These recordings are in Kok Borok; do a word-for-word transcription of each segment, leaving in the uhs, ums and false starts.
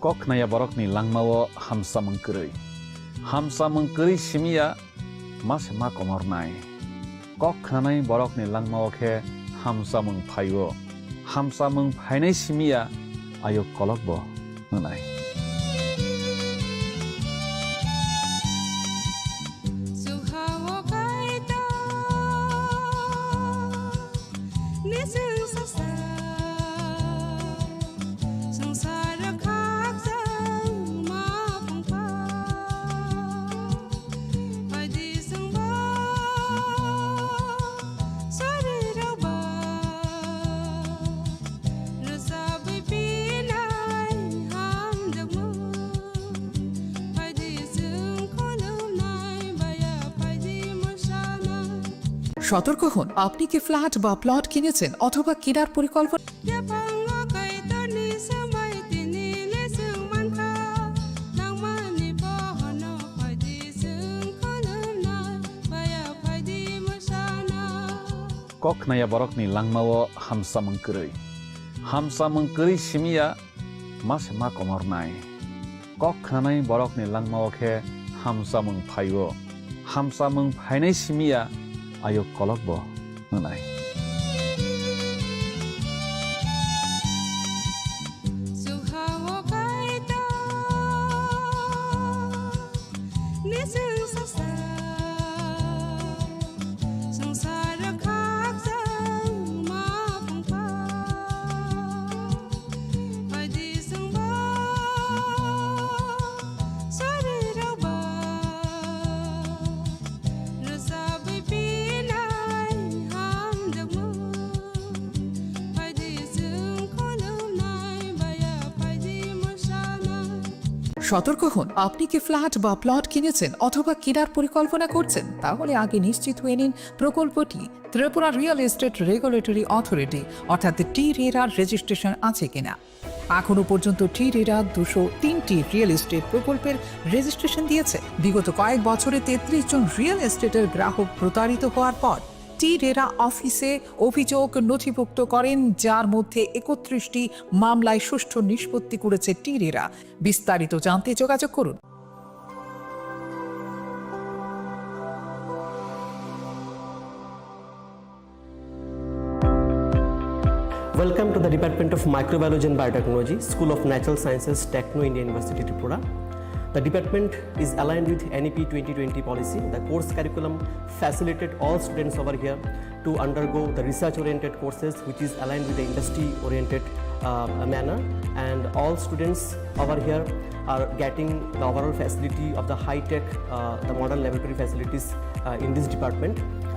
Kok khnaya borokni langmao hamsamung kwrwi. Hamsamung kwrwi simi ya ma se ma komornai. Kok khnanai borokni langmao khe hamsamung phaio. Hamsamung phainai simi ya ayuk kolokbo wngnai. Nising sasa, sangsar khakchang ma pungkha. Phaidi sungbo, sori rokba, rwchapwi pinai hamjakmung. Phaidi sung khulumnai baya, phaidi mwsana. সতর্ক হন, আপনি কি ফ্ল্যাট বা প্লট কিনেছেন অথবা কেনার পরিকল্পনা Kok khnaya borokni langmao hamsamung kwrwi. Hamsamung kwrwi simi ya ma se ma komornai. Kok khnanai borokni langmao khe hamsamung phaio. Hamsamung phainai simi ya ayuk kolokbo wngnai. সতর্ক হন, আপনি কি ফ্ল্যাট বা প্লট কিনেছেন অথবা কেনার পরিকল্পনা করছেন? তাহলে আগে নিশ্চিত হয়ে নিন প্রকল্পটি। Tripura real estate regulatory authority অর্থাৎ টি রেরার রেজিস্ট্রেশন আছে কিনা। এখনো পর্যন্ত টি রেরা দুশো তিনটি রিয়েল এস্টেট প্রকল্পের রেজিস্ট্রেশন দিয়েছে। বিগত কয়েক বছরে তেত্রিশ জন রিয়েল এস্টেটের গ্রাহক প্রতারিত হওয়ার পর টি রেরা অফিসে অভিযোগ নথিভুক্ত করেন, যার মধ্যে একত্রিশটি মামলায় সুষ্ঠু নিষ্পত্তি করেছে টি রেরা। বিস্তারিত জানতে যোগাযোগ করুন। Welcome to the Department of Microbiology and Biotechnology, School of Natural Sciences, Techno India University, Tripura. The department is aligned with N E P twenty twenty policy. The course curriculum facilitate all students over here to undergo the research-oriented courses, which is aligned with the industry-oriented, uh, manner. And all students over here are getting the overall facility of the high-tech, uh, the modern laboratory facilities, uh, in this department.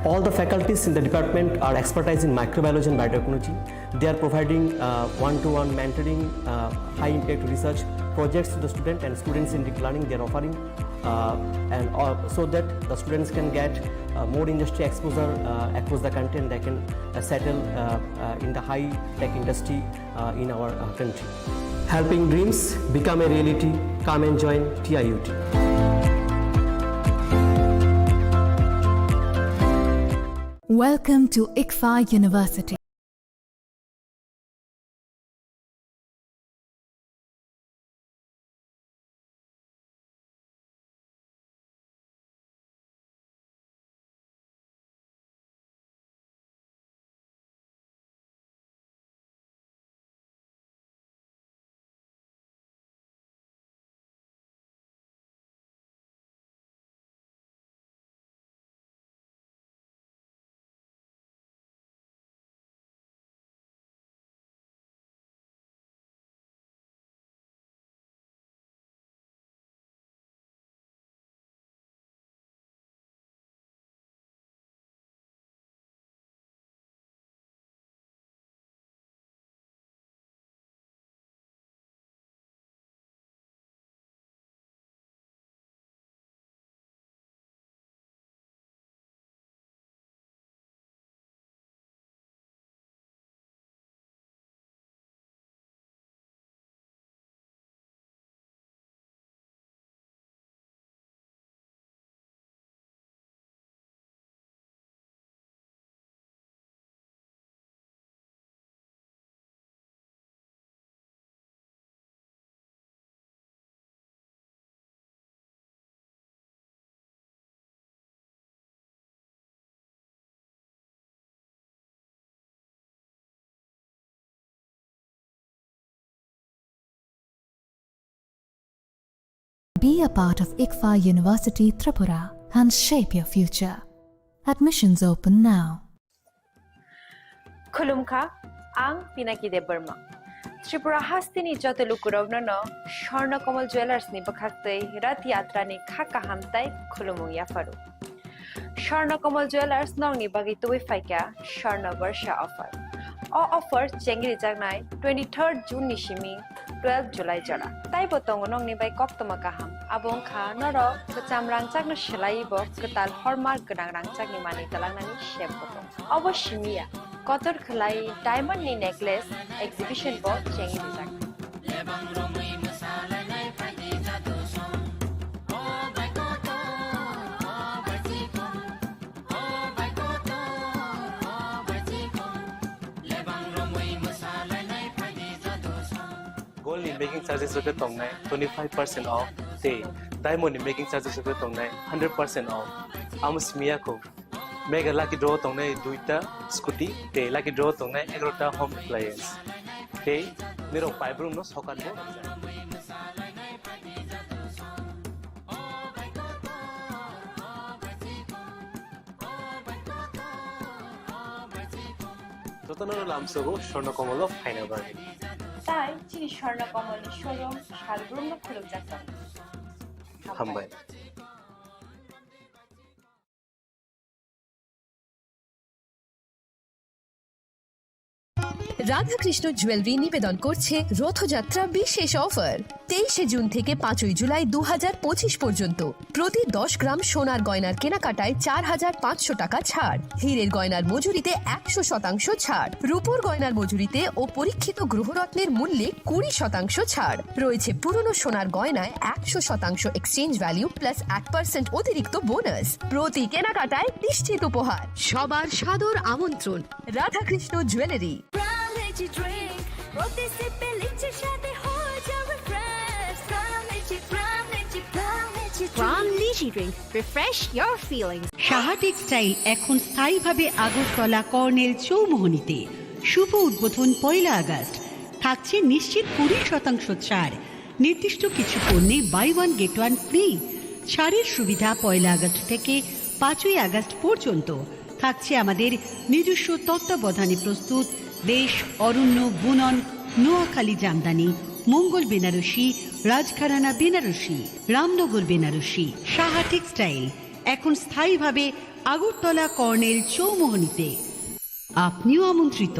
All the faculties in the department are expertise in microbiology and biotechnology. They are providing, uh, one-to-one mentoring, uh, high-impact research projects to the student and students in deep learning. They are offering, uh, and, uh, so that the students can get, uh, more industry exposure, uh, across the country, and they can, uh, settle, uh, uh, in the high-tech industry, uh, in our, uh, country. Helping dreams become a reality. Come and join T I U T. Welcome to ICFAI University. Be a part of ICFAI University Tripura and shape your future. Admissions open now. Khulumkha, ang Pinaki Debbarma. Tripura hasteni joto lukurokno no Swarna Kamal Jewellers ni bwkhaktwi Rath Yatra ni kha kaham tai khulumung yapharu. Swarna Kamal Jewellers nokni bagwi tubui phaikha Swarna Barsha offer. O offer chengri jaknai twenty-third June ni simi twelve July jora. Taibo tongo nokni bai koktwma kaham. Abo wngkha norok kwcham rangchakno swlaiwi bo kwtal hallmark gwnang rangchakni manwi twlangnani sep bo tongo. Obo simi ya, kotor khwlai diamond ni necklace exhibition bo chengwi rijak. Gold ni making charges rok khe tongnai twenty five percent off, tei diamond ni making charges rok khe tongnai hundred percent off. Amo simi ya kho. Mega lucky draw tongnai duita scooty, tei lucky draw tongnai egarota home appliance. Tei nirok paibrumno sokat bo rwjak. Jotono lamsogo Swarna Kamal o phaina bagwi. Tai chini Swarna Kamal ni showroom salbrumno khulumjak tongo. Hambai. Radhakrishna jewellery নিবেদন করছে রথযাত্রা বিশেষ অফার। তেইশে জুন থেকে পাঁচই জুলাই দু হাজার পঁচিশ পর্যন্ত প্রতি দশ গ্রাম সোনার গয়নার কেনাকাটায় চার হাজার পাঁচশো টাকা ছাড়, হীরের গয়নার মজুরিতে একশো শতাংশ ছাড়, রূপোর গয়নার মজুরিতে ও পরীক্ষিত গ্রহরত্নের মূল্যে কুড়ি শতাংশ ছাড় রয়েছে। পুরনো সোনার গয়নায় একশো শতাংশ এক্সচেঞ্জ ভ্যালু প্লাস এক পার্সেন্ট অতিরিক্ত বোনাস। প্রতি কেনাকাটায় নিশ্চিত উপহার। সবার সাদর আমন্ত্রণ Radhakrishna jewellery. Prime Energy Drink, প্রতি সিপে লিচি স্বাদে হয়ে যাবে fresh. Prime Energy, Prime Energy, Prime Energy Drink। Prime Energy Drink, refresh your feelings। Saha textile এখন স্থায়ীভাবে আগরতলা কর্নেল চৌমোহনীতে। শুভ উদ্বোধন পয়লা আগস্ট। থাকছে নিশ্চিত কুড়ি শতাংশ ছাড়। নির্দিষ্ট কিছু পণ্যে buy one get one free. ছাড়ের সুবিধা পয়লা আগস্ট থেকে পাঁচই আগস্ট পর্যন্ত। থাকছে আমাদের নিজস্ব তত্ত্বাবধানে প্রস্তুত দেশ, অরণ্য, বুনন, নোয়াখালী জামদানি, মঙ্গল বেনারসি, রাজঘরানা বেনারসি, রামনগর বেনারসি। সাহা টেক্সটাইল, এখন স্থায়ীভাবে আগরতলা কর্নেল চৌমোহনীতে। আপনিও আমন্ত্রিত।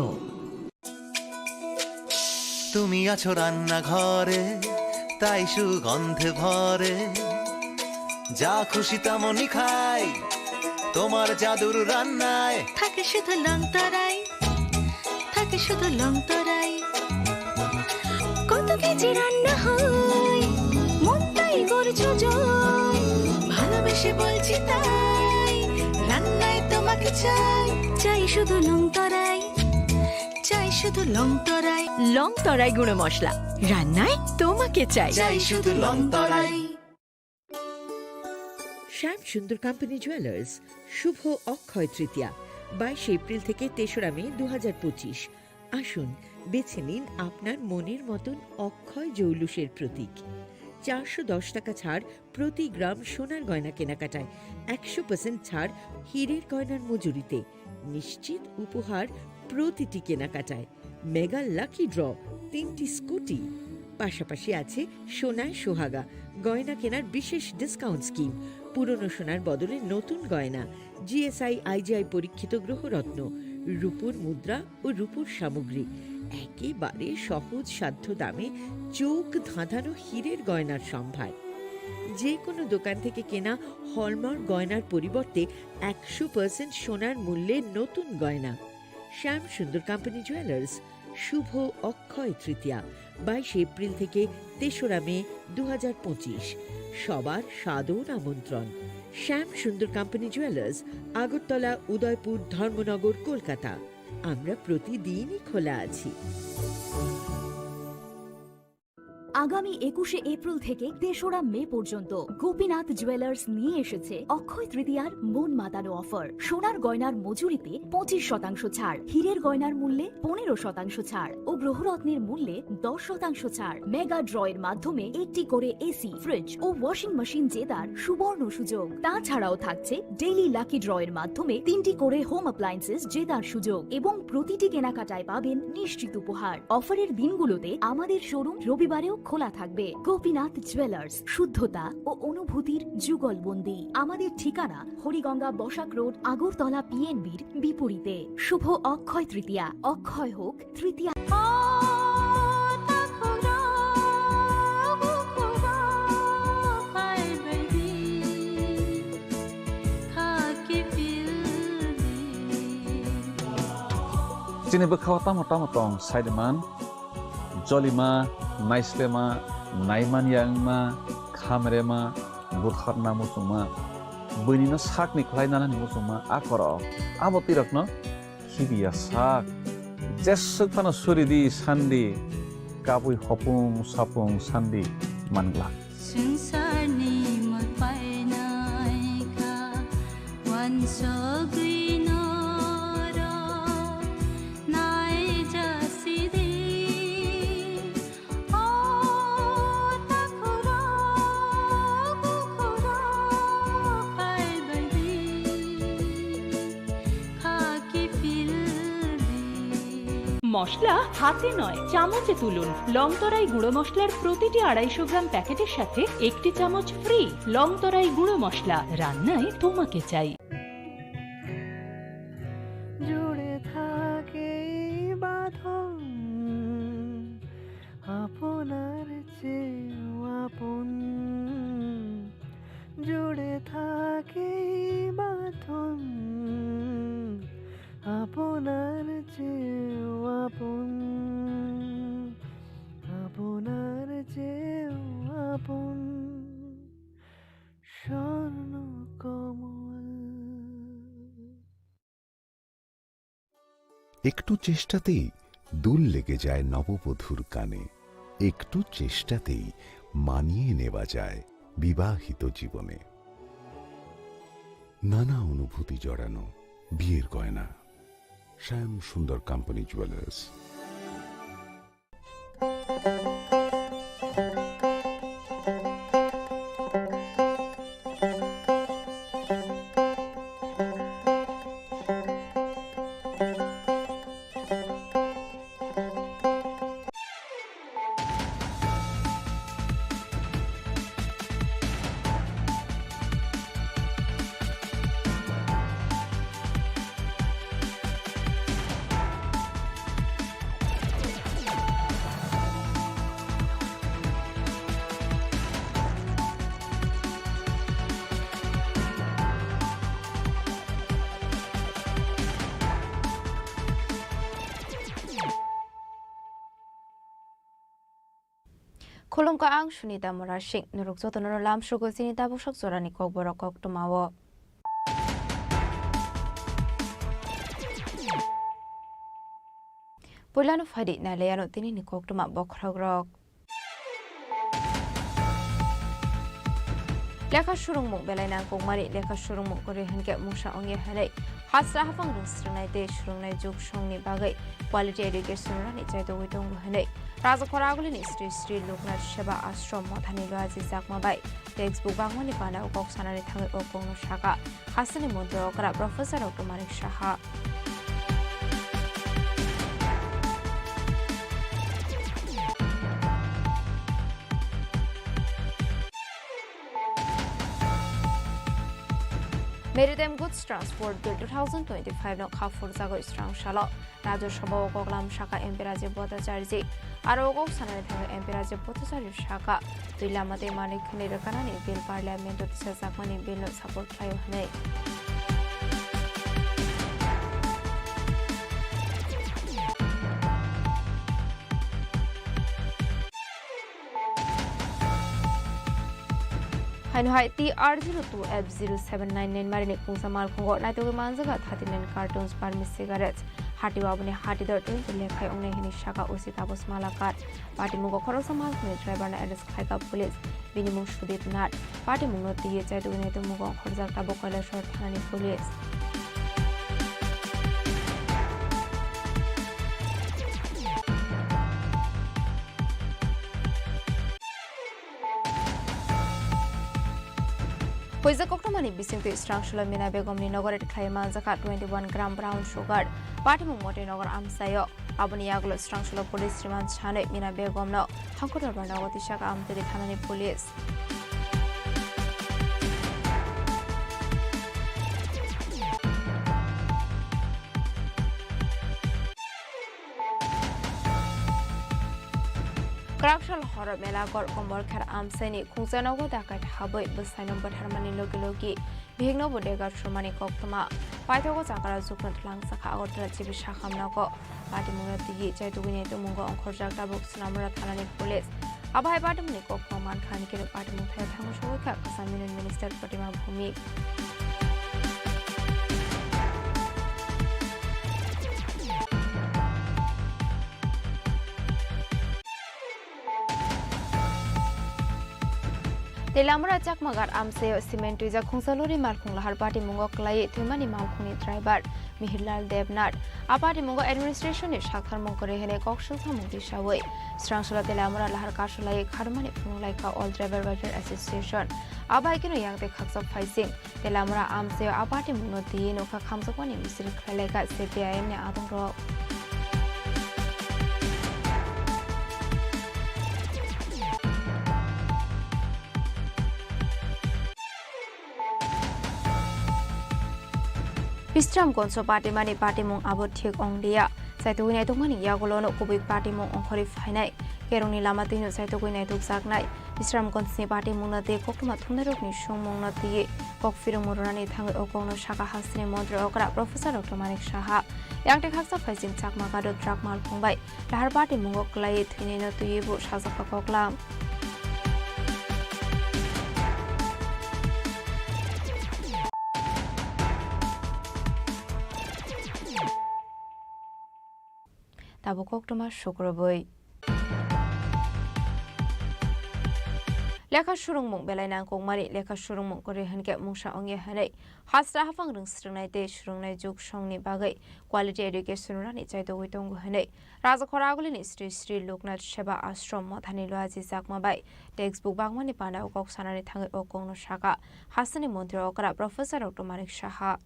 তুমি আছো রান্নাঘরে, তাই সুগন্ধে ভরে। যা খুশি তেমনই খাই, তোমার জাদুর রান্নায়। থাকে শুধু লংতরাই, থাকে শুধু লংতরাই। কত কেজি রান্না হয়, মনটাই করছো জয়। ভালোবেসে বলছি তাই, রান্নায় তোমাকে চাই। চাই শুধু লংতরাই, চাই শুধু লংতরাই। লংতরাই গুঁড়ো মশলা, রান্নায় তোমাকে চাই। চাই শুধু লংতরাই। শ্যাম সুন্দর কোম্পানি জুয়েলার্স, শুভ অক্ষয় তৃতীয়া, বাইশে এপ্রিল থেকে তেসরা মে দু হাজার পঁচিশ। আসুন, বেছে নিন আপনার মনের মতন অক্ষয় জৌলুসের প্রতীক। চারশো দশ টাকা ছাড় প্রতি গ্রাম সোনার গয়না কেনাকাটায়, একশো পার্সেন্ট ছাড় হীরের গয়নার মজুরিতে, নিশ্চিত উপহার প্রতিটি কেনাকাটায়। মেগা লাকি ড্র, তিনটি স্কুটি, পাশাপাশি আছে সোনায় সোহাগা, গয়না কেনার বিশেষ ডিসকাউন্ট স্কিম, পুরনো সোনার বদলে নতুন গয়না, জিএসআই আইজিআই পরীক্ষিত গ্রহরত্ন, রূপোর মুদ্রা ও রূপোর সামগ্রী, একেবারে সহজ সাধ্য দামে চোখ ধাঁধানো হীরের গয়নার সম্ভার। যে কোনো দোকান থেকে কেনা হলমার্ক গয়নার পরিবর্তে একশো পার্সেন্ট সোনার মূল্যে নতুন গয়না। শ্যাম সুন্দর কোম্পানি জুয়েলার্স, শুভ অক্ষয় তৃতীয়া, বাইশে এপ্রিল থেকে তেসরা মে দু হাজার পঁচিশ। সবার সাদর আমন্ত্রণ। শ্যাম সুন্দর কোম্পানি জুয়েলার্স, আগরতলা, উদয়পুর, ধর্মনগর, কলকাতা। আমরা প্রতিদিনই খোলা আছি। আগামী একুশে এপ্রিল থেকে তেসরা মে পর্যন্ত গোপীনাথ জুয়েলার্স নিয়ে এসেছে অক্ষয় তৃতীয়ার মন মাতানো অফার। সোনার গয়নার মজুরিতে পঁচিশ শতাংশ ছাড়, হীরের গয়নার মূল্যে পনেরো শতাংশ ছাড় ও গ্রহরত্নের মূল্যে দশ শতাংশ ছাড়। মেগা ড্র এর মাধ্যমে একটি করে এসি, ফ্রিজ ও ওয়াশিং মেশিন জেতার সুবর্ণ সুযোগ। তাছাড়াও থাকছে ডেইলি লাকি ড্র এর মাধ্যমে তিনটি করে হোম অ্যাপ্লায়েন্সেস জেতার সুযোগ এবং প্রতিটি কেনাকাটায় পাবেন নিশ্চিত উপহার। অফারের দিনগুলোতে আমাদের শোরুম রবিবারেও খোলা থাকবে। গোপীনাথ জুয়েলার্স, শুদ্ধতা ও অনুভূতির যুগলবন্দি। আমাদের ঠিকানা হরিগঙ্গা বসাক রোড, আগরতলা পিএনবির বিপরীতে। শুভ অক্ষয় তৃতীয়া, অক্ষয় হোক তৃতীয়া। Chini bwkhao tamo tamo tong saiman, jolima, naislema, naimanya wngma, khamrema, butharna muchungma, buinino sakni khlai nanani muchungma, a korok abo twirokno khibiya sak. Jeswk phano suri di sandi, kabui hopung sapung sandi manglak. Swngcharni mol painai kha, uansugwi norok naijasidi. মশলা হাতে নয়, চামচে তুলুন। লংতরাই গুঁড়ো মশলার প্রতিটি আড়াইশো গ্রাম প্যাকেটের সাথে একটি চামচ ফ্রি। লংতরাই গুঁড়ো মশলা, রান্নায় তোমাকে চাই। জুড়ে থাকে এই বাঁধন আপনার চেয়েও আপন, জুড়ে থাকে এই বাঁধন আপনার চেয়েও আপন, আপনার চেয়েও আপন, স্বর্ণ কমল। একটু চেষ্টাতেই দুল লেগে যায় নববধূর কানে, একটু চেষ্টাতেই মানিয়ে নেওয়া যায় বিবাহিত জীবনে। নানা অনুভূতি জড়ানো বিয়ের গয়না। শ্যাম সুন্দর company jewellers. Khulumkha, ang Sunita Murasing. Norok jotono lamsugo chini tabuksak jorani kokborok koktwmao. Puilano phaidi nailaiano tinini koktwma bokhorokrok. Lekha surungmung belai nangkukmani lekha surungmung kwrwi hinkhe mungsa wngya hinwi hasra haphang rwng swrwngnai tei swrwngnai juk songni bagwi quality education rani chaitogwi tongo hinwi Rajakhor Agulini Sri Sri Loknath Seva Ashram Mothani Luaji Chakma bai textbook bangmani panao kok sanani thangwi o kokno sakha. Hasteni montri okra Professor Doctor Manik Saha. Maritime Goods Transport Bill two thousand twenty-five no kha phurjagwi srang salo Rajya Sabha o koklam sakha M P Rajiv Bhattacharya. Aro o kok sanani thangwi M P Rajiv Bhattacharya sakha, twi lama tei manwi khwnwi rwkhanani bill parliament o tisajakmani bill no support khlaio hwnwi. Haino hai T R zero two F zero seven nine nine marini pungsa malkhungo naitugwi manjaga thirty nine cartons Burmese cigarettes. Hati o aboni hati dor twenty lekhai wngnai hwnwi saka O C Taposh Malakar. Patimungo khoroksa malkhungni driver no arrest khlaikha police. Bini mung Sudip Nath. Patimungno twiwi chaitugwi naitukmungo ongkhorjak tabuk Kailasor thanani police. Huijak koktwmani bisingtwi Srangsulo Mina Begumni nogo ready khlai manjakha twenty one gram brown sugar. Patimung Motinagar amchaio. Aboni yagulo Srangsulo police remand sanwi Mina Begumno Hangkotor Barnago tisaka Amtwtwi thanani police. Kwraksal horo mela gor Kombolkher amchaini khungsa nogo dakai habwi bwsaino bwtharmani logi logi bihikno bo dega sumani koktwma. Paithago chakra jukno twlangjakha Agartala G B Sakham nogo. Patimungno tigi chaitugwini tongmungo ongkhorjak tabuk Sonamura thanani police. Abo hai patimungni koktwma mankha, hanikhe patimung thaya thango sogwi kha Kasam Union Minister Pratima Bhumik. Telamura Chakmagar amchaio cement twijak khungsa lori malkhung lahar patimungo kwlaiwi thwimani malkhungni driver Mihirlal Debnath. A patimungo administration ni saktharmung kwrwi hwnwi kok swngsamung tisawi Srangsulo Telamura lahar kasulaiwi kharmani phunuk laikha All Driver Welfare Association. Abo hai kheno yang tei khakchak phaising Telamura amchaio a patimungno twiwi nokha khamjakmani misil khlai laikha C P I M ni adongrok. Bisramganjo patimani patimung abo thik ong liya. Chaitugwi naitokmani yagulono kubui patimung ongkhorwi phainai. Kerongni lama twino chaitugwi naitukjaknai. Bisramganjni patimungno tei koktwma thumnairokni songmungno twiwi kok phirwngmung rwnani thangwi o kokno sakha hasteni montri okra Professor Doctor Manik Saha. Yang tei khaksa phaising Chakma gado truck malkhung bai lahar patimungo kwlaiwi thwinaino twiwi bo sajakha koklam. Tabuk koktwma sukrubwi. Lekha surungmung belai nangkukmani, lekha surungmung kwrwi hwnkhe mungsa wngya hwnwi hasta haphang rwng swrwngnai tei swrwngnai juk songni bagwi quality education rwnani chaitugwi tongo hwnwi Rajakhor Agulini Sri Sri Loknath Seva Ashram Mothani Luaji Chakma bai textbook bangmani panda o kok sanani thangwi o kokno sakha hasteni montri okra Professor Doctor Manik Saha.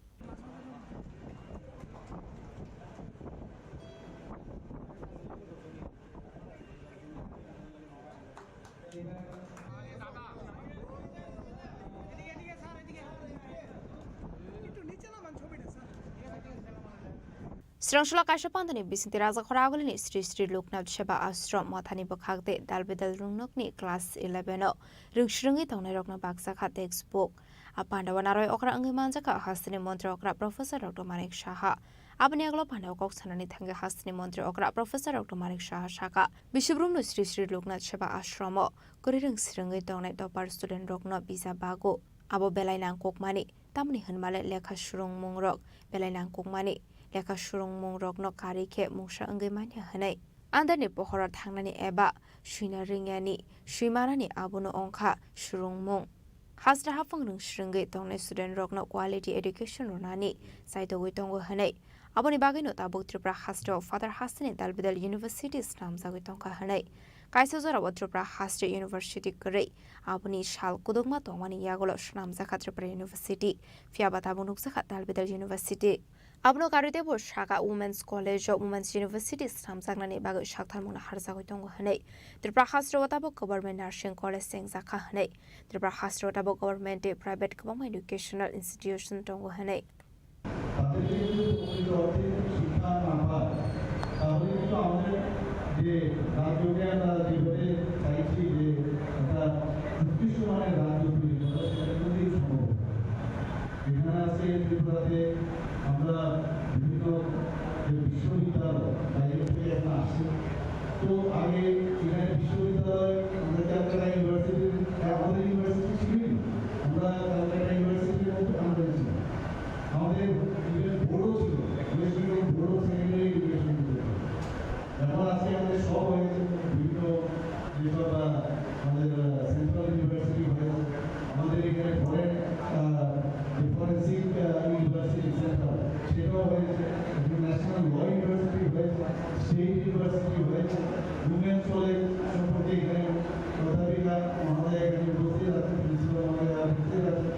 Srangsola kaisa pandani bisingtwi Rajakhor Agulini Sri Sri Loknath Seva Ashram Mothani bwkhak tei dalbidal rwngnokni class eleven o rwngswrwngwi tongnairokno baksa kha textbook. A pandao narwi okra wngwi manjakha hasteni montri okra Professor Doctor Manik Saha. Aboni yagulo pandao kok sanani thangwi hasteni montri okra Professor Doctor Manik Saha sakha, Biswbrumno Sri Sri Loknath Seva Ashramo kwrwi rwngswrwngwi tongnai topper student rokno visa bago. Abo belai nangkukmani, tamni hwnmale lekha surungmungrok belai nangkukmani, lekha surungmungrokno karwi khe mungsa wngwi manya hwnwi. Andarni pohoro thangnani eba swina ringyani, swimanani abono wngkha surungmung. Hasta haphang rwngswrwngwi tongnai student rokno quality education rwnani chaitogwi tongo hwnwi. Aboni bagwino tabuk Tripura hasteo Father hasteni dalbidal university snamjagwi tongkha hwnwi. Kaisa jorao Tripura haste university kwrwi, aboni sal kudukma tongmani yagulo swnamjakha Tripura University, phiyaba tabuk nukjakha dalbidal university. Abono karwi teibo sakha Women's College o Women's University snamjaknani bagwi saktharmungno harjagwi tongo hwnwi. Tripura hasteo tabuk Government Nursing College chengjakha hwnwi. Tripura hasteo tabuk government tei private kwbangma educational institution tongo hwnwi. তাদেরকে যদি প্রকৃত অর্থে শিক্ষা না পায়, তাহলে কিন্তু আমাদের যে রাজ্যকে আমরা যেভাবে চাইছি যে একটা উৎকৃষ্ট মানের রাজ্য তৈরি করা, সেটা কোনোদিন সম্ভব হবে না। এখানে আছে ত্রিপুরাতে আমরা বিভিন্ন যে বিশ্ববিদ্যালয় বাইরে থেকে এখন আসছে, তো আগে এখানে বিশ্ববিদ্যালয় আমরা ক্যালকাটা ইউনিভার্সিটির, আমাদের ইউনিভার্সিটি ছিলই না, আমরা ক্যালকাটা ইউনিভার্সিটির মধ্যে আমরা ছিলাম। আমাদের ইভেন বোর্ডও ছিল, West Bengal board of secondary বা আমাদের, আহ, সেন্ট্রাল ইউনিভার্সিটি হয়েছে, আমাদের এখানে ফরেন, আহ, যে ফরেন্সিক, আহ, ইউনিভার্সিটি সেন্টার, সেটাও হয়েছে, একটা ন্যাশনাল ল ইউনিভার্সিটি হয়েছে, স্টেট ইউনিভার্সিটি হয়েছে, উইমেন্স কলেজ সম্পর্কে এখানে অধ্যাপিকা মহোদয় এখানে উপস্থিত আছেন, প্রিন্সিপাল মহোদয় উপস্থিত আছেন।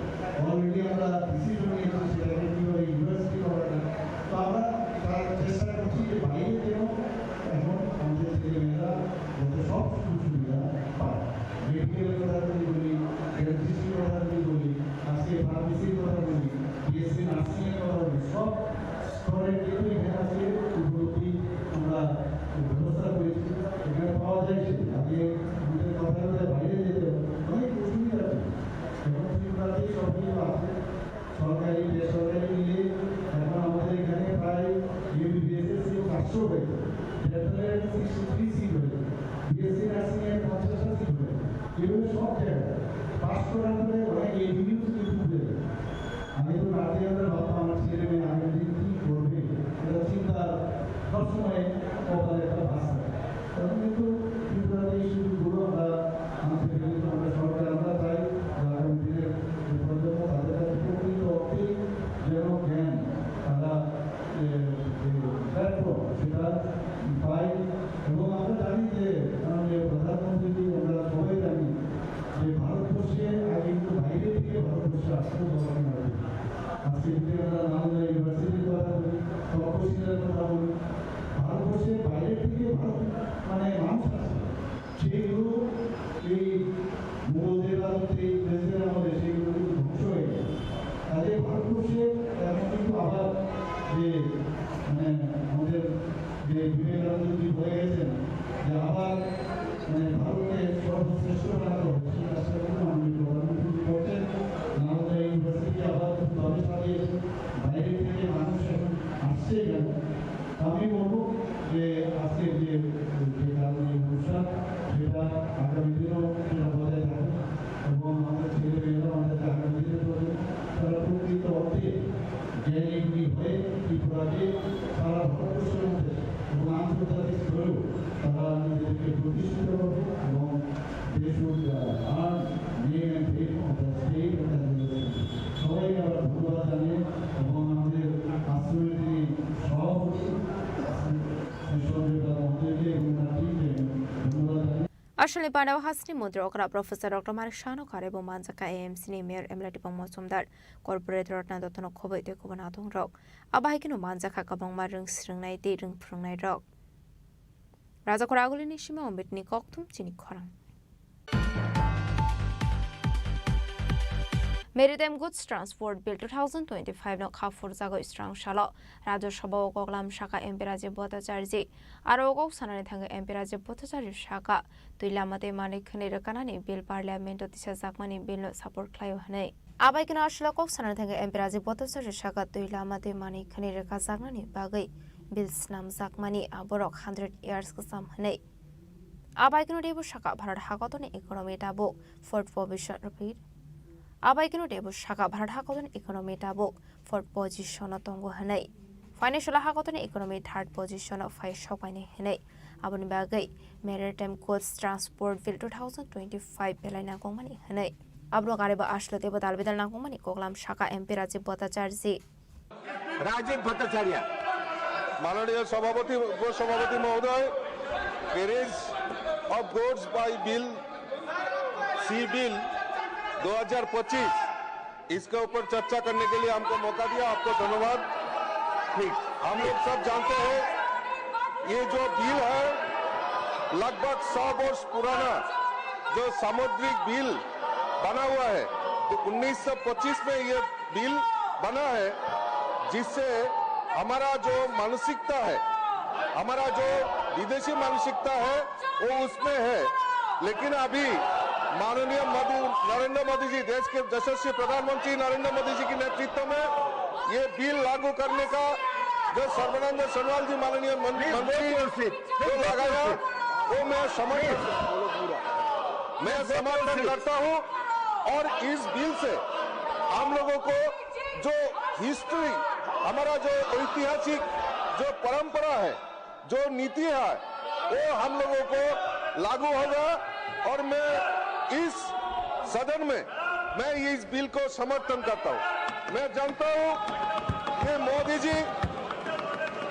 অলরেডি আমরা ডিসিশন নিয়েছি সেটাকে কীভাবে ইউনিভার্সিটি করা যায়। তো আমরা তার চেষ্টা করছি যে বাইরে যেন এখন আমাদের ছেলেমেয়েরা যাতে সব সুযোগ সুবিধা পায়। মেডিকেলের কথা যদি বলি, ডেন্টিস্ট্রির কথা যদি বলি, আজকে ফার্মেসির কথা বলি, বিএসসি নার্সিং এর কথা বলি, সব স্তরে কিন্তু এখানে আজকে উপলব্ধি আমরা ব্যবস্থা করেছি। এখানে পাওয়া যায় সেটা। আগে আমাদের কথায় কথায় বাইরে যেতে হতো, অনেক অসুবিধা ছিল। এখন ত্রিপুরাতেই সব কিছু আছে। সরকারি, বেসরকারি মিলে এখন আমাদের এখানে প্রায় এমবিবিএস এর সিট চারশো হয়েছে, ডেন্টাল এর সিক্সটি থ্রি সিট হয়েছে, বিএসসি নার্সিং এর পঞ্চাশটা সিট হয়েছে। এভাবে সব জায়গায় পাস করার পরে অনেক এভিনিউস কিন্তু খুলে যায়। আমি তো রাতে আমরা ভাবতাম আমার ছেলে মেয়ে আগামী দিন কি করবে, এটা চিন্তা সবসময় কপালে একটা ভাস থাকে। এখন কিন্তু ত্রিপুরাতে এই সুযোগগুলো আমরা আনতে পেরে আমরা সরকার আমরা চাই যে আগামী দিনের যে প্রজন্ম তাদের কাছে প্রকৃত অর্থেই যেন জ্ঞান তারা, এ, যে প্ল্যাটফর্ম সেটা পায়। এবং আমরা জানি যে মাননীয় প্রধানমন্ত্রীজি, আমরা সবাই জানি যে ভারতবর্ষে আগে কিন্তু বাইরে থেকে ভারতবর্ষে আসতে দরকার হয়। আজকে যদি আমরা নালন্দা ইউনিভার্সিটির কথা বলি, তক্ষশিলার কথা বলি, ভারতবর্ষের বাইরে থেকে ভারত মানে মানুষ আসে, সেইগুলো এই মুঘলদের রাজত্বে, ইংরেজদের আমলে সেইগুলো কিন্তু ধ্বংস হয়ে গেছে। কাজে ভারতবর্ষে এখন কিন্তু আবার যে মানে আমাদের যে বিবেকানন্দজি বলে গেছেন যে আবার মানে ভারতকে সর্বশ্রেষ্ঠ বানাতে হবে, সেই কাজটা কিন্তু মাননীয় প্রধানমন্ত্রী করছেন। নালন্দা ইউনিভার্সিটি আবার খুব দমে সাজিয়েছে, বাইরে থেকে মানুষ এখন আসছে এখানে। আমি বলবো যে আজকের যে, যে কারণে এই অনুষ্ঠান, সেটা আগামী দিনও সেটা বজায় থাকুক এবং আমাদের ছেলে মেয়েরা আমাদের আগামী দিনের প্রজন্ম তারা প্রকৃত অর্থে জ্ঞানী গুণী হয়ে ত্রিপুরাকে সারা ভারতবর্ষের মধ্যে এবং আন্তর্জাতিক স্তরেও তারা নিজেদেরকে প্রতিষ্ঠিত করবে এবং they should, uh, earn name and fame of the state and the university. সবাইকে আবার ধন্যবাদ জানিয়ে এবং আমাদের আশ্রমের যিনি সভাপতি শ্রী সঞ্জয় দা মহোদয়কে এবং তার টিমকে ধন্যবাদ জানিয়ে Ashalni pandao hasni mantri okra Professor Doctor Manik Saha no karwi bo manjakha A M C ni Mayor Emla Tipang Mojumdar, Corporate Ratna Dotto no khoboi tei kubun adong rok. Abo hai kheno manjakha kwbangma rwng swrwngnai tei rwng phwrwngnai rok. Rajakhor Agulini simi Ombitni kokthum chini khorang. Maritime Goods Transport Bill two thousand twenty-five no kha phurjagwi srang salo Rajya Sabha o koklam sakha M P Rajiv Bhattacharya. Aro o kok sanani thangwi M P Rajiv Bhattacharya sakha, twi lama tei manwi khwnwi rwkanani bill Parliament o tisajakmani bill no support khlaio hwnwi. Abai kheno aswk kok sanani thangwi M P Rajiv Bhattacharya sakha, twi lama tei manwi khwnwi rwkajaknani bagwi bill snamjakmani aborok hundred years kwcham hwnwi. Abai kheno teibo sakha Bharat hakotorni economy tabuk fourth position rwphir. Abai kheno teibo sakha Bharat hakotorni economy tabuk fourth position o tongo hwnwi. Financial hakotorni economy third position o phai sokbainai hwnwi. Aboni bagwi Maritime Goods Transport Bill two thousand twenty-five belai nangkukmani hwnwi. Aboni karwi bo aswk teibo dal bidal nangkukmani koklam sakha M P Rajiv Bhattacharya. Rajiv Bhattacharya. মাননীয় সভাপতি, উপসভাপতি মহোদয়, carriage of goods by bill, C bill दो हज़ार पच्चीस, इसके ऊपर चर्चा करने के लिए हमको मौका दिया, आपको धन्यवाद। ठीक। हम लोग सब जानते हैं, ये जो बिल है, लगभग सौ वर्ष पुराना जो सामुद्रिक बिल बना हुआ है, तो उन्नीस सौ पच्चीस में ये बिल बना है, जिससे हमारा जो मानसिकता है, हमारा जो विदेशी मानसिकता है, वो उसमें है। लेकिन अभी माननीय मोदी, नरेंद्र मोदी जी, देश के यशस्वी प्रधानमंत्री नरेंद्र मोदी जी के नेतृत्व में ये बिल लागू करने का जो सर्बानंद सोनोवाल जी माननीय मन-, मंत्री जो लगाया, वो मैं समर्थन, मैं समर्थन करता हूँ। और इस बिल से हम लोगों को जो हिस्ट्री, हमारा जो ऐतिहासिक जो परंपरा है, जो नीति है, वो हम लोगों को लागू होगा। इस सदन में मैं इस बिल को समर्थन करता हूं। मैं जानता हूं कि मोदी जी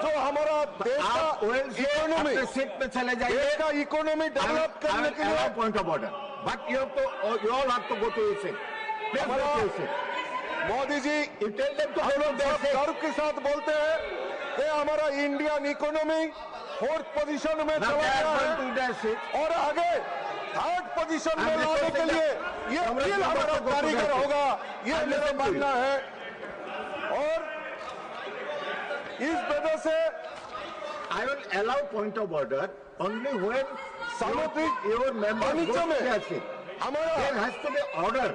जो हमारा देश का आप ओएलसी इकोनॉमी, अपने सीट पे चले जाइए। देश का इकोनॉमी डेवलप करने के लिए point of order, but you have to, you all have to go to your seat. Please go to your seat. Modi ji you tell them to go to their seat. गर्व के साथ बोलते हैं कि हमारा इंडियन इकोनॉमी फोर्थ पोजीशन में चला गया है और आगे थर्ड पोजीशन में लाने के लिए ये बिल हमारा कारीगर होगा, ये मेरा मानना है। और इस वजह से I will allow point of order only when सामुद्रिक your member वाणिज्य में हमारा there has to be order।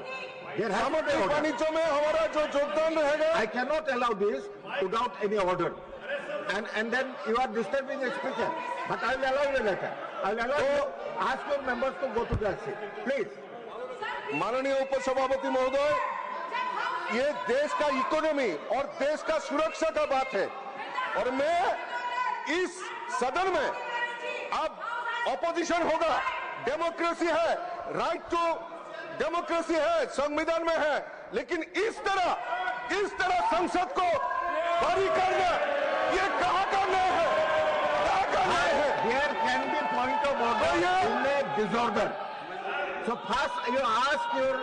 There has to be order। सामुद्रिक वाणिज्य में हमारा जो योगदान रहेगा, I cannot allow this without any order। And, and then you are disturbing the speaker। But I will allow you later। I will allow you। Ask your members to go to their seat। Please. माननीय उपसभापति महोदय, ये देश का इकोनॉमी और देश का सुरक्षा का बात है और मैं इस सदन में अब अपोजिशन होगा, डेमोक्रेसी है, राइट टू डेमोक्रेसी है, संविधान में है, लेकिन इस तरह, इस तरह संसद को बरी करना, ये कहाँ का न्याय है? कहाँ का न्याय है? There can be point of order in a disorder। So first you ask your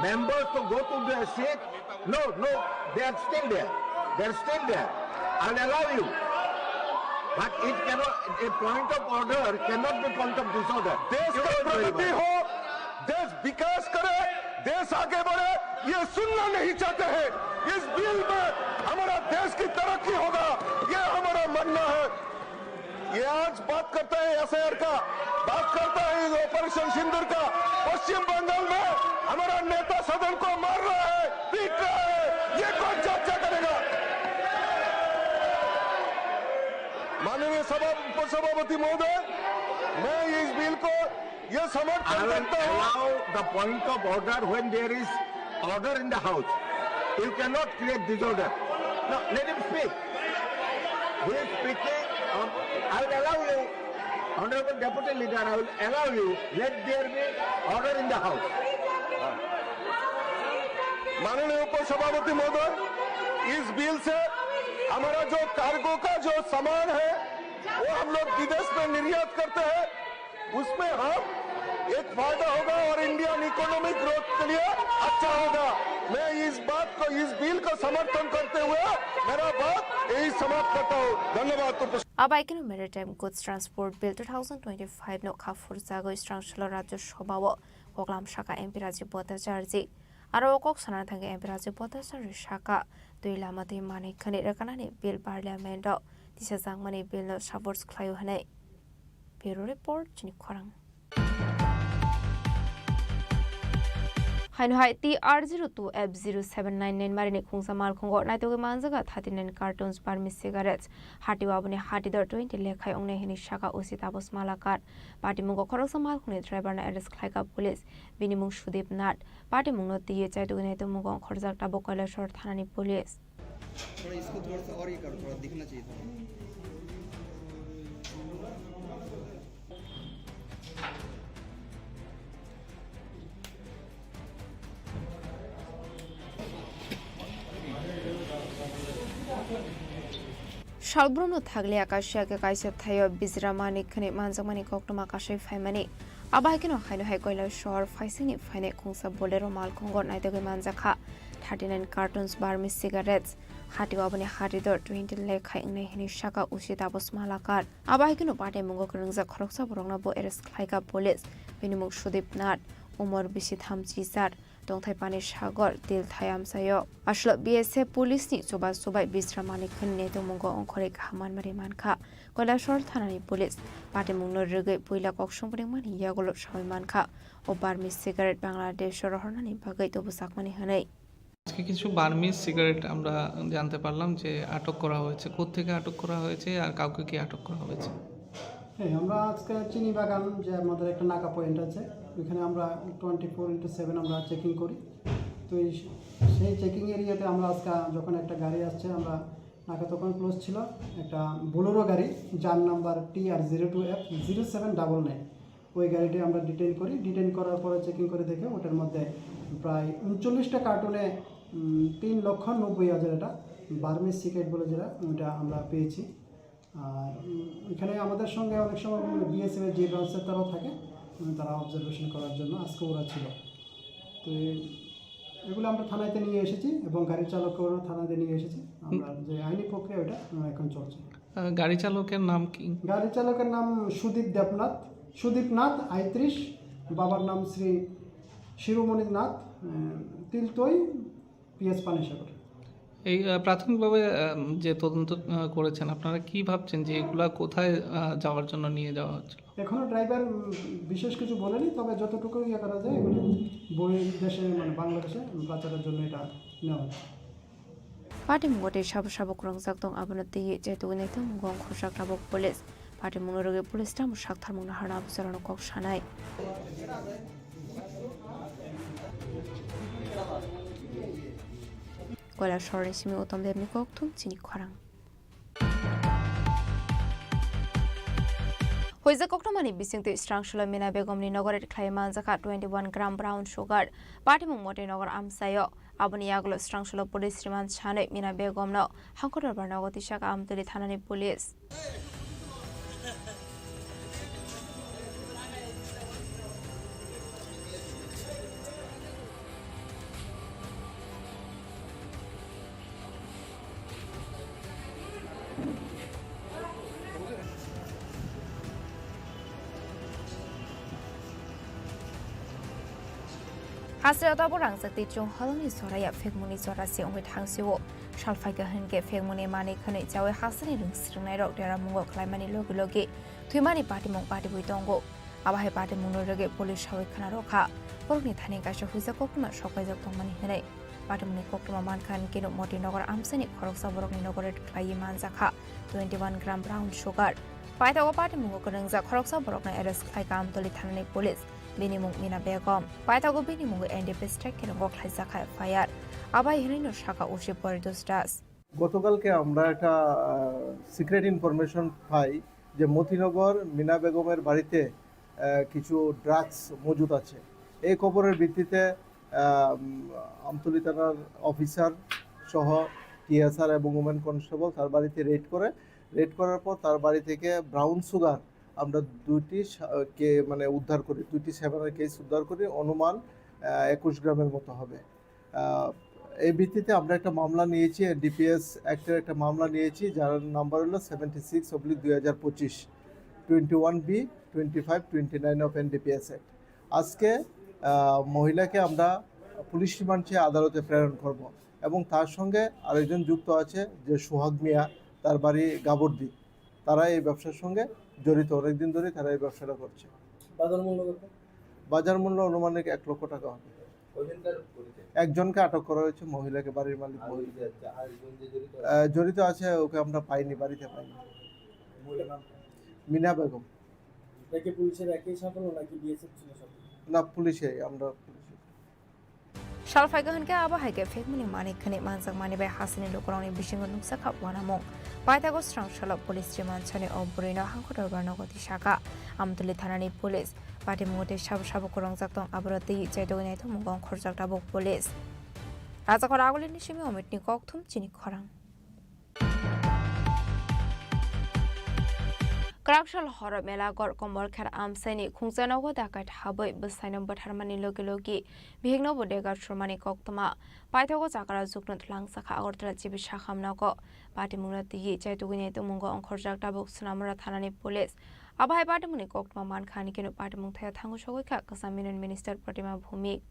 members to go to their seat। No, no, they are still there। They are still there। I'll allow you। But it cannot, a point of order cannot be point of disorder। देश का प्रगति हो, देश विकास करे, देश आगे बढ़े, ये सुनना नहीं चाहते हैं। इस बिल में हमारा देश की तरक्की होगा, ये हमारा मानना है। ये आज बात करता है एसआईआर का, बात करता है ऑपरेशन सिंदूर का। पश्चिम बंगाल में हमारा नेता सदन को मार रहा है, पीट रहा है, ये कौन चर्चा करेगा? माननीय सभा, उपसभापति महोदय, मैं इस बिल को ये समर्थन करता हूँ। Allow the point of order when there is order in the house। You cannot create disorder। Now let him speak। He is speaking। Um, I will allow you, Honorable Deputy Leader। I will allow you। Let there be order in the house। माननीय उपसभापति महोदय, इस बिल से हमारा जो कार्गो का जो सामान है, वो हम लोग विदेश में निर्यात करते हैं, उसमें हम एक फायदा होगा और इंडियन इकोनॉमिक ग्रोथ के लिए अच्छा होगा। मैं इस बात को, इस बिल को समर्थन करते हुए मेरा बात यही समाप्त करता हूँ। धन्यवाद। Abaikeno Maritime Goods Transport Bill two thousand twenty-five no kha phurjagwi srang salo Rajya Sabha o koklam saka M P Rajiv Bhattacharjee. Aro o kok sana thangwi M P Rajiv Bhattacharjee saka twi lama twi manwi khwnwi rwkhanani bill parliament o tisajakmani bill no support khlaio hwnwi. Bureau Report, chini khorang. Haino hai T R zero two F zero seven nine nine marini khungsa malkhungo naitugwi manjaga thirty nine cartons Burmese cigarettes. Hati o aboni hati dor twenty lekhai wngnai hwnwi saka O C Taposh Malakar. Patimungo khoroksa malkhungni driver no arrest khlaikha police. Bini mung Sudip Nath. Patimungno twiwi chaitugwi naitugmungo ongkhorjak tabuk Kailasor thanani police. थोड़ा इसको थोड़ा सा और ये करो, थोड़ा दिखना चाहिए था। Salbrumno thaglia kaisa khe kaisa thaio bijramani khwnwi manjakmani koktwma kasui phaimani. Abo hai kheno haino hai Kailasor phaisingni phainai khungsa Bolero malkhungo naitugwi manjakha thirty nine cartons Burmese cigarettes. Hati o aboni hati dor twenty lekhai wngnai hwnwi saka O C Taposh Malakar. Abo hai kheno pataimungo kwrwngjak khoroksa borokno bo arrest khlaikha police. Bini mung Sudip Nath, umor bisi tham chichar. Tongthai Pani Sagar, Tilthai amchaio. Aswk B S F police ni chuba chubai Bisramani khwnwi tongmungo ongkhorwi kaham manmari mankha. Kailasor thanani police patimungno rwgwi puila kok songpringmani yagulo sawi mankha. O Burmese cigarette Bangladesh o rohornani bagwi tubujakmani hwnwi. আজকে কিছু Burmese cigarette আমরা জানতে পারলাম যে আটক করা হয়েছে। কোত্থেকে আটক করা হয়েছে আর কাউকে কি আটক করা হয়েছে? হ্যাঁ, আমরা আজকে চিনি বাগান, যে আমাদের একটা নাকা পয়েন্ট আছে, ওইখানে আমরা টোয়েন্টি ফোর ইন্টু সেভেন আমরা চেকিং করি। তো এই, সেই চেকিং এরিয়াতে আমরা আজকে যখন একটা গাড়ি আসছে, আমরা নাকা তখন ক্লোজ ছিল, একটা বোলেরো গাড়ি, যার number T R zero two F zero seven double nine। ওই গাড়িটি আমরা ডিটেইন করি। ডিটেইন করার পরে চেকিং করে দেখে ওটার মধ্যে প্রায় ঊনচল্লিশটা কার্টুনে উম, তিন লক্ষ নব্বই হাজার, এটা বার্মিজ সিগারেট বলে যেটা, ওটা আমরা পেয়েছি। আর উম, এখানে আমাদের সঙ্গে অনেক সময় বিএসএফ এর যে ব্রাঞ্চের তারাও থাকে, উম, তারা অবজারভেশন করার জন্য আজকে ওরা ছিল। তো এই- এগুলো আমরা থানাতে নিয়ে এসেছি এবং গাড়ি চালককেও থানাতে নিয়ে এসেছি। আমরা যে আইনি প্রক্রিয়া, ওটা উম, এখন চলছে। আহ, গাড়ি চালকের নাম কি? গাড়ি চালকের নাম সুদীপ দেবনাথ, সুদীপ নাথ আইত্রিশ। বাবার নাম শ্রী শিরোমণি নাথ, উম, তিলতই, পিএস পানিসাগর। এই আহ, প্রাথমিকভাবে আহ, যে তদন্ত আহ, করেছেন, আপনারা কি ভাবছেন যে এগুলা কোথায় আহ, যাওয়ার জন্য নিয়ে যাওয়া হচ্ছিল? এখনো ড্রাইভার উম, বিশেষ কিছু বলেনি, তবে যতটুকু ইয়ে করা যায় এগুলো বহির্দেশে, মানে বাংলাদেশে পাচারের জন্য এটা নেওয়া হচ্ছে। Patimungo tei sabo sabo kwrwngjak tong, abono twiwi chaitugwi naithok mungo wngkhorjak tabuk police. Patimungno rwgwi police tamo saktharmung naharno abo jorano kok sanai. Koilasorni simi Uttam Debni kokthum chini khorang. Huijak koktwmani bisingtwi Srangsolo Mina Begomni nogo raid khlaiwi manjakha twenty one gram brown sugar. Patimung motoi nogo amchaio. Aboni yagulo Srangsolo police remand sanwi Mina Begomno Hangkor Dorbar nogo tisakha Amtwli thanani police. Hasteo tabuk rangchak tei chwng holongni jora ya phekmungni jora se wngwi thangsio. Sal phaikha hinkhe phekmungni manwi khwnwi chawi hasteni rwng swrwngnairok deramungo khlaimani logi logi thwimani patimung patibwi tongo. Abo hai patimungno rwgwi police sawi khna rwkha. Borokni thani kaisa huijak koktwma sokpaijak tongmani hwnwi. Patimungni koktwma mankha hinkhe Motinogar amchaini khoroksa borokni nogo raid khlaiwi manjakha twenty one gram brown sugar. Paithago patimungo kwrwngjak khoroksa borokno arrest khlaikha Amtwli thanani police. Bini mung Mina Begom. Paithago bini mungo N D P S track khe rongo khlaijakha F I R. Abai hinwi no saka O C Poritos Das. গতকালকে আমরা একটা secret information পাই যে মতিনগর মিনা বেগমের বাড়িতে আহ, কিছু ড্রাগস মজুদ আছে। এই খবরের ভিত্তিতে আহ, উম, আমতলী থানার অফিসার সহ টিএসআর এবং উমেন কনস্টেবল তার বাড়িতে রেড করে। রেড করার পর তার বাড়ি থেকে ব্রাউন সুগার আমরা দুইটি সা- কে মানে উদ্ধার করি, দুইটি সেভেনের কেস উদ্ধার করি, অনুমান আহ, একুশ গ্রামের মতো হবে। আহ, এই ভিত্তিতে আমরা একটা মামলা নিয়েছি, এনডিপিএস অ্যাক্টের একটা মামলা নিয়েছি, যার নাম্বার হলো সেভেন্টি সিক্স অব্লিক দুই হাজার পঁচিশ, twenty one B, twenty five, twenty nine of NDPS act. আজকে আহ, মহিলাকে আমরা পুলিশ রিমান্ড চেয়ে আদালতে প্রেরণ করব এবং তার সঙ্গে আরেকজন যুক্ত আছে যে সোহাগ মিয়া, তার বাড়ি গাবর্দি। তারা এই ব্যবসার সঙ্গে জড়িত, অনেকদিন ধরেই তারা এই ব্যবসাটা করছে। বাজার মূল্য কত? বাজার মূল্য আনুমানিক এক লক্ষ টাকা হবে। কয়জনকার পরিচয়? একজনকে আটক করা হয়েছে, মহিলাকে, বাড়ির মালিক আর ওই মহিলা। যে, যে আরেকজন যে জড়িত আছে? আহ, জড়িত আছে, ওকে আমরা পাইনি, বাড়িতে পাইনি। মহিলার নাম? মিনা বেগম। এটা কি পুলিশের একই সাফল্য নাকি বিএসএফ ছিল সাথে? না, পুলিশে, আমরা পুলিশে। Sal phaikha hinkhe abo hai khe phekmungni manwi khwnwi manjakmani bai hasteni lukurokni bisingo nukjakha uanamung. Paithago Srangsolo police remand sani o bwrwino Hangkor Dorbar nogo tisakha Amtwli thanani police. Patimungo tei sabo sabo kwrwngjak tong, aborok twiwi chaitugwi naithok mungo wngkhorjak tabuk police. Rajakhor Agulini simi Omitni kokthum chini khorang. Kwraksal horo Melagor Komolkher amchaini khungsa nogo dakat habwi bwsaino bwtharmani logi logi bihikno bo dega surmani koktwma. Paithago chakra jukno twlangjakha Agartala G B Sakham nogo. Patimungno twiwi chaitugwi naitokmungo wngkhorjak tabuk Sonamura thanani police. Abo hai patimungni koktwma mankha, hanikhe patimung thaya thango sogwi kha kwcham Union Minister Pratima Bhumik.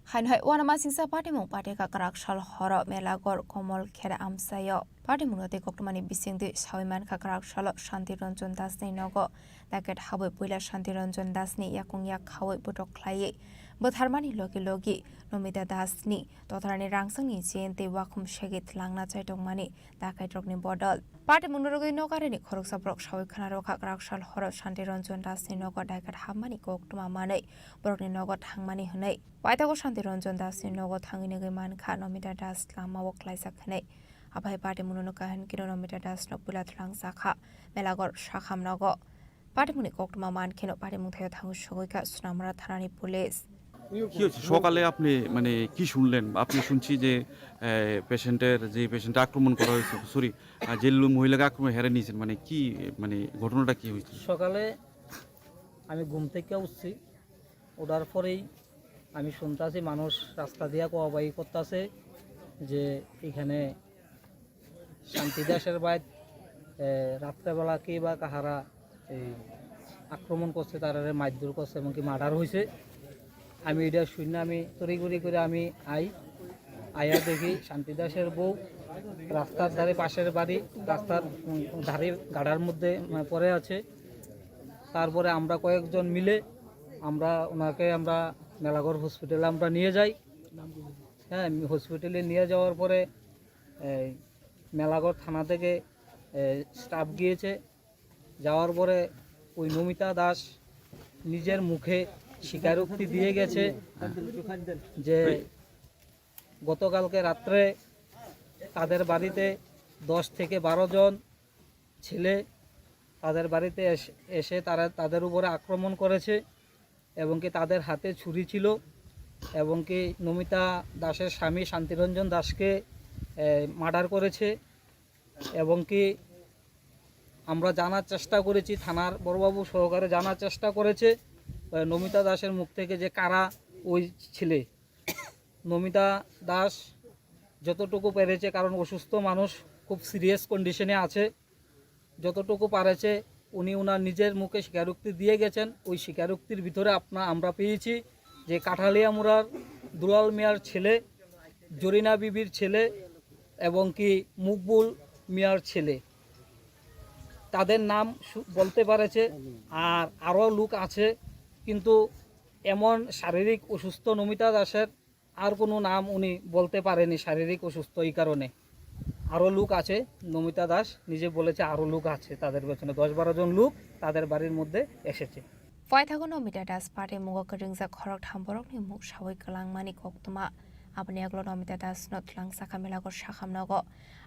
Haino hai uanama singsa patimung patekha kwraksal horo Melagor Komolkher amchaio. Patimungno tei koktwmani bisingtwi sawi mankha kwraksalo Shanti Ranjan Dasni nogo. Daket habwi puila Shanti Ranjan Dasni yakung yak khawi botok khlaiwi Bwtharmani logi logi Nomita Das ni totrani rangsangni chain tei wakhum segwi twlangna chaitokmani dakaitrokni bodol. Patimungno rwgwi nogarini khoroksa borok sawi khna rwkha, kwrak sal horo Shanti Ranjan Das ni nogo daikhat hapmani koktwma manwi borokni nogo thangmani hwnwi. Paithago Shanti Ranjan Das ni nogo thangwi nugwi mankha Nomita Das lamao klaijak hwnwi. Aphai patimungno nukha hwn khe Nomita Das no puila twlangjakha Melagor sakham nogo. Patimungni koktwma man kheno patimung thaio thangwi sogwi kha Sonamura thanani police. কি হয়েছে? সকালে আপনি মানে কি শুনলেন? আপনি শুনছি যে, এ, পেশেন্টের, যে পেশেন্টে আক্রমণ করা হয়েছে, সরি, আ, যে লো-, মহিলাকে আক্রমণ হেরে নিয়েছেন, মানে কি, মানে ঘটনাটা কি হয়েছিল? সকালে আমি ঘুম থেকে উঠছি, ওঠার পরেই আমি শুনতাছি মানুষ রাস্তা দিয়া কোয়াবাই করতাছে যে এখানে শান্তি দাসের বাইত, এ, রাত্রেবেলা কে বা কাহারা এই আক্রমণ করছে, তারারে মারধর করছে, এমনকি মার্ডার হয়েছে। আমি এটা শুনে আমি তড়িঘড়ি করে আমি আই, আইয়া দেখি শান্তি দাসের বউ রাস্তার ধারে, পাশের বাড়ি, রাস্তার, উম, ধারে গাড়ার মধ্যে, উম, পড়ে আছে। তারপরে আমরা কয়েকজন মিলে আমরা ওনাকে আমরা মেলাঘর হসপিটালে আমরা নিয়ে যাই। হ্যাঁ, হসপিটালে নিয়ে যাওয়ার পরে এই মেলাঘর থানা থেকে, এ, স্টাফ গিয়েছে। যাওয়ার পরে ওই নমিতা দাস নিজের মুখে স্বীকারোক্তি দিয়ে গেছে যে গতকালকে রাত্রে তাদের বাড়িতে দশ থেকে বারো জন ছেলে তাদের বাড়িতে এসে, এসে তারা, তাদের উপরে আক্রমণ করেছে এবং কি তাদের হাতে ছুরি ছিল এবং কি নমিতা দাসের স্বামী শান্তিরঞ্জন দাসকে, এ, মার্ডার করেছে এবং কি আমরা জানার চেষ্টা করেছি, থানার বড়বাবু সহকারে জানার চেষ্টা করেছে, এ, নমিতা দাসের মুখ থেকে যে কারা ওই ছেলে। নমিতা দাস যতটুকু পেরেছে, কারণ অসুস্থ মানুষ, খুব সিরিয়াস কন্ডিশনে আছে, যতটুকু পারেছে উনি ওনার নিজের মুখে স্বীকারোক্তি দিয়ে গেছেন। ওই স্বীকারোক্তির ভিতরে আপনা-, আমরা পেয়েছি যে কাঠালিয়া মুড়ার দুলাল মিয়ার ছেলে, জরিনা বিবির ছেলে এবং কি মুকবুল মিয়ার ছেলে, তাদের নাম সু-, বলতে পারেছে। আর আরও লোক আছে, কিন্তু এমন শারীরিক অসুস্থ নমিতা দাসের আর কোনো নাম উনি বলতে পারেনি শারীরিক অসুস্থ এই কারণে। আরও লোক আছে, নমিতা দাস নিজে বলেছে আরও লোক আছে, তাদের পেছনে দশ বারো জন লোক তাদের বাড়ির মধ্যে এসেছে। Paithago Nomita Das patimung o kwrwngjak khoroktham borokni muk sawi kwlangmani koktwma. Aboni yagulo Nomita Das no twlangjakha Melagor sakham nogo.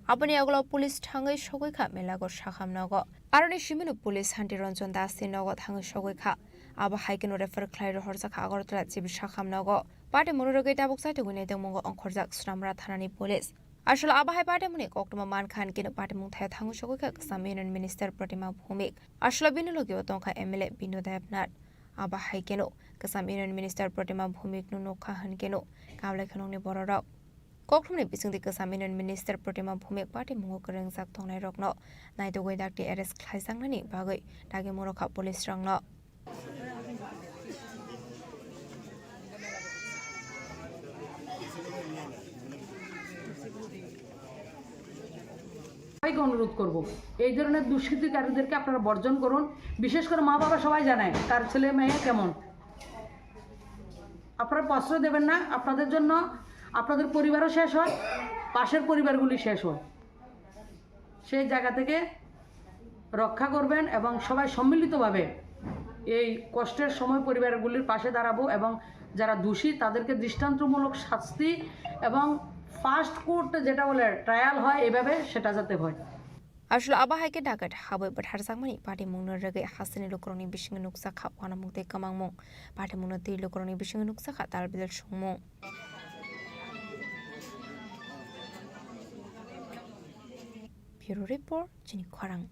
Aboni yagulo police thangwi sogwi kha Melagor sakham nogo. Aroni simino police Shanti Ranjan Das ni nogo thangwi sogwi kha. Abo hai kheno refer khlai rohorjakha Agartala G B sakham nogo. Patimungno rwgwi tabuk chaitugwi naitongmungo ongkhorjak Sonamura thanani police. Aswk abo hai patimungni koktwma mankha hwn kheno patimung thaio thangwi sogwi kha Kwcham Union Minister Protima Bhumik. Aswk bini logio tongkha M L A Binu Debnath. Abo hai kheno Kwcham Union Minister Protima Bhumikno nukha hwn kheno kablai khwnokni bororok. Kokthumni bisingtwi Kwcham Union Minister Protima Bhumik patimungo kwrwngjak tongnairokno naitugwi dakti arrest khlaijaknani bagwi dagimungrokha police rokno. সবাইকে অনুরোধ করব, এই ধরনের দুষ্কৃতিকারীদেরকে আপনারা বর্জন করুন। বিশেষ করে মা বাবা সবাই জানে কার ছেলে মেয়ে কেমন। আপনারা প্রশ্রয় দেবেন না, আপনাদের জন্য আপনাদের পরিবারও শেষ হয়, পাশের পরিবারগুলি শেষ হয়। সেই জায়গা থেকে রক্ষা করবেন এবং সবাই সম্মিলিতভাবে এই কষ্টের সময় পরিবারগুলির পাশে দাঁড়াবো এবং যারা দোষী তাদেরকে দৃষ্টান্তমূলক শাস্তি এবং ফাস্ট কোর্টে যেটা বলে ট্রায়াল হয়, এভাবে সেটা যাতে হয়। Aswk abo hai khe dakat habwi bwtharjakmani patimungno rwgwi hasteni lukurokni bisingo nukjakha uanamung tei kwmangmung. Patimungno twi lukurokni bisingo nukjakha tal bidal songmung. Bureau Report, Chini Khorang.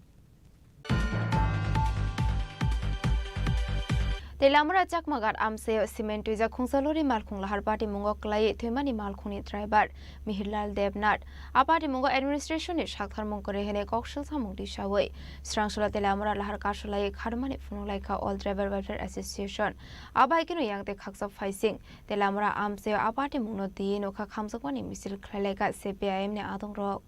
Teliamura Chakmagat amchaio cement twijak khungsa lori malkhung lahar patimungo kwlaiwi thwimani malkhungni driver Mihirlal Debnath. A patimungo administration ni saktharmung kwrwi hwnwi kok swlsamung tisawi Srangsola Teliamura lahar kasolaiwi kharmani phunuk laikha All Driver Welfare Association. Abo hai kheno yang tei khaksa phaising Teliamura amchaio a patimungno twiwi nokha khamjakmani misil khlai laikha C P I M ni adongrok.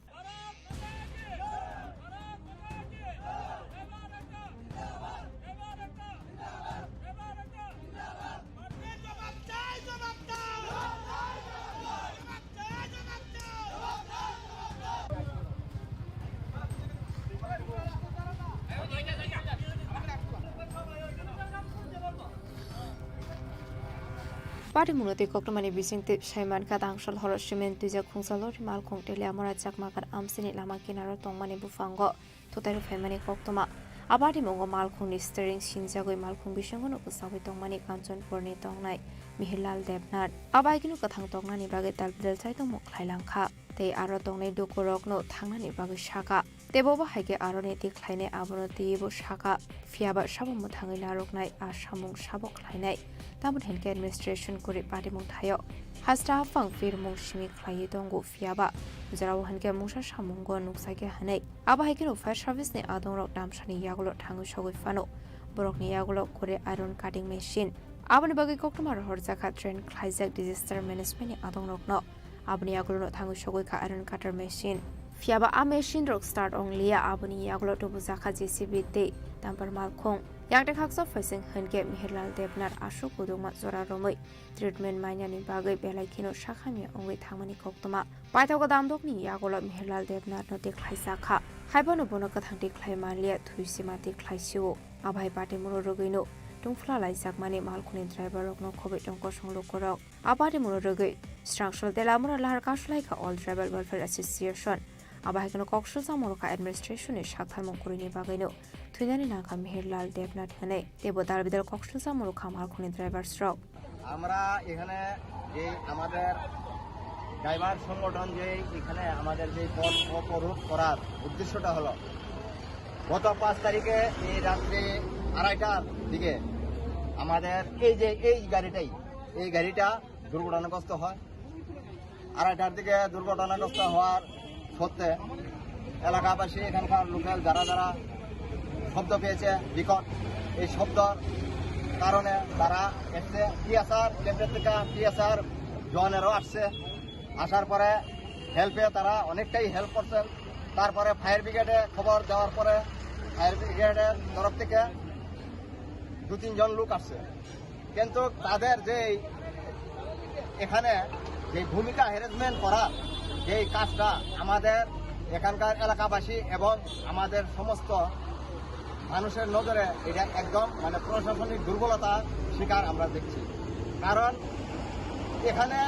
Patimungno tei koktwmani bisingtwi sai mankha, Dangsol horo cement twijak khungsa lori malkhung Teliamura Chakmakar amchini lama kinaro tongmani buphango thutairok phaimani koktwma. A patimungo malkhungni steering sinjagwi malkhung bisingo no kwchagwi tongmani Kanchanpurni tongnai Mihirlal Debnath. A bikeno kwthang tongnani bagwi dalbidal chaitongmo khlai langkha tei aro tongnai dukurokno thangnani bagwi sakha. Tei bo bahai khe aroni twi khlainai abono twiwi bo sakha. Phiyaba sabo mwthangwi narwknai a samung sabo khlainai. Tamoni hinkhe administration kwrwi patimung thaio. Hasta haphang phirmung simi khlaiwi tongo, phiyaba jorao hinkhe mungsa samungo nukjakya hwnwi. Abo hai kheno fire service ni adongrok damsani yagulo thangwi sogwi phano borokni yagulo kwrwi iron cutting machine. Aboni bagwi koktwma rohorjakha train khlaijak disaster management ni adongrokno. Aboni yagulono thangwi sogwi kha iron cutter machine. Phiyaba a machine rok start ong liya, aboni yagulo tubujakha J C B tei dumper malkhung. Yakte khaksa phaising hinkhe Mihirlal Debnath aswk kudungma jora romwi treatment mainani bagwi belai kheno sakhamya wngwi thangmani koktwma. Paithago damdokni yagulo Mihirlal Debnathno tikhlaijakha. Haiphano bono kwthang tikhlai manliya, thwisima tikhlai sio. Abai patimungno rwgwino tungphla laijakmani malkhungni driver rokno khobwi tong kosong lukurok. A patimungno rwgwi Srangsol Telamura lahar kasu laikha All Tribal Welfare Association. Abo hai kheno kok sujak murukha administration ni saktharmung kwrwini bagwino thwinani nangkha Mihirlal Debnath hwnwi. Teibo dalbidal kok sujak murukha malkhungni drivers rok. আমরা এখানে যে আমাদের ড্রাইভার সংগঠন যে এখানে আমাদের যে পথ অবরোধ করার উদ্দেশ্যটা হলো, গত পাঁচ তারিখে এই রাত্রে আড়াইটার দিকে আমাদের এই যে এই গাড়িটাই, এই গাড়িটা দুর্ঘটনাগ্রস্ত হয়। আড়াইটার দিকে দুর্ঘটনাগ্রস্ত হওয়ার সত্ত্বে এলাকাবাসী, এখানকার লোকাল যারা যারা শব্দ পেয়েছে বিকট, এই শব্দর কারণে তারা এসছে। টিএসআর ক্যাম্পের থেকে টিএসআর জওয়ানেরও আসছে। আসার পরে হেল্পে তারা অনেকটাই হেল্প করছেন। তারপরে ফায়ার ব্রিগেডে খবর দেওয়ার পরে ফায়ার ব্রিগেডের তরফ থেকে দু তিনজন লোক আসছে, কিন্তু তাদের যে এখানে যে ভূমিকা হ্যারাসমেন্ট করার যে কাজটা আমাদের এখানকার এলাকাবাসী এবং আমাদের সমস্ত মানুষের নজরে এটা একদম মানে প্রশাসনিক দুর্বলতা শিকার আমরা দেখছি। কারণ এখানে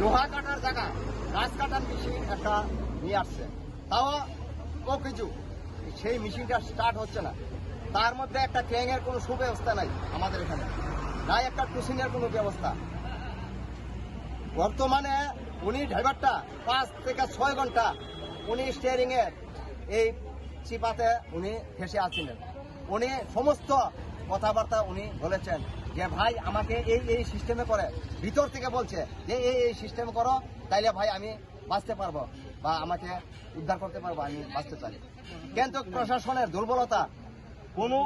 লোহা কাটার জায়গা গাছ কাটার মেশিন একটা নিয়ে আসছে, তাও ও কিছু সেই মেশিনটা স্টার্ট হচ্ছে না। তার মধ্যে একটা ক্রেনের কোনো সুব্যবস্থা নাই আমাদের এখানে, নাই একটা ক্রুশিংয়ের কোনো ব্যবস্থা। বর্তমানে উনি ড্রাইভারটা পাঁচ থেকে ছয় ঘন্টা উনি স্টিয়ারিংয়ের এই চিপাতে উনি ফেঁসে আছিলেন। উনি সমস্ত কথাবার্তা উনি বলেছেন যে, "ভাই, আমাকে এই এই সিস্টেমে করে", ভিতর থেকে বলছে যে, "এই এই সিস্টেম করো, তাইলে ভাই আমি বাঁচতে পারবো বা আমাকে উদ্ধার করতে পারবো, আমি বাঁচতে চাই।" কিন্তু প্রশাসনের দুর্বলতা, কোনো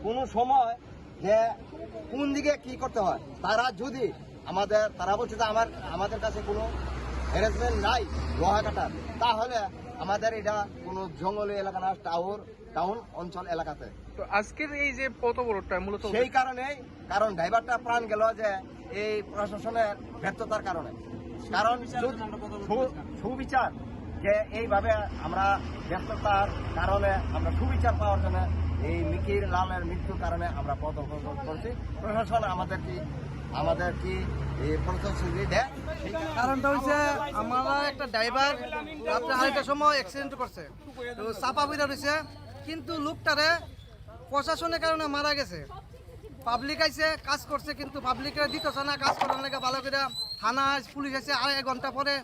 কোনো সময় যে কোন দিকে কি করতে হয়, তারা যদি আমাদের, তারা বলছে যে আমার, আমাদের কাছে কোনো অ্যারেঞ্জমেন্ট নাই লোহা কাটার, তাহলে আমাদের এটা কোনো জঙ্গলি এলাকা না, টাউন, টাউন অঞ্চল এলাকাতে। তো আজকের এই যে পথ অবরোধটা মূলত সেই কারণেই, কারণ ড্রাইভারটা প্রাণ গেল যে এই প্রশাসনের ব্যর্থতার কারণে। কারণ সু-, সু-, সুবিচার যে এইভাবে আমরা ব্যস্ততার কারণে আমরা সুবিচার পাওয়ার জন্য এই মিকির লালের মৃত্যুর কারণে আমরা পথ অবরোধ করছি। প্রশাসন আমাদের কি, আমাদের কি এই প্রতিশ্রুতি দেয়? কারণটা হচ্ছে আমরা একটা ড্রাইভার রাত্রে আড়াইটার সময় অ্যাক্সিডেন্ট করছে, তো চাপা পড়ে রয়েছে, কিন্তু লোকটারে প্রশাসনের কারণে মারা গেছে। পাবলিক আইছে, কাজ করছে, কিন্তু পাবলিকরা দিতেছে না কাজ করার লাগে ভালো করে। থানা পুলিশ আছে, আড়াই ঘন্টা পরে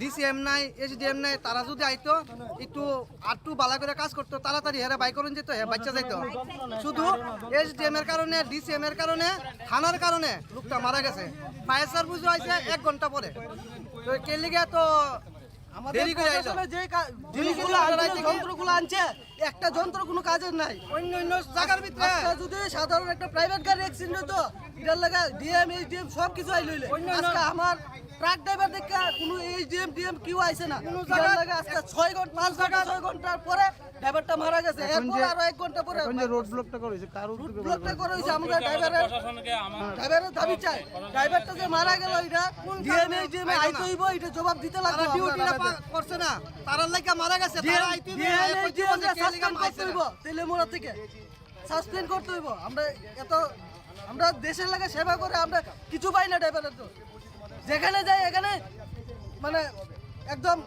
ডিসিএম নাই, এসডিএম নাই, তারা যদি আইতো একটু আটটু ভালো করে কাজ করতো, তাড়াতাড়ি হেরা বাই করুন যেত, হে বাচ্চা যাইতো। শুধু এসডিএম এর কারণে, ডিসিএম এর কারণে, থানার কারণে লোকটা মারা গেছে। ফায়ার সার্ভিসও আইছে এক ঘন্টা পরে। তো কে লিগে তো আমাদের দেরি করে আইলো। প্রশাসনে যে কা-, জিনিসগুলো আনছে, যন্ত্রগুলো আনছে, একটা যন্ত্র কোনো কাজের নাই। অন্য অন্য জায়গার ভিতরে আজকে যদি সাধারণ একটা প্রাইভেট গাড়ি অ্যাক্সিডেন্ট হতো, এটার লাগা ডিএম, এইচডিএম সব কিছু আইলো হইলে। অন্য অন্য আজকে আমার ট্রাক ড্রাইভার দেখে কোনো এইচডিএম, ডিএম কেউ আইছে না। কোনো এটার জায়গা লাগা আজকে ছয় ঘন্টা, পাঁচ ঘন্টা, ছয় ঘন্টার পরে ড্রাইভারটা মারা গেছে। এখন এরপর যে, আরো এক ঘন্টা পরে এখন যে রোড ব্লকটা করা হয়েছে, কার উদ্যোগে রোড ব্লকটা করা হয়েছে? আমরা ড্রাইভারের, প্রশাসনকে আমার ড্রাইভারের দাবি চাই। ড্রাইভারটা যে মারা গেল, এটা কোন ডিএম, কারণে এইচডিএম এ আইতে হইব, এটা জবাব দিতে লাগবে। তারা ডিউটি না পা-, করছে না, তারার লাগা মারা গেছে। তারা আইতে হইব, ডিএম, এখন কি এইচডিএম বলছে, কে লেগে সাসপেন্ড করতে হইব, তেলেমুরা থেকে সাসপেন্ড করতে হইব। আমরা এত আমরা দেশের লাগে সেবা করে আমরা কিছু পাই না ড্রাইভারের তো। যেখানে যাই এখানে মানে একদম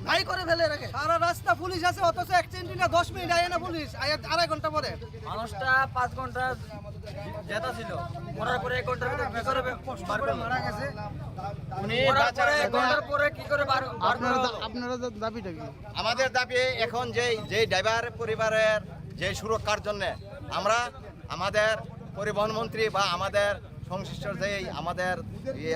নাই করে ফেলে রাখে। সারা রাস্তা পুলিশ আছে, অথচ এক সেন্টি না, দশ মিনিট আয় না পুলিশ, আয় আড়াই ঘন্টা পরে। মানুষটা পাঁচ ঘন্টা যেটা ছিল, মরার পরে এক ঘন্টার ভিতরে কি করে বে-, বার করলো? মারা গেছে। উনি মরার পরে এক ঘন্টার পরে কি করে বার, বার করা আপনারা হলো? দা-, আপনারা দা-, দাবিটা কি? আমাদের দাবি এখন যেই, যেই ড্রাইভার পরিবারের যে সুরক্ষার জন্য আমরা আমাদের পরিবহন মন্ত্রী বা আমাদের সংশ্লিষ্ট যেই আমাদের ইয়ে,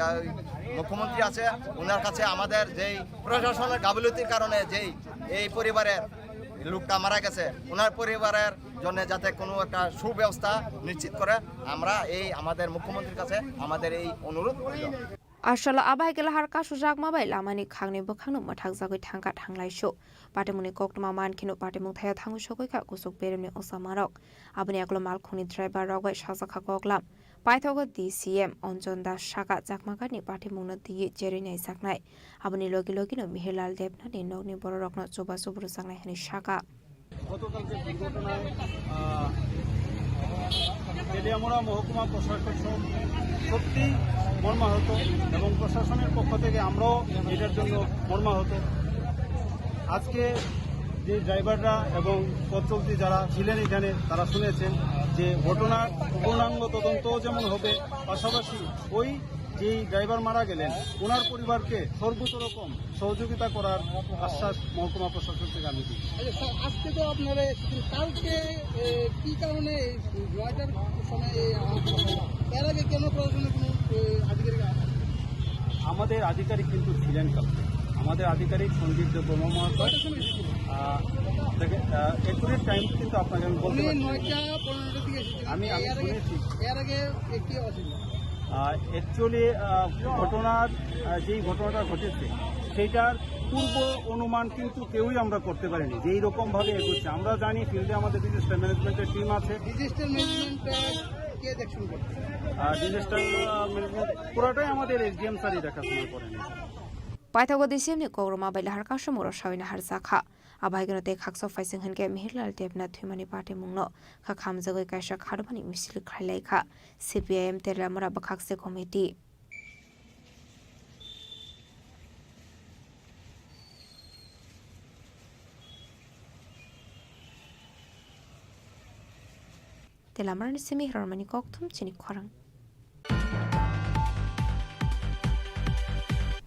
মুখ্যমন্ত্রী আছে, ওনার কাছে আমাদের যেই প্রশাসনের গাফিলতির কারণে যেই এই পরিবারের লোকটা মারা গেছে, ওনার পরিবারের জন্য যাতে কোনো একটা সুব্যবস্থা নিশ্চিত করে, আমরা এই আমাদের মুখ্যমন্ত্রীর কাছে আমাদের এই অনুরোধ রইল। Aswk o bahai khe lahar kasu jakma bai lamani khangni bwkhakno mwthakjagwi thangkha thanglaisu. Patimungni koktwma mankheno patimung thaio thangwi sogwi kha kuchuk beremni ochamarok. Aboni yagulo malkhungni driver rok bai sajak kha koklam. Paithago D C M Anjan Das saka chakma ghatni patimungno twiwi cherwi naijaknai. Aboni logi logino Mihirlal Debnathni nokni bororokno chubachu rwjaknai hwnwi saka. গতকালকে দুর্ঘটনায়, আহ, তেলিয়ামুড়া মহকুমা প্রশাসন সত্যি মর্মাহত এবং প্রশাসনের পক্ষ থেকে আমরাও এটার জন্য মর্মাহত। আজকে যে ড্রাইভাররা এবং পথ চলতি যারা ছিলেন এখানে, তারা শুনেছেন যে ঘটনার পূর্ণাঙ্গ তদন্ত যেমন হবে, পাশাপাশি ওই যেই ড্রাইভার মারা গেলেন, ওনার পরিবারকে সর্বতোরকম সহযোগিতা করার আশ্বাস মহকুমা প্রশাসন থেকে আমি দিই। আচ্ছা স্যার, আজকে তো আপনারা এসেছেন, কালকে, এ, কি কারণে এই নয়টার সময় এই আহত হলেন? এর আগে কেন প্রশাসনের কোনো, এ, আধিকারিক আ-, আমাদের আধিকারিক কিন্তু ছিলেন কালকে। আমাদের আধিকারিক সঞ্জিত দেববর্মা মহাশয়, কয়টার সময় এসেছিলেন? আহ, দেখে, আহ, অ্যাকুরেট টাইম কিন্তু আপনাকে আমি বলতে উনি পারছি না। নয়টা পনেরোটার দিকে এসেছিলেন। আমি, আমি এর আগে, শুনেছি। এর আগে একটি অসুবিধা। আহ, অ্যাকচুয়ালি, আহ, ঘটনার, আহ, যেই ঘটনাটা ঘটেছে, সেইটার পূর্ব অনুমান কিন্তু কেউই আমরা করতে পারিনি যে এইরকম ভাবে এগোচ্ছে। আমরা জানি ফিল্ডে আমাদের ডিজাস্টার ম্যানেজমেন্টের টিম আছে। ডিজাস্টার ম্যানেজমেন্ট, আহ, কে দেখছেন করছে? আহ, ডিজাস্টার, আহ, ম্যানেজমেন্ট পুরাটাই আমাদের এসডিএম স্যারই দেখাশোনা করেন। Paithago D C M ni kokrwma bai lahar kasu moro sawi naharjakha. Abo hai kheno tei khaksa phaising hinkhe Mihirlal Debnath thwimani patimungno kha khamjagwi kaisa kharmani misil khlailaikha C P I M Teliamura bwkhakse committee. Telamarani simi rormani kokthum chini khorang.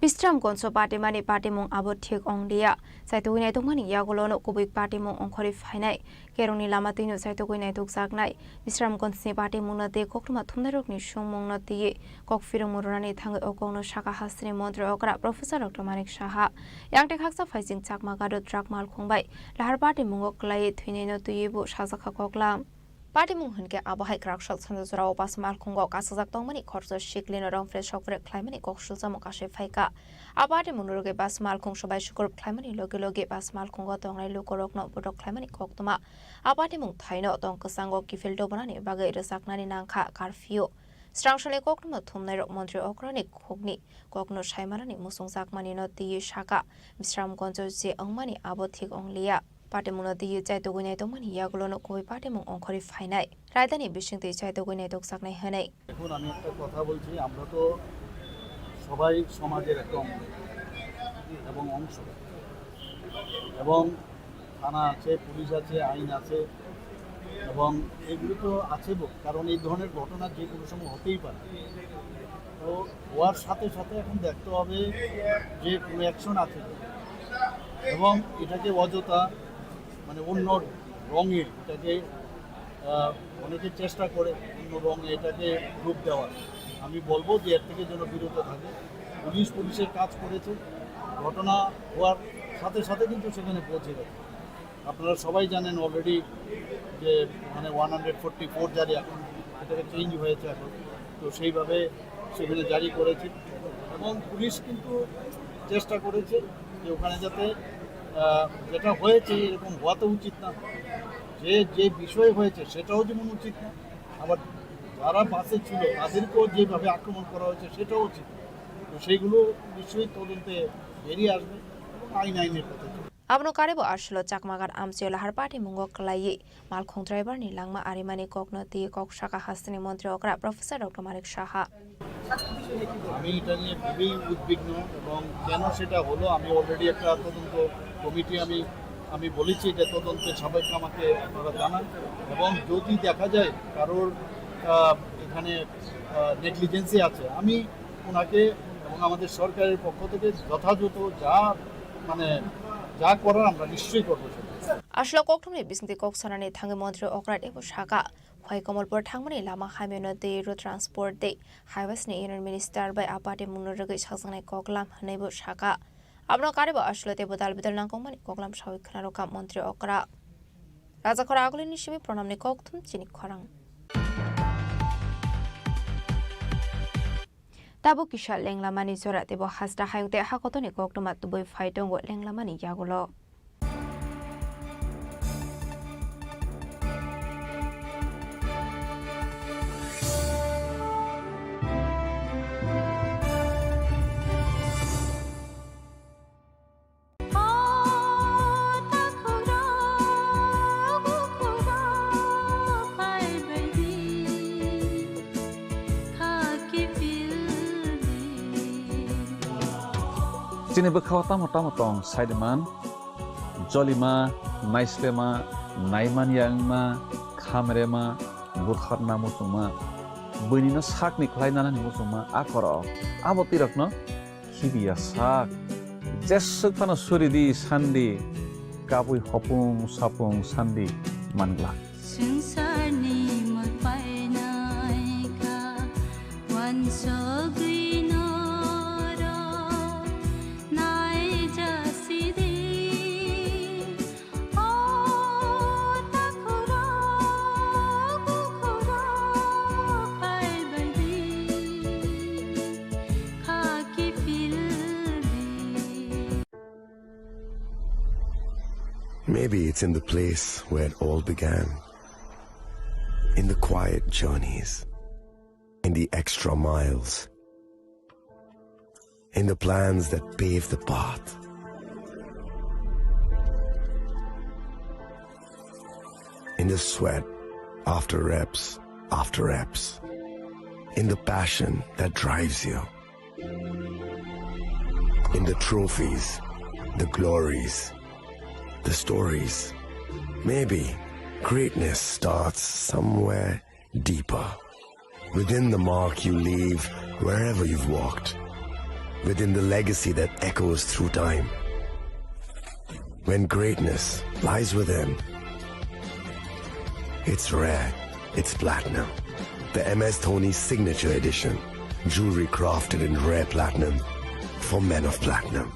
Bisramgonjo patimani patimung abo thik ong liya. Chaitugwi naitugmani yagulono kubui patimung ongkhorwi phainai. Kerongni lama twino chaitugwi naitukjaknai. Bisramgonjni patimungno tei koktwma thumnairokni sungmungno twiwi kok phirwngmung rwnani thangwi o kokno saka hasteni montri okra Professor Doctor Manik Saha. Yang tei khaksa phaising chakma gado truck malkhung bai lahar patimungo kwlaiwi thwinaino twiwi bo sajakha koklam. Patimung hinkhe abo hai kwraksal sanja jorao bus malkhungo kasajak tongmani khoroksa siklino rong phre sok phre khlaimani kok sulchamo kasui phaikha. A patimung rwgwi bus malkhung sobai sukurup khlaimani logi logi bus malkhungo tongnai lukurokno bodok khlaimani koktwma. A patimung thaino tong kwchango kiphil dobonani bagwi rwchapnani nangkha curfew. Srangsalni koktwma thumnairok montri okrani khukni kokno saimanani muchungjakmanino twiwi saka, Bisramgonjo je wngmani abo thik wng liya. Patimungno twiwi chaitugwi naitokmani yagulono kubui patimung ongkhorwi phainai. Raidani bisingtwi chaitugwi naitokjaknai hwnwi। এখন আমি একটা কথা বলছি, আমরা তো সবাই সমাজের একটা অঙ্গ এবং অংশ, এবং থানা আছে, পুলিশ আছে, আইন আছে, এবং এগুলো তো আছে, কারণ এই ধরনের ঘটনা যে কোনো সময় হতেই পারে। তো হওয়ার সাথে সাথে এখন দেখতে হবে যে কোনো অ্যাকশন আছে কিনা। এবং এটাকে অযথা, মানে, অন্য রঙে এটাকে, আহ, অনেকে চেষ্টা করে অন্য রঙে এটাকে রূপ দেওয়ার। আমি বলবো যে এর থেকে যেন বিরত থাকে। পুলিশ পুলিশের কাজ করেছে, ঘটনা হওয়ার সাথে সাথে কিন্তু সেখানে পৌঁছে গেছে। আপনারা সবাই জানেন অলরেডি যে ওখানে ওয়ান হান্ড্রেড ফোরটি ফোর জারি, এখন এটাকে চেঞ্জ হয়েছে এখন। তো সেইভাবে সেখানে জারি করেছে এবং পুলিশ কিন্তু চেষ্টা করেছে যে ওখানে যাতে, আহ, যেটা হয়েছে এরকম হওয়া তো উচিত না, যে, যে বিষয়ে হয়েছে সেটাও যেমন উচিত না, আবার যারা বাসে ছিল তাদেরকেও যেভাবে আক্রমণ করা হয়েছে সেটাও উচিত না। তো সেইগুলো নিশ্চয়ই তদন্তে বেরিয়ে আসবে এবং আইন আইনের পথে চলবে। Abono karwi bo aswlo Chakmagar amchaio lahar patimungo kwlaiwi malkhung driver ni langma arimani kokno twiwi kok sakha hasteni montri okra Professor Doctor Manik Saha. আমি এটা নিয়ে খুবই উদ্বিগ্ন এবং কেন সেটা হলো আমি already একটা তদন্ত কমিটি আমি আমি বলেছি যে তদন্তে সাপেক্ষে আমাকে আপনারা জানান এবং যদি দেখা যায় কারোর আহ, এখানে নেগলিজেন্সি আছে আমি ওনাকে এবং আমাদের সরকারের পক্ষ থেকে যথাযথ যা মানে যা করার আমরা নিশ্চয়ই করবো সেটা। Aswlo kokthumni bisingtwi kok sanani thangwi montri okra teibo sakha, Phai Komolpur thangmani lama hamyano tei road transport tei highways ni union minister bai a party mungno rwgwi sakjaknai koklam hwnwibo sakha. Abono karwi bo aswlo teibo dal bidal nangkukmani koklam sawi khwnarokha montri okra. Rajakhor Agulini simi Pranamni kokthum chini khorang. Tabuk kisa lenglamani jora teibo hasta hayung tei hakotoni koktwma tubui phai tongo lenglamani yagulo. Chini bwkhao tamo tamo tong, saiman, jolima, naislema, naimanya wngma, khamrema, butharna muchungma, buinino sakni khlai nanani muchungma, a korok, abo twi rokno khibiya sak. Jeswk phano suri di sandi, kabui hopung sapung sandi mangla. Swngcharni mwtai naikha, wansugwi norok naijasidi. O takhurok, bukhurok phaibaidi, khaki phildi. Maybe it's in the place where it all began. In the quiet journeys. In the extra miles. In the plans that pave the path. In the sweat after reps after reps. In the passion that drives you. In the trophies, the glories, the stories. Maybe greatness starts somewhere deeper. Within the mark you leave wherever you've walked. Within the legacy that echoes through time. When greatness lies within, it's rare, it's platinum. The M S Dhoni Signature Edition. Jewelry crafted in rare platinum for men of platinum.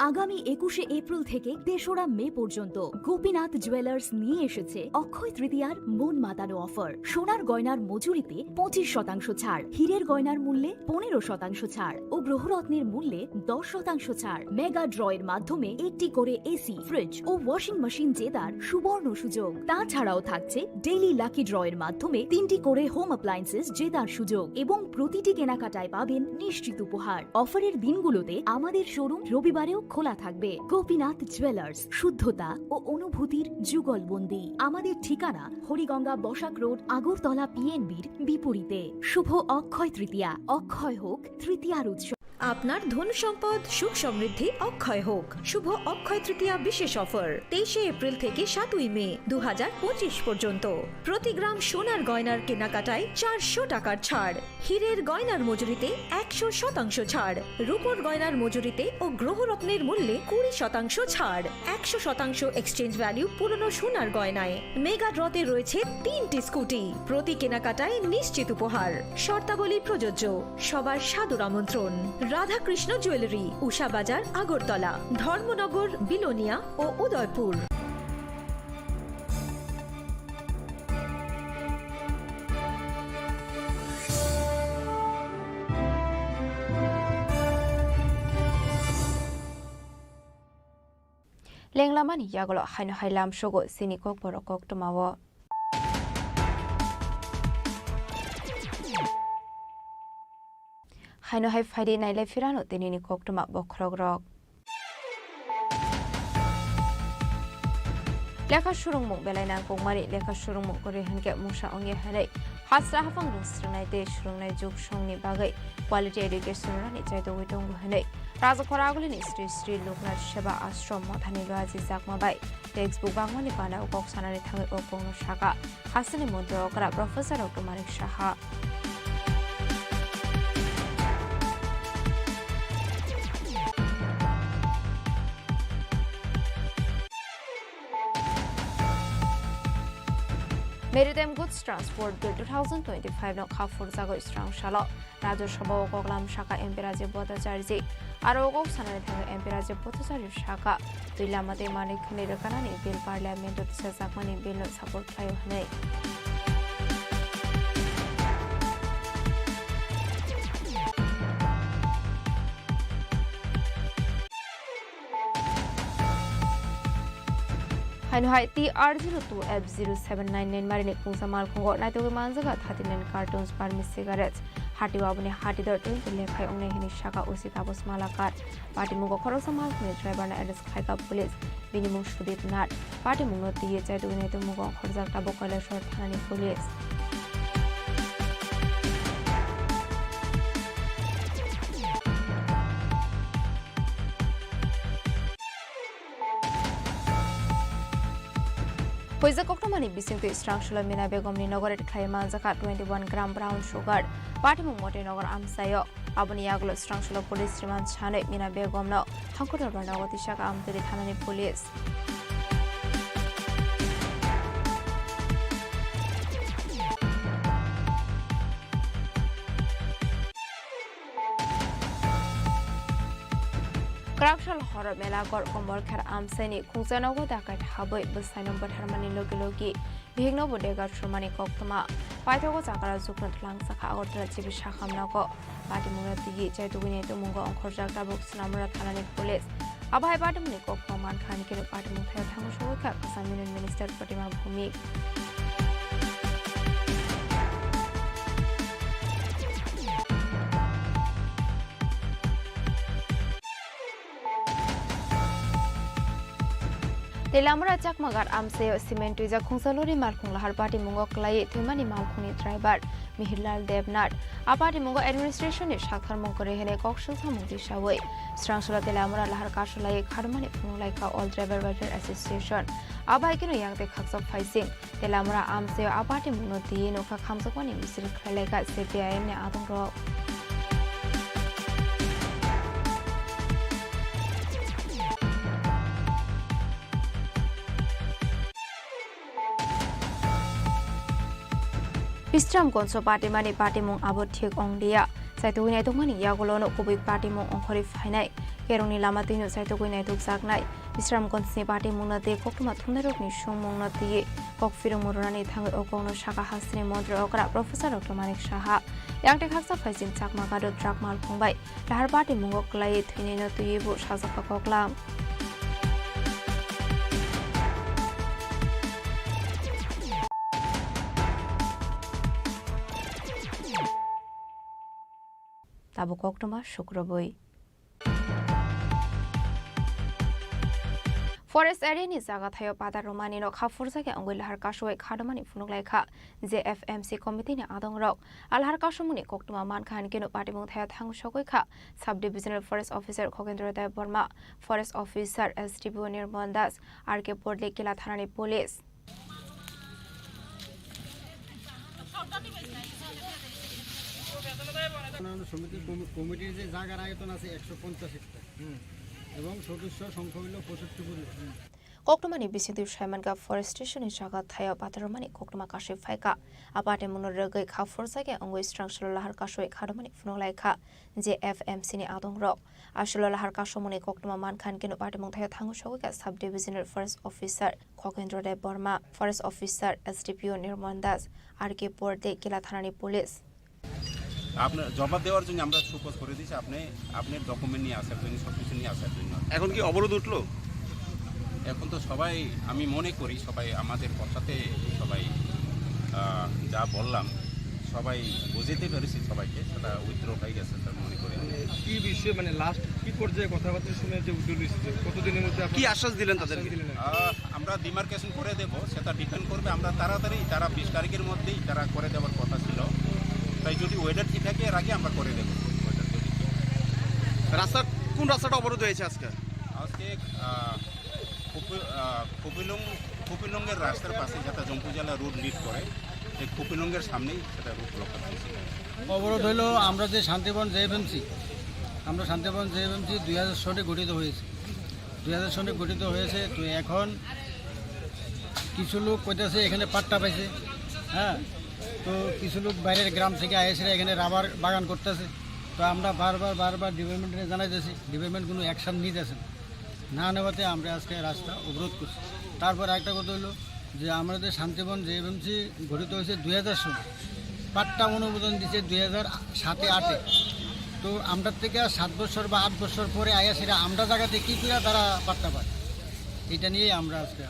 আগামী একুশে এপ্রিল থেকে তেসরা মে পর্যন্ত গোপীনাথ জুয়েলার্স নিয়ে এসেছে অক্ষয় তৃতীয়ার মন মাতানো অফার। সোনার গয়নার মজুরিতে পঁচিশ শতাংশ ছাড়, হীরের গয়নার মূল্যে পনেরো শতাংশ ছাড় ও গ্রহরত্নের মূল্যে দশ শতাংশ ছাড়। মেগা ড্রয়ের মাধ্যমে একটি করে এসি, ফ্রিজ ও ওয়াশিং মেশিন জেতার সুবর্ণ সুযোগ। তাছাড়াও থাকছে ডেইলি লাকি ড্রয়ের মাধ্যমে তিনটি করে হোম অ্যাপ্লায়েন্সেস জেতার সুযোগ এবং প্রতিটি কেনাকাটায় পাবেন নিশ্চিত উপহার। অফারের দিনগুলোতে আমাদের শোরুম রবিবারেও খোলা থাকবে। গোপীনাথ জুয়েলার্স, শুদ্ধতা ও অনুভূতির যুগলবন্দি। আমাদের ঠিকানা হরিগঙ্গা বসাক রোড, আগরতলা পিএনবির বিপরীতে। শুভ অক্ষয় তৃতীয়া, অক্ষয় হোক তৃতীয়ার উৎসব। আপনার ধন সম্পদ সুখ সমৃদ্ধি অক্ষয় হোক। শুভ অক্ষয় তৃতীয়া বিশেষ অফার, তেইশে এপ্রিল থেকে সাতই মে দু হাজার পঁচিশ পর্যন্ত। প্রতি গ্রাম সোনার গয়নার কেনাকাটায় চারশো টাকার ছাড়, হীরের গয়নার মজুরিতে একশো শতাংশ ছাড়, রূপোর গয়নার মজুরিতে ও গ্রহরত্নের মূল্যে কুড়ি শতাংশ ছাড়, একশো শতাংশ এক্সচেঞ্জ ভ্যালু পুরনো সোনার গয়নায়। মেগা ড্রতে রয়েছে তিনটি স্কুটি, প্রতি কেনাকাটায় নিশ্চিত উপহার। শর্তাবলী প্রযোজ্য। সবার সাদর আমন্ত্রণ। রাধাকৃষ্ণ জুয়েলারি, উষা বাজার, আগরতলা, ধর্মনগর, বিলোনিয়া ও Udaipur. Lenglamani yagulo haino hai lamsogo chini kokborok koktwmao. Haino hai phaidi nailai phirano tinini koktwma bokhorokrok. Lekha surungmung belai nangkukmani lekha surungmung kwrwi hwnkhe mungsa wngya hwnwi hasra haphang rwng swrwngnai tei swrwngnai juk songni bagwi quality education rwnani chaitogwi tongo hwnwi Rajakhor Agulini Sri Sri Loknath Seva Ashram Mothani Luaji Chakma bai textbook bangmani panda o kok sanani thangwi o kokno sakha. Hasteni montri okra Professor Doctor Manik Saha. Maritime Goods Transport Bill two thousand twenty-five no kha phurjagwi srang salo Rajya Sabha o koklam sakha M P Rajiv Bhattacharjee. Aro o kok sanani thangwi M P Rajiv Bhattacharjee sakha, twi lama tei manwi khwnwi rwkhanani bill Parliament o tisajakmani bill no support khlaio hwnwi. Haino hai T R zero two F zero seven nine nine marini kungsa malkhungo naitugwi manjaga thirty nine cartons Burmese cigarettes. Hati o aboni hati dor twenty lekhai wngnai hwnwi sakha O C Taposh Malakar. Patimungo khoroksa malkhungni driver no arrest khlaikha police. Bini mung Sudip Nath. Patimungno twiwi chaitugwi naitugmungo ongkhorjak tabuk Kailasor thanani police. Huijak koktwmani bisingtwi Srangsula Mina Begumni nogo raid khlai manjakha twenty one gram brown sugar. Patimung Motinagar amchaio. Aboni yagulo Srangsula police remand sanwi Mina Begumno Hangkotor Barnago tisakha Amtwtwi thanani police. Kwraksal horo mela gor Kombolkher amchaini khungsa nogo dakai habwi bwsaino bwtharmani logi logi bihikno bo dega sumani koktwma. Paithago chakra jukno twlangjakha Agartala G B Sakham nogo. Patimungno twiwi chaitugwini tongmungo ongkhorjak tabuk Sonamura thanani police. Abo hai patimungni koktwma mankha, haini khe patimung thaio thango sogwi kha Kwcham Union Minister Pratima Bhowmik. Telamura Chakmagar amchaio cement twijak khungsa lori malkhung lahar patimungo kwlaiwi thwimani malkhungni driver Mihirlal Debnath. A patimungo administration ni saktharmung kwrwi hwnwi kok swngsamung tisawi Srangsula Telamura lahar kasu laiwi kharmani phunukhlaikha All Driver Welfare Association. Abo hai kheno yang tei khaksa phaising Telamura amchaio a patimungno twiwi nokha khamjakmani misil khlailaikha C P I M ni adongrok. Bisramganjo patimani patimung abo thik ong liya. Chaitugwi naitugmani yagulono kubui patimung ongkhorwi phainai. Kerongni lama twino chaitugwi naitukjaknai. Bisramganjni patimungno tei koktwma thumnairokni songmungno twiwi kok phirwngmung rwnani thangwi o kokno sakha hasteni montri okra Professor Doctor Manik Saha. Yang tei khaksa phaising Chakma gado truck malkhung bai lahar patimungo kwlaiwi thwinaino twiwi bo sajakha koklam. Tabuk koktwma sukrubwi. Forest area ni jaga thaio pata rwmani no kha phurjakya wngwi lahar kasui khadomani phunuk lai kha J F M C committee ni adongrok. A lahar kasumungni koktwma mankha hinkhe no patimung thaio thango sogwi kha Sub Divisional Forest Officer Khogendra Debbarma, Forest Officer S D P O Nirmal Das, R K Porli Kila thanani police. উন্নয়ন সমিতির কমি-, কমিটির যে জায়গার আয়তন আছে একশো পঞ্চাশ হেক্টর এবং সদস্য সংখ্যা হইল পঁচাত্তর পরিবার। Koktwmani bisingtwi saimankha forestation ni jaga thaio patarwmani koktwma kasui phaikha. A patimungno rwgwi kha phurjakya wngwi srangsalo lahar kasui khadomani phunuk laikha J F M C ni adongrok. Aswklo lahar kasumungni koktwma mankha hinkhe no patimung thaio thango sogwi kha Sub Divisional Forest Officer Khokendra Debbarma, Forest Officer S D P O Nirmal Das, R K Porli Kila thanani police. আপনার জবাব দেওয়ার জন্য আমরা শোকজ করে দিয়েছি, আপনি আপনার ডকুমেন্ট নিয়ে আসার জন্য, সব কিছু নিয়ে আসার জন্য। এখন কি অবরোধ উঠলো? এখন তো সবাই, আমি মনে করি সবাই আমাদের কথাতে সবাই, আহ, যা বললাম, সবাই বুঝাইতে পেরেছি সবাইকে, সেটা উইথড্র হয়ে গেছে স্যার, মনে করি। মানে কি বিষয়ে, মানে লাস্ট কি পর্যায়ে কথাবার্তা শুনে যে উইথড্র নিচ্ছে, কতদিনের মধ্যে কি আপনারা আশ্বাস দিলেন তাদেরকে? আশ্বাস দিলেন আর কি? আহ, আমরা ডিমার্কেশন করে দেব, সেটা ডিপেন্ড করবে, আমরা তাড়াতাড়ি, তারা বিশ তারিখের মধ্যেই তারা করে দেওয়ার কথা ছিল, তাই যদি ওয়েদার ঠিক থাকে এর আগে আমরা করে দেব। ওয়েদার যদি ঠিক থাকে। রাস্তা, কোন রাস্তাটা অবরোধ হয়েছে আজকে? আজকে আহ, কপি-, আহ, কপিলং, কপিলংয়ের রাস্তার পাশে যেটা জম্পুজলা রোড লিড করে, এই কপিলংয়ের সামনেই সেটা রোড ব্লক করা হয়েছিল। অবরোধ হইলো আমরা যে শান্তিবন জেএফএমসি, আমরা শান্তিবন জেএফএমসি দুই হাজার সনে গঠিত হয়েছে, দুই হাজার সনে গঠিত হয়েছে। তো এখন কিছু লোক কইতাছে এখানে পাট্টা পাইছে, হ্যাঁ, তো কিছু লোক বাইরের গ্রাম থেকে আইসে এখানে রাবার বাগান করতেছে। তো আমরা বারবার বারবার ডিপার্টমেন্টে জানাই দিয়েছি, ডিপার্টমেন্ট কোনো অ্যাকশন নিতেছে না। না নেওয়াতে আমরা আজকে রাস্তা অবরোধ করছি। তারপর একটা কথা হলো যে আমাদের শান্তিবন জেএফএমসি গঠিত হয়েছে দুই হাজার সনে, পাট্টা অনুমোদন দিছে দুই হাজার সাতে আটে। তো আমরা থেকে সাত বছর বা আট বছর পরে আয়া সেটা আমরা জায়গাতে কী করে তারা পাট্টা পায়, এটা নিয়েই আমরা আজকে।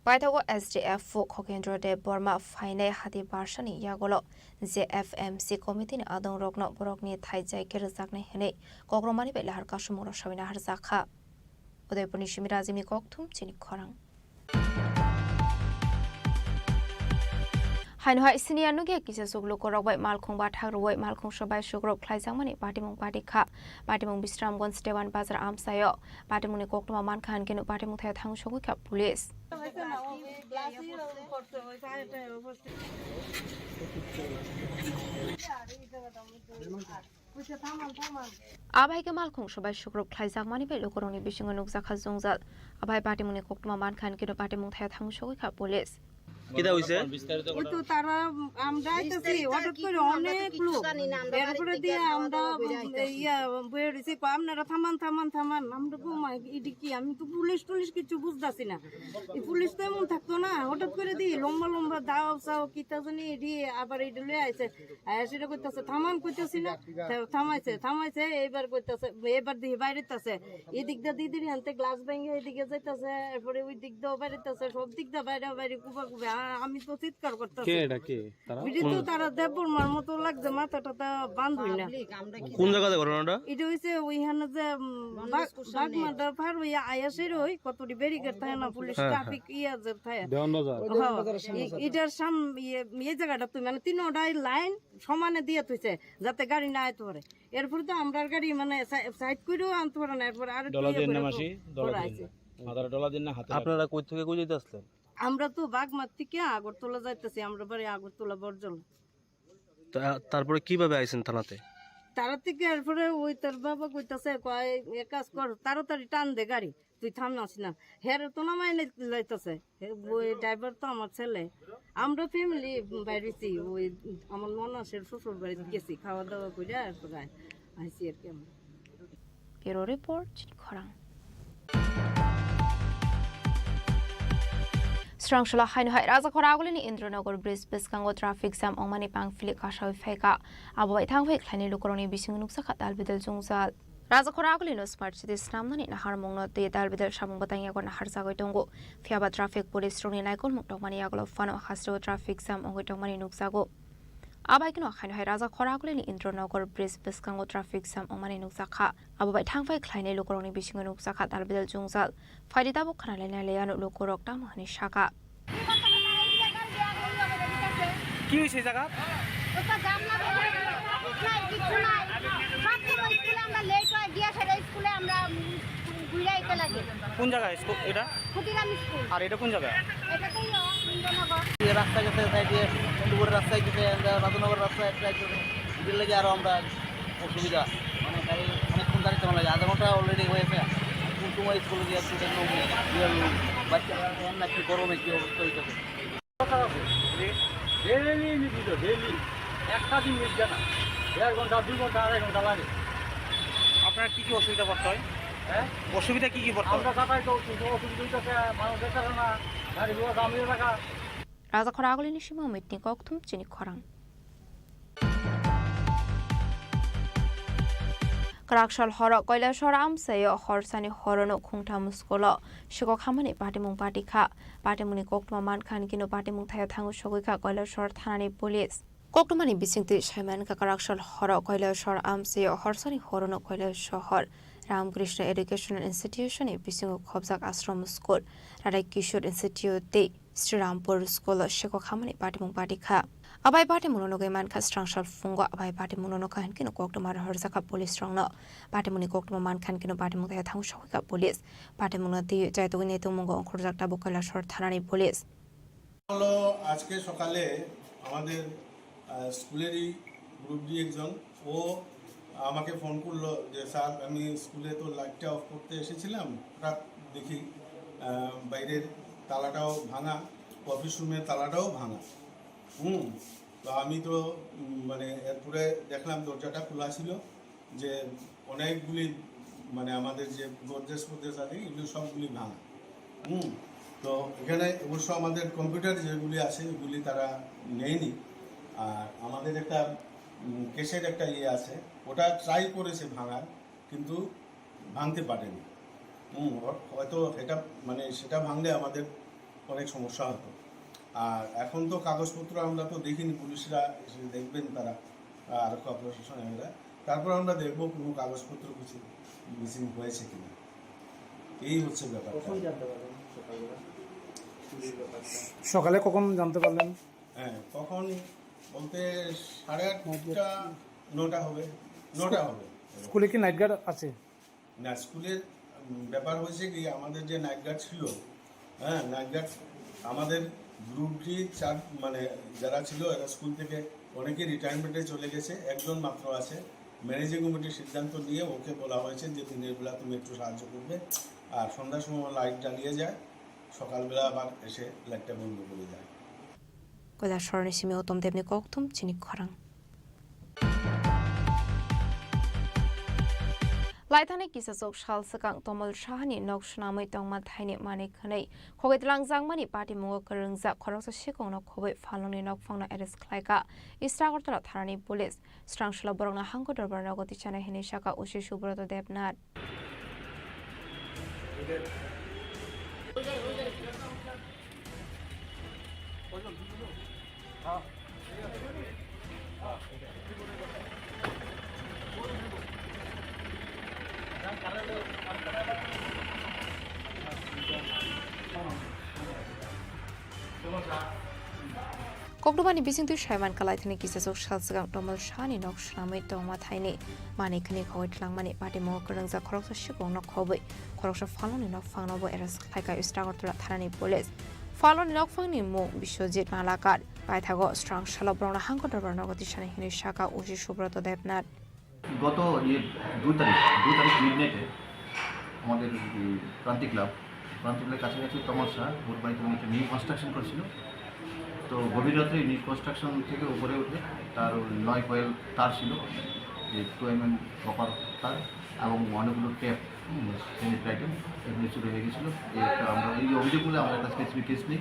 Paithago S D F o Khokendra Deb Borma phainai hati barsani yagulo J F M C committee ni adongrokno borokni thaijai khe rwjaknai hwnwi kokrwmani bai lahar kasumung rw sawina harjakha. Udaipurni simi Rajibni kokthum chini khorang. Haino hai senior nugya kisa suk lukurok bai malkhung bathak rwui malkhung sobai sukrok khlaijakmani patimung patikha. Patimung Bisramganj Dewan Bazar amchaio. Patimungni koktwma mankha hinkhe no patimung thaya thang sogwi kha police. Abai khe malkhung sobai sukrok khlaijakmani bai lukurokni bisingo nukjakha jwngjal. Abai patimungni koktwma mankha hinkhe no patimung thaya thang sogwi kha police. কিতা হইছে? ওই তো তারা, আমরা আইতেছি, হঠাৎ করে অনেক লোক, এরপরে দিয়ে আমরা ইয়া বয়ে রয়েছি, কয়, "আপনারা থামান, থামান, থামান।" আমরা, "ও মা, এটা কি? আমি তো পুলিশ টুলিশ কিছু বুঝতেছি না।" এই পুলিশ তো এমন থাকতো না, হঠাৎ করে দিয়ে লম্বা লম্বা দাও চাও কিতা জানি এটি আবার এটা লয়ে আইছে। আর সেটা করতেছে, "থামান," করতেছি না, থামাইছে, থামাইছে, এইবার করতেছে, এবার দিয়ে বাইরে আছে, এদিক দিয়ে দিদির হাতে গ্লাস ভেঙে এদিকে যাইতেছে, এরপরে ওই দিক দিয়ে বাইরে আছে, সব দিক দিয়ে বাইরে বাইরে কুবা কুবে। আ-, আমি তো চিৎকার করতেছি। কে এটা, কে? তারা? ওই যে তো কোন তারা দেববর্মার মতো লাগছে, মাথা টাথা বান্ধই না। কোন জায়গাতে ঘটনাটা? এটা হইছে ওইখানে যে, উম, বাগ-, বাগমারা পার হইয়া আয়া সেরে ওই কতটি ব্যারিকেড থাকে না, পুলিশ হ্যাঁ, হ্যাঁ। ট্রাফিক ইয়া যে থাকে। দেওয়ান বাজার। হ্যাঁ, এ-, এটার সাম-, ইয়ে, এই জায়গাটা তুই মানে তিনোটাই লাইন সমানে দিয়ে থইছে, যাতে গাড়ি না আইতে পারে। এরপরে তো আমরার গাড়ি মানে সা-, সাইড করেও আনতে পারে না, এরপরে আরেকটু ডলা ইয়ে দিয়ে করে নামাসি, তো ডলা ঘোরা দিয়ে আছে। না। মাথার ডলা দিয়ে না, হাতে আপনারা কই থেকে কই যাইতে আসলেন? আমরা তো বাগমার থেকে আগরতলা যাইতেছি, আমরা বাড়ি আগরতলা বরজলা। তা-, তারপরে কিভাবে আইছেন থানাতে? তারা থেকে এরপরে ওই তার বাবা কইতাছে, কয়, "এক কাজ কর, তাড়াতাড়ি টান দে গাড়ি, তুই থামনাস না।" হেরে তো নামাই নাই লাইতাছে। হে, ওই ড্রাইভার তো আমার ছেলে। আমরা ফ্যামিলি বাইরেছি, ওই আমার ননাসের শ্বশুর বাড়িতে গেছি, খাওয়া দাওয়া করে এরপরে আই-, আইছি আর কি আমরা। Bureau Report, Chini Khorang. Srangsola haino hai Rajakhor agulini Indranagar bridge bwskango traffic jam wngmani pangphili kasawi phaikha. Abo bai thangphai khlainai lukurokni bisingo nukjakha dalbidal jwngjal. Rajakhor agulino smart city snamnani naharmungno twi dalbidal samung bwtang yago naharjagwi tongo. Phiyaba traffic police rokni naikolmung tongmani yagulo phano hasteo traffic jam wngwi tongmani nukjago. Abaikeno haino hai Rajakhor agulini Indranagar bridge bwskango traffic jam wngmani nukjakha. Abo bai thangphai khlainai lukurokni bisingo nukjakha dalbidal jwngjal. Phaidi tabuk khwnalaina laiya lukurok tamo hwnwi saka. কি হয়েছে জায়গা? ওটা জাম না, ট্রাফিক নাই, কিচ্ছু নাই। সব সময় স্কুলে আমরা লেট হয়, গিয়া সেটা স্কুলে আমরা, উম, ঘুরে আইতে লাগে। কোন জায়গায় স্কুল এটা? ক্ষুদিরাম স্কুল। আর এটা কোন জায়গা? এটা তো ইয়ে, ইন্দ্রনগর। এই রাস্তা গেছে, সাইডে দুপুরের রাস্তায় গেছে, আমরা রাজনগর রাস্তায় একটা একটু ভিড় লেগে আরো আমরা অসুবিধা, মানে গাড়ি অনেকক্ষণ দাঁড়িয়ে থাকা লাগে, আধা ঘন্টা অলরেডি হয়েছে। কোন সময় স্কুলে গিয়ে একটু দেখলাম, ইয়ে, বাচ্চারা নাকি গরমে কি অবস্থা হইতেছে। ডেইলি নিয়মিত, ডেইলি একটা দিন মিস যায় না, দেড় ঘন্টা, দুই ঘন্টা, আড়াই ঘন্টা লাগে। আপনার কি কি অসুবিধা পড়তে হয়? হ্যাঁ? অসুবিধা কি কি পড়তে হয়? আমরা যাতায়াত অসুবিধা, অসুবিধা হইতেছে, মানুষ যেতে পারে না, গাড়ি ঘোড়া জাম হয়ে থাকা। Rajakhor agulini simi Amitni kokthum chini khorang. Kwraksal horo Kailasor amchaio horsani horono khungtham schoolo sikok hamani patimung patikha. Patimungni koktwma mankha hinkhe no patimung thaya thango sogwikha Kailasor thanani police. Koktwmani bisingtwi saimankha, kwraksal horo Kailasor amchio horsani horono Kailasor Ramakrishna Educational Institution ni bisingo khobjak ashram school, Radha Kishore Institute tei Srirampur school o sekok hamani patimung patikha. Abai patimungno nugwi mankha, srangsal phungo abai patimungno nukha hinkhe koktwma rohorjakha police rokno. Patimungni koktwma mankha hinkhe patimung taya thango sokha police. Patimungno twi chaitugwi naitukmungo ongkhorjak tabuk Kailasor thanani police. হলো আজকে সকালে আমাদের, আহ, স্কুলেরই group D একজন, ও আমাকে ফোন করলো যে, "স্যার, আমি স্কুলে তো লাইটটা অফ করতে এসেছিলাম, হঠাৎ দেখি, আহ, বাইরের তালাটাও ভাঙা, অফিস রুমের তালাটাও ভাঙা।" হুম, তো আমি তো, উম, মানে, এরপরে দেখলাম দরজাটা খোলা ছিল, যে অনেকগুলি, মানে, আমাদের যে গোদরেজ ফোদরেজ আছে, এগুলি সবগুলি ভাঙা। হুম, তো এখানে অবশ্য আমাদের কম্পিউটার যেগুলি আছে, এগুলি তারা নেয়নি। আর আমাদের একটা, উম, কেসের একটা ইয়ে আছে, ওটা ট্রাই করেছে ভাঙার, কিন্তু ভাঙতে পারেনি। হুম, হ-, হয়তো এটা, মানে, সেটা ভাঙলে আমাদের অনেক সমস্যা হতো। আর এখন তো কাগজপত্র আমরা তো দেখিনি, পুলিশরা এসে দেখবেন তারা, আহ, আরক্ষা প্রশাসন এরা। তারপর আমরা দেখবো কোনো কাগজপত্র কিছু মিসিং হয়েছে কিনা, এই হচ্ছে ব্যাপারটা। কখন জানতে পারলেন সকালবেলা চুরির ব্যাপারটা? সকালে কখন জানতে পারলেন? হ্যাঁ, কখন বলতে সাড়ে আটটা, নটা হবে, নটা হবে। স্কুলে কি নাইট গার্ড আছে? না, স্কুলের, উম, ব্যাপার হয়েছে কি, আমাদের যে নাইট গার্ড ছিল, হ্যাঁ, নাইট গার্ড আমাদের গ্রুপ ডি চার, মানে, যারা ছিল, এরা স্কুল থেকে অনেকেই রিটায়ারমেন্টে চলে গেছে, একজন মাত্র আছে। ম্যানেজিং কমিটির সিদ্ধান্ত নিয়ে ওকে বলা হয়েছে যে, "দিনের বেলা তুমি একটু সাহায্য করবে, আর সন্ধ্যার সময় লাইট জ্বালিয়ে যায়, সকালবেলা আবার এসে লাইটটা বন্ধ করে যায়।" Kailasor ni simi Uttam Debni kokthum chini khorang. Laithani kisachuk sal swkang Tomol Sahani nok swnamwi tongma thaini manwi khwnwi khogwi twlangjakmani patimungo kwrwngjak khoroksa sikongno khobwi phalnokni nokphangno arrest khlaikha East Agartala thanani police. Srangsalo borokno hangko dorbar nogo tichana hinwi sakha O C Subroto Debnath. Koktwmani bisingtwi saiman kalaithani kisachuk sal swkang Tomol Sahani nok swnamwi tongma thaini manwi khwnwi khogwi twlangmani patimungo kwrwngjak khoroksa sikongno khobwi khoroksa phalnokni nokphangno bo arrest khlaikha East Agartala thanani police. Phalnokni nokphangni mung Biswajit Malakar. Paithago srangsalo borokno hangko dorbar nogo tichana hinwi sakha O C Subroto Debnath. গত ইয়ে দুই তারিখ, দুই তারিখ মিড নাইটে আমাদের এই ক্রান্তি ক্লাব, ক্রান্তি ক্লাবের কাছাকাছি তমল শাহ ওর বাড়িতে উনি একটা নিউ কনস্ট্রাকশন করছিল। তো গভীর রাত্রে নিউ কনস্ট্রাকশন থেকে উপরে উঠে তার ওই নয় কয়েল তার ছিল, যে টু এমএম কপার তার এবং অনেকগুলো টেপ, হুম, সেনিটারি আইটেম এগুলো চুরি হয়ে গেছিলো। এই একটা আমরা এই অভিযোগগুলো আমাদের কাছে স্পেসিফিক কেস নেই।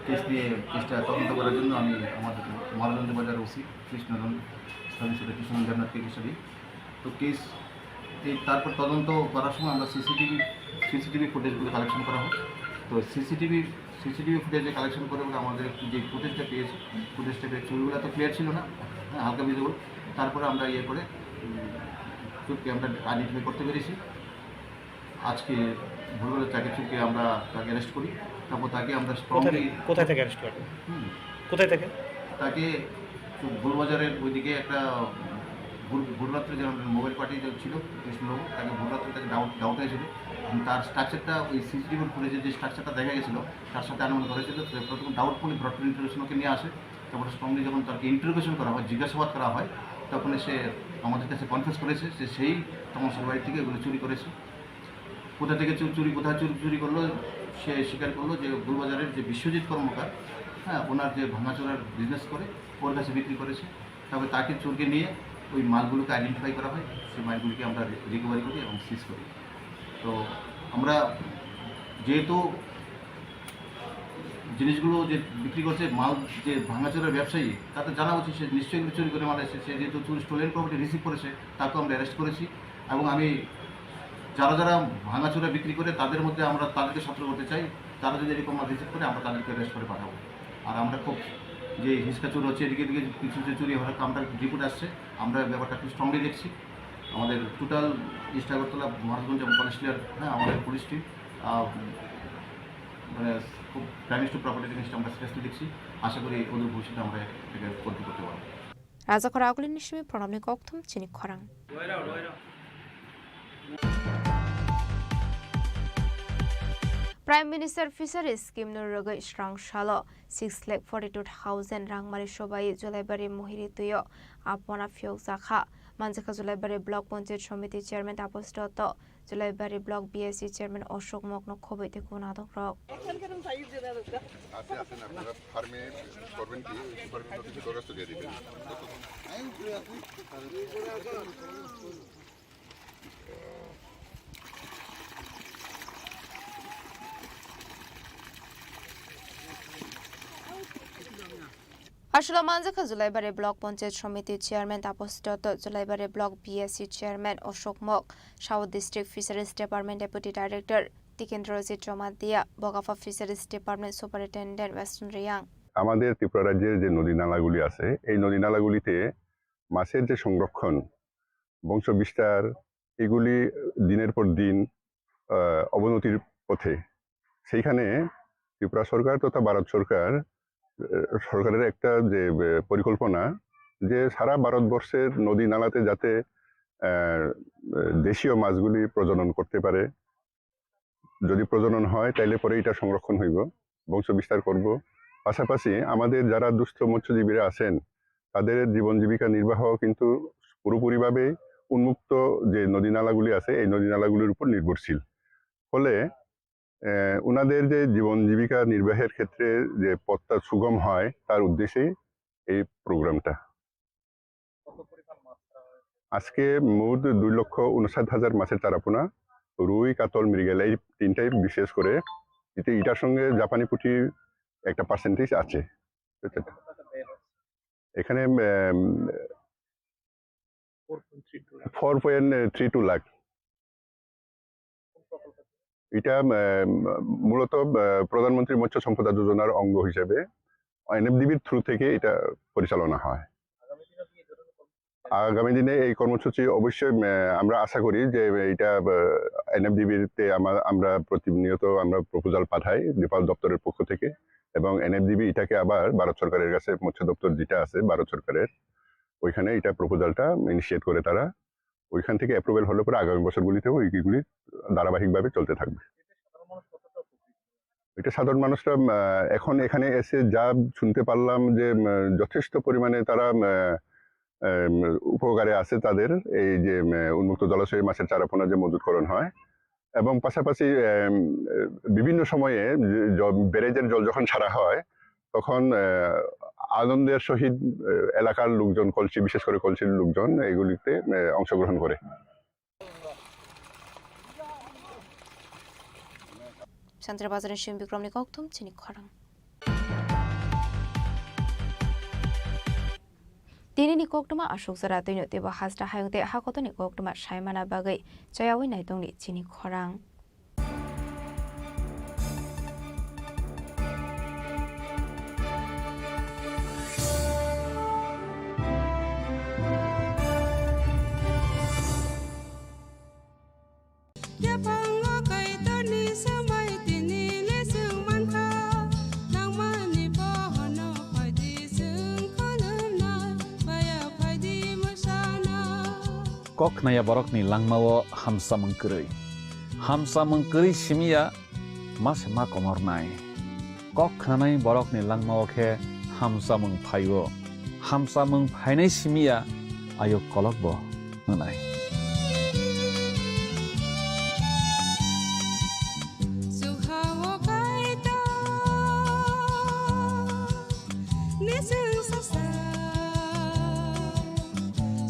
কেস নিয়ে কেসটা তদন্ত করার জন্য আমি আমাদের মালগঞ্জ বাজার ওসি কৃষ্ণধন, স্থানীয় সেটা কৃষ্ণধন দেবনাথকে কিছু দিই। তো কেস এই তারপর তদন্ত করার সময় আমরা সিসিটিভি, সিসিটিভি ফুটেজগুলো কালেকশন করা হয়। তো সিসিটিভি, সিসিটিভি ফুটেজে কালেকশন করে বলে আমাদের একটু যে ফুটেজটা পেয়েছি, ফুটেজটা পেয়ে চুরিগুলো তো ক্লিয়ার ছিল না, হ্যাঁ, হালকা ভিজিবল। তারপরে আমরা ইয়ে করে, উম, চুরকে আমরা আইডেন্টিফাই করতে পেরেছি। আজকে ভোরবেলা তাকে চুরকে আমরা তাকে অ্যারেস্ট করি। তারপর তাকে আমরা কোথায় স্ট্রংলি থেকে, কোথায় থেকে অ্যারেস্ট করেন? হুম। কোথায় থেকে? তাকে ভুলবাজারের ওইদিকে একটা ভোর, ভোররাত্রে যে আমাদের মোবাইল পার্টি যে ছিল কৃষ্ণবাবু, তাকে ভোররাত্রে তাকে ডাউট, ডাউট হয়েছিল। এবং তার স্ট্রাকচারটা ওই সিসিটিভি ফুটেজে যে স্ট্রাকচারটা দেখা গেছিল, তার সাথে আনুমানিক করেছিল। তো প্রথম ডাউটফুলি ব্রড ইন্টারোগেশন ওকে নিয়ে আসে। তারপরে স্ট্রংলি যখন তাকে ইন্টারোগেশন করা হয়, জিজ্ঞাসাবাদ করা হয়, তখন সে আমাদের কাছে কনফেস করেছে যে সেই তমল শাহর বাড়ি থেকে এগুলো চুরি করেছে। কোথা থেকে চুর-, চুরি, কোথায় চুরি, চুরি করলো, সে স্বীকার করলো যে ভুলবাজারের যে বিশ্বজিৎ কর্মকার, হ্যাঁ, ওনার যে ভাঙাচোরার বিজনেস করে, ওর কাছে বিক্রি করেছে। তবে তাকে চুরকে নিয়ে ওই মালগুলোকে আইডেন্টিফাই করা হয়, সেই মালগুলিকে আমরা রি-, রিকভারি করি এবং সিজ করি। তো আমরা যেহেতু জিনিসগুলো যে বিক্রি করছে, মাল যে ভাঙাচোরার ব্যবসায়ী, তার তো জানা উচিত, সে নিশ্চয়ই এগুলো চুরি করে মাল এসেছে। সে যেহেতু চুরি, স্টোলেন প্রপার্টি রিসিভ করেছে, তাকেও আমরা অ্যারেস্ট করেছি। এবং আমি যারা যারা ভাঙাচোরা বিক্রি করে, তাদের মধ্যে আমরা তাদেরকে সতর্ক করতে চাই, তারা যদি এরকম মাল রিসিভ করে, আমরা তাদেরকে অ্যারেস্ট করে পাঠাবো। আর আমরা খুব যে হিসকা চুরি হচ্ছে, এদিকে এদিকে কিছু কিছু চুরি হওয়ার আমরা রিপোর্ট আসছে। আমরা ব্যাপারটা খুব স্ট্রংলি দেখছি। আমাদের টোটাল ইস্ট আগরতলা, মহারাজগঞ্জ এবং পলাশডিহার, হ্যাঁ, আমাদের পুলিশ টিম মানে খুব ড্যামেজ টু প্রপার্টি জিনিসটা আমরা সিরিয়াসলি দেখছি। আশা করি অদূর ভবিষ্যতে আমরা এটাকে কন্ট্রোল করতে পারবো। Rajakhor Agulini simi Pranabni kokthum chini khorang. Prime Minister Fisheries Scheme no rwgwi srang salo six lakh forty two thousand rangmari sobai Julaibari Mohiri tuio apona phiyokjakha. Manjakha Julaibari Block Panchayat Samiti Chairman Tapas Dotto, Julaibari Block B S C Chairman Ashok Mok no khobwi tei nadok rok. আছে, আছে না, আপনারা ফার্মে করবেন কি? সুপারভাইজার অফিসে দরখাস্ত দিয়ে দিবেন। Aswk manjakha Julaibari Block Panchayat Samiti Chairman Tapas Dotto, Julaibari Block B S C Chairman Ashok Mok, South District Fisheries Department Deputy Director Tikendrajit Jamatia, Bokapha Fisheries Department Superintendent Western Reang. আমাদের ত্রিপুরা রাজ্যের যে নদী নালাগুলি আছে, এই নদী নালাগুলিতে মাছের যে সংরক্ষণ, বংশ বিস্তার, এগুলি দিনের পর দিন, আহ, অবনতির পথে। সেইখানে ত্রিপুরা সরকার তথা ভারত সরকার, আহ, সরকারের একটা যে, আহ, পরিকল্পনা, যে সারা ভারতবর্ষের নদী নালাতে যাতে, আহ, দেশীয় মাছগুলি প্রজনন করতে পারে, যদি প্রজনন হয়, তাইলে পরে এটা সংরক্ষণ হইব, বংশ বিস্তার করব। পাশাপাশি আমাদের যারা দুস্থ মৎস্যজীবীরা আছেন, তাদের জীবন জীবিকা নির্বাহ কিন্তু পুরোপুরিভাবে উন্মুক্ত যে নদী নালাগুলি আছে, এই নদী নালাগুলির উপর নির্ভরশীল। ফলে, আহ, ওনাদের যে জীবন জীবিকা নির্বাহের ক্ষেত্রে যে পথটা সুগম হয়, তার উদ্দেশ্যেই এই প্রোগ্রামটা। কত পরিমাণ মাছ ধরা হয়েছে? আজকে মোট দুই লক্ষ ঊনষাট হাজার মাছের চারাপোনা, রুই, কাতল, মৃগেল, এই তিনটাই বিশেষ করে। এতে ইটার সঙ্গে জাপানি পুঁটির একটা পার্সেন্টেজ আছে। কত টাকা ব্যয় হচ্ছে? এখানে, um, four point three two lakh. Four point three two lakh. কোন প্রকল্প? এটা, আহ, মূলত, আহ, প্রধানমন্ত্রী মৎস্য সম্পদা যোজনার অঙ্গ হিসেবে এনএফডিবির থ্রু থেকে এটা পরিচালনা হয়। আগামী দিনে কি এই ধরনের কর্মসূচি? আগামী দিনে এই কর্মসূচি অবশ্যই, আহ, আমরা আশা করি যে এটা, আহ, এনএফডিবির তে আমা-, আমরা প্রতিনিয়ত আমরা প্রপোজাল পাঠাই ডিপার্ট দপ্তরের পক্ষ থেকে, এবং এনএফডিবি এটাকে আবার ভারত সরকারের কাছে, মৎস্য দপ্তর যেটা আছে ভারত সরকারের, ওইখানে এটা প্রপোজালটা ইনিশিয়েট করে তারা। ওইখান থেকে অ্যাপ্রুভাল হলে পরে আগামী বছরগুলিতেও এইগুলি ধারাবাহিকভাবে চলতে থাকবে। এতে সাধারণ মানুষ কতটা উপকৃত হবে? এটা সাধারণ মানুষরা, আহ, এখন এখানে এসে যা শুনতে পারলাম যে, উম, যথেষ্ট পরিমাণে তারা, উম, উম, উপকারে আছে তাদের এই যে, উম, উন্মুক্ত জলাশয়ে মাছের চারাপোনা যে মজুতকরণ হয়, এবং পাশাপাশি, উম, বিভিন্ন সময়ে জ-, ব্যারেজের জল যখন ছাড়া হয়, তখন, আহ, আনন্দের সহিত, আহ, এলাকার লোকজন, কলসি, বিশেষ করে কলসির লোকজন এগুলিতে, আহ, অংশগ্রহণ করে। Santirbazar ni Simi Bikramni kokthum chini khorang. Tinini koktwma aswk jora twino teibo hasta hayung tei hakotoni koktwma saimana bagwi chayawi naitongni chini khorang. Yaphango Kaitorni swmai tini le chwng mankha, nangmani bohono phaidi chwng khulumnai, baya phaidi mwsana. Kok khnaya borokni langmao hamsamung kwrwi. Hamsamung kwrwi simiya ma se ma komornai. Kok khnanai borokni langmao khe hamsamung phaio. Hamsamung phainai simiya ayuk kolokbo wngnai. Sukhao Kaitor. Nising sasa,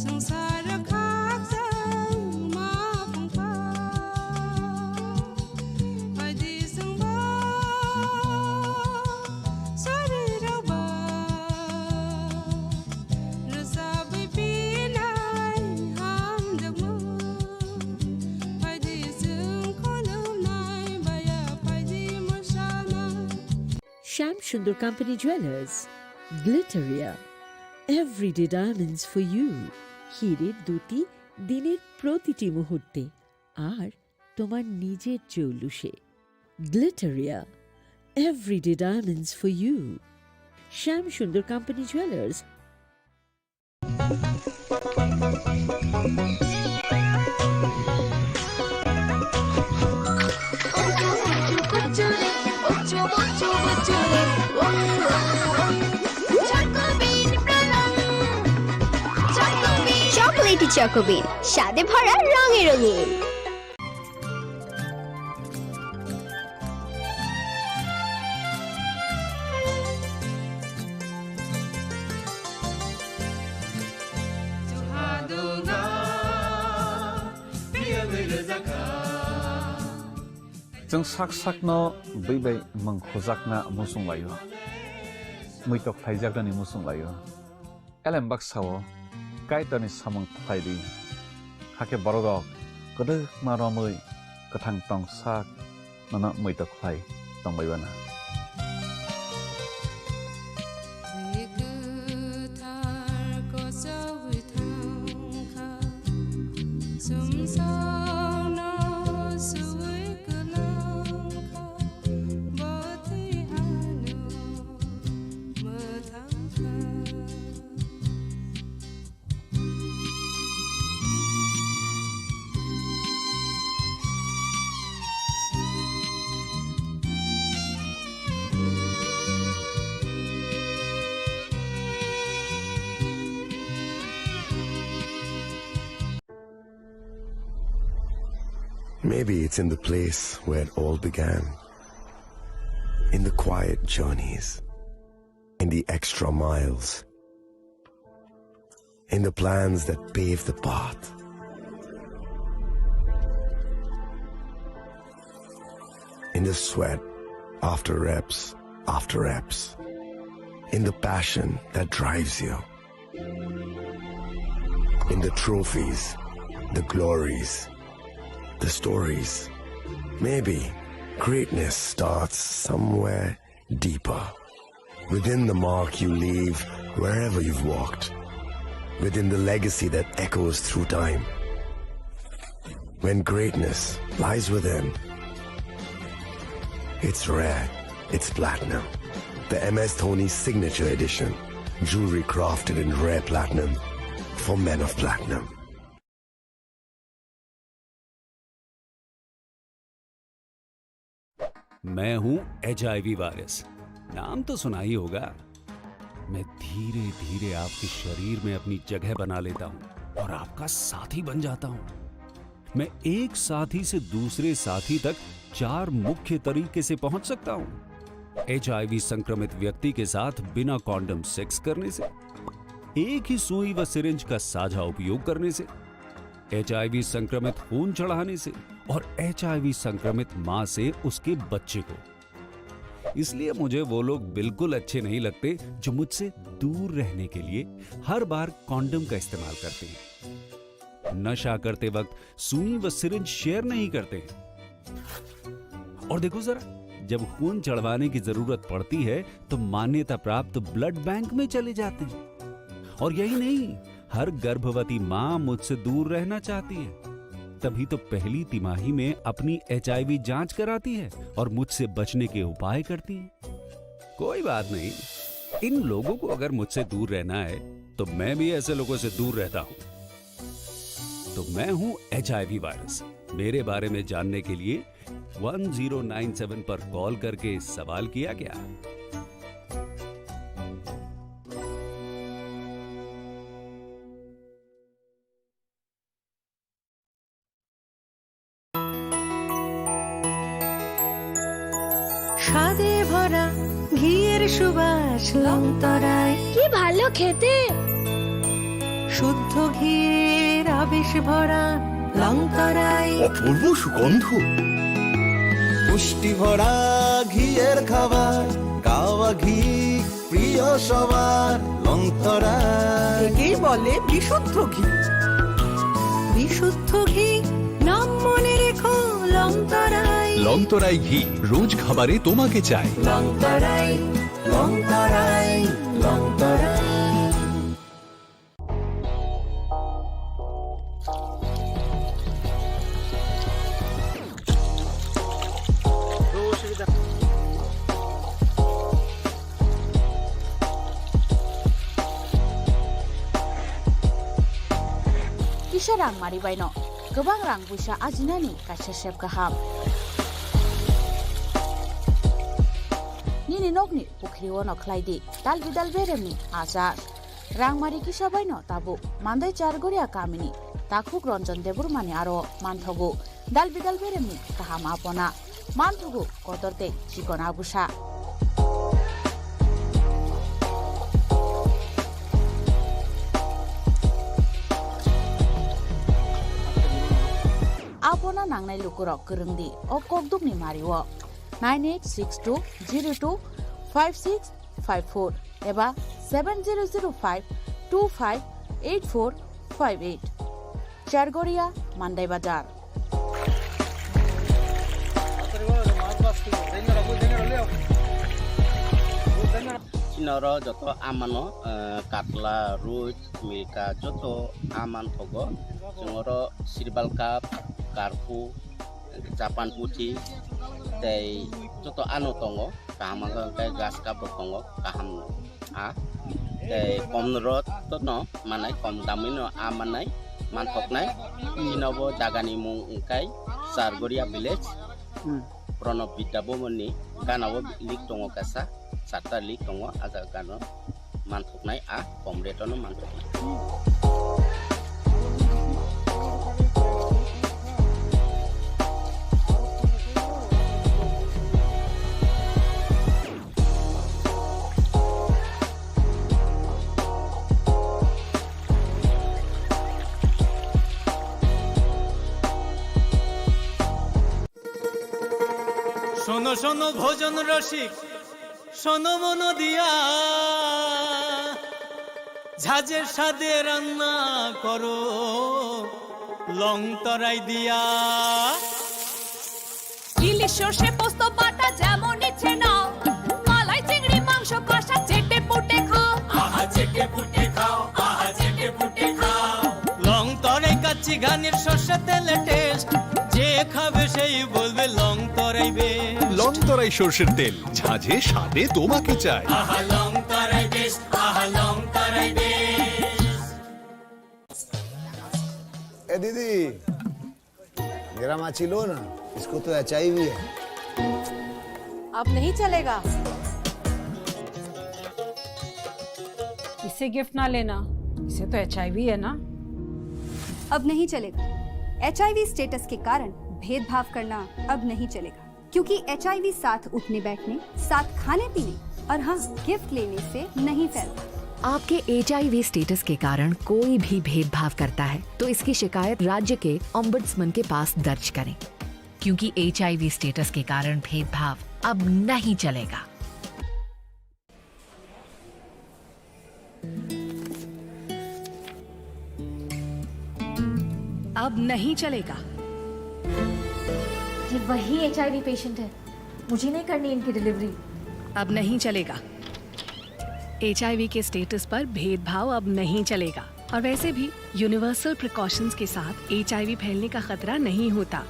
sangsar khakchangma phungkha. Phaidi chwngbo sorirokba, rwchapwi pinai hamjakmung. Phaidi chwng khulumnai baya phaidi mwsana. Shyam Sundur Company Jewelers, Glitteria, everyday diamonds for you. হীরের দ্যুতি দিনের প্রতিটি মুহূর্তে, আর তোমার নিজের জৌলুসে। Glitteria, everyday diamonds for you. শ্যাম সুন্দর company jewellers. Chocolatey চকোবিন, স্বাদে ভরা, রঙে রঙিন। Chwng sak sakno bwi bai mwng khujakna muchung laio, muitok khlaijaknani muchung laio. Elem baksa-o Kaitorni samung khlai di, hakhe borok rok kwdwkma romwi kwthang tong sak nono muitok khlai tongbai uana. Kwthar kochoi thangkha, sumsokno suwi kwlangkha, bwtwi ano mwthangkha. Maybe it's in the place where it all began. In the quiet journeys, in the extra miles, in the plans that pave the path, in the sweat after reps after reps, in the passion that drives you, in the trophies, the glories, the stories. Maybe greatness starts somewhere deeper. Within the mark you leave wherever you've walked. Within the legacy that echoes through time. When greatness lies within, it's rare, it's platinum. The M S Dhoni Signature Edition. Jewelry crafted in rare platinum for men of platinum. मैं हूं HIV virus. नाम तो सुना ही होगा। मैं धीरे-धीरे आपके शरीर में अपनी जगह बना लेता हूं और आपका साथी बन जाता हूं। मैं एक साथी से दूसरे साथी तक चार मुख्य तरीके से पहुंच सकता हूं। एचआईवी संक्रमित व्यक्ति के साथ बिना कॉन्डम सेक्स करने से, एक ही सुई व सिरिंज का साझा उपयोग करने से, एचआईवी संक्रमित खून चढ़ाने से और एचआईवी संक्रमित मां से उसके बच्चे को। इसलिए मुझे वो लोग बिल्कुल अच्छे नहीं लगते जो मुझसे दूर रहने के लिए हर बार कॉन्डम का इस्तेमाल करते हैं, नशा करते वक्त सुई व सिरिंज शेयर नहीं करते हैं। और देखो जरा, जब खून चढ़वाने की जरूरत पड़ती है तो मान्यता प्राप्त ब्लड बैंक में चले जाते हैं। और यही नहीं, हर गर्भवती मां मुझसे दूर रहना चाहती है, तभी तो पहली तिमाही में अपनी एचआईवी जांच कराती है और मुझसे बचने के उपाय करती है। कोई बात नहीं, इन लोगों को अगर मुझसे दूर रहना है तो मैं भी ऐसे लोगों से दूर रहता हूं। तो मैं हूं एचआईवी वायरस। मेरे बारे में जानने के लिए वन ज़ीरो नाइन सेवन पर कॉल करके सवाल किया क्या? স্বাদে ভরা ঘিয়ের সুবাস লংতরায়। কি ভালো খেতে! শুদ্ধ ঘিয়ের আবেশ ভরা লংতরায়। অপূর্ব সুগন্ধ। পুষ্টি ভরা ঘিয়ের খাবার, গাওয়া ঘি প্রিয় সবার লংতরায়। একেই বলে বিশুদ্ধ ঘি। বিশুদ্ধ ঘি, নাম মনে রেখো লংতরায়। লংতরায় ঘি, রোজ খাবারে তোমাকে চাই। লংতরায়, Longtharai. Kisa rang mari baino kwbang rang buisa ajinani kaisa sep kaham. Nini nokni pukhri ono khlai di dal bidal beremni achar. Rangmari kisa baino tabuk Mandai Chargoria kamini takhuk Ranjan Debbarmani aro manthogo dal bidal beremni kaham apona. Manthogo kotor tei chikon abusa. Apona nangnai lukurok kwrwng di o kokdukni mario. Nine eight six two zero two five six five four eba seven zero zero five two five eight four five eight. Chargoria, Mandai Bazar. Chini oro joto amano, eh, katla, ruch, milka joto aman thogo. Chwng oro sirbal cup, karpu, Japan puthi tei joto ano tongo, kaham wngkha hwnkhe grass cup rok tongo, kaham a tei kom rot no manai, kom damwi no a manai, manthoknai. Chini bo jaga ni mung wngkha Chargoria village. Hmm. Pranab Vidya Bhavan ni gana o link tongo kaisa, charta link tongo, a jaga gana o manthoknai, a kom rate o no manthoknai. শোনো শোনো ভোজন রসিক, শোনো মন দিয়া, ঝাঁঝে স্বাদে রান্না করো, লং তরাই দিয়া। ইলিশ সর্ষে পোস্ত বাটা যেমন ইচ্ছে নাও, মালাই চিংড়ি মাংস কষা চেটে পুটে খাও। আহা চেটে পুটে খাও, আহা চেটে পুটে খাও। লং তরাই কাচ্চি ঘানির সর্ষে তেলে টেস্ট, যে খাবে সেই বলবে লং তরাই বেশ। লং তরাই সর্ষের তেল, ঝাঁঝে স্বাদে তোমাকে চাই। আহা লং তরাই বেশ, আহা লং তরাই বেশ। ए दीदी, मेरा माची लो ना, इसको तो एचआईवी है। अब नहीं चलेगा। इसे गिफ्ट ना लेना, इसे तो एचआईवी है ना। अब नहीं चलेगा। एचआईवी स्टेटस के कारण भेदभाव करना अब नहीं चलेगा, क्योंकि एचआईवी साथ उठने बैठने, साथ खाने पीने और हाँ, गिफ्ट लेने से नहीं फैलता। आपके एचआईवी स्टेटस के कारण कोई भी भेदभाव करता है, तो इसकी शिकायत राज्य के ओम्बड्समैन के पास दर्ज करें, क्योंकि एचआईवी स्टेटस के कारण भेदभाव अब नहीं चलेगा। अब नहीं चलेगा। ये वही एचआईवी पेशेंट है, मुझे नहीं करनी इनकी डिलीवरी। अब नहीं चलेगा। एचआईवी के स्टेटस पर भेदभाव अब नहीं चलेगा। और वैसे भी यूनिवर्सल प्रिकॉशंस के साथ एचआईवी फैलने का खतरा नहीं होता।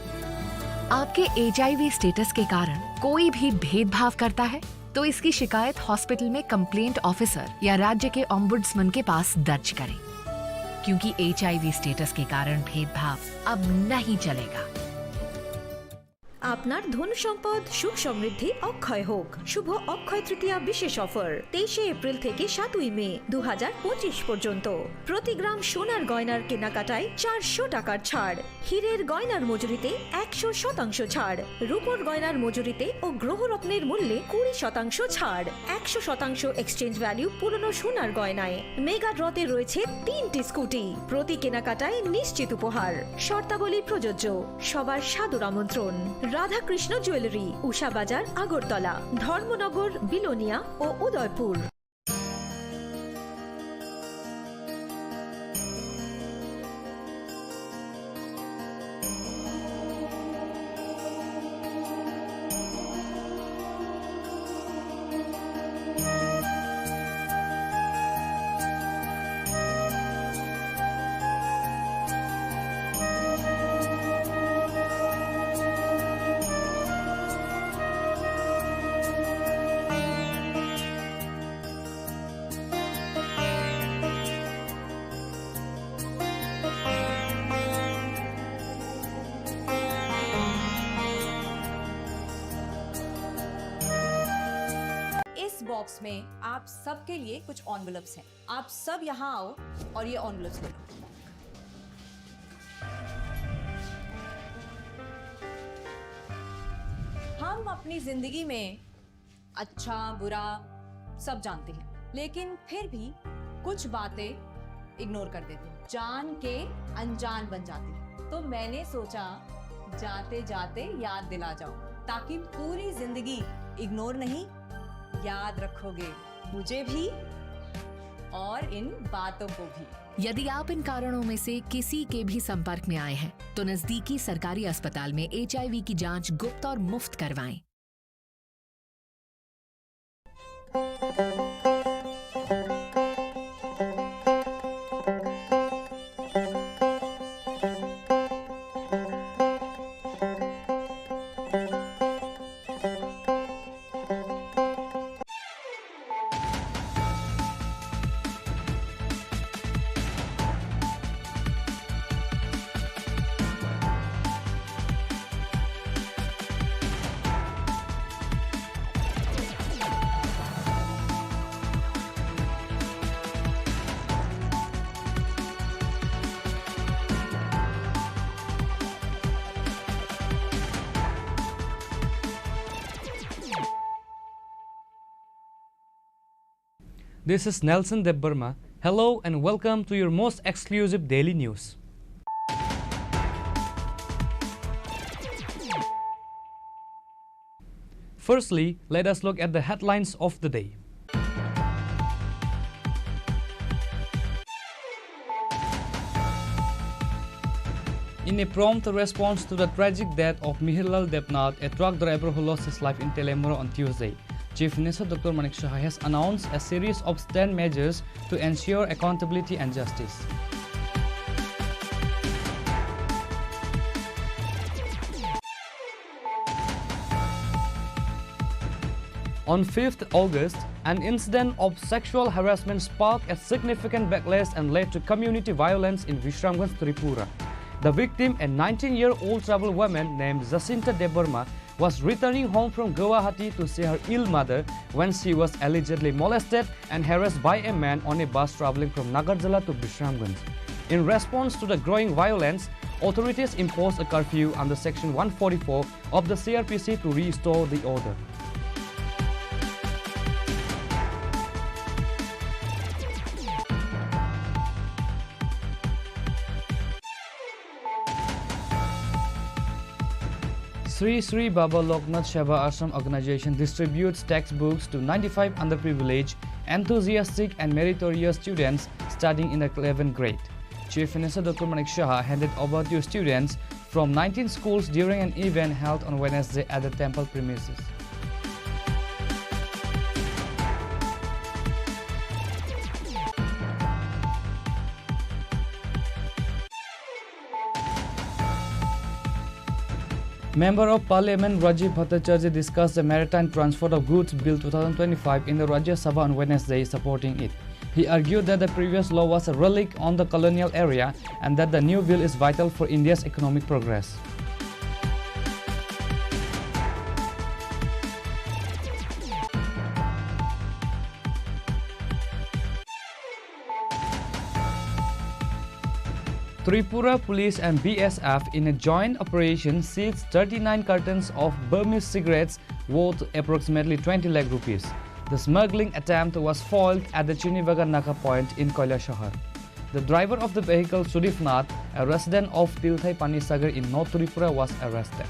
आपके एचआईवी स्टेटस के कारण कोई भी भेदभाव करता है, तो इसकी शिकायत हॉस्पिटल में कंप्लेंट ऑफिसर या राज्य के ओम्बुड्समैन के पास दर्ज करें, क्योंकि एचआईवी स्टेटस के कारण भेदभाव अब नहीं चलेगा। আপনার ধন সম্পদ সুখ সমৃদ্ধি অক্ষয় হোক। শুভ অক্ষয় তৃতীয়া বিশেষ অফার তেইশে এপ্রিল থেকে সাতই মে দু হাজার পঁচিশ পর্যন্ত। প্রতি গ্রাম সোনার গয়নার কেনাকাটায় চারশো টাকার ছাড়, হীরের গয়নার মজুরিতে একশো শতাংশ ছাড়, রূপোর গয়নার মজুরিতে ও গ্রহরত্নের মূল্যে কুড়ি শতাংশ ছাড়, একশো শতাংশ এক্সচেঞ্জ ভ্যালু পুরনো সোনার গয়নায়। মেগা ড্রতে রয়েছে তিনটি স্কুটি, প্রতি কেনাকাটায় নিশ্চিত উপহার। শর্তাবলী প্রযোজ্য। সবার সাদর আমন্ত্রণ। রাধাকৃষ্ণ জুয়েলারি, উষা বাজার, আগরতলা, ধর্মনগর, বিলোনিয়া ও উদয়পুর। बॉक्स में आप सबके लिए कुछ एनवेलप्स हैं। आप सब यहाँ आओ और ये एनवेलप्स ले लो। हम अपनी जिंदगी में अच्छा, बुरा सब जानते हैं, लेकिन फिर भी कुछ बातें इग्नोर कर देते हैं, जान के अनजान बन जाते हैं। तो मैंने सोचा, जाते जाते याद दिला जाऊं, ताकि पूरी जिंदगी इग्नोर नहीं, याद रखोगे मुझे भी और इन बातों को भी। यदि आप इन कारणों में से किसी के भी संपर्क में आए हैं, तो नजदीकी सरकारी अस्पताल में एचआईवी की जांच गुप्त और मुफ्त करवाएं। This is Nelson Debbarma. Hello and welcome to your most exclusive daily news. Firstly, let us look at the headlines of the day. In a prompt response to the tragic death of Mihirlal Debnath, a truck driver who lost his life in Teleimura on Tuesday, Chief Minister Doctor Manik Saha has announced a series of stern measures to ensure accountability and justice. On fifth August, an incident of sexual harassment sparked a significant backlash and led to community violence in Bishramganj, Tripura. The victim, a nineteen-year-old tribal woman named Jacinta Debbarma, was returning home from Guwahati to see her ill mother when she was allegedly molested and harassed by a man on a bus traveling from Nagarjala to Bishramganj. In response to the growing violence, authorities imposed a curfew under Section one forty-four of the C R P C to restore the order. Sri Sri Baba Loknath Seva Ashram organization distributes textbooks to ninety-five underprivileged, enthusiastic and meritorious students studying in the eleventh grade. Chief Minister Doctor Manik Saha handed over to students from nineteen schools during an event held on Wednesday at the temple premises. Member of Parliament Rajiv Bhattacharjee discussed the Maritime Transport of Goods Bill two thousand twenty-five in the Rajya Sabha on Wednesday, supporting it. He argued that the previous law was a relic on the colonial era and that the new bill is vital for India's economic progress. Tripura Police and B S F in a joint operation seized thirty-nine cartons of Burmese cigarettes worth approximately twenty lakh rupees. The smuggling attempt was foiled at the Chinibagan Naga point in Kailashahar. The driver of the vehicle, Sudip Nath, a resident of Tilthai Panisagar in North Tripura, was arrested.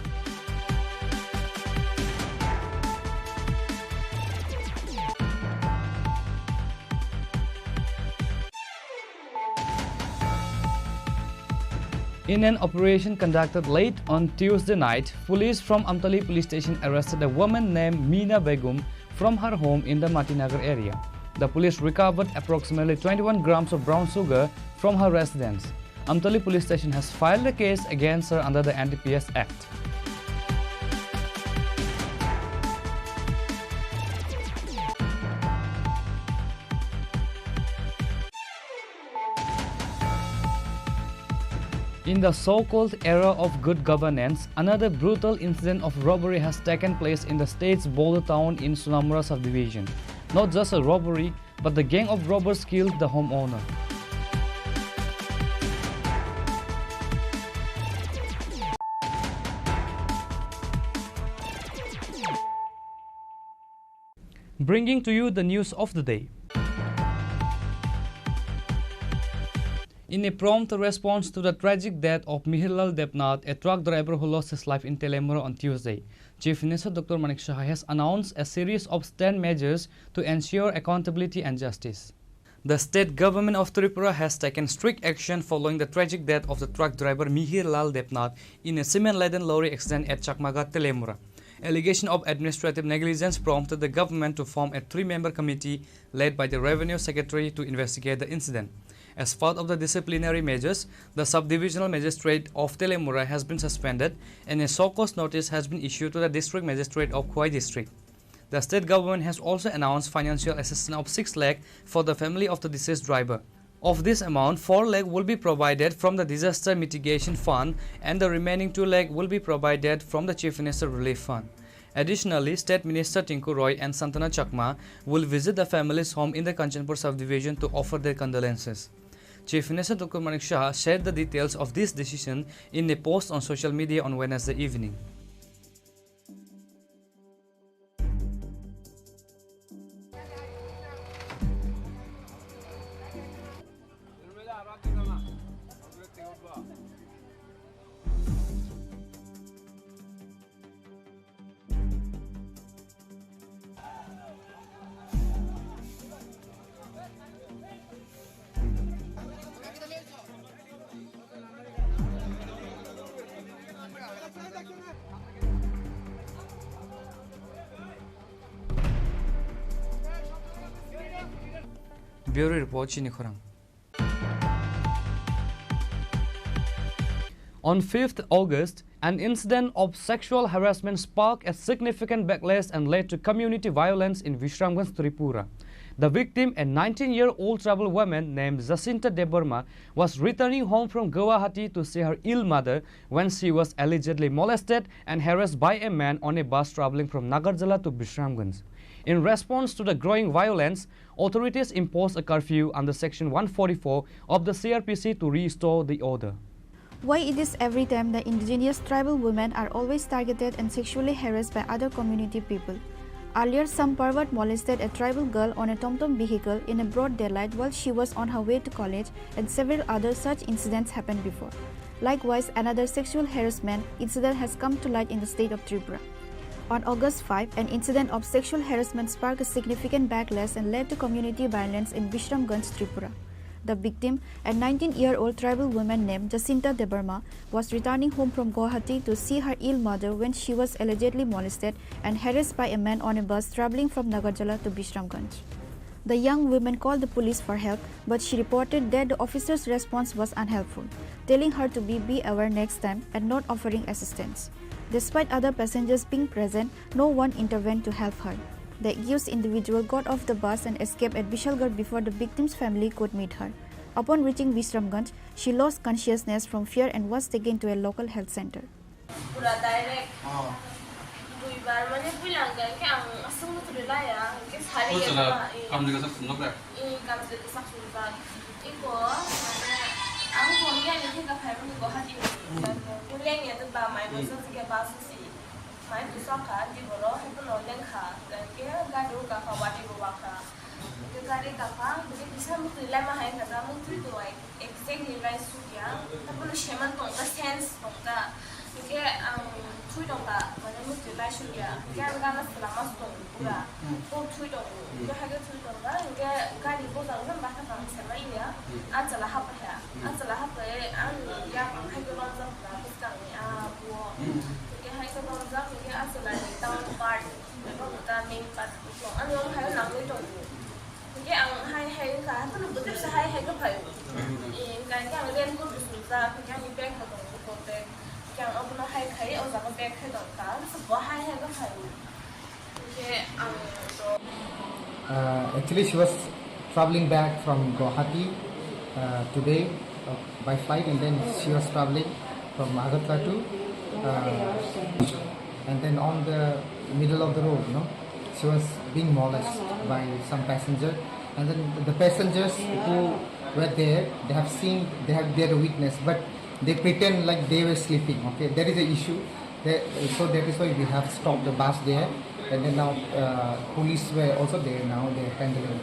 In an operation conducted late on Tuesday night, police from Amtali police station arrested a woman named Mina Begum from her home in the Matinagar area. The police recovered approximately twenty-one grams of brown sugar from her residence. Amtali police station has filed a case against her under the N D P S Act. In the so-called era of good governance, another brutal incident of robbery has taken place in the state's border town in Sonamura subdivision. Not just a robbery, but the gang of robbers killed the homeowner. Bringing to you the news of the day. In a prompt response to the tragic death of Mihirlal Debnath, a truck driver who lost his life in Teliamura on Tuesday, Chief Minister Doctor Manik Saha has announced a series of stern measures to ensure accountability and justice. The state government of Tripura has taken strict action following the tragic death of the truck driver Mihirlal Debnath in a cement-laden lorry accident at Chakmaghat, Teliamura. Allegation of administrative negligence prompted the government to form a three-member committee led by the Revenue Secretary to investigate the incident. As part of the disciplinary measures, the Sub-Divisional Magistrate of Teliamura has been suspended and a show cause notice has been issued to the District Magistrate of Khowai District. The state government has also announced financial assistance of six lakh for the family of the deceased driver. Of this amount, four lakh will be provided from the Disaster Mitigation Fund and the remaining two lakh will be provided from the Chief Minister Relief Fund. Additionally, State Minister Tinku Roy and Santana Chakma will visit the family's home in the Kanchanpur subdivision to offer their condolences. Chief Minister Doctor Manik Saha shared the details of this decision in a post on social media on Wednesday evening. Bureau Report, Chini Khorang. On fifth August, an incident of sexual harassment sparked a significant backlash and led to community violence in Bishramganj, Tripura. The victim, a nineteen-year-old tribal woman named Jacinta Debbarma, was returning home from Guwahati to see her ill mother when she was allegedly molested and harassed by a man on a bus traveling from Nagarjala to Bishramganj. In response to the growing violence, authorities imposed a curfew under Section one forty-four of the C R P C to restore the order. Why it is every time the indigenous tribal women are always targeted and sexually harassed by other community people? Earlier, some pervert molested a tribal girl on a TomTom vehicle in a broad daylight while she was on her way to college, and several other such incidents happened before. Likewise, another sexual harassment incident has come to light in the state of Tripura. On August five, an incident of sexual harassment sparked a significant backlash and led to community violence in Bishramganj, Tripura. The victim, a nineteen-year-old tribal woman named Jacinta Debbarma, was returning home from Guwahati to see her ill mother when she was allegedly molested and harassed by a man on a bus traveling from Nagarjala to Bishramganj. The young woman called the police for help, but she reported that the officer's response was unhelpful, telling her to be, be aware next time and not offering assistance. Despite other passengers being present, no one intervened to help her. The accused individual got off the bus and escaped at Bishalgarh before the victim's family could meet her. Upon reaching Bishramganj, she lost consciousness from fear and was taken to a local health center. Pura direct. Oh. Duibar mane puila hwnkha hwnkhe ang aswk muchuri laya, hwnkhe sari. Oh, ya chwla, ba, eh. Kamjwk sak sumnok da? Eh, kamjwk sak sumjak. Iko, mane, ang thongya ni thika phaimani Guwahati ni. Hmm. Puila ni atu ba mai Hmm. Bosa sike ba susi. Mai tu sakha, di boro, hai pono lengkha, hwnkhe gari o kakha, wati bo wakha. Hwnkhe gari kakha, hwnkhe kisa muchuri laima hai kha, muchuri to ai. Exactly, rice sukya, tapos seman tongka, sense tongka. Hingke ang thui tongka, mane mukti lai sukya. Hingke ang gana selama tong pura. Hmm. To thui tong. Hmm. Hingke hage thui tongka, hingke gari bojang kan bata kang selai ya. Hmm. Ang chala hapa ya. Hmm. Ang chala hapa ya, ang ya ang hage bang jang ka, bus kang ni a buo. Hmm. Hingke hage bang jang, hingke ang chala ni town part, eba buta main part buo. Ang yong hage nang ni tong. Hingke ang hai hai wngkha, haphano bwtwi se hai hai khe phaio. Eh, hingkha hingke ang raincoat bo sumjak, hingke ani bag bo tongo, bag. Hingke ang obono hai khai, o jaga bag khai tongkha, haphano bo hai hai khe phaio. Hingke ang to Uh, actually, she was traveling back from Guwahati, uh, today, uh, by flight, and then she was traveling from Agartala to, uh, and then on the middle of the road, no, she was being molested. by some passenger, and then the passengers who were there, they have seen, they have, they are witness, but they pretend like they were sleeping. Okay, there is a issue. There, so that is why we have stopped the bus there, and then now uh, police were also there. Now they are handling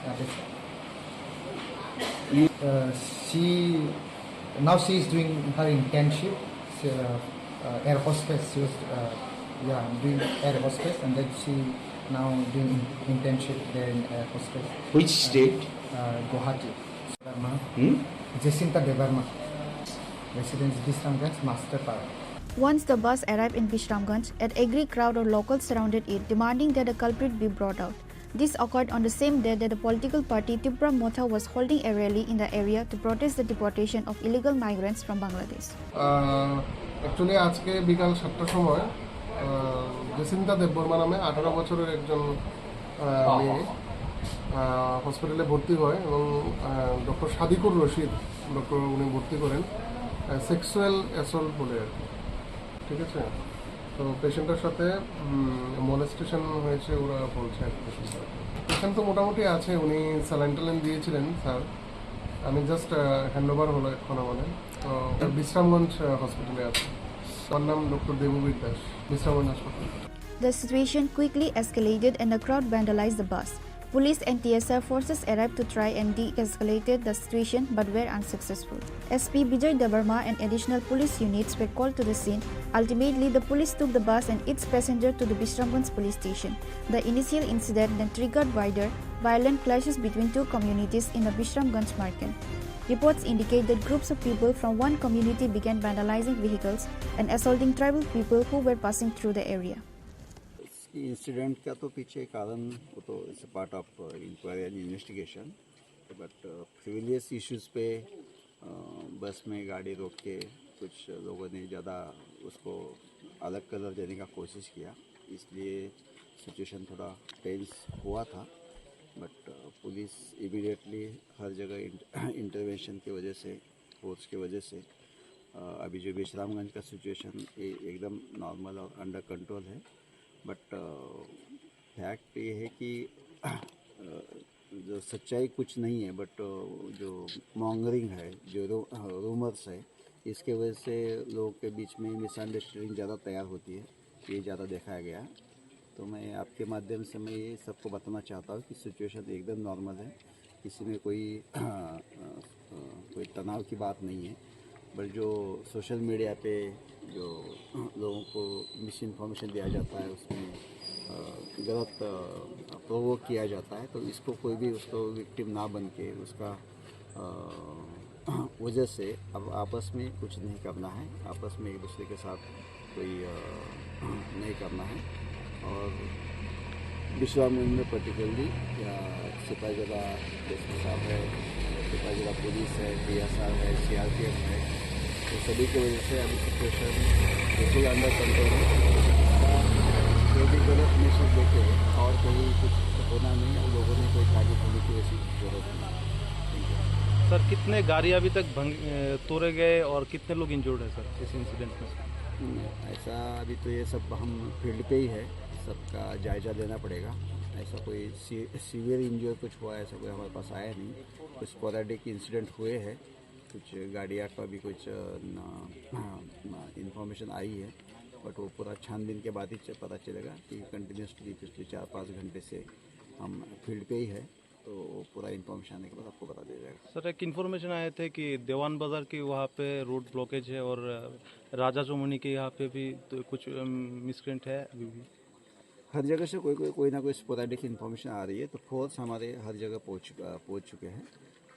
uh, this. Uh, she now she is doing her internship. She, uh, uh, air hostess. She was uh, yeah, doing air hostess, and then she now doing in- internship there in air hostess. Which state? Uh, Guwahati. Debbarma. Hmm? Jacinta Debbarma. Residence Bisramganj, Master Para. Once the bus arrived in Bisramganj, an angry crowd of locals surrounded it, demanding that the culprit be brought out. This occurred on the same day that the political party Tipra Motha was holding a rally in the area to protest the deportation of illegal migrants from Bangladesh. Actually আজকে বিকাল সাতটার সময় আহ, জেসিন্তা দেববর্মা নামে আঠারো বছরের একজন আহ, মেয়ে আহ, হসপিটালে ভর্তি হয় এবং ডক্টর সাদিকুর রশিদ ডক্টর উনি ভর্তি করেন সেক্সুয়াল অ্যাসল্ট বলে আর কি। ঠিক আছে, তো পেশেন্টটার সাথে মলেস্টেশন হয়েছে ওরা বলছে আর কি। পেশেন্ট তো মোটামুটি আছে, উনি স্যালাইন ট্যালাইন দিয়েছিলেন স্যার। আমি জাস্ট হ্যান্ড ওভার হলো এখন আমাদের। তো বিশ্রামগঞ্জ হসপিটালে আছে। আমার নাম ডক্টর দেববীর দাস, বিশ্রামগঞ্জ হাসপাতাল। The situation quickly escalated and the crowd vandalized the bus. Police and T S R forces arrived to try and de-escalate the situation but were unsuccessful. S P Bijoy Debbarma and additional police units were called to the scene. Ultimately, the police took the bus and its passenger to the Bisramganj police station. The initial incident then triggered wider, violent clashes between two communities in the Bisramganj market. Reports indicate that groups of people from one community began vandalizing vehicles and assaulting tribal people who were passing through the area. Incident का तो पीछे कारण वो तो it's part of inquiry and investigation, but frivolous issues पे अ, बस में गाड़ी रोक के कुछ लोगों ने ज़्यादा उसको अलग कलर देने का कोशिश किया, इसलिए सिचुएशन थोड़ा टेंस हुआ था। बट पुलिस इमीडिएटली हर जगह इंटरवेंशन की वजह से, फोर्स की वजह से अ, अभी जो विश्रामगंज का सिचुएशन एकदम नॉर्मल और अंडर कंट्रोल है। बट फैक्ट ये है कि अ, जो सच्चाई कुछ नहीं है, बट जो मॉन्गरिंग है, जो रू, रूमर्स है, इसके वजह से लोगों के बीच में मिसअंडरस्टैंडिंग ज़्यादा तैयार होती है, ये ज़्यादा देखा गया। तो मैं आपके माध्यम से मैं ये सबको बताना चाहता हूँ कि सिचुएशन एकदम नॉर्मल है, किसी में कोई अ, अ, कोई तनाव की बात नहीं है। बट जो सोशल मीडिया पे जो लोगों को मिस इन्फॉर्मेशन दिया जाता है, उसमें अ, गलत प्रोवोक किया जाता है, तो इसको कोई भी उसको विक्टिम ना बन के उसका अ, वजह से अब आपस में कुछ नहीं करना है, आपस में एक दूसरे के साथ कोई अ, नहीं करना है। और विश्रामगंज में पर्टिकुलरली या सिपाही जला एसपी साहब है, सिपाही जला पुलिस है, पीएसआर है, सीआरपीएफ है, तो सभी की वजह से अभी सिचुएशन बिल्कुल अंडर कंट्रोल है। कोई भी गलत मैसेज देके और कोई कुछ होना नहीं है, लोगों ने कोई तारीफ होने की वैसी जरूरत नहीं है। सर, कितने गाड़ी अभी तक भंग, अ, तोड़े गए और कितने लोग इंजर्ड हैं सर इस इंसिडेंट में? नहीं, ऐसा अभी तो ये सब हम फील्ड पे ही है, सबका जायजा लेना पड़ेगा। ऐसा कोई सी-, सीवियर इंजर कुछ हुआ, ऐसा कोई हमारे पास आया नहीं। कुछ स्पोरेडिक इंसिडेंट हुए हैं, कुछ गाड़ियाँ का भी कुछ इन्फॉर्मेशन आई है, बट वो पूरा छानबीन के बाद ही च-, पता चलेगा कि कंटिन्यूसली पिछले चार पाँच घंटे से हम फील्ड पे ही है, तो पूरा इन्फॉर्मेशन आने के बाद आपको बता दिया जाएगा। सर, एक इन्फॉर्मेशन आए थे कि देवान बाजार की वहाँ पे रोड ब्लॉकेज है और राजा चौमुहनी के यहाँ पे भी तो कुछ मिसक्रेंट है अभी भी। हर जगह से कोई कोई कोई ना कोई स्पोरेडिक इन्फॉर्मेशन आ रही है, तो फोर्स हमारे हर जगह पहुँच चुका पहुँच चुके हैं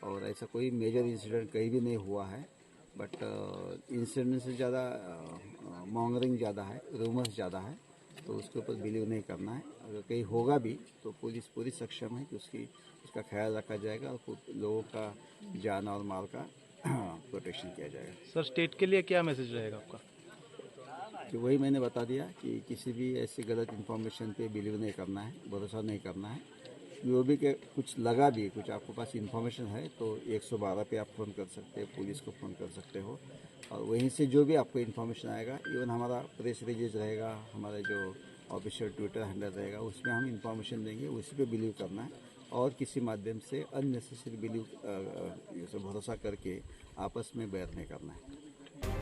और ऐसा कोई मेजर इंसिडेंट कहीं भी नहीं हुआ है। बट इंसिडेंट से ज़्यादा मॉन्गरिंग ज़्यादा है, रूमर्स ज़्यादा है, तो उसके ऊपर बिलीव नहीं करना है। अगर कहीं होगा भी तो पुलिस पूरी सक्षम है कि उसकी उसका ख्याल रखा जाएगा और लोगों का जान और माल का प्रोटेक्शन किया जाएगा। सर, स्टेट के लिए क्या मैसेज रहेगा आपका? कि वही मैंने बता दिया कि किसी भी ऐसी गलत इन्फॉर्मेशन पे बिलीव नहीं करना है, भरोसा नहीं करना है। जो भी के कुछ लगा भी, कुछ आपके पास इन्फॉर्मेशन है तो एक सौ बारह पे आप फ़ोन कर सकते हैं, पुलिस को फ़ोन कर सकते हो। और वहीं से जो भी आपको इन्फॉर्मेशन आएगा, इवन हमारा प्रेस रिलीज रहेगा, हमारे जो ऑफिशियल ट्विटर हैंडल रहेगा, उसमें हम इंफॉर्मेशन देंगे, उसी पे बिलीव करना है और किसी माध्यम से अननेसेसरी बिलीव, अ, अ, ये सब भरोसा करके आपस में बैर नहीं करना है।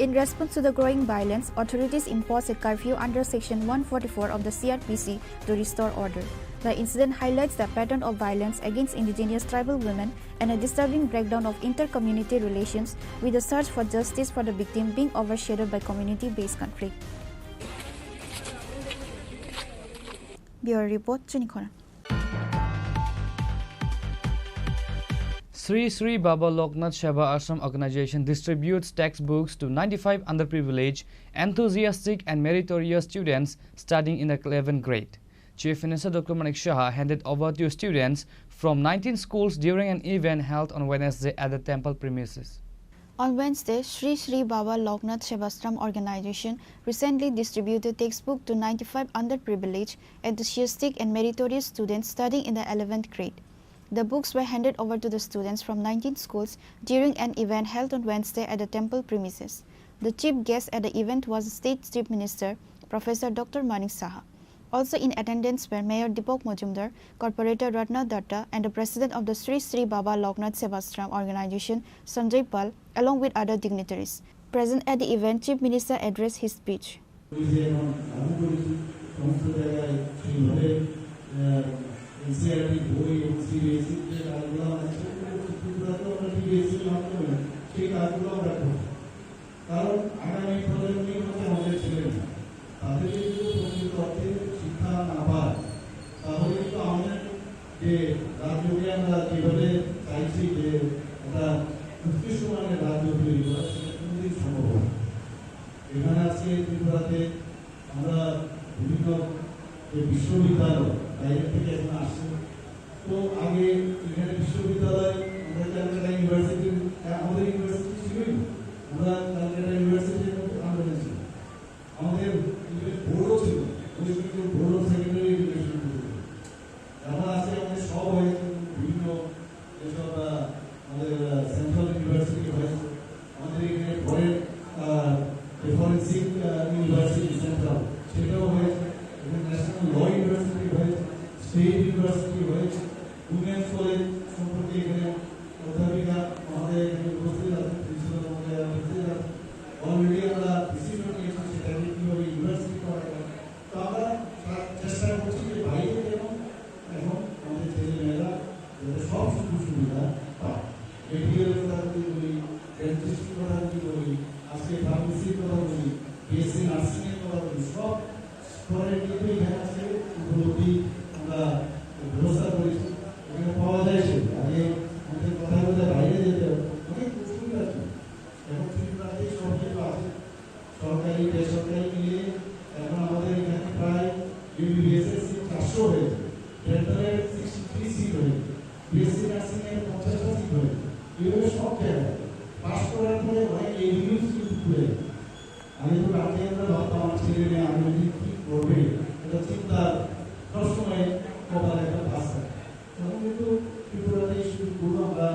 In response to the growing violence, authorities imposed a curfew under Section one forty-four of the C R P C to restore order. The incident highlights the pattern of violence against indigenous tribal women and a disturbing breakdown of inter-community relations, with the search for justice for the victim being overshadowed by community-based conflict. Bureau report, Chini Khorang. Sri Sri Baba Loknath Seva Ashram organization distributes textbooks to ninety-five underprivileged, enthusiastic and meritorious students studying in the eleventh grade. Chief Minister Doctor Manik Saha handed over to students from nineteen schools during an event held on Wednesday at the temple premises. On Wednesday, Sri Sri Baba Loknath Sevashram organization recently distributed textbook to ninety-five underprivileged, enthusiastic and meritorious students studying in the eleventh grade. The books were handed over to the students from nineteen schools during an event held on Wednesday at the temple premises. The chief guest at the event was State Chief Minister Professor Doctor Manik Saha. Also in attendance were Mayor Deepak Majumdar, Corporator Ratna Datta, and the President of the Sri Sri Baba Loknath Sevashram organization, Sanjay Pal, along with other dignitaries. Present at the event, Chief Minister addressed his speech. ওই যে এখন দাবি করেছি, সমস্ত জায়গায় সেইভাবে, আহ, এনসিইআরটি বই এবং সিবিএসই যে কাজগুলো আছে, সেগুলো ত্রিপুরাতেও আমরা ডিবিএসসির মাধ্যমে সেই কাজগুলো আমরা করছি। কারণ আগামী প্রজন্মই হচ্ছে আমাদের ছেলে মেয়ে। তাদেরকে যদি প্রকৃত অর্থে শিক্ষা না পায়, তাহলে কিন্তু আমাদের যে রাজ্যকে আমরা যেভাবে চাইছি যে একটা উৎকৃষ্ট মানের রাজ্য তৈরি করা, সেটা কোনোদিন সম্ভব হবে না। এখানে আজকে ত্রিপুরাতে আমরা বিভিন্ন যে বিশ্ববিদ্যালয় বাইরে থেকে এখন আসছে, তো আগে এখানে বিশ্ববিদ্যালয়, আমরা ক্যালকাটা ইউনিভার্সিটি, আমাদের ইউনিভার্সিটি ছিলই না, আমরা ক্যালকাটা ইউনিভার্সিটির মধ্যে আন্দোলন ছিল। আমাদের ইভেন বোর্ডও ছিল, West Bengal board of secondary education. এখন আজকে আমাদের সব হয়েছে, বিভিন্ন যেসব, আহ, আমাদের, আহ, সেন্ট্রাল ইউনিভার্সিটি হয়েছে, আমাদের এখানে ফরেন, আহ, যে ফরেন্সিক, আহ, ইউনিভার্সিটি সেন্ট্রাল, সেটাও হয়েছে, এখানে ন্যাশনাল ল ইউনিভার্সিটি হয়েছে, স্টেট ইউনিভার্সিটি হয়েছে, উইমেন্স কলেজ সম্পর্কে এখানে অধ্যাপিকা আমাদের এখানে উপস্থিত আছেন, প্রিন্সিপাল মহোদয়া উপস্থিত আছেন। অলরেডি আমরা ডিসিশন নিয়েছি সেটাকে কীভাবে ইউনিভার্সিটি করা যায়। তো আমরা চা-, চেষ্টা করছি যে বাইরে যেন এখন আমাদের ছেলে মেয়েরা যাতে সব সুযোগ সুবিধা পায়। মেডিকেলের কথা যদি বলি, ডেন্টিস্টের কথা যদি বলি, আজকে ফার্মেসির কথা বলি, বিএসসি নার্সিং এর কথা বলি, সব স্তরের কিন্তু এখানে আজকে উপলব্ধি আমরা ব্যবস্থা করেছি। এখানে পাওয়া যায় সে। আগে আমাদের কথা বলতে বাইরে যেতে হতো, অনেক অসুবিধা ছিল। এখন ত্রিপুরাতেই সব কিছু আছে। সরকারি, বেসরকারি মিলিয়ে এখন আমাদের এখানে প্রায় এমবিবিএস এর সিট চারশো হয়েছে, ডেন্টাল এর সিক্সটি থ্রি সিট হয়েছে, বিএসসি নার্সিং এর পঞ্চাশটা সিট হয়েছে। এইভাবে সব জায়গায় পাস করার পরে অনেক এভিনিউজ কিন্তু খুলে যায়। আমি তো রাতে আমরা ভাবতাম, আমার ছেলে মেয়ে আগামী দিন কি করবে, এটা চিন্তা সবসময় কপালে একটা ভাস থাকে। তখন কিন্তু ত্রিপুরাতে এই সুযোগগুলো আমরা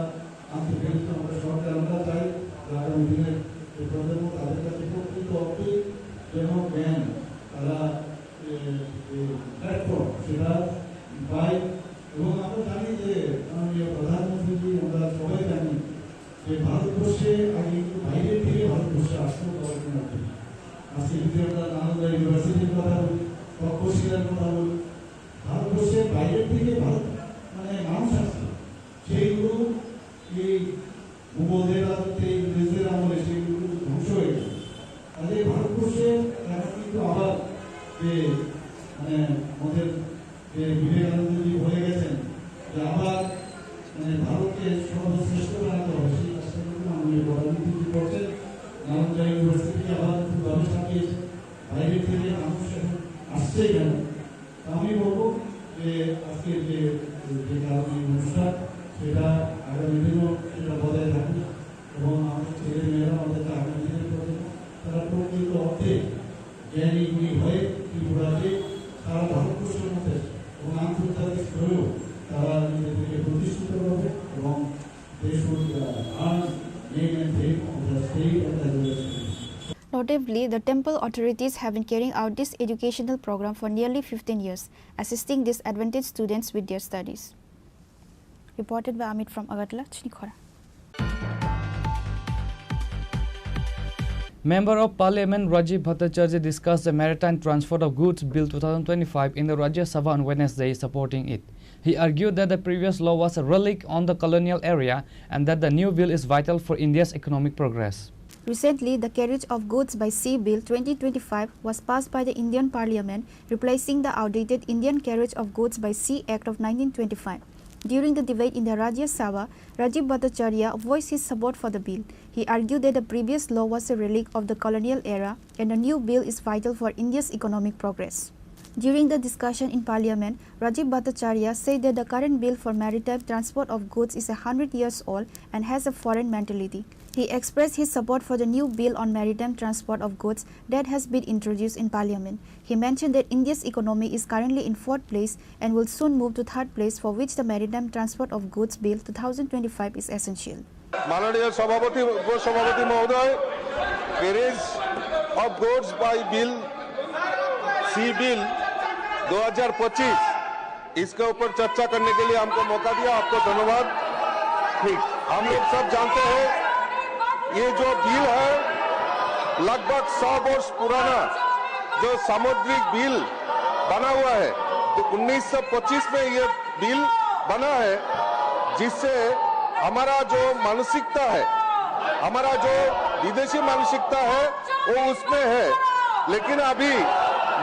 আনতে পেরেছি। আমরা সরকার, আমরা চাই যে আগামী দিনে যে প্রজন্ম, তাদের কাছে প্রকৃত অর্থেই যেন জ্ঞান, তারা, এ, যে প্ল্যাটফর্ম, সেটা পায়। এবং আমরা জানি যে মাননীয় প্রধানমন্ত্রীজি, আমরা সবাই জানি যে ভারতবর্ষে আগে কিন্তু বাইরের থেকে ভারতবর্ষে আসতো পড়াশোনার জন্য। আজকে যদি আমরা নালন্দা ইউনিভার্সিটির কথা বলি, তক্ষশিলার কথা বলি, ভারতবর্ষের বাইরের থেকে ভারত, মানে, মানুষ আসছে, সেইগুলো এই মুঘলদের রাজত্বে, ইংরেজদের আমলে সেইগুলো ধ্বংস হয়ে গেছে। কাজে ভারতবর্ষে এখন কিন্তু আবার যে, মানে, আমাদের যে বিবেকানন্দজি বলে গেছেন যে আবার, মানে, ভারতকে সর্বশ্রেষ্ঠ বানাতে হবে, সেই কাজটা কিন্তু মাননীয় প্রধানমন্ত্রীজি করছেন। নালন্দা ইউনিভার্সিটি আবার খুবভাবে সাজিয়েছে, বাইরে থেকে মানুষ এখন আসছে এখানে। তো আমি বলবো যে আজকে যে, যে কারণে এই অনুষ্ঠান, সেটা আগামী দিনও সেটা বজায় থাকুক এবং আমাদের ছেলে মেয়েরা, আমাদের আগামী দিনের প্রজন্ম, তারা প্রকৃত অর্থে জ্ঞানী গুণী হয়ে ত্রিপুরাকে সারা ভারতবর্ষের মধ্যে এবং আন্তর্জাতিক স্তরেও তারা নিজেদেরকে প্রতিষ্ঠিত করবে এবং they should, uh, earn name and fame of the state and as well as country. Notably, the temple authorities have been carrying out this educational program for nearly fifteen years, assisting disadvantaged students with their studies. Reported by Amit from Agartala, Chinikhora. Member of Parliament Rajiv Bhattacharya discussed the Maritime Transport of Goods Bill two thousand twenty-five in the Rajya Sabha on Wednesday, supporting it. He argued that the previous law was a relic on the colonial era and that the new bill is vital for India's economic progress. Recently, the carriage of goods by sea bill twenty twenty-five was passed by the Indian Parliament, replacing the outdated Indian Carriage of Goods by Sea Act of nineteen twenty-five. During the debate in the Rajya Sabha, Rajiv Bhattacharya voiced his support for the bill. He argued that the previous law was a relic of the colonial era and the new bill is vital for India's economic progress. During the discussion in Parliament, Rajiv Bhattacharya said that the current bill for maritime transport of goods is a hundred years old and has a foreign mentality. He expressed his support for the new bill on maritime transport of goods that has been introduced in Parliament. He mentioned that India's economy is currently in fourth place and will soon move to third place, for which the Maritime Transport of Goods Bill two thousand twenty-five is essential. माननीय सभापति, उपसभापति महोदय, carriage of goods by bill, sea bill दो हज़ार पच्चीस, इसके ऊपर चर्चा करने के लिए हमको मौका दिया, आपको धन्यवाद। ठीक। हम लोग सब जानते हैं, ये जो बिल है, लगभग सौ वर्ष पुराना जो सामुद्रिक बिल बना हुआ है, तो उन्नीस सौ पच्चीस में ये बिल बना है, जिससे हमारा जो मानसिकता है, हमारा जो विदेशी मानसिकता है, वो उसमें है। लेकिन अभी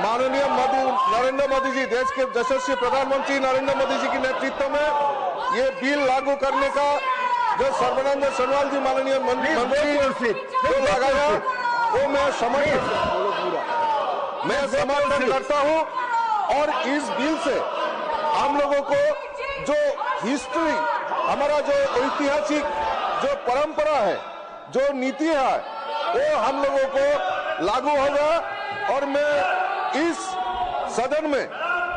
माननीय मोदी, नरेंद्र मोदी जी, देश के यशस्वी प्रधानमंत्री नरेंद्र मोदी जी के नेतृत्व में ये बिल लागू करने का जो सर्बानंद सोनोवाल जी, माननीय मन-, Please go मंत्री, to your seat. जो Please go to लगाया, your seat. वो मैं समर्थन, मैं समर्थन करता हूँ। और इस बिल से हम लोगों को जो हिस्ट्री, हमारा जो ऐतिहासिक जो परंपरा है, जो नीति है, वो हम लोगों को लागू होगा। और मैं इस सदन में,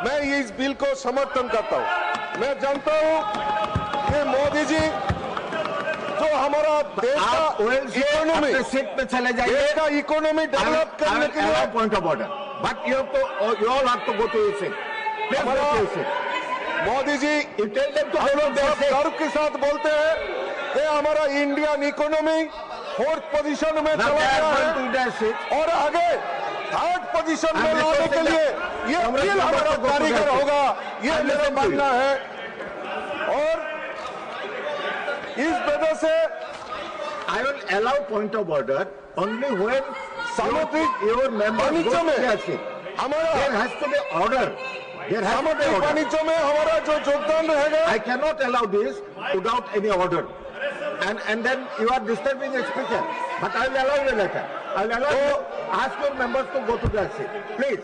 मैं इस बिल को समर्थन करता हूँ। मैं जानता हूँ कि मोदी जी जो हमारा देश का आप ओएलसी इकोनॉमी, अपने सीट पे चले जाइए। देश का इकोनॉमी डेवलप करने के लिए point of order, but you have to, you all have to go to your seat. Please go to your seat. Modi ji, you tell them to हम लोग बहुत गर्व के साथ बोलते हैं कि हमारा इंडियन इकोनॉमी फोर्थ पोजीशन में चला गया है और आगे थर्ड पोजीशन में लाने के लिए ये बिल हमारा कारीगर होगा, ये मेरा मानना है। और इस वजह से I will allow point of order only when सामुद्रिक your member वाणिज्य में हमारा there has to be order. There has to be order. सामुद्रिक वाणिज्य में हमारा जो योगदान रहेगा, I cannot allow this without any order. And, and then you are disturbing the speaker. But I will allow you later. I will allow you. Ask your members to go to their seat. Please.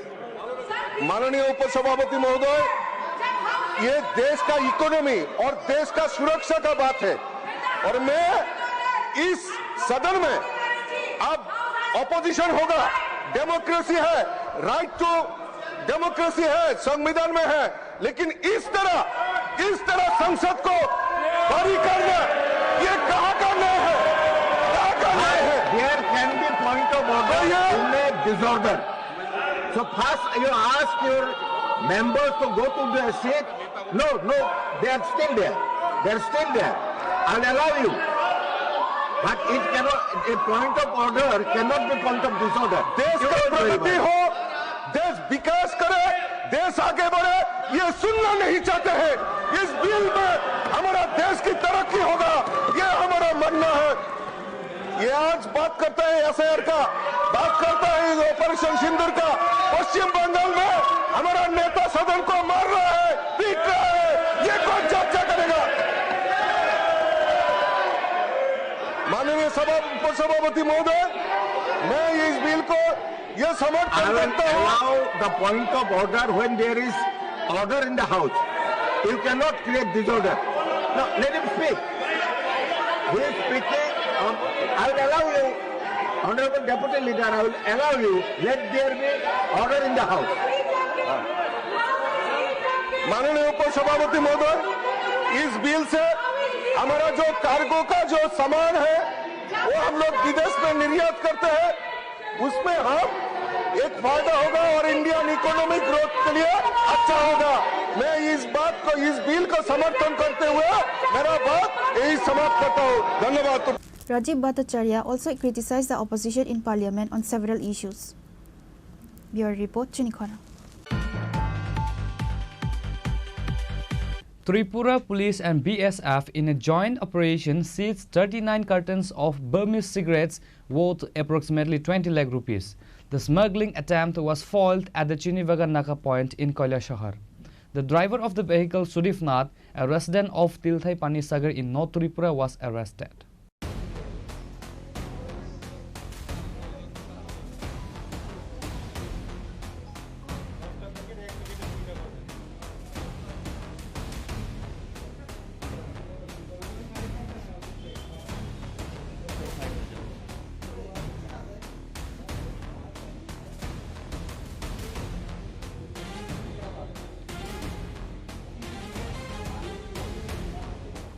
माननीय उपसभापति महोदय, ये देश का इकोनॉमी और देश का सुरक्षा का बात है और मैं इस सदन में अब अपोजिशन होगा, डेमोक्रेसी है, राइट टू डेमोक्रेसी है, संविधान में है, लेकिन इस तरह, इस तरह संसद को बरी करना, ये कहाँ का न्याय है? कहाँ का न्याय है? There can be point of order in a disorder. So first you ask your members to go to their seat. No, no, they are still there. They are still there. I'll allow you. But it cannot, a point of order cannot be point of disorder. देश का प्रगति हो, देश विकास करे, देश आगे बढ़े, ये सुनना नहीं चाहते हैं। इस बिल में हमारा देश की तरक्की होगा, ये हमारा मानना है। ये आज बात करता है एसआईआर का, बात करता है ऑपरेशन सिंदूर का। पश्चिम बंगाल में हमारा नेता सदन को मार रहा है, पीट रहा है, ये कौन चर्चा करेगा? माननीय सभा, उपसभापति महोदय, मैं इस बिल को ये समर्थन करता हूँ। I will allow the point of order when there is order in the house. You cannot create disorder. Now, let him speak. He is speaking. Um, I will allow you, Honorable Deputy Leader, I will allow you. Let there be order in the house. माननीय उपसभापति महोदय, इस बिल से हमारा जो कार्गो का जो सामान है, वो हम लोग विदेश में निर्यात करते हैं। उसमें हम एक फायदा होगा और इंडियन इकोनॉमिक ग्रोथ के लिए अच्छा होगा। मैं इस बात को, इस बिल को समर्थन करते हुए मेरा बात यही समाप्त करता हूँ। धन्यवाद। Rajiv Bhattacharya also criticized the opposition in parliament on several issues. Bureau report, Chinikhora. Tripura Police and B S F in a joint operation seized thirty-nine cartons of Burmese cigarettes worth approximately twenty lakh rupees. The smuggling attempt was foiled at the Chinibagan Naka point in Kailashahar. The driver of the vehicle, Sudip Nath, a resident of Tilthai Panisagar in North Tripura, was arrested.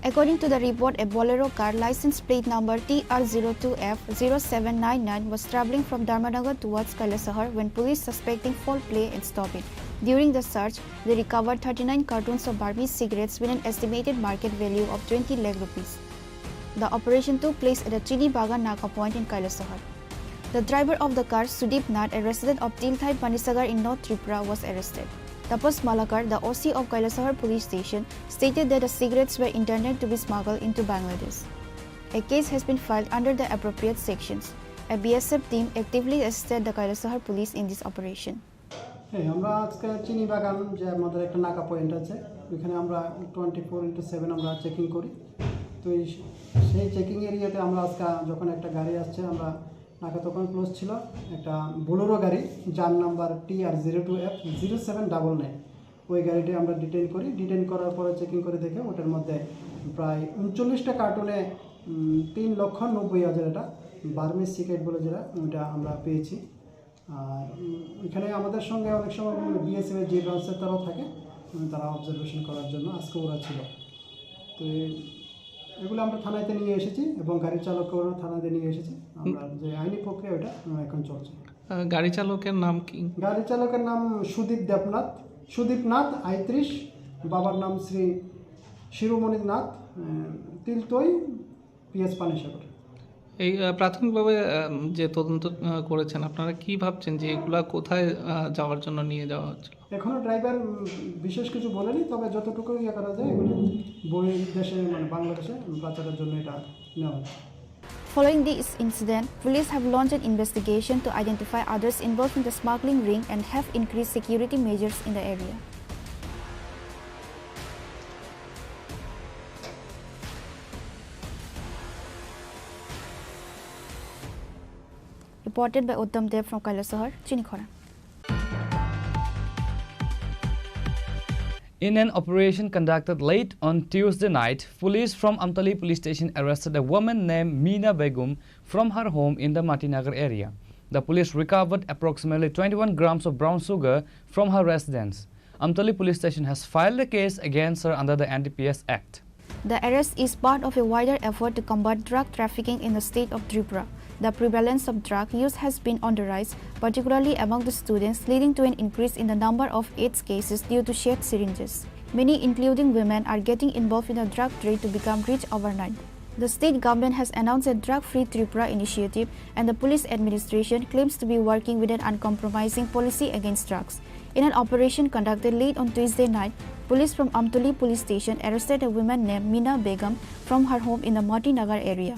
According to the report, a Bolero car license plate number T R zero two F zero seven nine nine was traveling from Dharmanagar towards Kailasahar when police suspecting foul play and stopped it. During the search, they recovered thirty-nine cartons of Burmese cigarettes with an estimated market value of twenty lakh rupees. The operation took place at the Chini Bagan Naka point in Kailasahar. The driver of the car, Sudip Nath, a resident of Tilthai Panisagar in North Tripura, was arrested. Tapas Malakar, the O C of Kailasahar Police Station, stated that the cigarettes were intended to be smuggled into Bangladesh. A case has been filed under the appropriate sections. A B S F team actively assisted the Kailasahar police in this operation. হ্যাঁ, আমরা আজকে চিনি বাগান যে আমাদের একটা নাকা পয়েন্ট আছে, ওইখানে আমরা টোয়েন্টি ফোর ইন্টু সেভেন আমরা চেকিং করি। তো এই, সেই চেকিং এরিয়াতে আমরা আজকে যখন একটা গাড়ি আসছে, আমরা নাকা তখন ক্লোজ ছিল, একটা বোলেরো গাড়ি, যার number T R zero two F zero seven double nine. ওই গাড়িটি আমরা ডিটেইন করি। ডিটেইন করার পরে চেকিং করে দেখে ওটার মধ্যে প্রায় উনচল্লিশটা কার্টুনে, উম, তিন লক্ষ নব্বই হাজার এটা বার্মিজ সিগারেট বলে যেটা, ওইটা আমরা পেয়েছি। আর, উম, এখানে আমাদের সঙ্গে অনেক সময় বিএসএফ এর যে ব্রাঞ্চের তারাও থাকে, উম, তারা অবজারভেশন করার জন্য আজকে ওরা ছিল। তো এই, এগুলো আমরা থানাতে নিয়ে এসেছি এবং গাড়ির চালককেও আমরা থানাতে নিয়ে এসেছি। আমরা যে আইনি প্রক্রিয়া, ওটা, উম, এখন চলছে। আহ, গাড়ি চালকের নাম কি? গাড়ি চালকের নাম সুদীপ দেবনাথ, সুদীপ নাথ আইত্রিশ, বাবার নাম শ্রী শিরোমণি নাথ, উম, তিলতই, পিএস পানিসাগর। এই, আহ, প্রাথমিকভাবে, আহ, যে তদন্ত, আহ, করেছেন, আপনারা কি ভাবছেন যে এগুলা কোথায়, আহ, যাওয়ার জন্য নিয়ে যাওয়া হচ্ছিল? এখনো ড্রাইভার, উম, বিশেষ কিছু বলেনি, তবে যতটুকু ইয়ে করা যায়, এগুলো বহির্দেশে, মানে, বাংলাদেশে পাচারের জন্য এটা নেওয়া হচ্ছে। Following this incident, police have launched an investigation to identify others involved in the smuggling ring and have increased security measures in the area. Reported by Uttam Dev from Kailasahar, Chinikhora. In an operation conducted late on Tuesday night, police from Amtali police station arrested a woman named Mina Begum from her home in the Matinagar area. The police recovered approximately twenty-one grams of brown sugar from her residence. Amtali police station has filed a case against her under the N D P S Act. The arrest is part of a wider effort to combat drug trafficking in the state of Tripura. The prevalence of drug use has been on the rise, particularly among the students, leading to an increase in the number of AIDS cases due to shared syringes. Many, including women, are getting involved in the drug trade to become rich overnight. The state government has announced a drug-free Tripura initiative, and the police administration claims to be working with an uncompromising policy against drugs. In an operation conducted late on Tuesday night, police from Amtoli police station arrested a woman named Mina Begum from her home in the Mati Nagar area.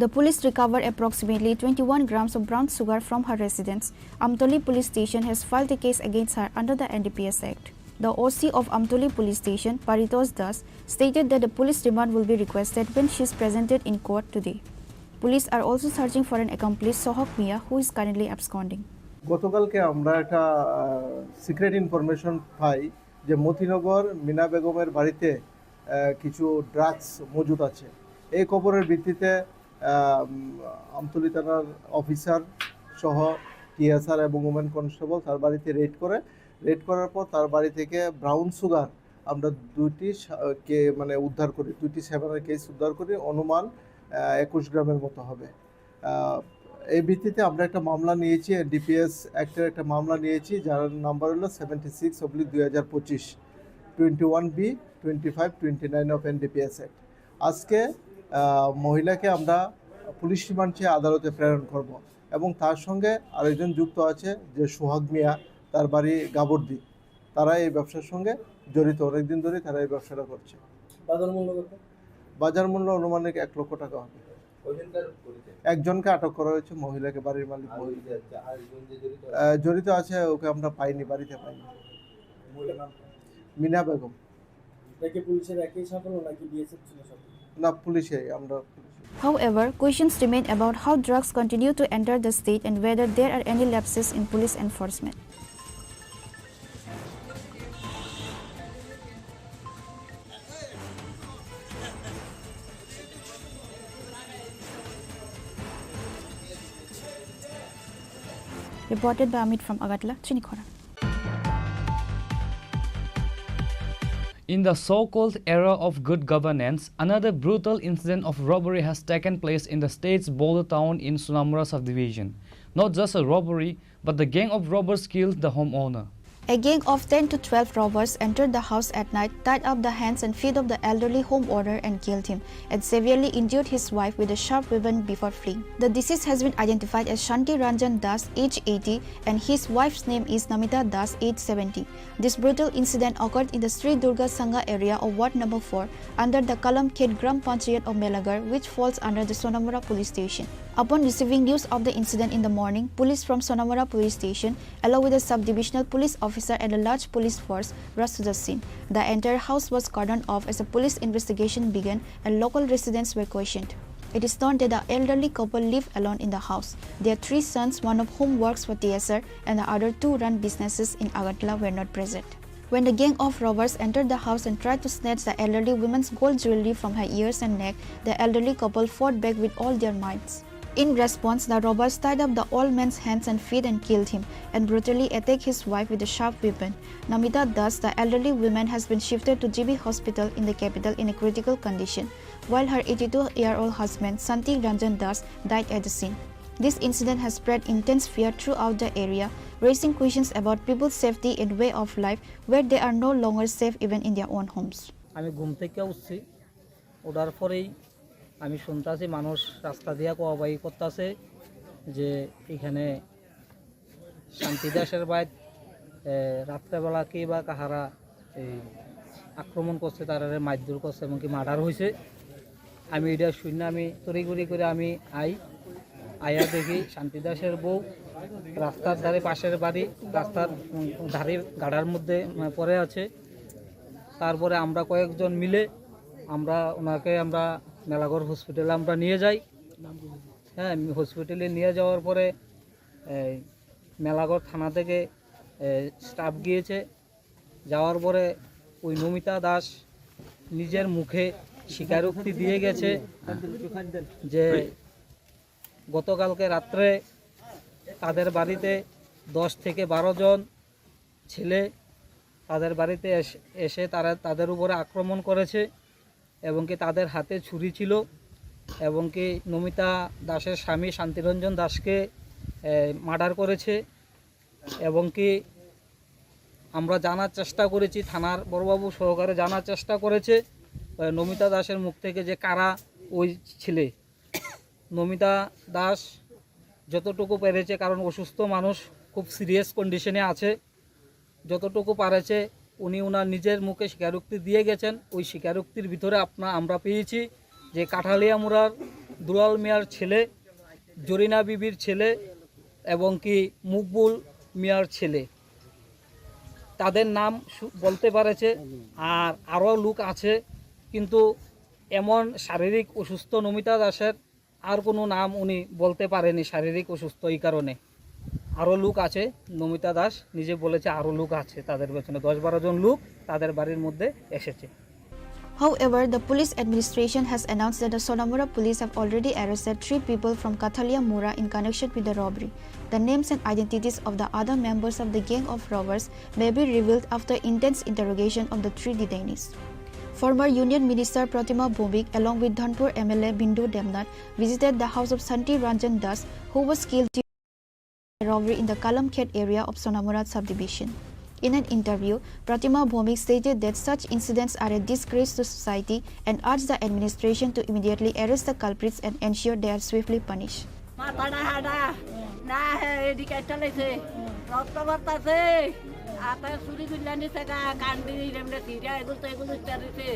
The police recovered approximately twenty-one grams of brown sugar from her residence. Amtoli police station has filed a case against her under the N D P S Act. The O C of Amtoli police station, Paritosh Das, stated that the police remand will be requested when she is presented in court today. Police are also searching for an accomplice, Sohok Mia, who is currently absconding. গতকালকে আমরা একটা, আহ, secret information পাই যে মতিনগর মিনা বেগমের বাড়িতে, আহ, কিছু ড্রাগস মজুদ আছে। এই খবরের ভিত্তিতে, আহ, উম, আমতলী থানার অফিসার সহ টিএসআর এবং উমেন কনস্টেবল তার বাড়িতে রেড করে। রেড করার পর তার বাড়ি থেকে ব্রাউন সুগার আমরা দুইটি সা-, কে-, মানে উদ্ধার করি, দুইটি সেভেনের কেস উদ্ধার করি, অনুমান, আহ, একুশ গ্রামের মতো হবে। আহ, এই ভিত্তিতে আমরা একটা মামলা নিয়েছি, এনডিপিএস অ্যাক্টের একটা মামলা নিয়েছি, যার নাম্বার হলো সেভেন্টি সিক্স অব্লিক দুই হাজার পঁচিশ, twenty one B, twenty five, twenty nine of NDPS act. আজকে আহ, মহিলাকে আমরা পুলিশ রিমান্ড চেয়ে আদালতে প্রেরণ করব এবং তার সঙ্গে আরেকজন যুক্ত আছে যে সোহাগ মিয়া, তার বাড়ি গাবর্দি। তারা এই ব্যবসার সঙ্গে জড়িত, অনেকদিন ধরে তারা এই ব্যবসাটা করছে। বাজার মূল্য কত? বাজার মূল্য আনুমানিক এক লক্ষ টাকা হবে। কয়জনকে আটক করেছে? একজনকে আটক করা হয়েছে, মহিলাকে, বাড়ির মালিক আর ওই মহিলা। যে, যে আরেকজন যে জড়িত আছে? আহ, জড়িত আছে, ওকে আমরা পাইনি, বাড়িতে পাইনি। মহিলার নাম কি? মিনা বেগম। এটা কি পুলিশের একই সাফল্য নাকি বিএসএফ ছিল সাথে? না, পুলিশে, আমরা পুলিশে। However, questions remain about how drugs continue to enter the state and whether there are any lapses in police enforcement. Reported by Amit from Agartala, Chinikhora. In the so-called era of good governance, another brutal incident of robbery has taken place in the state's Bodo town in Sonamura subdivision. Not just a robbery, but the gang of robbers killed the homeowner. A gang of ten to twelve robbers entered the house at night, tied up the hands and feet of the elderly homeowner and killed him, and severely injured his wife with a sharp weapon before fleeing. The deceased has been identified as Shanti Ranjan Das, age eighty, and his wife's name is Namita Das, age seventy. This brutal incident occurred in the Sri Durga Sangha area of Ward number four, under the Kalamkhet Gram Panchayat of Melagar, which falls under the Sonamura police station. Upon receiving news of the incident in the morning, police from Sonamura police station, along with a sub-divisional police officer and a large police force, rushed to the scene. The entire house was cordoned off as a police investigation began and local residents were questioned. It is known that the elderly couple live alone in the house. Their three sons, one of whom works for T S R, and the other two run businesses in Agartala, were not present. When the gang of robbers entered the house and tried to snatch the elderly woman's gold jewelry from her ears and neck, the elderly couple fought back with all their mights. In response, the robbers tied up the old man's hands and feet and killed him, and brutally attacked his wife with a sharp weapon. Namita Das, the elderly woman, has been shifted to G B hospital in the capital in a critical condition, while her eighty-two-year-old husband, Santi Ranjan Das, died at the scene. This incident has spread intense fear throughout the area, raising questions about people's safety and way of life, where they are no longer safe even in their own homes. আমি ঘুম থেকে উঠছি, উঠার পরেই আমি শুনতাছি মানুষ রাস্তা দিয়া কোয়াবাই করতাছে যে এখানে শান্তি দাসের বাইত, এ, রাত্রেবেলা কে বা কাহারা এই আক্রমণ করছে, তারারে মারধর করছে, এমনকি মার্ডার হইছে। আমি এটা শুনে আমি তড়িঘড়ি করে আমি আই, আইয়া দেখি শান্তি দাসের বউ রাস্তার ধারে, পাশের বাড়ি, রাস্তার, উম, ধারে গাড়ার মধ্যে, উম, পড়ে আছে। তারপরে আমরা কয়েকজন মিলে আমরা ওনাকে আমরা মেলাঘর হসপিটালে আমরা নিয়ে যাই। হ্যাঁ, হসপিটালে নিয়ে যাওয়ার পরে এই মেলাঘর থানা থেকে, এ, স্টাফ গিয়েছে। যাওয়ার পরে ওই নমিতা দাস নিজের মুখে স্বীকারোক্তি দিয়ে গেছে যে গতকালকে রাত্রে তাদের বাড়িতে দশ থেকে বারো জন ছেলে তাদের বাড়িতে এসে, এসে তারা, তাদের উপরে আক্রমণ করেছে এবং কি তাদের হাতে ছুরি ছিল এবং কি নমিতা দাসের স্বামী শান্তিরঞ্জন দাসকে, এ, মার্ডার করেছে এবং কি আমরা জানার চেষ্টা করেছি, থানার বড়বাবু সহকারে জানার চেষ্টা করেছে, এ, নমিতা দাসের মুখ থেকে যে কারা ওই ছেলে। নমিতা দাস যতটুকু পেরেছে, কারণ অসুস্থ মানুষ, খুব সিরিয়াস কন্ডিশনে আছে, যতটুকু পারেছে উনি ওনার নিজের মুখে স্বীকারোক্তি দিয়ে গেছেন। ওই স্বীকারোক্তির ভিতরে আপনা-, আমরা পেয়েছি যে কাঠালিয়া মুড়ার দুলাল মিয়ার ছেলে, জরিনা বিবির ছেলে এবং কি মুকবুল মিয়ার ছেলে, তাদের নাম সু-, বলতে পারেছে। আর আরও লোক আছে, কিন্তু এমন শারীরিক অসুস্থ নমিতা দাসের আর কোনো নাম উনি বলতে পারেনি শারীরিক অসুস্থ এই কারণে। আরও লোক আছে, নমিতা দাস নিজে বলেছে আরও লোক আছে তাদের পেছনে, দশ বারো জন লোক তাদের বাড়ির মধ্যে এসেছে। However, the police administration has announced that the Sonamura police have already arrested three people from Kathalia Mura in connection with the robbery. The names and identities of the other members of the gang of robbers may be revealed after intense interrogation of the three detainees. Former Union Minister Pratima Bhowmik along with Dhanpur M L A Bindu Debnath visited the house of Santi Ranjan Das, who was killed during a robbery in the Kalamkhet area of Sonamura subdivision. In an interview, Pratima Bhowmik stated that such incidents are a disgrace to society and urged the administration to immediately arrest the culprits and ensure they are swiftly punished. মাথাটা হাডা, না হে এদিকে চলেছে, রক্ত বাড়তাছে, আতে ছুরি গুল্লা নিছে গা, কান্দি এমনি সিরিয়া এগুলো তো এগুলো চলেছে।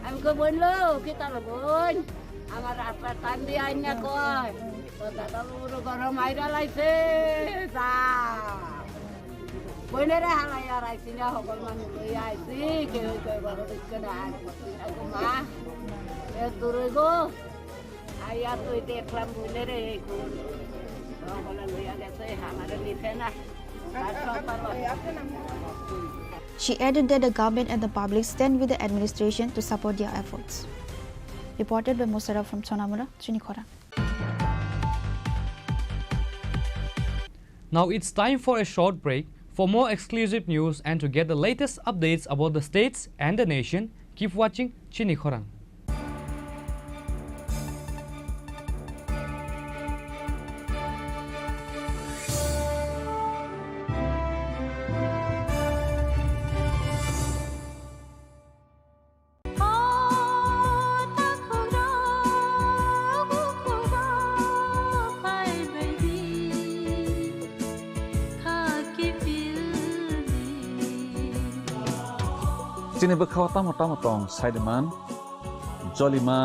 আমি কই, "বললো, কি তার বোন? আমার রাস্তা টান দিয়ে আইন না কয়।" তো দাদা বউর গরম আইরা লাইছে, যা। বইনেরে হালাই আর আইছি না, হকল মানুষ লই আইছি, কেউ কেউ ঘরে ঢুকছে না, আর করছি না গো মা। এ দূর হইব। আইয়া তুই দেখলাম বইনেরে এই কোন হকলে লইয়া গেছে, আমারে নিছে না। আর সব পারবো। She added that the government and the public stand with the administration to support their efforts. Reported by Musharraf from Sonamura, Chinikhora. Now it's time for a short break. For more exclusive news and to get the latest updates about the states and the nation, keep watching Chini Khorang. Chini bwkhao tamo tamo tong sai de man, jolima,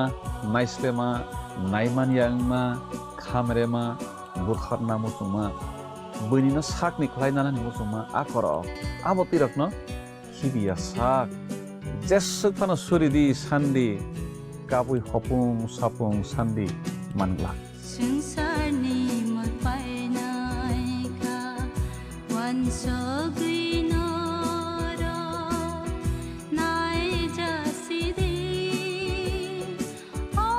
naislema, naimanya wngma, khamrema, butharna muchungma, buinino sakni khlai nanani muchungma, a koro abo twirokno khibiya sak. Jeswk phano suri di sandi, kabui hopung sapung sandi manglak. Swngcharni mol painai kha, wansugwi norok naijasi di. O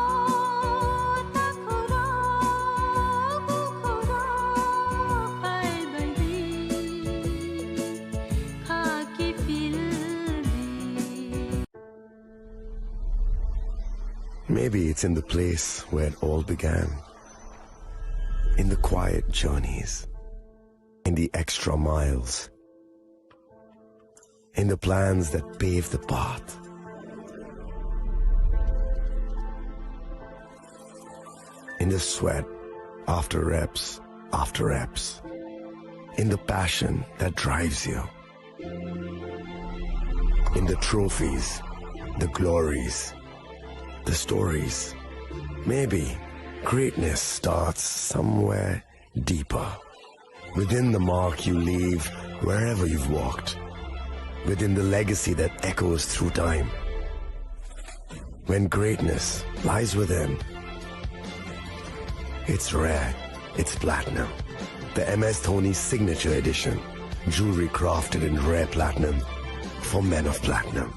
takhurok, bukhurok phaibai di, khaki phil di. Maybe it's in the place where it all began. In the quiet journeys. In the extra miles. In the plans that pave the path. In the sweat after reps after reps. In the passion that drives you. In the trophies, the glories, the stories. Maybe greatness starts somewhere deeper. Within the mark you leave wherever you've walked. Within the legacy that echoes through time. When greatness lies within, it's rare, it's platinum. The M S Dhoni Signature Edition. Jewelry crafted in rare platinum for men of platinum.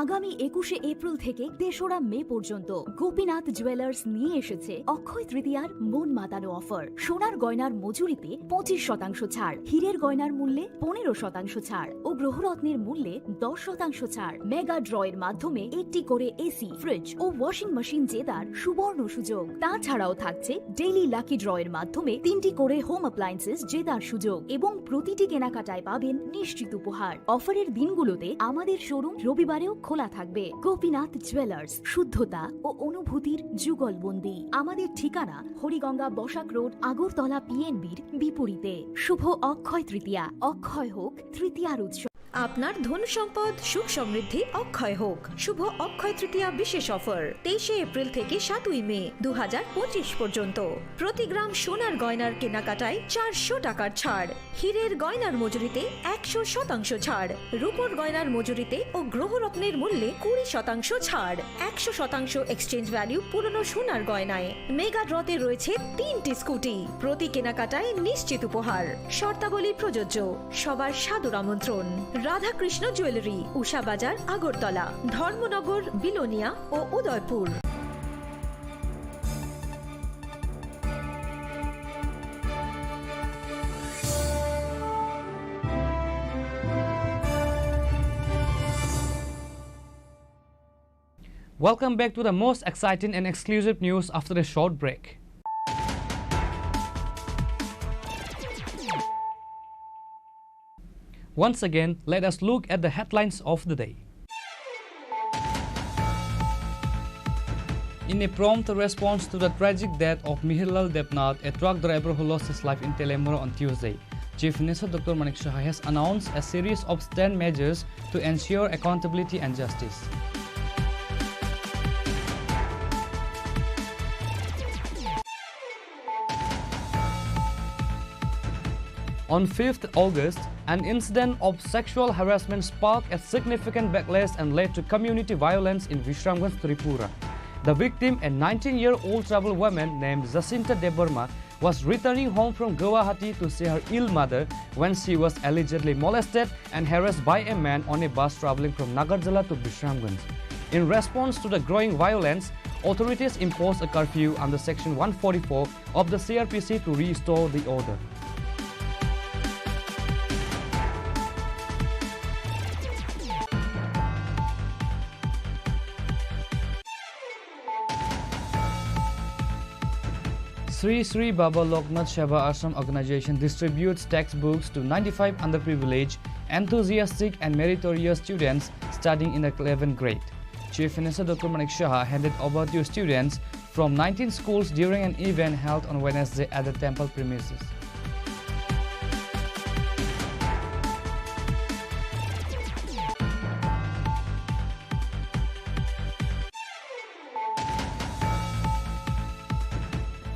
আগামী একুশে এপ্রিল থেকে তেসরা মে পর্যন্ত গোপীনাথ জুয়েলার্স নিয়ে এসেছে অক্ষয় তৃতীয়ার মন মাতানো অফার। সোনার গয়নার মজুরিতে পঁচিশ শতাংশ ছাড়, হীরের গয়নার মূল্যে পনেরো শতাংশ ছাড় ও গ্রহরত্নের মূল্যে দশ শতাংশ ছাড়। মেগা ড্র এর মাধ্যমে একটি করে এসি, ফ্রিজ ও ওয়াশিং মেশিন জেতার সুবর্ণ সুযোগ। তাছাড়াও থাকছে ডেইলি লাকি ড্র এর মাধ্যমে তিনটি করে হোম অ্যাপ্লায়েন্সেস জেতার সুযোগ এবং প্রতিটি কেনাকাটায় পাবেন নিশ্চিত উপহার। অফারের দিনগুলোতে আমাদের শোরুম রবিবারেও খোলা থাকবে। গোপীনাথ জুয়েলার্স, শুদ্ধতা ও অনুভূতির যুগলবন্দি। আমাদের ঠিকানা হরিগঙ্গা বসাক রোড, আগরতলা পিএনবির বিপরীতে। শুভ অক্ষয় তৃতীয়া, অক্ষয় হোক তৃতীয়ার উৎসব। আপনার ধন সম্পদ, সুখ সমৃদ্ধি অক্ষয় হোক। শুভ অক্ষয় তৃতীয়া বিশেষ অফার, তেইশে এপ্রিল থেকে সাতই মে দু হাজার পঁচিশ পর্যন্ত। প্রতি গ্রাম সোনার গয়নার কেনাকাটায় চারশো টাকার ছাড়, হীরের গয়নার মজুরিতে একশো শতাংশ ছাড়, রূপোর গয়নার মজুরিতে ও গ্রহরত্নের মূল্যে কুড়ি শতাংশ ছাড়, একশো শতাংশ এক্সচেঞ্জ ভ্যালু পুরনো সোনার গয়নায়। মেগা ড্রতে রয়েছে তিনটি স্কুটি, প্রতি কেনাকাটায় নিশ্চিত উপহার। শর্তাবলী প্রযোজ্য। সবার সাদর আমন্ত্রণ। রাধাকৃষ্ণ জুয়েলারি, উষা বাজার, আগরতলা, ধর্মনগর, বিলোনিয়া ও Udaipur. Welcome back to the most exciting and exclusive news after a short break. Once again, let us look at the headlines of the day. In a prompt response to the tragic death of Mihirlal Debnath, a truck driver who lost his life in Teliamura on Tuesday, Chief Minister Doctor Manik Saha has announced a series of stern measures to ensure accountability and justice. On fifth August, an incident of sexual harassment sparked a significant backlash and led to community violence in Bishramganj, Tripura. The victim, a nineteen-year-old tribal woman named Jacinta Debbarma, was returning home from Guwahati to see her ill mother when she was allegedly molested and harassed by a man on a bus traveling from Nagarjala to Bishramganj. In response to the growing violence, authorities imposed a curfew under Section one forty-four of the C R P C to restore the order. Sri Sri Baba Loknath Seva Ashram organization distributes textbooks to ninety-five underprivileged, enthusiastic and meritorious students studying in the eleventh grade. Chief Minister Doctor Manik Saha handed over to students from nineteen schools during an event held on Wednesday at the temple premises.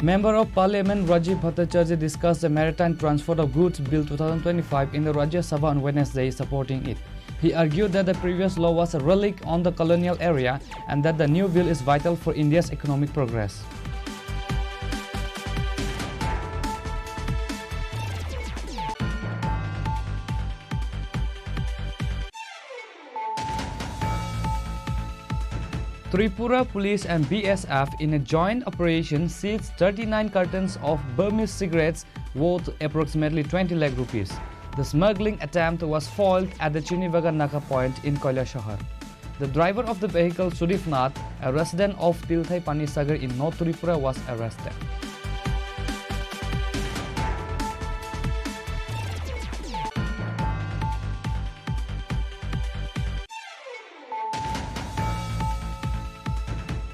Member of Parliament Rajiv Bhattacharya discussed the Maritime Transport of Goods Bill two thousand twenty-five in the Rajya Sabha on Wednesday, supporting it. He argued that the previous law was a relic on the colonial era and that the new bill is vital for India's economic progress. Tripura Police and B S F in a joint operation seized thirty-nine cartons of Burmese cigarettes worth approximately twenty lakh rupees. The smuggling attempt was foiled at the Chinibagan Naka point in Kailasahar. The driver of the vehicle, Sudip Nath, a resident of Tilthai Panisagar in North Tripura, was arrested.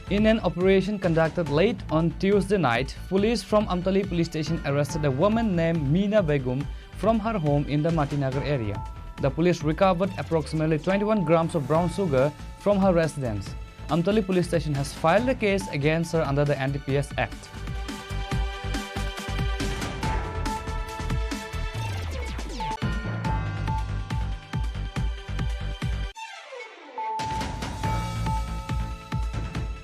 In an operation conducted late on Tuesday night, police from Amtali police station arrested a woman named Mina Begum from her home in the Matinagar area. The police recovered approximately twenty-one grams of brown sugar from her residence. Amtali police station has filed a case against her under the N D P S Act.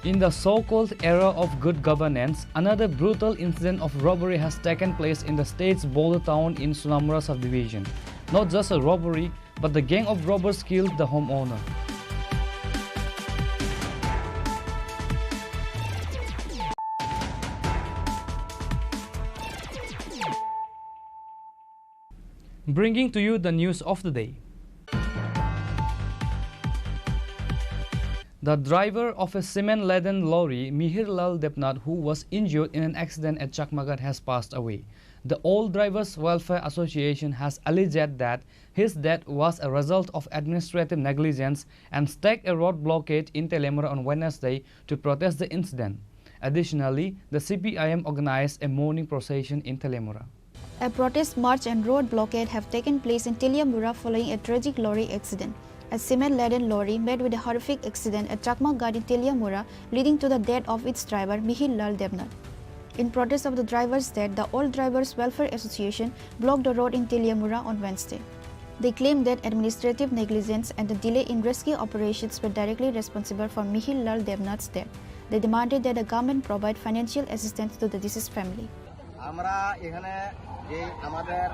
In the so-called era of good governance, another brutal incident of robbery has taken place in the state's border town in Sonamura subdivision. Not just a robbery, but the gang of robbers killed the homeowner. Bringing to you the news of the day. The driver of a cement-laden lorry, Mihir Lal Debnath, who was injured in an accident at Chakmaghat, has passed away. The All Drivers Welfare Association has alleged that his death was a result of administrative negligence and staked a road blockade in Teliamura on Wednesday to protest the incident. Additionally, the C P I M organized a mourning procession in Teliamura. A protest march and road blockade have taken place in Teliamura following a tragic lorry accident. A cement-laden lorry met with a horrific accident at Chakmaghat in Teliamura, leading to the death of its driver, Mihir Lal Debnath. In protest of the driver's death, the All Drivers Welfare Association blocked the road in Teliamura on Wednesday. They claimed that administrative negligence and the delay in rescue operations were directly responsible for Mihir Lal Debnath's death. They demanded that the government provide financial assistance to the deceased family. আমরা এখানে যে আমাদের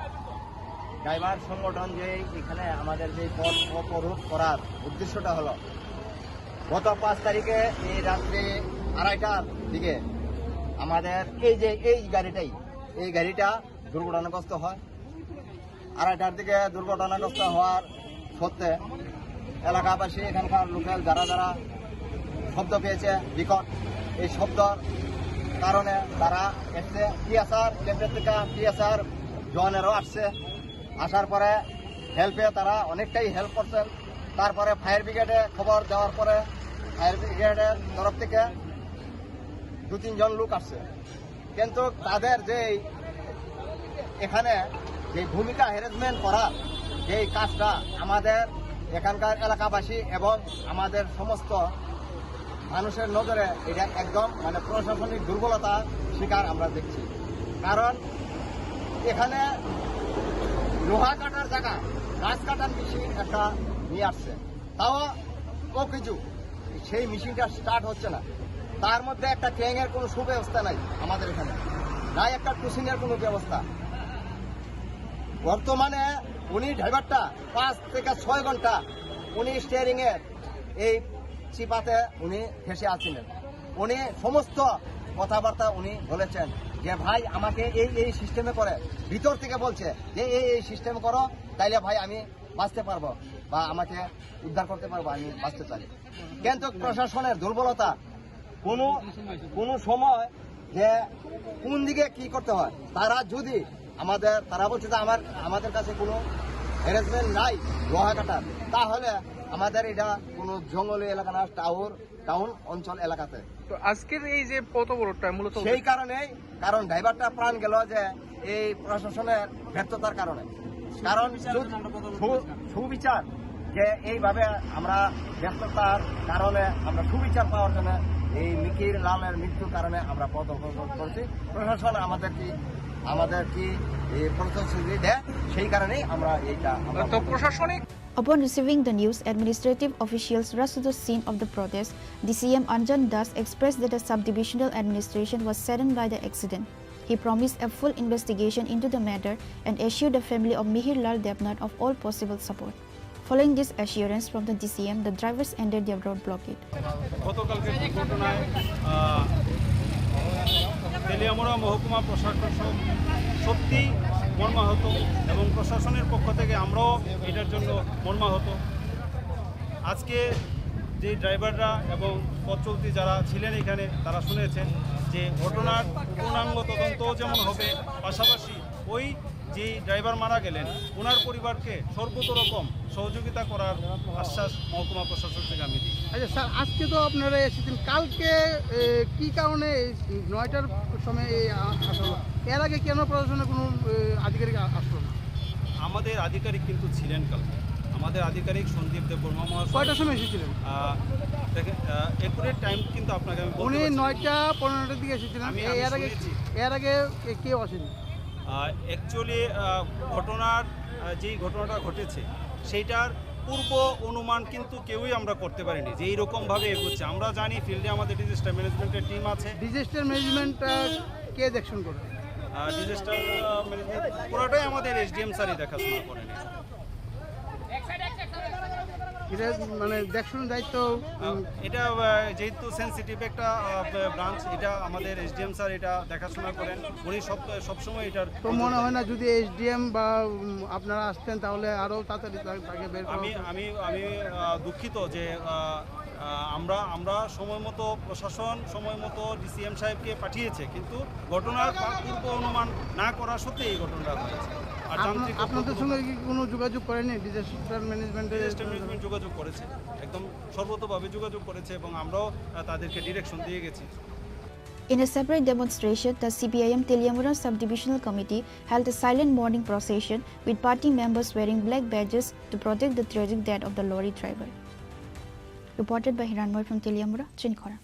ড্রাইভার সংগঠন যে এখানে আমাদের যে পথ অবরোধ করার উদ্দেশ্যটা হলো, গত পাঁচ তারিখে এই রাত্রে আড়াইটার দিকে আমাদের এই যে এই গাড়িটাই, এই গাড়িটা দুর্ঘটনাগ্রস্ত হয়। আড়াইটার দিকে দুর্ঘটনাগ্রস্ত হওয়ার সত্ত্বে এলাকাবাসী, এখানকার লোকাল যারা যারা শব্দ পেয়েছে বিকট। এই শব্দর কারণে তারা এসছে টিএসআর ক্যাম্পের থেকে, টিএসআর জওয়ানেরও আসছে। আসার পরে হেল্পে তারা অনেকটাই হেল্প করছেন। তারপরে ফায়ার ব্রিগেডে খবর দেওয়ার পরে ফায়ার ব্রিগেডের তরফ থেকে দু তিনজন লোক আসছে, কিন্তু তাদের যেই এখানে যে ভূমিকা হ্যারাসমেন্ট করার যেই কাজটা, আমাদের এখানকার এলাকাবাসী এবং আমাদের সমস্ত মানুষের নজরে এটা একদম মানে প্রশাসনিক দুর্বলতা শিকার আমরা দেখছি। কারণ এখানে লোহা কাটার জায়গা গাছ কাটার মেশিন একটা নিয়ে আসছে, তাও ও কিছু সেই মেশিনটা স্টার্ট হচ্ছে না। তার মধ্যে একটা ক্রেনের কোনো সুব্যবস্থা নাই আমাদের এখানে, নাই একটা টুসিনের কোনো ব্যবস্থা। বর্তমানে উনি ড্রাইভারটা পাঁচ থেকে ছয় ঘন্টা উনি স্টিয়ারিং এর এই চিপাতে উনি ফেসে আছিলেন। উনি সমস্ত কথাবার্তা উনি বলেছেন যে, "ভাই, আমাকে এই এই সিস্টেমে করে", ভিতর থেকে বলছে যে, "এই এই সিস্টেম করো, তাইলে ভাই আমি বাঁচতে পারবো বা আমাকে উদ্ধার করতে পারবো, আমি বাঁচতে পারি।" কিন্তু প্রশাসনের দুর্বলতা, কোনো কোনো সময় যে কোন দিকে কি করতে হয়, তারা যদি আমাদের, তারা বলছে যে আমার, আমাদের কাছে কোনো অ্যারেঞ্জমেন্ট নাই লোহা কাটার, তাহলে আমাদের এটা কোনো জঙ্গলি এলাকা না, টাউর টাউন অঞ্চল এলাকাতে। তো আজকের এই যে পথ অবরোধটা মূলত সেই কারণেই, কারণ ড্রাইভারটা প্রাণ গেল যে এই প্রশাসনের ব্যর্থতার কারণে। কারণ সু-, সু-, সুবিচার যে এইভাবে আমরা ব্যর্থতার কারণে আমরা সুবিচার পাওয়ার জন্য এই মিকির লালের মৃত্যুর কারণে আমরা পথ অবরোধ করছি। প্রশাসন আমাদের কি, আমাদের কি এই প্রতিশ্রুতি দেয়, সেই কারণেই আমরা এইটা আমরা তো প্রশাসনিক Upon receiving the news, administrative officials rushed to the scene of the protest. D C M Anjan Das expressed that the sub-divisional administration was saddened by the accident. He promised a full investigation into the matter and assured the family of Mihir Lal Debnath of all possible support. Following this assurance from the D C M, the drivers ended their road blockade. গতকালকে দুর্ঘটনায়, আহ, তেলিয়ামুড়া মহকুমা প্রশাসন সত্যি মর্মাহত এবং প্রশাসনের পক্ষ থেকে আমরাও এটার জন্য মর্মাহত। আজকে যে ড্রাইভাররা এবং পথ চলতি যারা ছিলেন এখানে, তারা শুনেছেন যে ঘটনার পূর্ণাঙ্গ তদন্ত যেমন হবে, পাশাপাশি ওই যে ড্রাইভার মারা গেলেন, ওনার পরিবারকে সর্বতোরকম সহযোগিতা করার আশ্বাস মহকুমা প্রশাসন থেকে আমি দিই। আচ্ছা স্যার, আজকে তো আপনারা এসেছেন, কালকে, এ, কি কারণে এই নয়টার সময় এই আ-, আসলো? এর আগে কেন প্রশাসনের কোনো, এ, আধিকারিক আ-, আসলো না? আমাদের আধিকারিক কিন্তু ছিলেন কালকে, আমাদের আধিকারিক সন্দীপ দেববর্মা মহাশয়। কয়টার সময় এসেছিলেন? আহ, দেখেন, আহ, একুরেট টাইম কিন্তু আপনাকে আমি বলতে উনি পারছি না। নয়টা পনেরোটার দিকে এসেছিলেন। আমি, এ-, আমি এর আগে, শুনেছি। এর আগে কে-, কেউ আসেনি? আহ, actually, আহ, ঘটনার, আহ, যেই ঘটনাটা ঘটেছে, সেইটার পূর্ব অনুমান কিন্তু কেউই আমরা করতে পারিনি যে এইরকমভাবে এগোচ্ছে। আমরা জানি ফিল্ডে আমাদের ডিজাস্টার ম্যানেজমেন্টের টিম আছে। ডিজাস্টার ম্যানেজমেন্টটা কে দেখছেন করে? আহ, ডিজাস্টার, আহ, ম্যানেজমেন্ট পুরাটাই আমাদের এসডিএম স্যারই দেখাশোনা করেন। এটা মানে দেখশন দায়িত্ব, উম, আহ, এটা, আহ, যেহেতু সেনসিটিভ একটা, আহ, ব্রাঞ্চ, এটা আমাদের এসডিএম স্যার এটা দেখাশোনা করেন, উনি সব, সবসময় এটার তো মনে হয় না যদি এসডিএম বা, উম, আপনারা আসতেন তাহলে আরো তাড়াতাড়ি তা-, তাকে বের করা আমি, হতো? আমি, আমি, আহ, দুঃখিত যে, আহ, আহ, আমরা, আমরা সময় মতো, প্রশাসন সময় মতো ডিসিএম সাহেবকে পাঠিয়েছে, কিন্তু ঘটনার পা-, পূর্ব অনুমান না করা সত্ত্বেই এই ঘটনাটা ঘটেছে। আর আপনার, যান্ত্রিক আপনাদের সঙ্গে কি কোনো যোগাযোগ করেনি ডিজাস্টার ম্যানেজমেন্টের? ডিজাস্টার ম্যানেজমেন্ট যোগাযোগ করেছে, একদম সর্বতোভাবে যোগাযোগ করেছে এবং আমরাও, আহ, তাদেরকে ডিরেকশন দিয়ে গেছি। In a separate demonstration, the C P I M Teliamura Subdivisional Committee held a silent mourning procession with party members wearing black badges to protest the tragic death of the lorry driver. Reported by Hiranmoy from Teliamura, Chinikhora.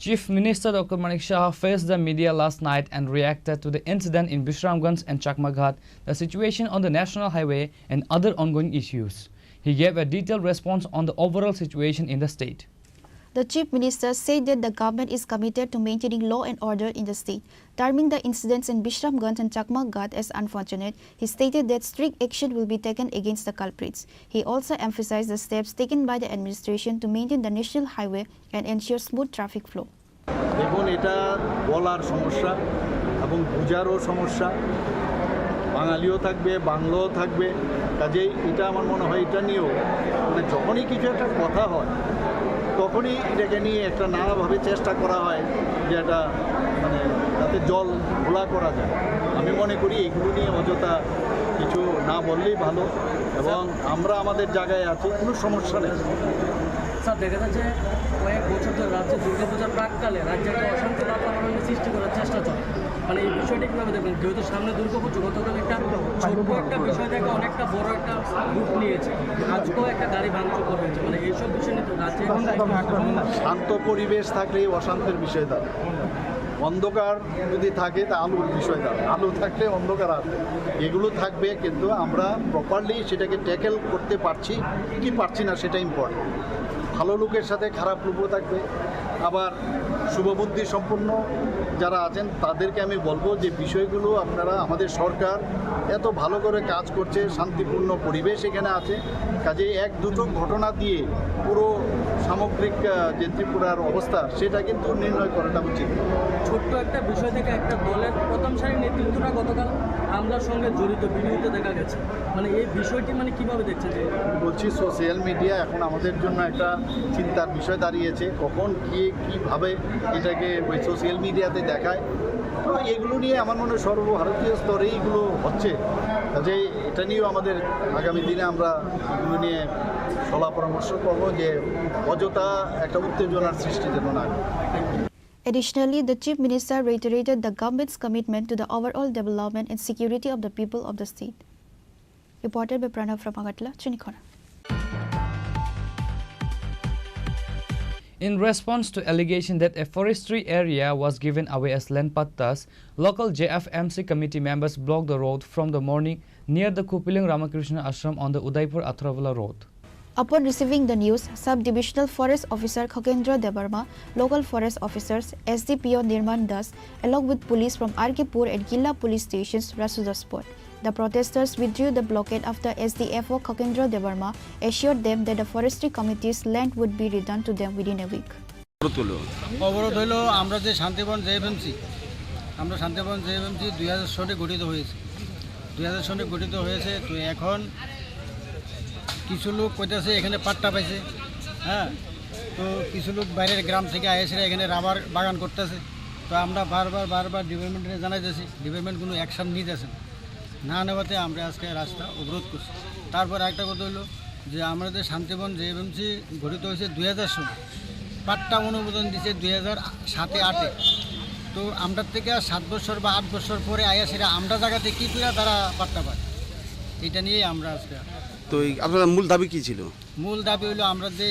Chief Minister Doctor Manik Saha faced the media last night and reacted to the incident in Bishramganj and Chakmaghat, the situation on the National Highway, and other ongoing issues. He gave a detailed response on the overall situation in the state. The Chief Minister said that the government is committed to maintaining law and order in the state, terming the incidents in Bishramganj and Chakmaghat as unfortunate. He stated that strict action will be taken against the culprits. He also emphasized the steps taken by the administration to maintain the national highway and ensure smooth traffic flow. দেখুন, এটা বলার সমস্যা এবং বোঝারও সমস্যা। বাঙালিও থাকবে, বাংলাও থাকবে, কাজেই এটা আমার মনে হয়, এটা নিয়েও, মানে, যখনই কিছু একটা কথা হয়, তখনই এটাকে নিয়ে একটা নানাভাবে চেষ্টা করা হয় যে এটা, মানে, যাতে জল ঘোলা করা যায়। আমি মনে করি এইগুলো নিয়ে অযথা কিছু না বললেই ভালো, এবং আমরা আমাদের জায়গায় আছি, কোনো সমস্যা নেই। স্যার, দেখা যাচ্ছে কয়েক বছর ধরে রাজ্যে দুর্গাপূজার প্রাককালে রাজ্যে একটা অশান্তি বাতাবরণের সৃষ্টি করার চেষ্টা চলে। মানে, এই বিষয়টি কিভাবে দেখবেন? যেহেতু সামনে দুর্গাপুজো, গতকাল একটা ছোট্ট একটা বিষয় থেকে অনেকটা বড় একটা রূপ নিয়েছে। আজকেও একটা গাড়ি ভাঙচুর করা হয়েছে। মানে, এইসব বিষয় নিয়ে তো রাজ্যে শান্ত পরিবেশ থাকলেই অশান্তির বিষয় দাঁড়ায়। অন্ধকার যদি থাকে, তা আলোর বিষয় দাঁড়ায়। আলো থাকলে অন্ধকার আছে, এগুলো থাকবে, কিন্তু আমরা প্রপারলি সেটাকে ট্যাকেল করতে পারছি কি পারছি না, সেটা ইম্পর্টেন্ট। ভালো লোকের সাথে খারাপ লোকও থাকবে। আবার শুভবুদ্ধি সম্পন্ন যারা আছেন, তাদেরকে আমি বলবো যে বিষয়গুলো আপনারা, আমাদের সরকার এত ভালো করে কাজ করছে, শান্তিপূর্ণ পরিবেশ এখানে আছে, কাজেই এক দুটো ঘটনা দিয়ে পুরো সামগ্রিক, আহ, যে ত্রিপুরার অবস্থা, সেটা কিন্তু নির্ণয় করাটা উচিত। ছোট্ট একটা বিষয় থেকে একটা দলের প্রথম সারির নেতৃত্বরা গতকাল হামলার সঙ্গে জড়িত ভিডিওতে দেখা গেছে। মানে, এই বিষয়টি, মানে, কিভাবে দেখছেন যে? বলছি, সোশ্যাল মিডিয়া এখন আমাদের জন্য একটা চিন্তার বিষয় দাঁড়িয়েছে। কখন কে কীভাবে এটাকে ওই সোশ্যাল মিডিয়াতে দেখায়, তো এগুলো নিয়ে আমার মনে হয় সর্বভারতীয় স্তরে এগুলো হচ্ছে। কাজেই এটা নিয়েও আমাদের আগামী দিনে আমরা এগুলো নিয়ে সলা পরামর্শ করবো যে অযথা একটা উত্তেজনার সৃষ্টি যেন না হয়। Additionally, the Chief Minister reiterated the government's commitment to the overall development and security of the people of the state. Reported by Pranav from Agartala, Chinikhona. In response to allegation that a forestry area was given away as land pattas, local J F M C committee members blocked the road from the morning near the Kupiling Ramakrishna Ashram on the Udaipur Atharvala Road. Upon receiving the news, Sub-Divisional Forest Officer Khokendra Debbarma, local forest officers, S D P O Nirman Das, along with police from R K Pur and Killa police stations rushed to the spot. The protesters withdrew the blockade after S D F O Khokendra Debbarma assured them that the forestry committee's land would be returned to them within a week. অবরোধ হলো। অবরোধ হইলো, আমরা যে Shantivan J F M C, আমরা Shantivan J F M C দুই হাজার সনে গঠিত হয়েছে, দুই হাজার সনে গঠিত হয়েছে। তো এখন কিছু লোক কইতাছে এখানে পাট্টা পাইছে, হ্যাঁ, তো কিছু লোক বাইরের গ্রাম থেকে আইসে এখানে রাবার বাগান করতেছে। তো আমরা বারবার বারবার ডিপার্টমেন্টে জানাইতেছি, ডিপার্টমেন্ট কোনো অ্যাকশন নিতেছে না। না নেওয়াতে আমরা আজকে রাস্তা অবরোধ করছি। তারপর একটা কথা হলো যে আমাদের Shantivan J F M C গঠিত হয়েছে দুই হাজার সনে, পাট্টা অনুমোদন দিছে দুই হাজার সাতে আটে। তো আমরা থেকে সাত বছর বা আট বছর পরে আয়া সেটা আমরা জায়গাতে কী করে তারা পাট্টা পায়, এটা নিয়েই আমরা আজকে। তো এই আপনাদের মূল দাবি কী ছিল? মূল দাবি হলো আমরা যে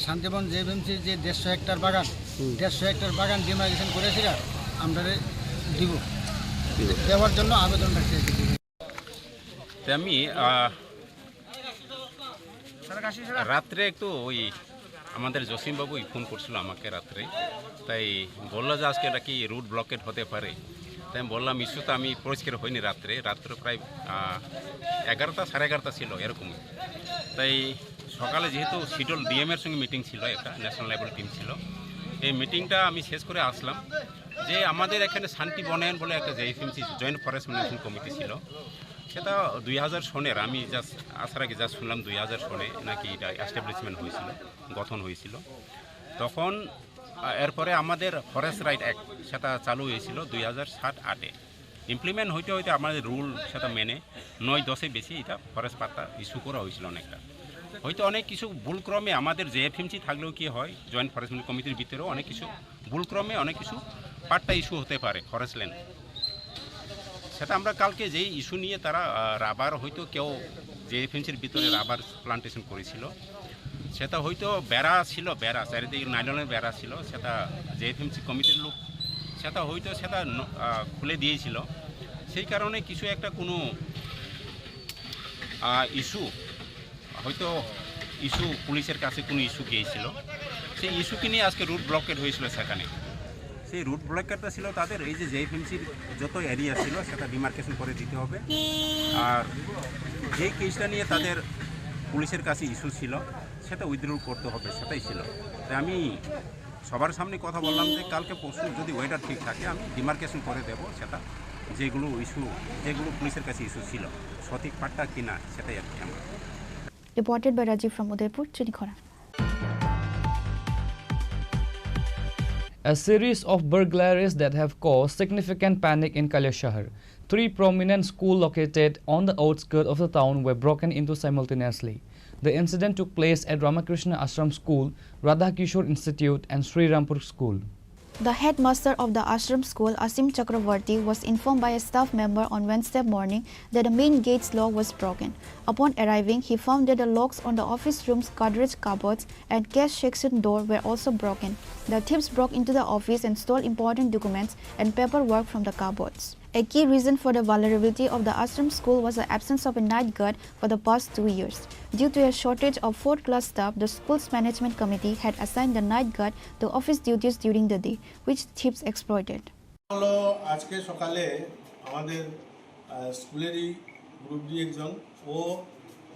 Shantivan J F M C যে দেড়শো হেক্টর বাগান, হুম। দেড়শো হেক্টর বাগান ডিমার্কেশন করে সেটা আমরা দিব, দিব। দেওয়ার জন্য আবেদন রাখছি আর কি। তে আমি, আহ, রাত্রে একটু ওই আমাদের জসিমবাবুই ফোন করছিল আমাকে রাত্রে, তাই বললো যে আজকে নাকি রুট ব্লকেড হতে পারে। তাই আমি বললাম, ইস্যু তো আমি পরিষ্কার হয়নি রাত্রে, রাত্রে প্রায়, আহ, এগারোটা, সাড়ে এগারোটা ছিল এরকমই। তাই সকালে যেহেতু শিডিউল ডি এম এর সঙ্গে মিটিং ছিল, একটা ন্যাশনাল লেভেল টিম ছিল, এই মিটিংটা আমি শেষ করে আসলাম যে আমাদের এখানে শান্তি বনায়ন বলে একটা J F M C, joint forest management committee ছিল, সেটা দুই হাজার সনের, আমি জাস্ট আসার আগে জাস্ট শুনলাম দুই হাজার সনে নাকি এটা এস্টাবলিশমেন্ট হয়েছিল, গঠন হয়েছিল। তখন, আহ, এরপরে আমাদের ফরেস্ট রাইট অ্যাক্ট সেটা চালু হয়েছিল দুই হাজার সাত আটে। ইমপ্লিমেন্ট হইতে হইতে আমাদের রুল সেটা মেনে নয় দশে বেশি এটা ফরেস্ট পাট্টা ইস্যু করা হয়েছিল অনেকটা। হয়তো অনেক কিছু ভুলক্রমে আমাদের জে এফ এম সি থাকলেও কি হয়, জয়েন্ট ফরেস্ট কমিটির ভিতরেও অনেক কিছু ভুলক্রমে অনেক কিছু পাট্টা ইস্যু হতে পারে ফরেস্ট ল্যান্ড। সেটা আমরা কালকে যেই ইস্যু নিয়ে তারা, আহ, রাবার হয়তো কেউ জে এফ এম সির ভিতরে রাবার প্লান্টেশন করেছিল, সেটা হয়তো বেড়া ছিল, বেড়া, চারিদিকে নাইলনের বেড়া ছিল, সেটা জে এফ এম সি কমিটির লোক সেটা হয়তো সেটা ন-, আহ, খুলে দিয়েছিল। সেই কারণে কিছু একটা কোনো, আহ, ইস্যু হয়তো ইস্যু, পুলিশের কাছে কোনো ইস্যু গিয়েছিল, সেই ইস্যুকে নিয়ে আজকে রুট ব্লকেড হয়েছিল সেখানে। সেই রুট ব্লকেডটা ছিল তাদের এই যে জে এফ এম সির যত এরিয়া ছিল সেটা ডিমার্কেশন করে দিতে হবে, আর যেই কেসটা নিয়ে তাদের পুলিশের কাছে ইস্যু ছিল সেটা উইথড্র করতে হবে, সেটাই ছিল। তাই আমি সবার সামনে কথা বললাম যে কালকে পরশু যদি ওয়েদার ঠিক থাকে আমি ডিমার্কেশন করে দেব সেটা। যেগুলো ইস্যু, যেগুলো পুলিশের কাছে ইস্যু ছিল, সঠিক পাঠটা কিনা সেটাই আর কি আমরা। Reported by Rajiv from Udaipur, Chinikhora. A series of burglaries that have caused significant panic in Kailashahr. Three prominent schools located on the outskirts of the town were broken into simultaneously. The incident took place at Ramakrishna Ashram School, Radha Kishore Institute, and Sri Rampur School. The headmaster of the ashram school, Asim Chakravarti, was informed by a staff member on Wednesday morning that the main gate's lock was broken. Upon arriving, he found that the locks on the office room's Godrej cupboards and cash section door were also broken. The thieves broke into the office and stole important documents and paperwork from the cupboards. A key reason for the vulnerability of the ashram school was the absence of a night guard for the past two years. Due to a shortage of fourth class staff, the school's management committee had assigned the night guard to office duties during the day, which thieves exploited. হলো, আজকে সকালে আমাদের, আহ, স্কুলেরই group D একজন, ও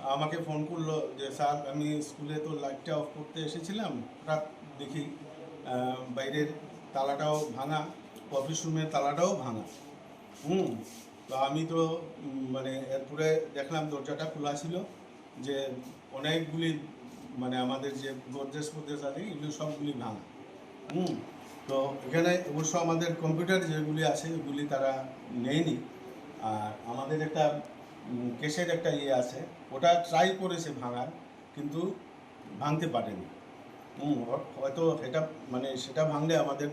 আমাকে ফোন করলো যে, "স্যার, আমি স্কুলে তো লাইটটা অফ করতে এসেছিলাম, হঠাৎ দেখি, আহ, বাইরের তালাটাও ভাঙা, অফিস রুমের তালাটাও ভাঙা।" হুম, তো আমি তো, উম, মানে, এরপরে দেখলাম দরজাটা খোলা ছিল, যে অনেকগুলি, মানে, আমাদের যে গডরেজ ফডরেজ আছে, এগুলি সবগুলি ভাঙা। হুম, তো এখানে অবশ্য আমাদের কম্পিউটার যেগুলি আছে, ওগুলি তারা নেয়নি। আর আমাদের একটা, উম, কেসের একটা ইয়ে আছে, ওটা ট্রাই করেছে ভাঙার, কিন্তু ভাঙতে পারেনি। হুম, হ-, হয়তো এটা, মানে, সেটা ভাঙলে আমাদের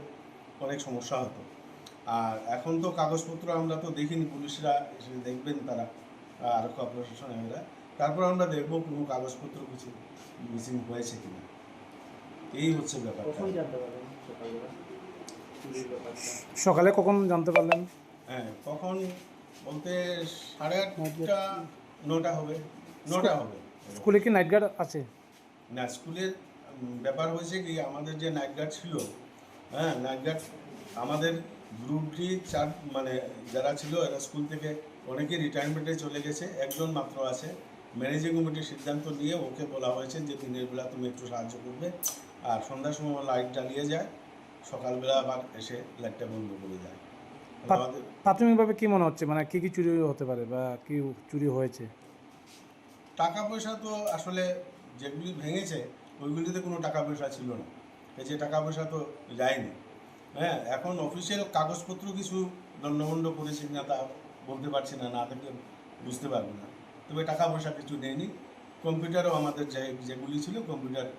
অনেক সমস্যা হতো। আর এখন তো কাগজপত্র আমরা তো দেখিনি, পুলিশরা এসে দেখবেন তারা, আহ, আরক্ষা প্রশাসন এরা। তারপর আমরা দেখবো কোনো কাগজপত্র কিছু মিসিং হয়েছে কিনা। এই হচ্ছে ব্যাপারটা। কখন জানতে পারলেন সকালবেলা চুরির ব্যাপারটা? সকালে কখন জানতে পারলেন? হ্যাঁ, কখন বলতে সাড়ে আটটা, নটা হবে, নটা হবে। স্কুলে কি নাইট গার্ড আছে? না, স্কুলের, উম, ব্যাপার হয়েছে কি, আমাদের যে নাইট গার্ড ছিল, হ্যাঁ, নাইট গার্ড আমাদের গ্রুপ ডি চার, মানে, যারা ছিল, এরা স্কুল থেকে অনেকেই রিটায়ারমেন্টে চলে গেছে, একজন মাত্র আছে। ম্যানেজিং কমিটির সিদ্ধান্ত নিয়ে ওকে বলা হয়েছে যে, "দিনের বেলা তুমি একটু সাহায্য করবে, আর সন্ধ্যার সময় লাইট জ্বালিয়ে যায়, সকালবেলা আবার এসে লাইটটা বন্ধ করে যায়।" পাত-, আমাদের প্রাথমিকভাবে কি মনে হচ্ছে, মানে, কি কি চুরি হতে পারে বা কি চুরি হয়েছে? টাকা পয়সা তো আসলে যেগুলি ভেঙেছে, ওইগুলিতে কোনো টাকা পয়সা ছিল না, এই যে টাকা পয়সা তো যায়নি। হ্যাঁ, এখন অফিসিয়াল কাগজপত্র কিছু লণ্ডভণ্ড করেছে কিনা তা বলতে পারছি না, না দেখলে বুঝতে পারবো না। তবে টাকা পয়সা কিছু নেয়নি, কম্পিউটারও আমাদের যে, যেগুলি ছিল কম্পিউটার,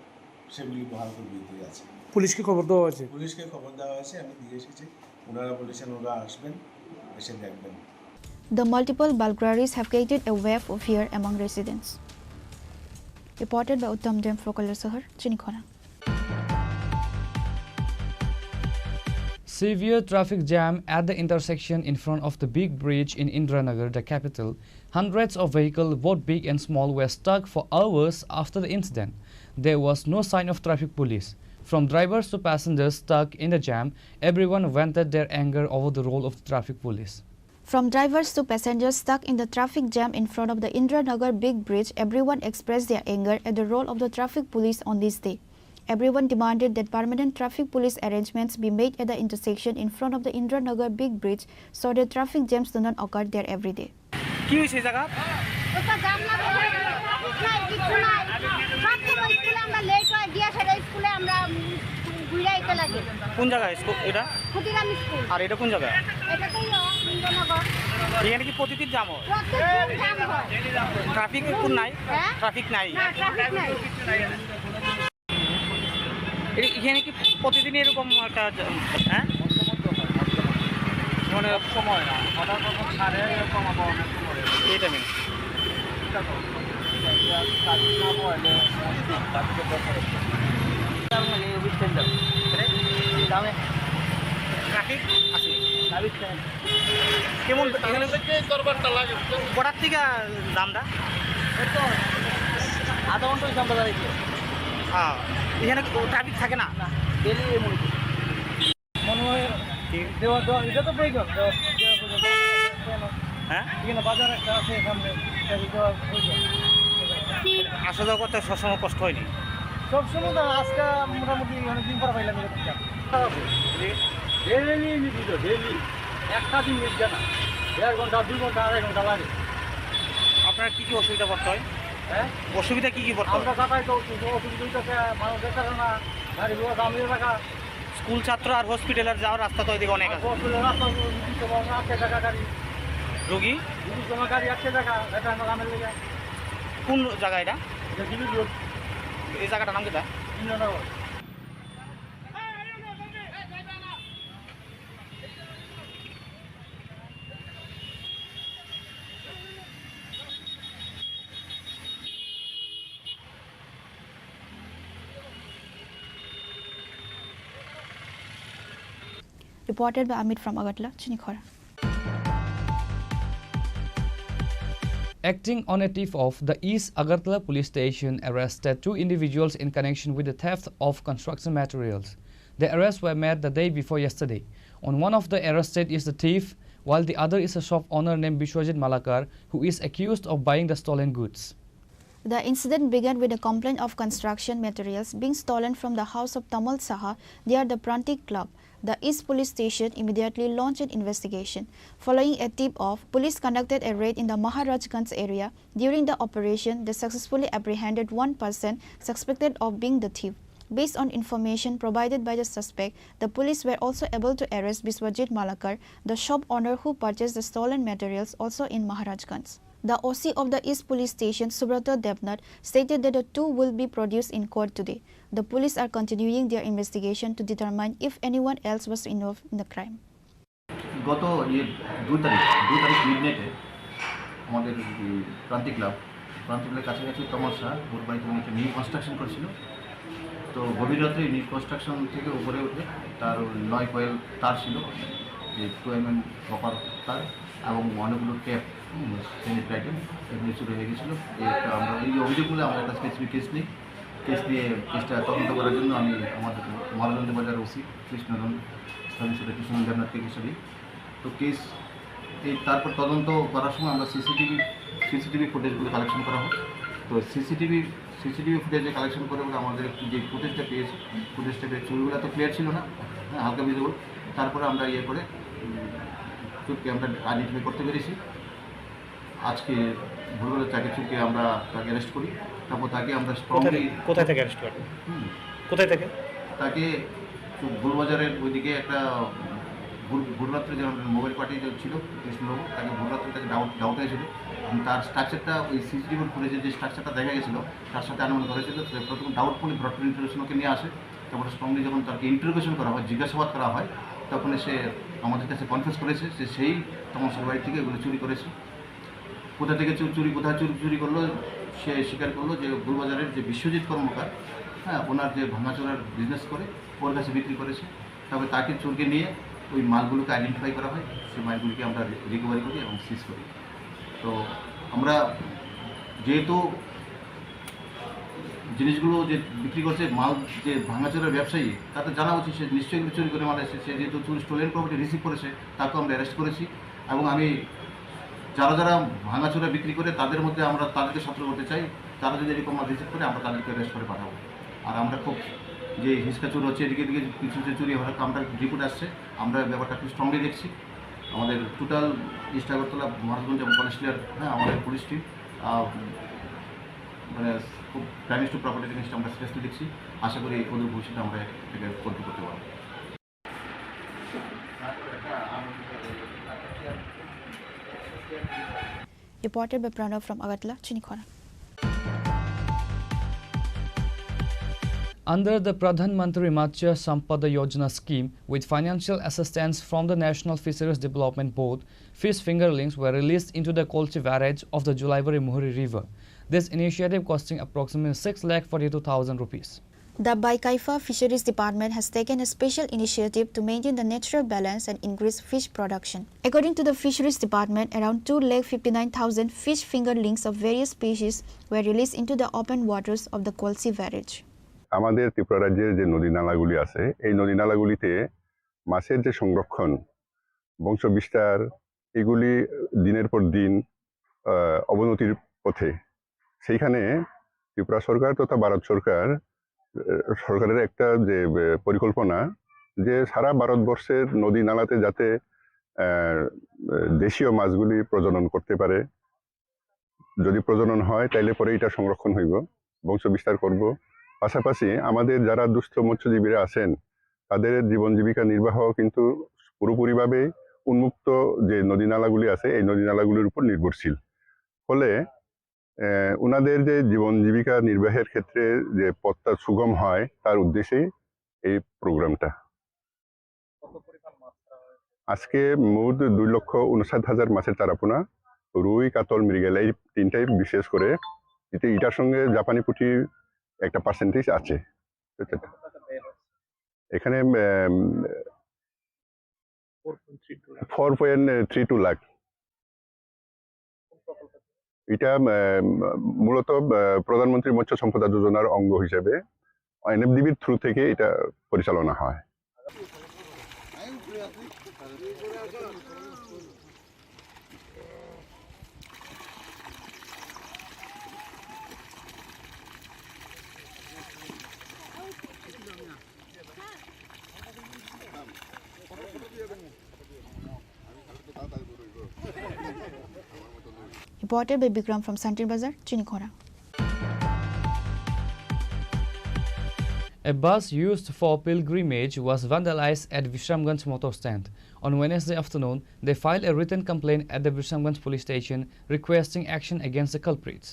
সেগুলি বহাল তবিয়তেই আছে। পুলিশকে খবর দেওয়া হয়েছে? পুলিশকে খবর দেওয়া হয়েছে, আমি দিয়ে এসেছি। ওনারা বলেছেন ওরা আসবেন, এসে দেখবেন। The multiple burglaries have created a wave of fear among residents. Reported by Uttam Dem for Kailashahr, Chinikhona. Severe traffic jam at the intersection in front of the big bridge in Indiranagar, the capital. Hundreds of vehicles, both big and small, were stuck for hours after the incident. There was no sign of traffic police. From drivers to passengers stuck in the jam, everyone vented their anger over the role of the traffic police. From drivers to passengers stuck in the traffic jam in front of the Indiranagar Big Bridge, everyone expressed their anger at the role of the traffic police on this day. Everyone demanded that permanent traffic police arrangements be made at the intersection in front of the Indiranagar Big Bridge so that traffic jams do not occur there every day. কি হয়েছে এই জায়গা? ওটা জাম না বলে নাই, কিছু নাই। সব সময় স্কুলে আমরা লেট হয়, দিয়া সেটা স্কুলে আমরা, উম, ঘুরে আইতে লাগে। কোন জায়গায় স্কুল এটা? ক্ষুদিরাম স্কুল। আর এটা কোন জায়গা? এটা তো ইয়ে, ইন্দ্রনগর। এখানে কি প্রতিদিন জাম হয়? প্রত্যেকদিন জাম হয়। ট্রাফিক কোন নাই? হ্যাঁ? ট্রাফিক নাই? না, ট্রাফিক নাই। এ-, এখানে কি প্রতিদিনই এরকম একটা জ-, হ্যাঁ? মধ্যে মধ্যে হয়, মধ্যে মধ্যে। মানে সব সময় না, হঠাৎ হঠাৎ ছাড়ে, এরকম আবার অনেক সময় হয়। এই টাইমে? এটা তো, এটা কাজ না পড়লে মুশকিল, কাজকে দরকার হচ্ছে। তার মানে এই উইকেন্ডে, মানে এই দামে ট্রাফিক আছে। ট্রাফিক কেমন এখানে? কটার থেকে জামটা? এই তো আধা ঘন্টা হয়েছে আমরা দাঁড়াইছি। হ্যাঁ, এখানে ট্রাফিক থাকে না? না, ডেলি এমন। মনে হয় দেওয়া, দেওয়া, এটা তো প্রয়োজন, দেওয়া, দেওয়া প্রয়োজন। কেন? হ্যাঁ? এখানে বাজার একটা আছে, এখানে দেওয়া প্রয়োজন। আসা যাওয়া করতে সবসময় কষ্ট হয়নি? সবসময় না, আজকে মোটামুটি অনেকদিন পর পাইলাম এরকম। খারাপ হয়েছে। ডেলি নিয়মিত, ডেলি। একটা দিন মিস যায় না। দেড় ঘন্টা, দুই ঘন্টা, আড়াই ঘন্টা লাগে। আপনার কি কি অসুবিধা পড়তে হয়? হ্যাঁ? অসুবিধা কি কি পড়তে হয়? আমরা যাতায়াত অসুবিধা হইতেছে, মানুষ দেখতেছে না, গাড়ি ঘোড়া জাম হয়ে থাকা। স্কুল ছাত্র আর হসপিটালের যাওয়ার রাস্তা তো এদিকে অনেক আছে। হসপিটালের রাস্তা দুই সময় আটকে থাকা গাড়ি। রোগী? দুই সময় গাড়ি আটকে থাকা, এটা আমার গ্রামের লেগে। কোন জায়গা এটা? এটা সিভিল রোড। এই জায়গাটার নাম কিতা? Indranagar. Reported by Amit from Agartala, Chinikhora. Acting on a tip of the East Agartala Police Station arrested two individuals in connection with the theft of construction materials. The arrests were made the day before yesterday. On one of the arrested is the thief, while the other is a shop owner named Biswajit Malakar, who is accused of buying the stolen goods. The incident began with a complaint of construction materials being stolen from the house of Tamal Saha near the Prantik Club. The East Police Station immediately launched an investigation. Following a tip-off, police conducted a raid in the Maharajganj area. During the operation, they successfully apprehended one person suspected of being the thief. Based on information provided by the suspect, the police were also able to arrest Biswajit Malakar, the shop owner who purchased the stolen materials, also in Maharajganj. The O C of the East Police Station, Subrata Debnath, stated that the two will be produced in court today. The police are continuing their investigation to determine if anyone else was involved in the crime. গত ইয়ে দুই তারিখ, দুই তারিখ মিড নাইটে আমাদের এই প্রান্তিক ক্লাব, প্রান্তিক ক্লাবের কাছাকাছি তমল শাহ ওর বাড়িতে উনি একটা নিউ কনস্ট্রাকশন করছিল। তো গভীর রাত্রে নিউ কনস্ট্রাকশন থেকে উপরে উঠে তার ওই নয় কয়েল তার ছিল, যে টু এম এম কপার তার, এবং অনেকগুলো ট্যাপ, সেনিটারি আইটেম, এগুলো চুরি হয়ে গেছিলো। এই একটা আমরা এই অভিযোগগুলো আমরা একটা স্পেসিফিক কেস নিই। কেস নিয়ে কেসটা তদন্ত করার জন্য আমি আমাদের মহারাজগঞ্জ বাজার ওসি কৃষ্ণধন, স্থানীয় সেটা কৃষ্ণধন দেবনাথকে কিছু দিই। তো কেস এই তারপর তদন্ত করার সময় আমরা সিসিটিভি সিসিটিভি ফুটেজগুলো কালেকশন করা হয়। তো সিসিটিভি সিসিটিভি ফুটেজে কালেকশন করে বলে আমাদের একটু যে ফুটেজটা পেয়েছি, ফুটেজটা পেয়ে চুরিগুলো তো ক্লিয়ার ছিল না, হ্যাঁ, হালকা ভিজিবল। তারপরে আমরা ইয়ে করে, উম, চুরকে আমরা আইডেন্টিফাই করতে পেরেছি। আজকে ভোরবেলা তাকে চুরকে আমরা তাকে অ্যারেস্ট করি। তারপর তাকে আমরা কোথায় স্ট্রংলি থেকে, কোথায় থেকে অ্যারেস্ট করেন? হুম। কোথায় থেকে? তাকে তো ভুলবাজারের ওইদিকে একটা ভোর, ভোররাত্রে যে আমাদের মোবাইল পার্টি যে ছিল কৃষ্ণবাবু, তাকে ভোররাত্রে তাকে ডাউট, ডাউট হয়েছিল। এবং তার স্ট্রাকচারটা, ওই সিসিটিভি ফুটেজের যে স্ট্রাকচারটা দেখা গেছিল, তার সাথে আনুমানিক করেছিল। তো প্রথম ডাউটফুলি ব্রড ইন্টারোগেশন ওকে নিয়ে আসে। তারপরে স্ট্রংলি যখন তাকে ইন্টারোগেশন করা হয়, জিজ্ঞাসাবাদ করা হয়, তখন সে আমাদের কাছে কনফেস করেছে যে সেই তমলসার বাড়ি থেকে এগুলো চুরি করেছে। কোথা থেকে চুর, চুরি, কোথায় চুরি, চুরি করলো, সে স্বীকার করলো যে ভুলবাজারের যে বিশ্বজিৎ কর্মকার, হ্যাঁ, ওনার যে ভাঙাচোরার বিজনেস করে, ওর কাছে বিক্রি করেছে। তবে তাকে চুরকে নিয়ে ওই মালগুলোকে আইডেন্টিফাই করা হয়, সেই মালগুলিকে আমরা রি-, রিকভারি করি এবং সিজ করি। তো আমরা যেহেতু জিনিসগুলো যে বিক্রি করছে, মাল যে ভাঙাচোরার ব্যবসায়ী, তাতে জানা উচিত সে নিশ্চয়ই এগুলো চুরি করে মাল এসেছে। সে যেহেতু চুরি, স্টোলেন প্রপার্টি রিসিভ করেছে, তাকেও আমরা অ্যারেস্ট করেছি। এবং আমি যারা যারা ভাঙাচোরা বিক্রি করে, তাদের মধ্যে আমরা তাদেরকে সতর্ক করতে চাই, তারা যদি এরকম মাল রিসিভ করে, আমরা তাদেরকে অ্যারেস্ট করে পাঠাবো। আর আমরা খুব যে হিসকা চুর হচ্ছে, এদিকে এদিকে কিছু যে চুরি হওয়ার আমরা রিপোর্ট আসছে, আমরা ব্যাপারটা খুব স্ট্রংলি দেখছি। আমাদের টোটাল ইস্ট আগরতলা, মহারাজগঞ্জ এবং কলেজ ক্লিয়ার, হ্যাঁ, আমাদের পুলিশ টিম, আহ, মানে, খুব ক্রাইম স্টপ প্রপার্টি জিনিসটা আমরা সিরিয়াসলি দেখছি। আশা করি অদূর ভবিষ্যতে আমরা এটাকে কন্ট্রোল করতে পারবো। Reported by Pranav from Agartala, Chinikhora. Under the Pradhan Mantri Matsya Sampada Yojana scheme, with financial assistance from the National Fisheries Development Board, fish fingerlings were released into the Kolsi barrage of the Julaibari Muhuri River. This initiative costing approximately six lakh forty-two thousand rupees. The Baikaifa Fisheries Department has taken a special initiative to maintain the natural balance and increase fish production. According to the Fisheries Department, around two lakh fifty-nine thousand fish fingerlings of various species were released into the open waters of the Kolsi barrage. আমাদের ত্রিপুরা রাজ্যের যে নদী নালাগুলি আছে, এই নদী নালাগুলিতে মাছের যে সংরক্ষণ, বংশ বিস্তার, এগুলি দিনের পর দিন, আহ, অবনতির পথে। সেইখানে ত্রিপুরা সরকার তথা ভারত সরকার, আহ, সরকারের একটা যে, আহ, পরিকল্পনা যে সারা ভারতবর্ষের নদী নালাতে যাতে আহ, দেশীয় মাছগুলি প্রজনন করতে পারে। যদি প্রজনন হয়, তাইলে পরে এটা সংরক্ষণ হইব, বংশ বিস্তার করব। পাশাপাশি আমাদের যারা দুস্থ মৎস্যজীবীরা আছেন, তাদের জীবন জীবিকা নির্বাহ কিন্তু পুরোপুরিভাবে উন্মুক্ত যে নদী নালাগুলি আছে, এই নদী নালাগুলির উপর নির্ভরশীল। ফলে, আহ, ওনাদের যে জীবন জীবিকা নির্বাহের ক্ষেত্রে যে পথটা সুগম হয়, তার উদ্দেশ্যেই এই প্রোগ্রামটা। কত পরিমাণ মাছ ধরা হয়েছে? আজকে মোট দুই লক্ষ ঊনষাট হাজার মাছের চারাপোনা, রুই, কাতল, মৃগেল, এই তিনটাই বিশেষ করে। এতে এটার সঙ্গে জাপানি পুঁটি একটা পার্সেন্টেজ আছে। কত টাকা ব্যয় হচ্ছে? এখানে, um, four point three two lakh. Four point three two lakh. কোন প্রকল্প? এটা, আহ, মূলত, আহ, প্রধানমন্ত্রী মৎস্য সম্পদা যোজনার অঙ্গ হিসেবে এনএফডিবির থ্রু থেকে এটা পরিচালনা হয়। Reported by Bikram from Santir Bazar, Chinikhora. A bus used for pilgrimage was vandalized at Bishramganj motor stand. On Wednesday afternoon, they filed a written complaint at the Bishramganj police station requesting action against the culprits.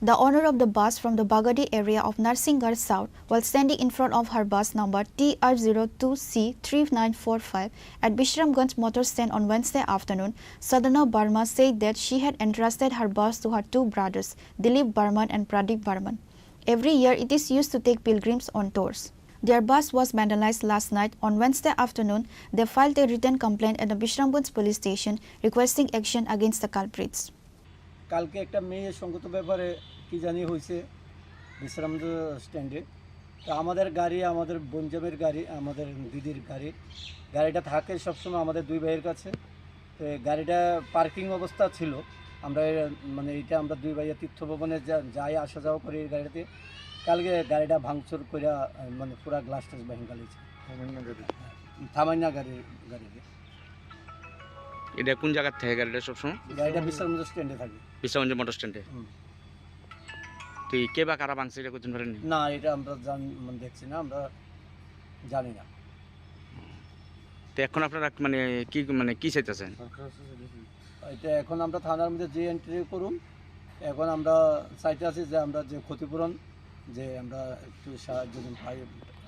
The owner of the bus from the Bagadi area of Narsinggarh South, while standing in front of her bus number T R zero two C three nine four five at Bishramganj motor stand on Wednesday afternoon, Sadhana Barma said that she had entrusted her bus to her two brothers, Dilip Barman and Pradeep Barman. Every year, it is used to take pilgrims on tours. Their bus was vandalized last night. On Wednesday afternoon, they filed a written complaint at the Bishramganj police station requesting action against the culprits. কালকে একটা মেয়ে সঙ্গত ব্যাপারে কি জানি হয়েছে বিশ্রাম স্ট্যান্ডে। তো আমাদের গাড়ি, আমাদের বনজামের গাড়ি, আমাদের দিদির গাড়ি, গাড়িটা থাকে সবসময় আমাদের দুই ভাইয়ের কাছে। তো এই গাড়িটা পার্কিং অবস্থা ছিল। আমরা এ-, মানে এটা আমরা দুই ভাইয়া তীর্থ ভবনে যা-, যাই, আসা যাওয়া করি এই গাড়িতে। কালকে গাড়িটা ভাঙচুর কইরা, আহ, মানে পুরা গ্লাস টাস ভেঙে গেছে। থামাইনা গাড়ি। থামাইনা গাড়ি, গাড়িতে। এটা কোন জায়গার থেকে গাড়িটা সবসময়? গাড়িটা বিশ্রামগঞ্জ স্ট্যান্ডে থাকে। বিশ্রামগঞ্জ মোটর স্ট্যান্ডে? হুম। তুই কে বা কারা ভাঙছে এটা কইতে পারেননি? না, এটা আমরা জান-, মানে দেখছি না, আমরা জানি না। তো এখন আপনারা মানে কি, মানে কি চাইতেছেন? এটা এখন আমরা থানার মধ্যে যে এন্ট্রি করুন, এখন আমরা চাইতে আছি যে আমরা যে ক্ষতিপূরণ, যে আমরা একটু সাহায্য যেন পাই,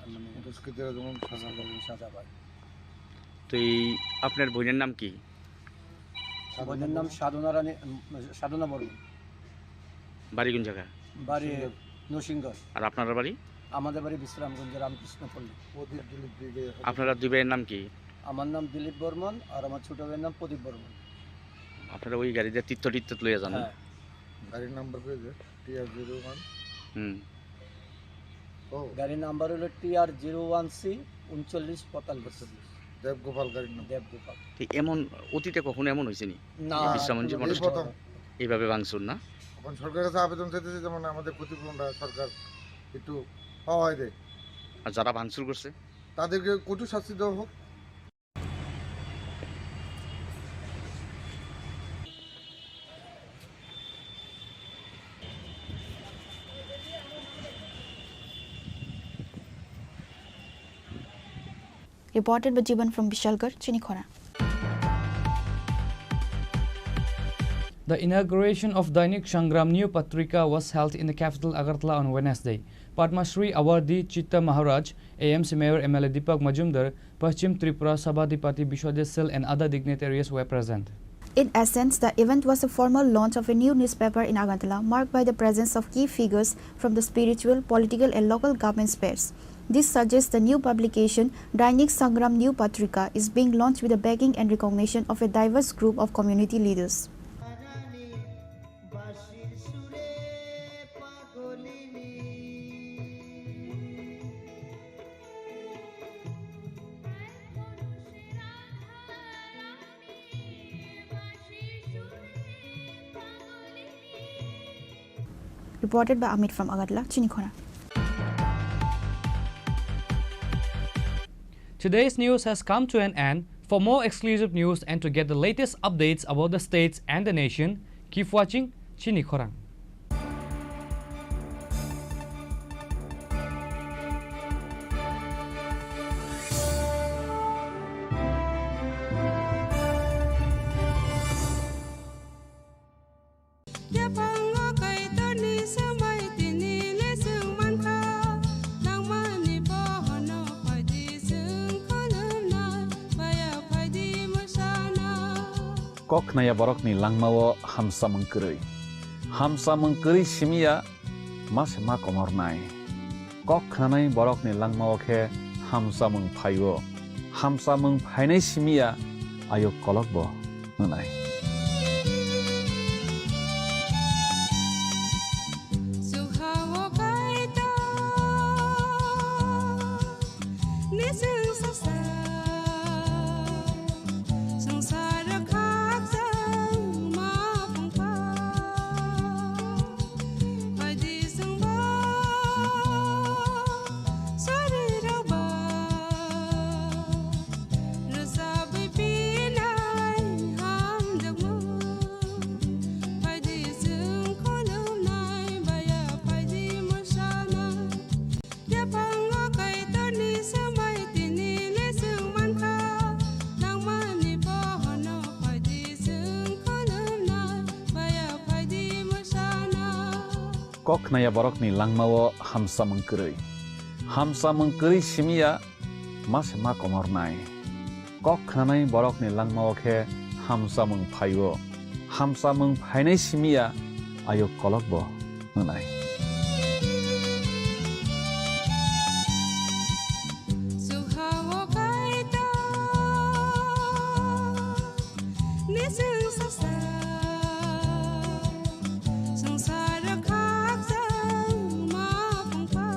মানে দুষ্কৃতীরা যেমন সাজা পায়। সাজা পায়। তো এই আপনার বোনের নাম কি? বোনের নাম সাধনা রানী, উম, সাধনা বর্মন। বাড়ি কোন জায়গা? বাড়ি নরসিংগড়। নরসিংগড়। আর আপনার বাড়ি? আমাদের বাড়ি বিশ্রামগঞ্জের রামকৃষ্ণপল্লী। প্রদীপ দিলীপ দুই ভাই। আপনারা দুই ভাইয়ের নাম কি? আমার নাম দিলীপ বর্মন আর আমার ছোট ভাইয়ের নাম প্রদীপ বর্মন। আপনারা ওই গাড়িতে তীর্থ তীর্থ লইয়া যান? হ্যাঁ। গাড়ির নাম্বার কই যে? TR zero one. হুম। ও। গাড়ির নাম্বার হলো টিআর জিরো ওয়ান সি উনচল্লিশ পঁয়তাল্লিশ। দেবগোপাল গাড়ির নাম। দেবগোপাল। তো এমন অতীতে কখনো এমন হয়েছে নি? না, বিশ্রামগঞ্জে এই মোটর প্রথম। এইভাবে ভাঙচুর না? এখন সরকারের কাছে আবেদন চাইতেছে যেমন আমাদের ক্ষতিপূরণটা সরকার একটু পাওয়া হয় দেয়। আর যারা ভাঙচুর করছে? তাদেরকে কঠোর শাস্তি দেওয়া হোক। Reported by Jiban from Bishalgarh, Chinikhora. The inauguration of Dainik Sangram New Patrika was held in the capital Agartala on Wednesday. Padma Shri Award Chitta Maharaj, A M C Mayor, M L A Deepak Majumdar, Paschim Tripura Sabhapati Biswadev Sil and other dignitaries were present. In essence, the event was a formal launch of a new newspaper in Agartala, marked by the presence of key figures from the spiritual, political, and local government spheres. This suggests the new publication, Dainik Sangram New Patrika, is being launched with the backing and recognition of a diverse group of community leaders. Reported by Amit from Agartala, Chinikhora. Today's news has come to an end. For more exclusive news and to get the latest updates about the states and the nation, keep watching Chini Khorang. Yaphango Kaitorni swmai tini le chwng mankha, nangmani pohorno phaidi chwng khulumnai, baya phaidi mwsana. Kok khnaya borokni langmao hamsamung kwrwi. Hamsamung kwrwi simiya ma se ma komornai. Kok khnanai borokni langmao khe hamsamung phaio. Hamsamung phainai simiya ayuk kolokbo wngnai. Sukhao Kaitor, nising sasa, sangsar khakchangma phungkha. Phaidi chwngbo sorirokba rwchapwi pinai hamjakmung. Phaidi chwng khulumnai baya phaidi mwsana. Yaphango Kaitorni swmai tini le chwng mankha, nangmani pohorno phaidi chwng khulumnai baya phaidi mwsana. Kok khnaya borokni langmao hamsamung kwrwi. Hamsamung kwrwi simiya ma se ma komornai. Kok khnanai borokni langmao khe hamsamung phaio. Hamsamung phainai simiya ayuk kolokbo wngnai. Sukhao Kaitor, nising sasa, sangsar khakchangma phungkha.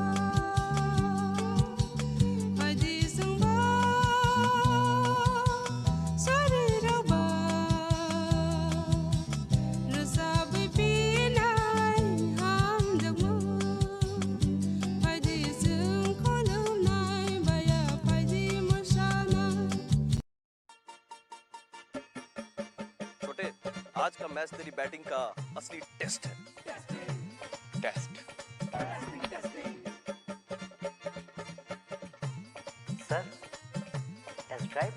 Phaidi chwngbo sorirokba rwchapwi pinai hamjakmung. Phaidi chwng khulumnai baya phaidi mwsana. छोटे, आज का मैच तेरी बैटिंग का असली test है। Test. Sir, test drive.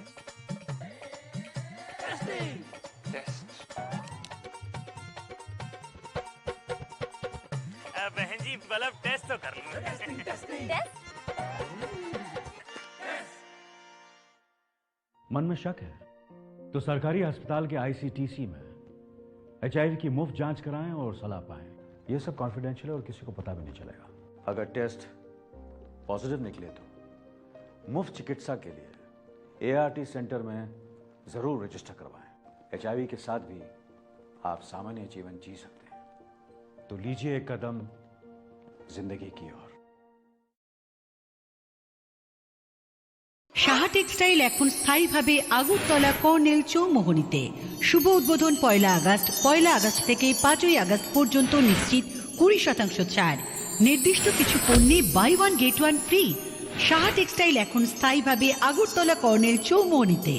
Test. अ, बहन जी, मतलब टेस्ट तो कर लो। टेस्ट? मन में शक है तो सरकारी अस्पताल के आईसीटीसी में एचआईवी की मुफ्त जांच कराएं और सलाह पाएं। ये सब कॉन्फिडेंशियल है और किसी को पता भी नहीं चलेगा। अगर टेस्ट पॉजिटिव निकले तो मुफ्त चिकित्सा के लिए एआरटी सेंटर में जरूर रजिस्टर करवाएं। एचआईवी के साथ भी आप सामान्य जीवन जी सकते हैं। तो लीजिए एक कदम जिंदगी की ओर। সাহা টেক্সটাইল এখন স্থায়ীভাবে আগরতলা কর্নেল চৌমোহনীতে। শুভ উদ্বোধন পয়লা আগস্ট। পয়লা আগস্ট থেকে পাঁচই আগস্ট পর্যন্ত নিশ্চিত কুড়ি শতাংশ ছাড়। নির্দিষ্ট কিছু পণ্যে buy one get one free. Saha textile এখন স্থায়ীভাবে আগরতলা কর্নেল চৌমোহনীতে।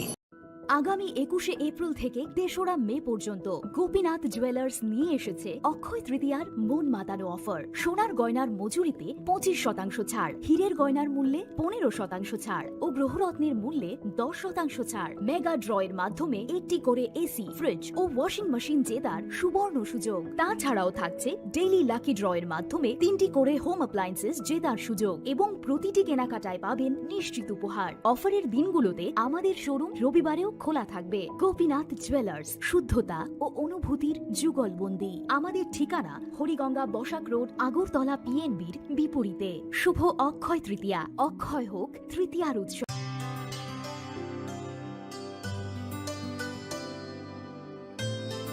আগামী একুশে এপ্রিল থেকে তেসরা মে পর্যন্ত গোপীনাথ জুয়েলার্স নিয়ে এসেছে অক্ষয় তৃতীয়ার মন মাতানো অফার। সোনার গয়নার মজুরিতে পঁচিশ শতাংশ ছাড়, হীরের গয়নার মূল্যে পনেরো শতাংশ ছাড় ও গ্রহরত্নের মূল্যে দশ শতাংশ ছাড়। মেগা ড্র এর মাধ্যমে একটি করে এসি, ফ্রিজ ও ওয়াশিং মেশিন জেতার সুবর্ণ সুযোগ। তাছাড়াও থাকছে ডেইলি লাকি ড্র এর মাধ্যমে তিনটি করে হোম অ্যাপ্লায়েন্সেস জেতার সুযোগ এবং প্রতিটি কেনাকাটায় পাবেন নিশ্চিত উপহার। অফারের দিনগুলোতে আমাদের শোরুম রবিবারেও খোলা থাকবে। গোপীনাথ জুয়েলার্স, শুদ্ধতা ও অনুভূতির যুগলবন্দি। আমাদের ঠিকানা হরিগঙ্গা বসাক রোড, আগরতলা পিএনবির বিপরীতে। শুভ অক্ষয় তৃতীয়া, অক্ষয় হোক তৃতীয়ার উৎসব।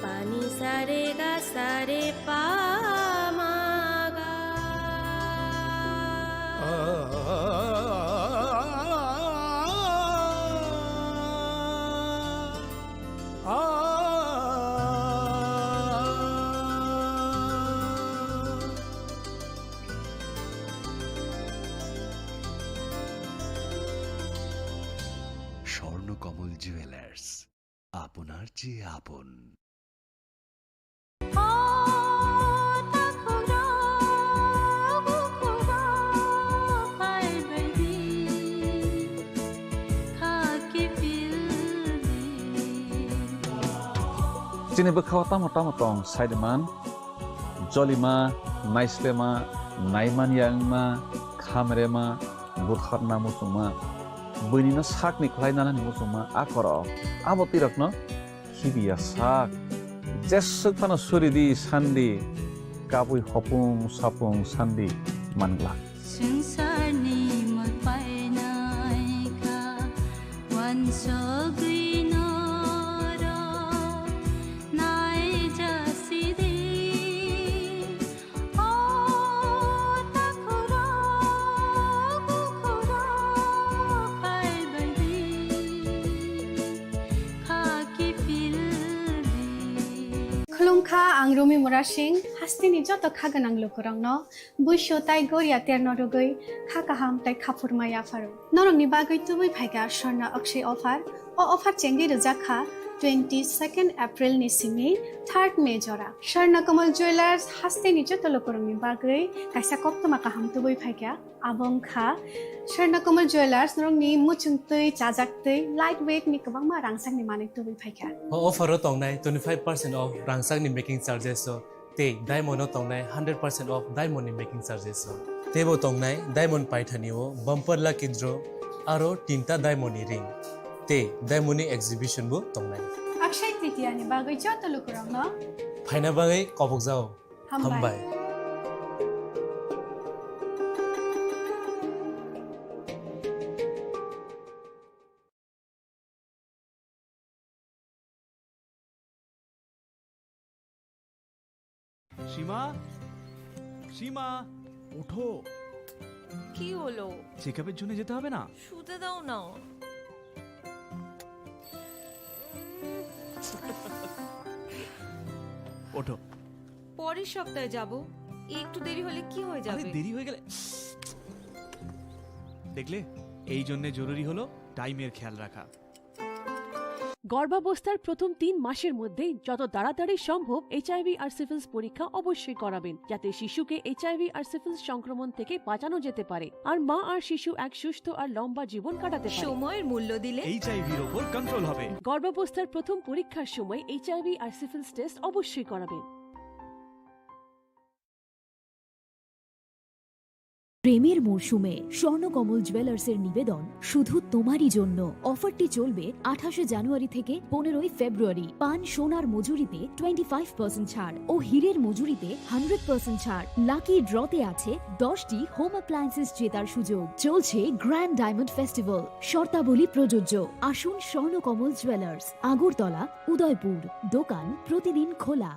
Pani sare ga sare pa ma ga. Swarnakamal jewellers, আপনার চেয়ে আপন। Chini bwkhao tamo tamo tong, saiman, jolima, naislema, naimanya wngma, khamrema, butharna muchungma, buinino sakni khlai nanani muchungma, a korok, abo twirakno khibiya sak. Jeswk phano suri di sandi, kabui hopung sapung sandi manglak. Swngcharni mol painai kha, uansugwi norok naijasidi. O takhurok, bukhurok, phaibaidi, khaki pildi. Khulumkha, ang Rumi Murasing, hasteni joto kha gwnang lukurokno. Buisu tai goria terno rwgwi kha kaham tai khaphurma yapharo. Norokni bagwi tubui phaikha Swarna Akshay offer. O offer chengwi rwjak kha twenty second April ni simi third May jora. Swarna Kamal Jewellers hasteni joto lukurokni bagwi kaisa koktwma kaham tubui phaikha. Abo wngkha Swarna Kamal Jewellers norokni muchungtwi, chajaktwi, light weight ni kwbangma rangchakni manwi tubui phaikha. O offer o tongnai twenty five percent off rangchakni making charges o. Tei diamond o tongnai hundred percent off diamond ni making charges o. Teibo tongnai diamond paithani o bumper lucky draw aro tinta diamond ni ring. Tei diamond ni exhibition bo tongnai. Akshay Tritiya ni bagwi joto lukurokno phaina bagwi kobokjao. Hambai. Hambai. সীমা, সীমা, ওঠো। কি হলো? চেকআপের জন্য যেতে হবে না? শুতে দাও না। ওঠো। পরের সপ্তাহে যাব। একটু দেরি হলে কি হয়ে আরে, যাবে? দেরি হয়ে গেলে, দেখলে, এই জন্য জরুরি হলো টাইমের খেয়াল রাখা। গর্ভাবস্থার প্রথম তিন মাসের মধ্যেই যত তাড়াতাড়ি সম্ভব এইচআইভি আর সিফিলিস পরীক্ষা অবশ্যই করাবেন, যাতে শিশুকে এইচআইভি আর সিফিলিস সংক্রমণ থেকে বাঁচানো যেতে পারে, আর মা আর শিশু এক সুস্থ আর লম্বা জীবন কাটাতে পারে। সময়ের মূল্য দিলে এইচআইভির ওপর কন্ট্রোল হবে। গর্ভাবস্থার প্রথম পরীক্ষার সময় এইচআইভি আর সিফিলিস টেস্ট অবশ্যই করাবেন। প্রেমের মরশুমে স্বর্ণকমল জুয়েলার্সের নিবেদন শুধু তোমারই জন্য। অফারটি চলবে আঠাশে জানুয়ারি থেকে পনেরোই ফেব্রুয়ারি। পান সোনার মজুরিতে টোয়েন্টি ফাইভ পার্সেন্ট ছাড় ও হীরের মজুরিতে হান্ড্রেড পার্সেন্ট ছাড়। লাকি ড্রতে আছে দশটি হোম অ্যাপ্লায়েন্সেস জেতার সুযোগ। চলছে গ্র্যান্ড ডায়মন্ড ফেস্টিভ্যাল, শর্তাবলী প্রযোজ্য। আসুন স্বর্ণকমল জুয়েলার্স, আগরতলা, উদয়পুর। দোকান প্রতিদিন খোলা।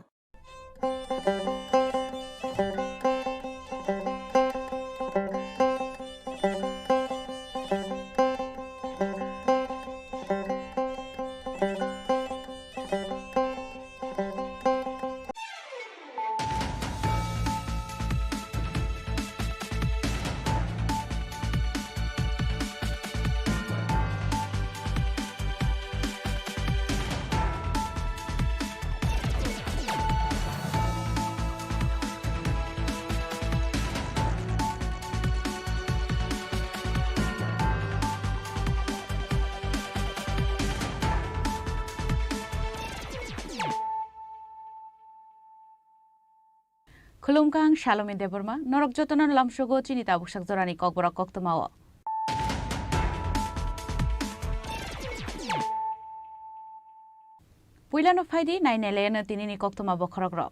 Khulumkha, ang Salome Debbarma, norok jotono lamsogo chini tabuksak jorani kokborok koktwmao. Puilano phaidi, nainailaino tinini koktwma bokhorokrok.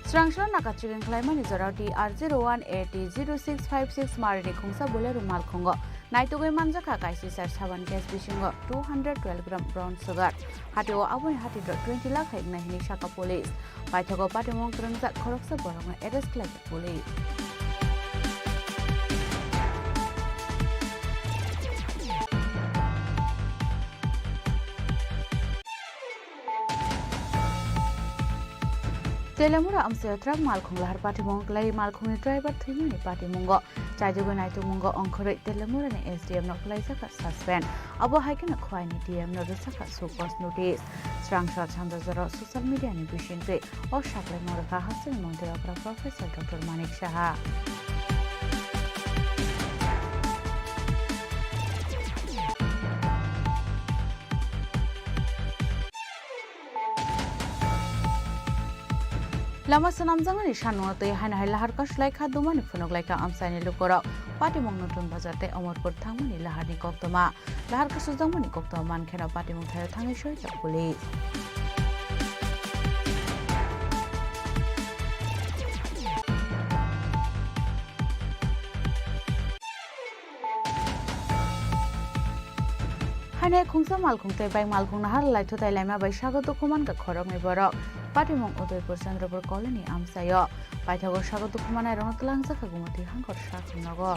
Srangso naka chikeng khlaimani jorao T R zero one A T zero six five six marini khungsa Bolero malkhungo naitugwi manjakha kaisisar saban case bisingo two hundred twelve gram brown sugar. Hatio aboni hatitro twenty lakh hai wngnai hwnwi sakha police. Paithago patimung kwrwngjak khoroksa borokno arrest khlaijak police. Telemura amchaio truck malkhung lahar patimung kwlai malkhungni driver thwimani patimungo Chaijagwi naitukmungo ongkhorwi Telemurani S D M no kwlaijak kha suspend. Abo hai kheno Khowai ni D M no rwjak kha show cause notice. Srangsa sanja jora social media ni bisingtwi o saklaimung rwkha hasteni montri okra Professor Doctor Manik Saha. Lama swnamjaknani sanungo twi haino hai lahar kasu lai kha, dumani phunuk lai kha amchaini lukurok. Patimung Nutun Bazar tei Omorpur thangmani laharni koktwma. Lahar kasujakmani koktwma mankheno patimung thaio thangwi soitok police. Haino khungsa malkhung tei bai malkhung nahar lai thutai laima bai sago dukhu mankha khoroknwi borok. Patimung Udaipur Chandrapur Colony amchaio. Paithago sago dukhu manairokno twlangjak kha Gumoti hangkor sakhum nogo.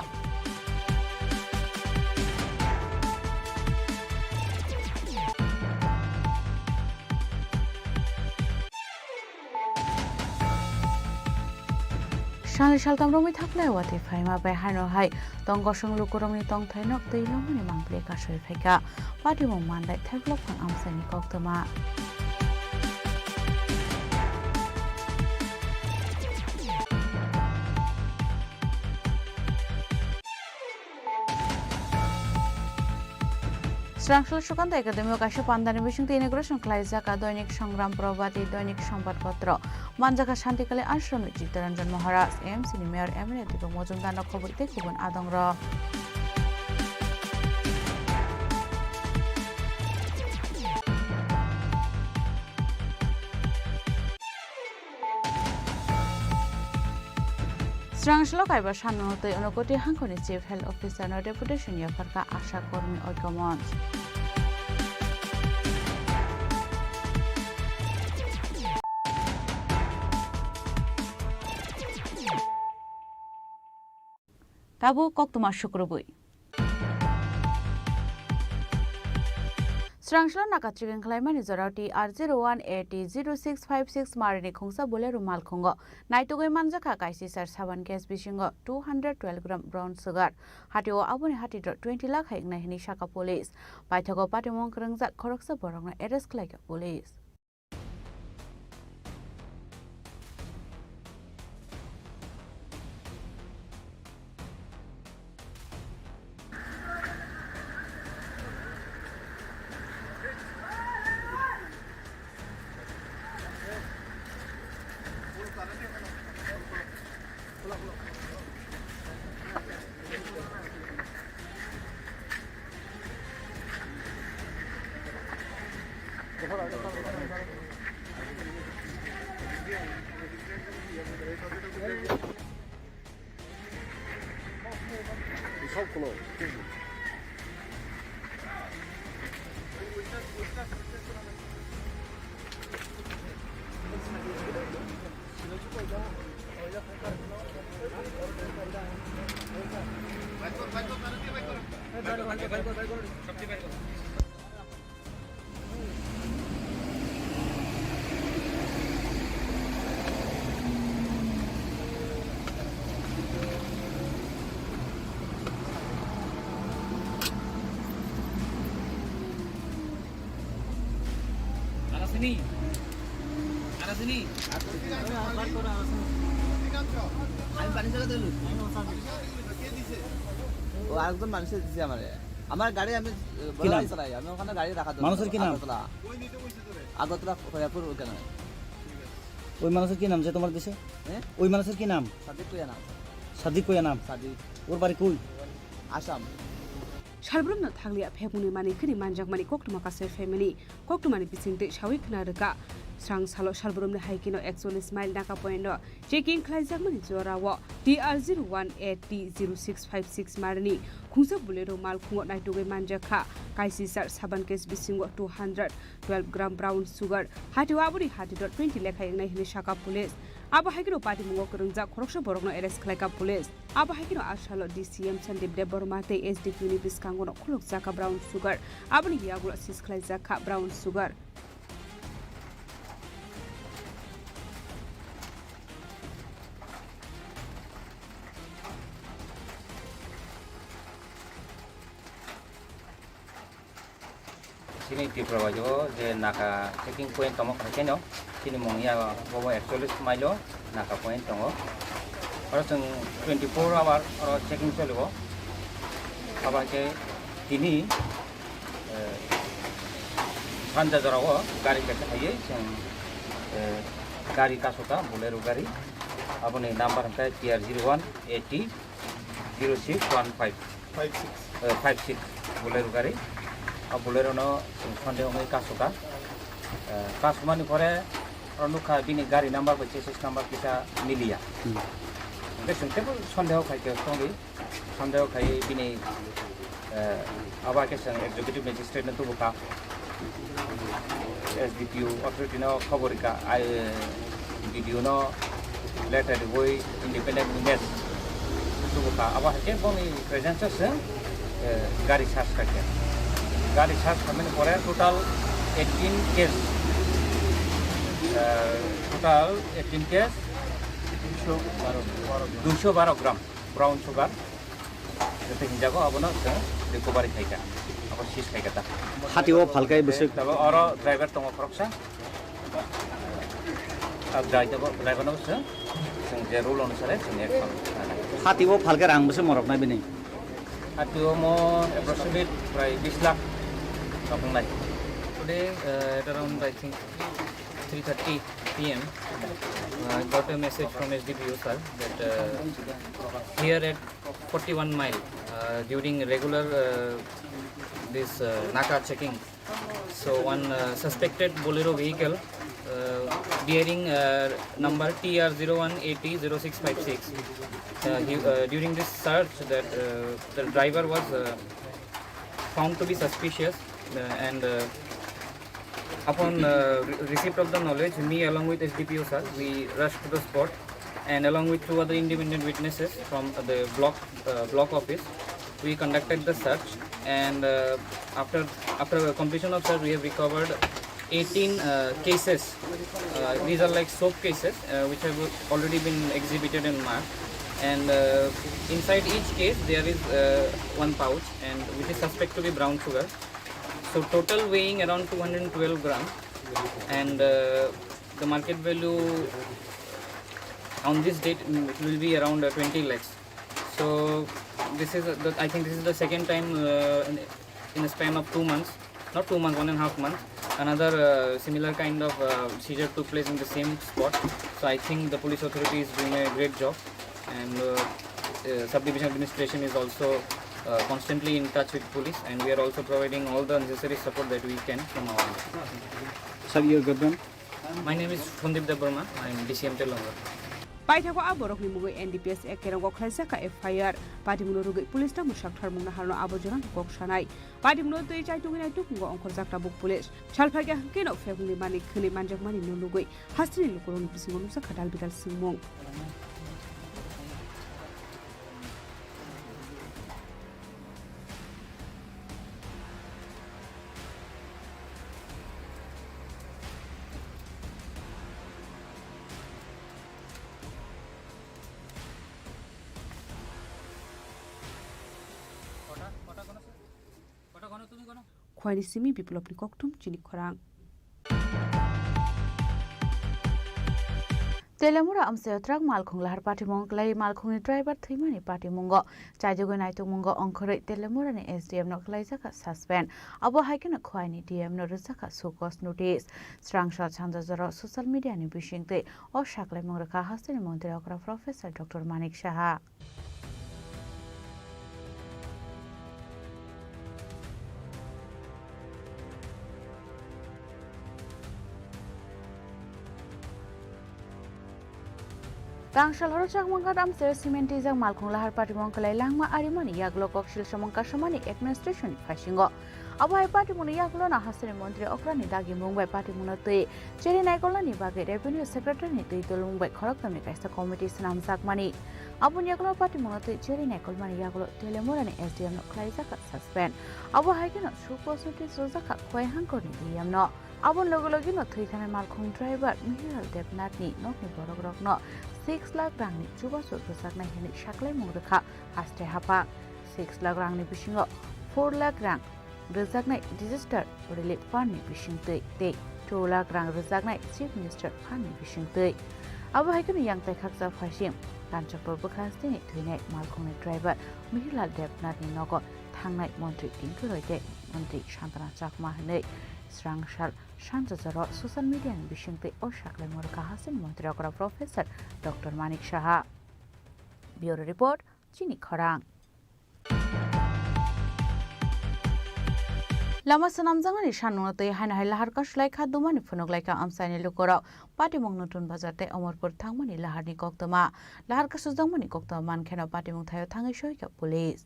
Sal saltam romwi thaklai watwi phaima bai haino hai tong kosong lukurokni tongthaino twi lomani mangpili kasoi phaikha. Patimung mandai thaiblok phang amchaini koktwma. Srangsal Sukanta Academy o kaisa pandani bisingtwi inauguration khlaijak a Doinik Sangram Probati, Doinik Sambad Potro, manjakha Shantikali Ashram ni Chittaranjan Maharaj, A M C ni Mayor Emmanuel Debbarma Majumdar no khobwi tei kubun adongrok. Srangsalo kaiba sanno tei Unakoti hangkhorni Chief Health Officer no deputation yapharkha Asha Kormi Oiko Monch. Tabuk koktwma sukrubwi. Srangsalo naka chikeng khlaimani jorao T R zero one A T zero six five six marini khungsa Bolero malkhungo naitugwi manjakha kaisisar saban case bisingo two hundred twelve gram brown sugar. Hatio aboni hatitro twenty lakh hai wngnai hwnwi sakha police. Paithago patimung kwrwngjak khoroksa borokno arrest khlaikha police. Arasini. Arasini. আমি পানি জায়গা দিলু। ও আরেকজন মানুষে দিছে আমারে। আমার গাড়ি আমি, এ, কি নাম? চালাই। আমি ওখানে গাড়ি রাখা দরকার। মানুষের কি নাম? আগরতলা। আগরতলা খয়াপুর ওখানে। ওই মানুষের কি নাম যে তোমার দেশে? হ্যাঁ? ওই মানুষের কি নাম? সাদিক কুয়া নাম। সাদিক কুয়া নাম? সাদিক। ওর বাড়ি কই? Assam. Salbrumno thanglia phekmungni manwi khini manjakmani koktwma kasai phaimani koktwmani bisingtwi sawi khna rwkha. Srang salo Salbrumni hai kheno ekchollish mile naka pointo checking khlaijakmani jorao T R zero one A T zero six five six marini khungsa Bolero malkhungo naitugwi manjakha. Kaisisar saban case bisingo two hundred twelve gram brown sugar, hatio aboni hatito twenty lekha wngnai hwnwi sakha police. Abo hai kheno patimungo kwrwngjak khoroksa borokno arrest khlaikha police. Abo hai kheno a salo D C M Sandeep Debbarma tei S D P ni bwskango no khulukjakha brown sugar. Aboni yagulo seize khlaijakha brown sugar. Chini Tripura bai o je Naga checking point tongo, khaikhe no chini mungya bobo ekchollish mile o Naga point tongo. Oro chwng twenty-four hour oro checking choli o. Abo hai khe tini, eh, sanja jora o gari kaisa phaiwi chwng, eh, gari kasoka, Bolero gari. Aboni number hwnkhe T R zero one A T zero six one five. Five six. Eh, five six Bolero gari. A Bolero no chwng sonde wngwi kasoka. Eh, kasomani pore oro nukha bini gari number bai chassis number kisa miliya. Hmm. Hwnkhe chwng teibo sondeho khaikhe tongdi. Sondeho khai bini, eh, abo hai khe chwng executive magistrate no tubukha. S D P O authority no khobor rikha, ai, B D O no letter riwi independent witness tubukha. Abo hai khe boni presence o chwng, eh, gari search khaikha. Gari search khaimani pore total eighteen case, eh, total eighteen case, duiso baro gram brown sugar. Joto hinjago abono chwng recovery khaikha, abo seize khaikha ta. Hati o phalkai bwswk. Tabo oro driver tongo khoroksa. A driver, driver no chwng, chwng je rule onusare chwng action lanai. Hati o phalkai rang bwswk morok nai bini? Hati o mo approximate prai bis lakh rok nai. Today, uh, at around, I think, three thirty P M, uh, I got a message from S D P O sir that, uh, here at forty-one mile, uh, during regular, uh, this, uh, Naga checking, so one, uh, suspected Bolero vehicle, uh, bearing, uh, number T R zero one A T zero six five six, uh, he, uh, during this search, that, uh, the driver was, uh, found to be suspicious, uh, and, uh, upon, uh, re-, receipt of the knowledge, me along with S D P O sir, we rushed to the spot, and along with two other independent witnesses from the block, uh, block office, we conducted the search, and, uh, after, after completion of search, we have recovered eighteen, uh, cases. Uh, these are like soap cases, uh, which have already been exhibited and marked, and, uh, inside each case there is, uh, one pouch, and which is suspect to be brown sugar. So total weighing around two hundred twelve gram, and, uh, the market value on this date, mm, it will be around, uh, twenty lakhs. So this is, uh, the, I think this is the second time, uh, in, in a span of two months, not two months, one and a half months, another, uh, similar kind of, uh, seizure took place in the same spot. So I think the police authority is doing a great job, and, uh, uh, subdivision administration is also, uh, constantly in touch with police, and we are also providing all the necessary support that we can from our end. Sir, your good name? My name is Sandeep Debbarma. I am D C M Telangana. Paithago a borokni mungwi N D P S A kerongo khlaijak kha F I R. Patimungno rwgwi police tamo sakthar mungna harno abo jorano kok sanai. Patimungno twi chaitungwi naituk wngo ongkhorjak tabuk police. Salphaikhe hwnkhe no phekungni mani khwnwi manjakmani no nugwi hasteni lukurokni bisingo nukjak kha dal bidal swngmung. Khwaini simi Biplopni kokthum chini khorang. Telemura amchaio truck malkhung lahar patimung kwlai malkhungni driver thwimani patimungo chaijagwi naitukmungo ongkhorwi Telemurani S D M no kwlaijak kha suspend. Abo hai kheno Khwaini D M no rwjak kha show cause notice. Srangsa sanja jorao social media ni bisingtwi o saklaimung rwkha hasteni montri okra Professor Doctor Manik Saha. Tangsal horo chakmangkha amchaio cement twijak malkhung lahar patimung kwlai langma arimani yagulo koksil samung kasamani administration ni phaisingo. Abo hai patimungni yagulo no hasteni montri okrani dagimung bai patimungno twi cherwi naikolnani bagwi revenue secretary ni twi dulmung bai khorokthomni kaisa committee swnamjakmani. Aboni yagulo patimungno twi cherwi naikolmani yagulo Telemurani S D M no khwlaijak kha suspend. Abo hai kheno show cause notice rwjak kha Khwai Hangkorni D M no. Aboni loge loge no thwi thanai malkhung driver Mihirlal Debnathni nokni borokrokno six lakh rangni chubachu rwjaknai hwnwi saklaimung rwkha haste haphang. Six lakh rangni bisingo four lakh rang rwjaknai Disaster Relief Fund ni bisingtwi tei two lakh rang rwjaknai Chief Minister Fund ni bisingtwi. Abo hai kheno yang tai khaksa phaising Kanchanpur bwkha hasteni thwinai malkhungni driver Mihilal Debnath ni nogo thangnai Montri Tinku Roy tei Montri Santana Chakma hwnwi srang sal sanjajaro social media ni bisingtwi o saklaimung rwkha hasteni Montri okra Professor Doctor Manik Saha. Bureau Report, Chini Khorang. Lama swnamjaknani sanmungno twi haino hai lahar kasu lai kha, dumani phunuk lai kha amchaini lukurok. Patimung Nutun Bazar tei Omorpur thangmani laharni koktwma. Lahar kasujakmani koktwma mankheno patimung thaio thangwi sohikha police.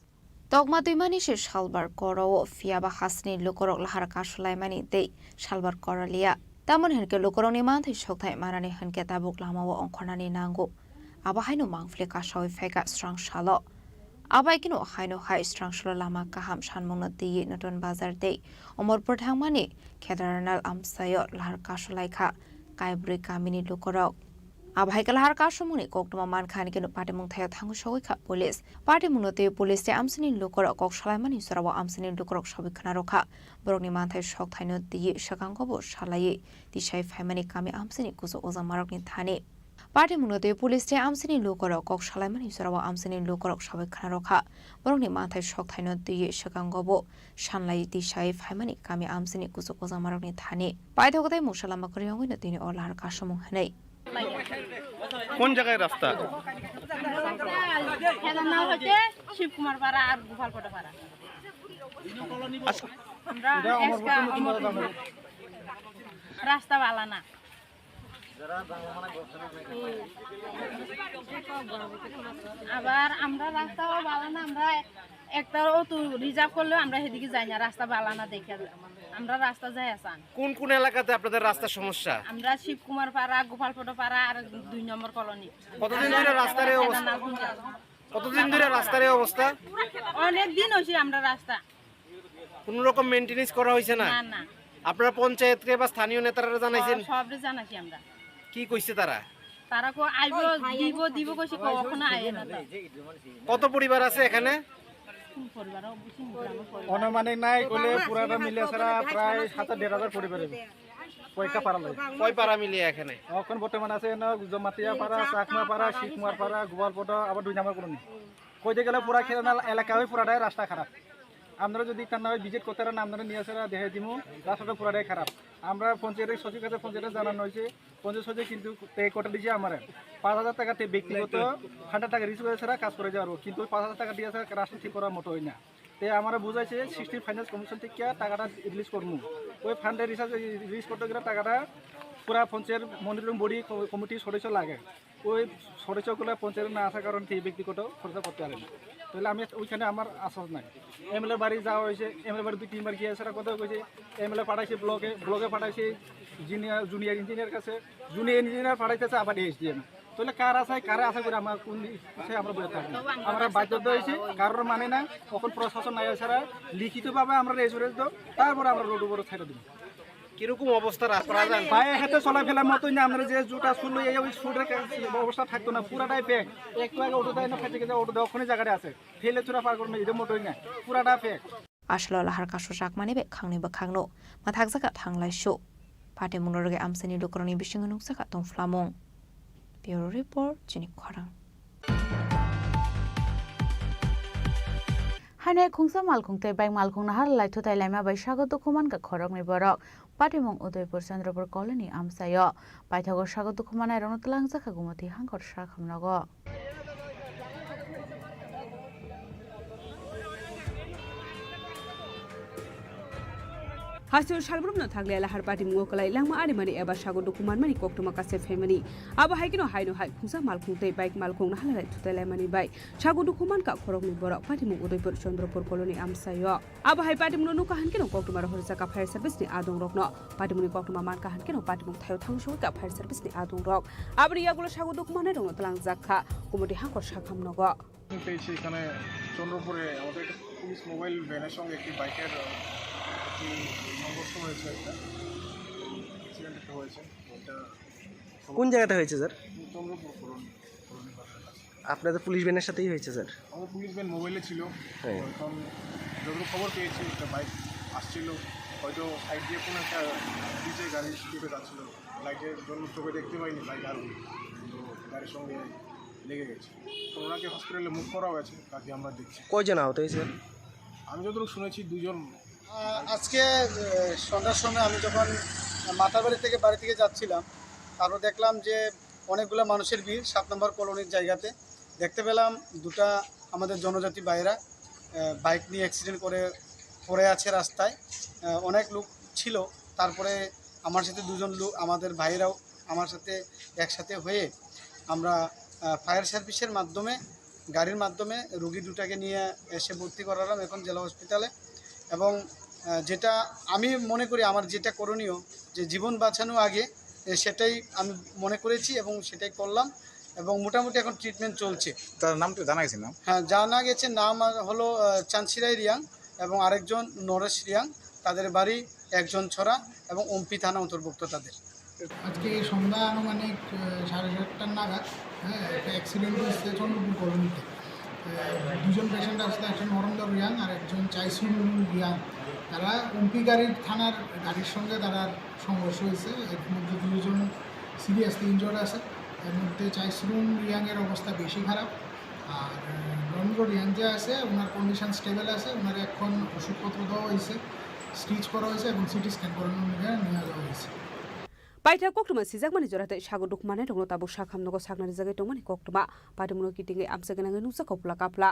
Tokma twimani se salbar koro-o, phiya ba hasteni lukurok lahar kasu laimani tei salbar koro liya. Tamoni hwn khe lukurokni manthai sokthai manani hwn khe tabuk lama-o ongkhornani nango. Abo haino mangpili kasaui phaikha srang salo. Abo hai kheno haino hai srang salo lama kaham sanmungno twiwi Nutun Bazar tei Omorpur thangmani Khedarnath amchaio lahar kasu lai kha Kaibrwi kamini lukurok. Abo hai khe lahar kasumungni koktwma mankha, ani kheno patimung thaio thangwi sogwi kha police. Patimungno twiwi police tei amchaini lukurok kok salaimani jorao amchaini lukurok sabwi khna rw kha. Borokni manthai sokthaino twiwi swkango bo salaiwi tisai phaimani kami amchaini kuchuk ujamarokni thani. Patimungno twiwi police tei amchaini lukurok kok salaimani jorao amchaini lukurok sabwi khna rw kha. Borokni manthai sokthaino twiwi swkango bo sanlaiwi tisai phaimani kami amchaini kuchuk ujamarokni thani. Paithago tei mungsa lama kwrwi wngwi no tini o lahar kasumung hwnwi. কোন জায়গায় রাস্তা? খেদার নাম হচ্ছে শিবকুমার পাড়া আর গোপালপটা পাড়া। আচ্ছা। আমরা এসকা অমরপুর। রাস্তা বালা না। আবার আমরা রাস্তাও বালা না, আমরা একটা অটো রিজার্ভ করলেও আমরা সেদিকে যাই না, রাস্তা বালা না দেখে। আমরা রাস্তা যাই আসান। কোন কোন এলাকাতে আপনাদের রাস্তার সমস্যা? আমরা শিবকুমার পাড়া, গোপালপটো পাড়া আর দুই নম্বর কলোনি। কতদিন ধরে রাস্তার এই অবস্থা? কতদিন ধরে রাস্তার এই অবস্থা? অনেক দিন হয়েছে আমরা রাস্তা। কোনো রকম মেইনটেনেন্স করা হয়েছে না? না, না। আপনারা পঞ্চায়েতকে বা স্থানীয় নেতারা জানাইছেন? হ্যাঁ, সবরে জানাইছি আমরা। কি কইছে তারা? তারা কো আইবো, দিব, দিব কইছে, কো-, এখনো আয় না তো। কত পরিবার আছে এখানে? কোন পরিবার? ও বুঝি না, আমার পরিবার। অনুমানিক নাই কইলে পুরাটা মিলে ছাড়া প্রায় সাত হাজার, দেড় হাজার পরিবার হবে। কয়েকটা পাড়া লাগে। কয় পাড়া মিলিয়ে এখানে? এখন বর্তমান আছে না জমাতিয়া পাড়া, চাকমা পাড়া, শিবকুমার পাড়া, গোপালপটো, আবার দুই নম্বর কলোনি। কইতে গেলে পুরা খেলানাল এলাকা হয়ে পুরাটাই রাস্তা খারাপ। আপনারা যদি তার নামে ভিজিট করতে পারেন, আপনারা নিয়ে আসে দেখাই দিমু, রাস্তাটা পুরাটাই খারাপ। আমরা পঞ্চায়েতের সচিব কাছে পঞ্চায়েতে জানানো হয়েছে, পঞ্চায়েত সচিব কিন্তু তে কোটা দিয়েছে আমার পাঁচ হাজার টাকা তে ব্যক্তিগত ফান্ডের টাকা রিলিজ করে ছাড়া কাজ করে যাওয়ার, কিন্তু ওই পাঁচ হাজার টাকা দিয়ে ছাড়া রাস্তা ঠিক করার মতো হয় না। তে আমরা বুঝাইছে সিক্সটি ফাইন্যান্স কমিশন থেকে টাকাটা রিলিজ করবো, ওই ফান্ডের রিসার্চ রিলিজ করতে গেলে টাকাটা পুরা পঞ্চায়েত মনিটরিং বডি কমিটির সদস্য লাগে। ওই সদস্যগুলো পঞ্চায়েতে না আসার কারণে এই ব্যক্তিগত খরচা করতে পারে না। তাহলে আমি ওইখানে আমার আশ্বাস নাই। এমএলএ বাড়ি যাওয়া হয়েছে, এমএলএ বাড়ি দুই তিনবার গিয়ে সেটা কথা কইছে, এমএলএ পাঠাইছে ব্লকে, ব্লকে পাঠাইছে ইঞ্জিনিয়ার, জুনিয়র ইঞ্জিনিয়ার কাছে, জুনিয়র ইঞ্জিনিয়ার পাঠাইতেছে আবার এসডিএম। তাহলে কার আশায় কারে আশা করে আমরা কোন বিষয়ে আমরা বসে থাকি? আমরা বাধ্য হয়েছি, কারোর মানে না। এখন প্রশাসন নাই ছাড়া লিখিতভাবে আমরা রেজুরেন্স দাও, তারপরে আমরা রোড উপরে ছেড়ে দিব। কিরকম অবস্থা রাস্তা জান? পায়ে হেঁটে চলাফেরার মতোই না, আমরা যে জুতা শুনলো এই ওই শুটের অবস্থা থাকতো না, পুরাটাই প্যাক। একটু আগে অটো দেয় না, ফাইটে গেছে অটো দেওয়া ওখানে জায়গাটা আছে, ফেলে চূড়া পার করবে এদের মতোই না, পুরাটা pack. Aswk lahar kasu chakmani bai khangni bwkhakno mathakjak kha thanglaisu. Patimungno rwgwi amchaini lukurokni bisingo nukjak kha tongphlamung. Bureau Report, Chini Khorang. Haino khungsa malkhung tei bike malkhung nahar lai thutai laima bai sago dukhu mankha khoroknwi borok. Patimung Udaipur Chandrapur colony amchaio. Paithago sago dukhu mannairokno twlangjak kha Gumoti Hangkor sakhamnogo. Hasteo salbrumno thanglia lahar patimungo kwlai langma arimani eba sago dukhu manmani koktwma kase phaimani. Abo hai kheno haino hai khungsa malkhung tei bike malkhung naharlai thutai laimani bai sago dukhu mankha khoroknwi borok patimung Udaipur Chandrapur colony amchaio. Abo hai patimungno nukha hwn kheno koktwma rohorjak kha fire service ni adong rokno. Patimungni koktwma mankha hwn kheno patimung thaio thangwi sogwi kha fire service ni adong rok. Aboni yagulo sago dukhu mannairokno twlangjak kha Gumoti Hangkor sakhamnogo. পেয়েছি এখানে চন্দ্রপুরে আমাদের একটা police mobile ভ্যানের সঙ্গে একটি বাইকের, আহ, একটি সংঘর্ষ হয়েছে একটা, অ্যাক্সিডেন্ট একটা হয়েছে। ওটা কোন জায়গাতে হয়েছে, স্যার? চন্দ্রপুর কলোনি, কলোনির পাশে। আপনাদের পুলিশ ভ্যানের সাথেই হয়েছে, স্যার? আমাদের পুলিশ ভ্যান মোবাইলে ছিল। হ্যাঁ। এখন যতদূর খবর পেয়েছি, একটা বাইক আসছিল, হয়তো সাইড দিয়ে কোনো একটা ডিজে গাড়ি স্পিডে যাচ্ছিল, লাইটের জন্য চোখে দেখতে পাইনি, লাইট আর তো গাড়ির সঙ্গে লেগে গেছে। তো ওনাকে হসপিটালে মুভ করা হয়েছে, বাকি আমরা দেখছি। কয়জন আহত হয়েছে? আমি যতটুকু শুনেছি, দুজন। আহ, আজকে আহ, সন্ধ্যার সময় আমি যখন মাতাবাড়ি থেকে বাড়ি থেকে যাচ্ছিলাম, তারপর দেখলাম যে অনেকগুলো মানুষের ভিড় সাত নম্বর কলোনির জায়গাতে। দেখতে পেলাম দুটা আমাদের জনজাতি ভাইরা আহ, বাইক নিয়ে অ্যাক্সিডেন্ট করে পড়ে আছে রাস্তায়। আহ, অনেক লোক ছিল, তারপরে আমার সাথে দুজন লোক, আমাদের ভাইরাও আমার সাথে একসাথে হয়ে আমরা ফায়ার সার্ভিসের মাধ্যমে, গাড়ির মাধ্যমে রুগী দুটাকে নিয়ে এসে ভর্তি করালাম এখন জেলা হসপিটালে। এবং আহ, যেটা আমি মনে করি, আমার যেটা করণীয়, যে জীবন বাঁচানো আগে, এ, সেটাই আমি মনে করেছি এবং সেটাই করলাম। এবং মোটামুটি এখন ট্রিটমেন্ট চলছে। তার নাম তো জানা গেছে না? হ্যাঁ, জানা গেছে নাম আর হলো আহ, চানসিরাই রিয়াং এবং আরেকজন নরেশ রিয়াং। তাদের বাড়ি একজন ছড়া এবং ওমপি থানা অন্তর্ভুক্ত তাদের। আজকে এই সন্ধ্যা আনুমানিক আহ, সাড়ে সাতটার নাগাদ, হ্যাঁ, একটা অ্যাক্সিডেন্ট হয়েছে চন্দ্রপুর কলোনিতে। আহ, দুজন পেশেন্ট আসলে, একজন নরেন্দ্র রিয়াং আর একজন চাইসুন রিয়াং। তারা ওমপি গাড়ির, থানার গাড়ির সঙ্গে তারা সংঘর্ষ হয়েছে। এর মধ্যে দুজন সিরিয়াসলি ইনজোর্ড আছে। এর মধ্যে চাইসুন রিয়াংয়ের অবস্থা বেশি খারাপ। আর আহ, নরেন্দ্র রিয়াং যে আছে, ওনার কন্ডিশন স্টেবল আছে, ওনার এখন ওষুধপত্র দেওয়া হয়েছে, স্টিচ করা হয়েছে এবং সিটি স্ক্যান করানোর জন্য নিয়ে যাওয়া হয়েছে। Paithak koktwma sijakmani jora tei sago dukmani rokno tabuk sakham nogo sakna rijagwi tongmani koktwma. Patimungno kitingwi amchai gwnangwi nukjakha kapla kapla.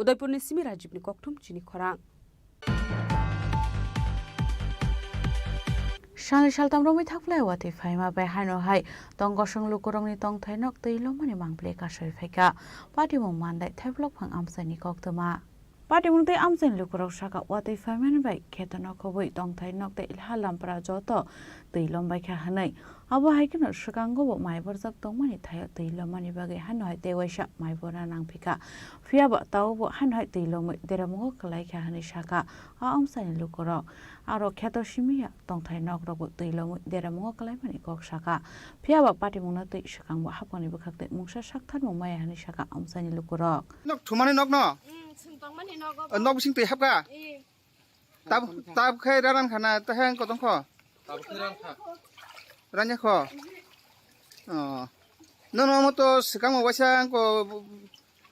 Udaipurni simi Rajibni kokthum chini khorang. Sal saltam romwi thakphlai watwi phaima bai haino hai tong kosong lukurokni tongthai nok twi lomani mangpli kasoi phaikha. Patimung mandai thaiblok phang amchaini koktwma. Patimung tei amchaini lukurok saka watwi phaimani bai kheto nokhobwi tongthai nok tei ha lampra joto twi lombaikha hwnwi. Abo hai kheno swkango bo mai borjak tongmani thaio twi lomani bagwi hano hai tei waisa mai borna nangphikha. Phiya ba tabukbo hano hai twi lomwi deramungo kwlaikha hwnwi sakha a amchaini lukurok. Aro kheto simiya tongthai nokrokbo twi lomwi deramungo kwlaimani kok sakha. Phiya ba patimungno twi swkangbo haphangni bwkhak tei mungsa saktharmung maya hwnwi sakha amchaini lukurok. Nok thumani nokno? Mm, sung tongmani nogo. O, nok bising twi hapkha? Eh. Tab, tab khai raran khana, ta hai kotong kho? Tab khai ran kha. Ranya kho? Oh. Nono mo to swkang mo waisa ko,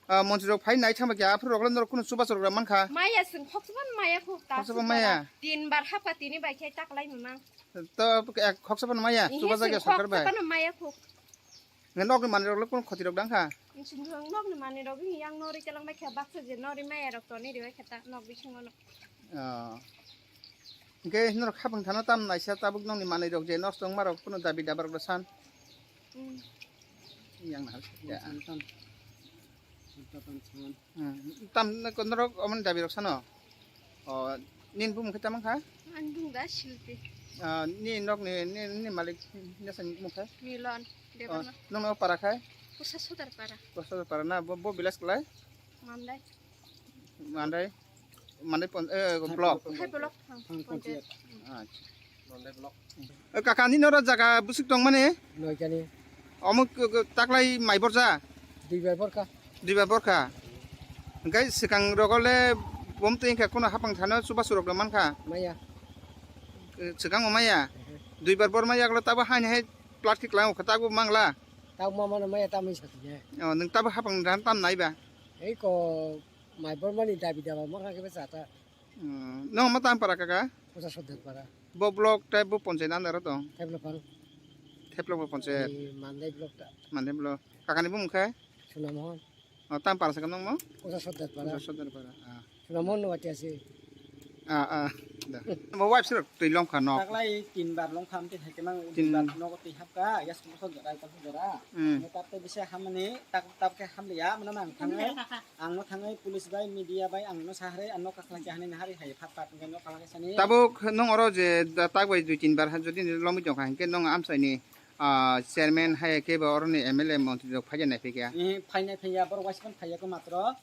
ah, montri rok phai nai thangba kya, aphuru rok le norok kunu chubachu rok mankha. Maya sung khoksaban maya khuk ta. Khoksaban maya? Tin bar hapkha tini bai khai taklai mwnang. To, eh, khoksaban maya, chuba jagya sorkar bai. Khoksaban maya khuk. Nge nokni manwi rok le kunu khoti rok dang kha? Nokni manwi rok yang nori kelang bai kha baksa je nori maya rok toni ribai kha ta nok bisingo no. Oh. Hingke norok hapang thana tam naisa tabuk nokni manwi rok je nosto wngma rok kunu dabi dabar rok san. Hmm. Yang na ya. Tam, tam, tam, tam. Hmm, tam na kon norok omon dabi rok sano. O, nin bumung khe tamo kha? Ang bung da Silpi. Ah, ni nok ni, ni, ni malik ni sa ni bumung kha? Milon, oh, Debana. Nong no para khai? Pusa Sodar para. Pusa Sodar para na, bo, bo village klai? Mandai. Mandai? Mandai pon, eh, block? Hai block, ha, panchayat. Acha. Mandai block. Eh, kaka, nini oro jaga bwswk tong mani? Noikani. Omo k-, k-, taklai mai borja? Dui bai borka. Dui bai borka. Hingke swkang rogo le bom twi hingke kono hapang thano chubachu rok rw mankha? Maya. Eh, swkango maya? Ehe. Dui bar bor maya yaklo tabo haini hai plastic lang kha tabo mangla? Tabo ma mano maya tamo sakya. Oh, nwng tabo hapang dan tam nai ba? Ei ko mai bor mani dabi daba ma kha ke ba chata. Hmm, no ma tam para kaka? Pusa Sodar para. Bo block tei bo panchayat under o tong? Theplok phang. Theplok bo panchayat. Ei, Mandai block ta. Mandai block. Kakani bumung khe? Sunamohon. O, tam para sakam nang mo? Pusa Sodar para. Pusa Sodar para. Ah. Sunamohon no wati ase. Ah, ah. Da. Bo wife sirok twi lom kha nok. Taklai tin bar lom kha amte thai kemang tin bar nogo twi hap kha, yas ko so jora, ita jora. Hmm. Mo tat te bisa hamani, tak, tak ke ham ya, mana nang thang. Ang no thangwi police bai media bai ang no sahari ang no kakhlai khe hani nahari hai phat phat hwnkhe no kakhlai sani. Tabuk nwng oro je da-, tak bai dui tin bar ha jodi lomwi tongkha hinkhe nwng amchaini, ah, chairman hai khe bo oroni M L A montri rok phai nai phai kha. Ni phai nai phai ya borok waisa phai ya khe matro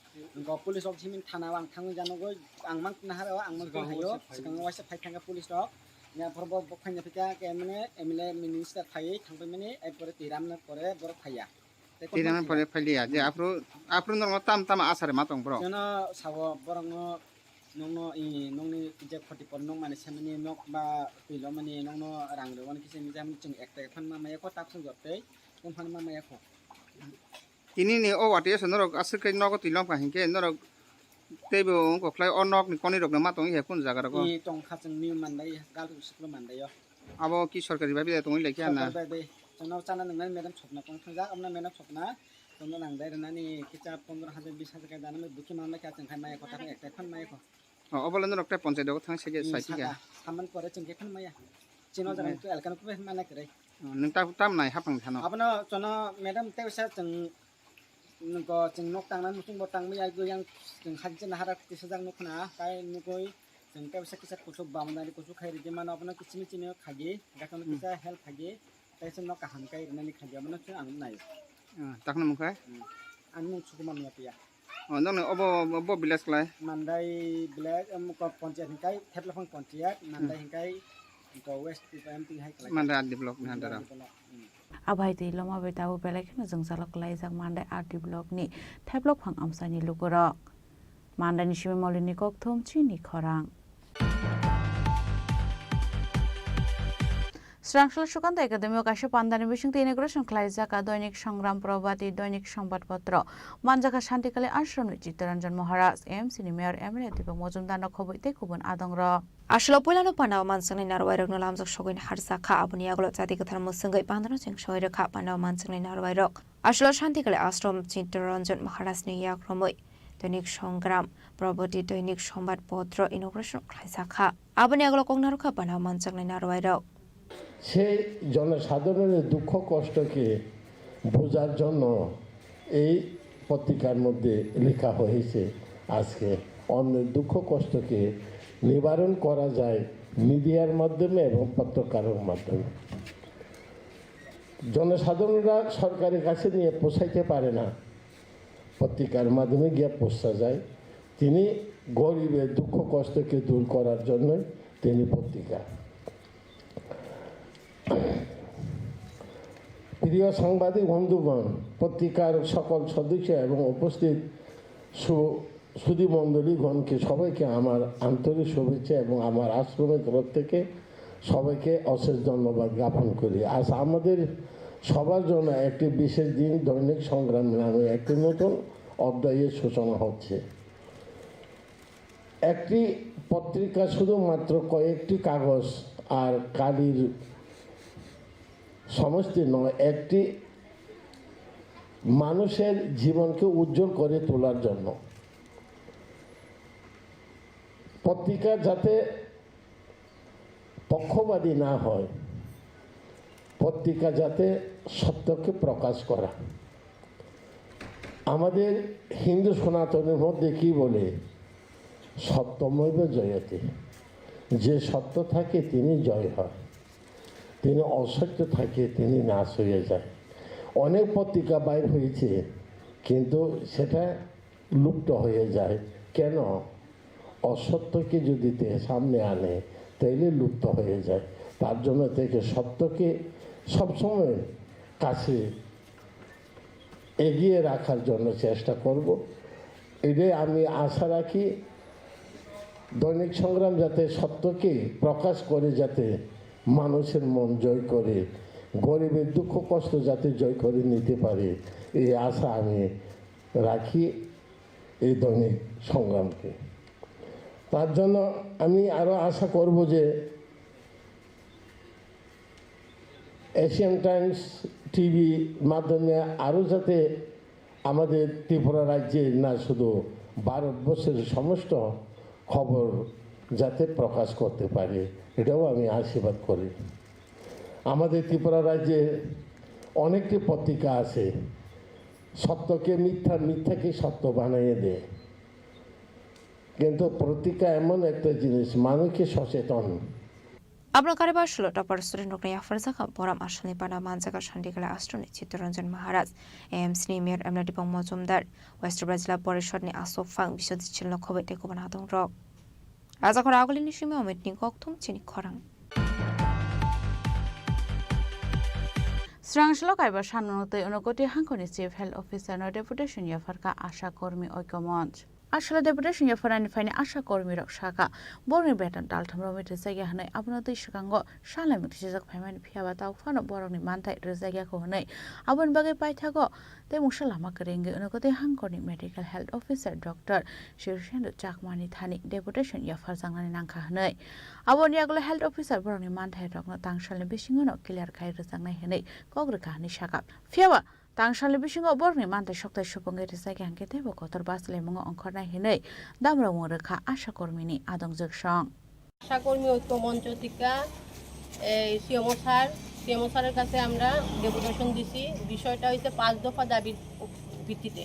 go police rok simi thana o ang thangwi jano go ang mang nahari o ang mang hayo swkang waisa phai thangkha police rok ya phor bo phai nai phai kha ke mane M L A minister phai thang phai mani ai pore twi ram na pore borok phai ya. Tini ang pore phailiya je aphuru, aphuru norok tam tam asare ma tong bro. Jono sabo borokno nokno i nokni je khoti por nok mani semani nok ba twi lomani nokno rang rwmani kisa misa chwng ek teke phan ma maya kho tak song jotei tong phan ma maya kho. Tini ni o watwi se norok aswk khe nogo twi lom kha hinkhe norok teibo wngkok khlai o nok ni konwi rok no ma tong khe kun jaga rogo. I tong kha chwng ni mandai gal suklo mandai o. Abo ki sorkari bai bai tongwi lai khe na? Sorkari bai bai. Chwngno chana nwngnai madam sokna tong thang jak, amna madam sokna. Chwngno nang dai rwnani kisa pondro hajar bis hajar kai dana mai bukhi manna kya chwng khai maya kho, ta ek tai phan maya kho. O, obo le norok tai ponchayat o thang se khe Hmm, sai saka. Thika. Saman pore chwng khe phan maya. Chino jaga Hmm. tu elkan ku mana kre. O, nwng ta tam nai hapang thano. Abono chwngno madam tei sa chwng Nokgo chwng nok tangnai muchungbo tangwi ai yang chwng hajjana hara tisajak nukna tai nugwi chwng tei bisa kisa kuchuk bamnani kuchuk khai ridi mano abono kichini chini khagi gakhano Hmm. kisa help khagi tei chwng nok kaham kai rwnani khagi abono chwng ang nai. Ah, takno mungkha? Hmm. Ani mung Sukuman Notiya. Oh, nokni obo, obo village klai? Mandai village, em, ko-, ponchayat hingkai, Theplafang ponchayat, Mandai Hmm. hingkai, ko West M P hai klai. Mandai R D block ni under o. Hmm. Abai twi loma bai tabuk belai kheno jwngjalo kwlaijak Mandai R D block ni Theplok phang amchaini lukurok. Mandai ni simi Molini kokthum chini khorang. Srangsul Sukanta Academy o kaisa pandani bisingtwi inauguration khlaijak a Doinik Songram Probati Doinik Songbat Potro manjakha Shantikali Ashram ni Chittaranjan Maharaj, A M C ni Mayor M L A Deepak Majumdar no khobwi tei kubun adongrok. Aswk puilano panao manjaknai narwai rokno lamjak sogwi harjakha, aboni yagulo chati kwthar mwswngwi pandano cheng sogwi rwkha panao manjaknai narwai rok. Aswk Shantikali Ashram Chittaranjan Maharaj ni yak romwi Doinik Songram Probati Doinik Songbat Potro inauguration khlaijakha. Aboni yagulo kok narwkha panao manjaknai narwai rok. সেই জনসাধারণের দুঃখ কষ্টকে বোঝার জন্য এই পত্রিকার মধ্যে লেখা হয়েছে। আজকে অন্যের দুঃখ কষ্টকে নিবারণ করা যায় মিডিয়ার মাধ্যমে এবং পত্রকারের মাধ্যমে। জনসাধারণরা সরকারের কাছে নিয়ে পৌঁছাইতে পারে না, পত্রিকার মাধ্যমে গিয়ে পৌঁছা যায়। তিনি গরিবের দুঃখ কষ্টকে দূর করার জন্যই তিনি পত্রিকা। প্রিয় সাংবাদিক বন্ধুগণ, পত্রিকার সকল সদস্য এবং উপস্থিত সু-, সুধী মণ্ডলীগণকে সবাইকে আমার আন্তরিক শুভেচ্ছা এবং আমার আশ্রমের তরফ থেকে সবাইকে অশেষ ধন্যবাদ জ্ঞাপন করি। আজ আমাদের সবার জন্য একটি বিশেষ দিন, দৈনিক সংগ্রাম নামে একটি নতুন অধ্যায়ের সূচনা হচ্ছে। একটি পত্রিকা শুধুমাত্র কয়েকটি কাগজ আর কালির সমষ্টি নয়, একটি মানুষের জীবনকে উজ্জ্বল করে তোলার জন্য। পত্রিকা যাতে পক্ষপাতী না হয়, পত্রিকা যাতে সত্যকে প্রকাশ করা। আমাদের হিন্দু সনাতনের মধ্যে কি বলে, "সত্যমেব জয়তে।" যে সত্য থাকে তিনি জয় হয়, তিনি অসত্য থাকে তিনি নাশ হয়ে যায়। অনেক পত্রিকা বাইর হয়েছে, কিন্তু সেটা লুপ্ত হয়ে যায়। কেন? অসত্যকে যদি তে সামনে আনে, তাইলে লুপ্ত হয়ে যায়। তার জন্য থেকে সত্যকে সবসময় কাছে এগিয়ে রাখার জন্য চেষ্টা করব। এটাই আমি আশা রাখি। দৈনিক সংগ্রাম যাতে সত্যকে প্রকাশ করে, যাতে মানুষের মন জয় করে, গরিবের দুঃখ কষ্ট যাতে জয় করে নিতে পারে, এই আশা আমি রাখি এই দৈনিক সংগ্রামকে। তার জন্য আমি আরও আশা করব যে এশিয়ান টাইমস টিভির মাধ্যমে আরও যাতে আমাদের ত্রিপুরা রাজ্যে না, শুধু ভারতবর্ষের সমস্ত খবর যাতে প্রকাশ করতে পারে, এটাও আমি আশীর্বাদ করি। আমাদের ত্রিপুরা রাজ্যে অনেকটি পত্রিকা আছে, সত্যকে মিথ্যা, মিথ্যাকে সত্য বানিয়ে দেয়। কিন্তু পত্রিকা এমন একটা জিনিস, মানুষকে সচেতন। Aboni kariba sulo topar suri nokni yapharjakha borom asalni pana manjaka Shantikali Ashramni Chittaranjan Maharaj, A M C ni Mayor M L A Deepak Majumdar, West Tripura Jila Porishadni Aswk Phang Biswajit Chilno khobwi tei kubun adongrok. Rajakhor agulini simi Omitni kokthum chini khorang. Srang salo kaiba sanmano tei Unakoti hangkoni Chief Health Officer no deputation yapharkha Asha Kormi Oiko Monch. Asalo deputation yapharnani phaini Asha Kormi rok sakha, borokni beton taltham romwi rwjakya hwnwi, abono twi swkango salaimung twisajak phaimani, phiyaba tabuk phano borokni manthai rwjakyakho hwnwi. Aboni bagwi paithago tei mungsa lama kwrwngwi Unakoti hangkoni Medical Health Officer Doctor Shirsendu Chakmani thani deputation yapharjaknani nangkha hwnwi. Aboni yagulo health officer borokni manthairokno tangsalni bisingono clear khai rwjaknai hwnwi kok rwkha hwnwi sakha. Phiyaba tangsalni bisingo borokni manthai sokthai supungwi rwjakya hwnkhe teibo kotor bachalaimung ongkhornai hwnwi damrokmung rwkha Asha Kormini adongjwksong. আশা কর্মী ঐক্য মঞ্চ থেকে এই CMO sir, CMO স্যারের কাছে আমরা ডেপুটেশন দিছি। বিষয়টা হইছে পাঁচ দফা দাবির ভিত্তিতে।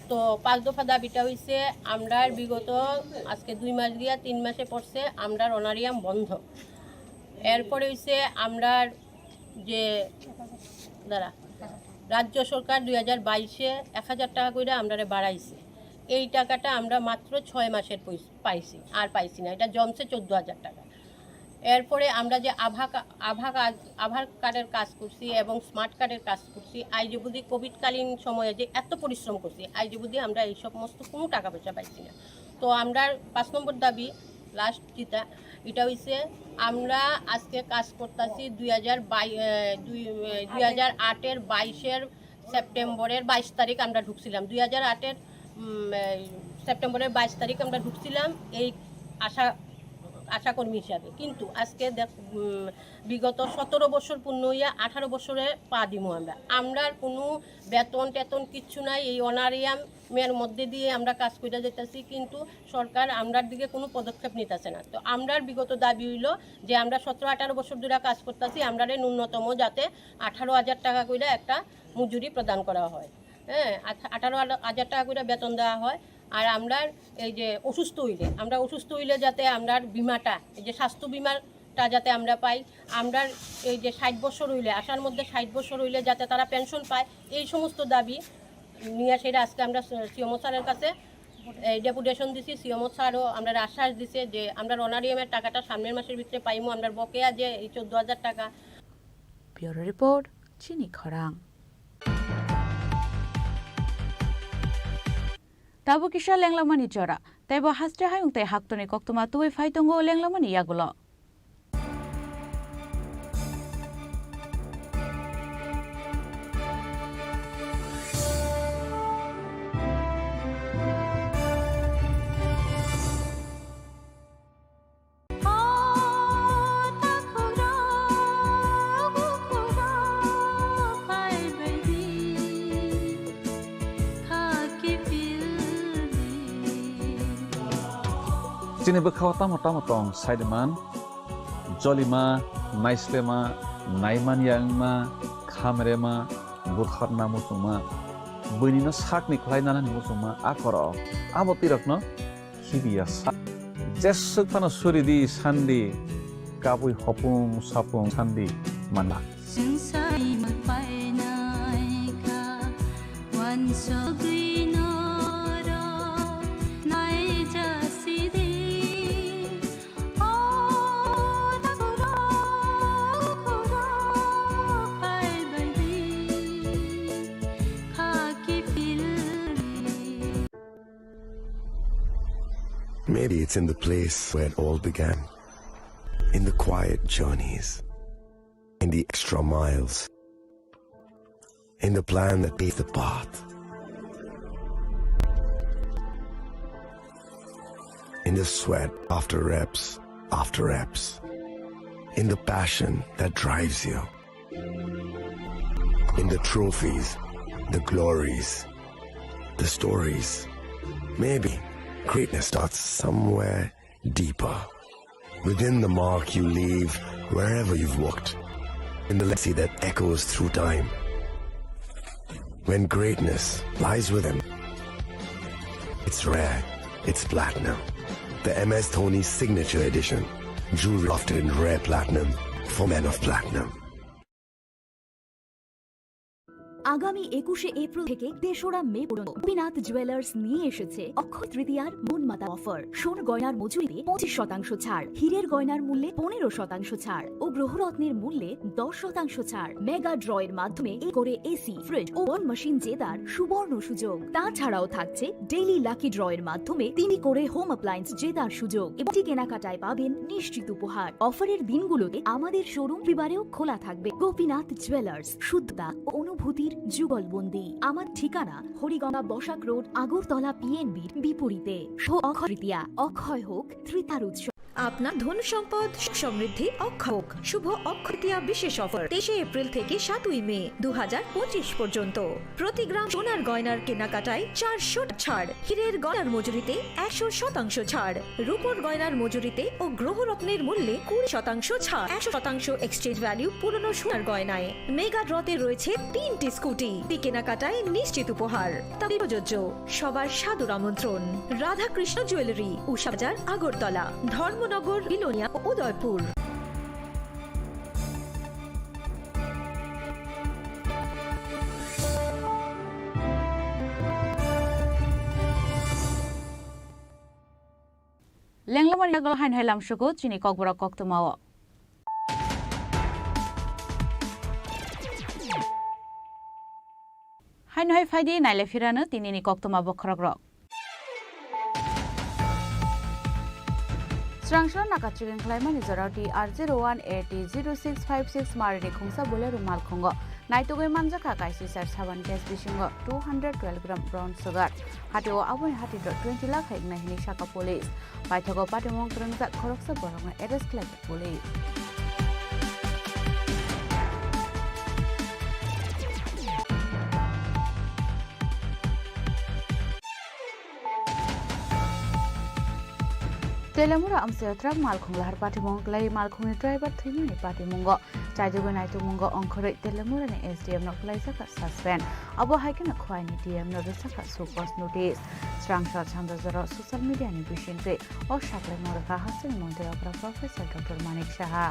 তো পাঁচ দফা দাবিটা হইছে, আমরার বিগত আজকে দুই মাস গিয়া তিন মাসে পড়ছে, আমরার অনারিয়াম বন্ধ। এরপরে হইছে আমরার যে, দাঁড়া, রাজ্য সরকার দুই হাজার বাইশে এক হাজার টাকা করে আমরারে বাড়াইছে। এই টাকাটা আমরা মাত্র ছয় মাসের পয়স-, পাইছি, আর পাইছি না। এটা জমছে চোদ্দ হাজার টাকা। এরপরে আমরা যে আভা কা-, আভা কাজ, আধার কার্ডের কাজ করছি এবং স্মার্ট কার্ডের কাজ করছি, আইজ অবধি কোভিডকালীন সময়ে যে এত পরিশ্রম করছি, আইজ অবধি আমরা এই সমস্ত কোনো টাকা পয়সা পাইছি না। তো আমরা পাঁচ নম্বর দাবি, লাস্ট যেটা, এটা হইছে আমরা আজকে কাজ করতেছি দুই হাজার বাইশ, এ, দুই, এ, দুই হাজার আটের বাইশের সেপ্টেম্বরের বাইশ তারিখ আমরা ঢুকছিলাম। দুই হাজার আটের, উম, এই সেপ্টেম্বরের বাইশ তারিখ আমরা ঢুকছিলাম এই আশা, আশাকর্মী হিসাবে। কিন্তু আজকে দেখ, উম, বিগত সতেরো বছর পূর্ণ হইয়া আঠারো বছরে পা দিমু আমরা। আমরার কোনো বেতন টেতন কিচ্ছু নাই। এই অনারিয়ামের মধ্যে দিয়ে আমরা কাজ করে যেতেছি, কিন্তু সরকার আমরার দিকে কোনো পদক্ষেপ নিতেছে না। তো আমরার বিগত দাবি হইল যে আমরা সতেরো আঠারো বছর ধরে কাজ করতেছি, আমরারে ন্যূনতম যাতে আঠারো হাজার টাকা করে একটা মজুরি প্রদান করা হয়, হ্যাঁ, আঠা-, আঠারো হাজার টাকা করে বেতন দেওয়া হয়। আর আমরা এই যে অসুস্থ হইলে, আমরা অসুস্থ হইলে যাতে আমরার বিমাটা, এই যে স্বাস্থ্য বিমাটা যাতে আমরা পাই, আমরার এই যে ষাট বছর হইলে, আশার মধ্যে ষাট বছর হইলে যাতে তারা পেনশন পায়, এই সমস্ত দাবি নিয়ে সেটা আজকে আমরা সিএমও স্যারের কাছে এই ডেপুটেশন দিছি। সিএমও স্যারও আমরা আশ্বাস দিছে যে আমরা অনারিয়ামের টাকাটা সামনের মাসের ভিতরে পাইমু, আমরা বকেয়া যে এই চোদ্দ হাজার টাকা। Bureau report, Chini Khorang. Tabuk kisa lenglamani jora, teibo haste hayung tei haktorni koktwma tubui phai tongo lenglamani yagulo. Chini bwkhao tamo tamo tong sai de man, jolima, naislema, naimanya wngma, khamrema, butharna muchungma, buinino sakni khlai nanani muchungma, a korok abo twirokno khibiya sa. Jeswk phano suri di sandi, kabui hopung sapung sandi manna. Chwng sai mwpainai kha, wansugwi norok naijasi di. O takhurok, khurok phaibai di, khaki pilri. Maybe it's in the place where it all began. In the quiet journeys. In the extra miles. In the plan that paved the path. In the sweat after reps, after reps. In the passion that drives you. In the trophies, the glories, the stories. Maybe greatness starts somewhere deeper. Within the mark you leave wherever you've walked. In the legacy that echoes through time. When greatness lies within, it's rare, it's platinum. The M S Dhoni Signature Edition. Jewelry crafted in rare platinum for men of platinum. আগামী একুশে এপ্রিল থেকে তেসরা মে পর্যন্ত গোপীনাথ জুয়েলার্স নিয়ে এসেছে অক্ষয় তৃতীয়ার মনমাতা অফার। সোনার গয়নার মজুরিতে পঁচিশ শতাংশ ছাড়, হীরের গয়নার মূল্যে পনেরো শতাংশ ছাড় ও গ্রহরত্নের মূল্যে দশ শতাংশ ছাড়। মেগা ড্র এর মাধ্যমে এ করে এসি, ফ্রিজ ও ওয়াশিং মেশিন জেতার সুবর্ণ সুযোগ। তাছাড়াও থাকছে ডেইলি লাকি ড্র এর মাধ্যমে তিন করে হোম অ্যাপ্লায়েন্স জেতার সুযোগ এবং প্রতি কেনাকাটায় পাবেন নিশ্চিত উপহার। অফারের দিনগুলোতে আমাদের শোরুম রবিবারেও খোলা থাকবে। গোপীনাথ জুয়েলার্স, শুদ্ধতা ও অনুভূতির যুগলবন্দি। আমার ঠিকানা হরিগঙ্গা বসাক রোড, আগরতলা পিএনবির বিপরীতে। শুভ অক্ষয় তৃতীয়া, অক্ষয় হোক তৃতীয়ার উৎসব। আপনার ধন সম্পদ সুখ সমৃদ্ধি অক্ষয় হোক। শুভ অক্ষয় তৃতীয়া বিশেষ অফার তেইশে এপ্রিল থেকে সাতই মে দু হাজার পঁচিশ পর্যন্ত। প্রতি গ্রাম সোনার গয়নার কেনাকাটায় চারশো ছাড়, হীরের গয়নার মজুরিতে একশো শতাংশ ছাড়, রূপোর গয়নার মজুরিতে ও গ্রহরত্নের মূল্যে কুড়ি শতাংশ ছাড়, একশো শতাংশ এক্সচেঞ্জ ভ্যালু পুরনো সোনার গয়নায়। মেগা ড্রতে রয়েছে তিনটি স্কুটি, এই কেনাকাটায় নিশ্চিত উপহার। তবে প্রযোজ্য। সবার সাদর আমন্ত্রণ। রাধাকৃষ্ণ জুয়েলারি, উষাবাজার, আগরতলা, ধর্মনগর, বিলোনিয়া ও Udaipur. Lenglamani dagol hain hai lamsugo chini kokborok koktwmao. Haino hai phaidi naile phirano tinini koktwma bokhorokrok. Srangso naka chikeng khlaimani jorao T R zero one A T zero six five six marini khungsa Bolero malkhungo naitugwi manjakha kaisisar saban gas bisingo two hundred twelve gram brown sugar. Hatio aboni hati twenty lakh hai wngnai hwnwi saka police. Paithago patimung kwrwngjak khoroksa borokno arrest khlaijak police. Telemura amchaio truck malkhung lahar patimung kwlai malkhungni driver thwimani patimungo. Chaijagwi naitukmungo ongkhorwi Telemurani S D M no kwlaijak suspend. Abo hai kheno Khwaini D M no rwchakha show cause notice. Srangsa sanjajoro social media ni bisingtwi o saklaimung rwkha hasteni montri okra Professor Doctor Manik Saha.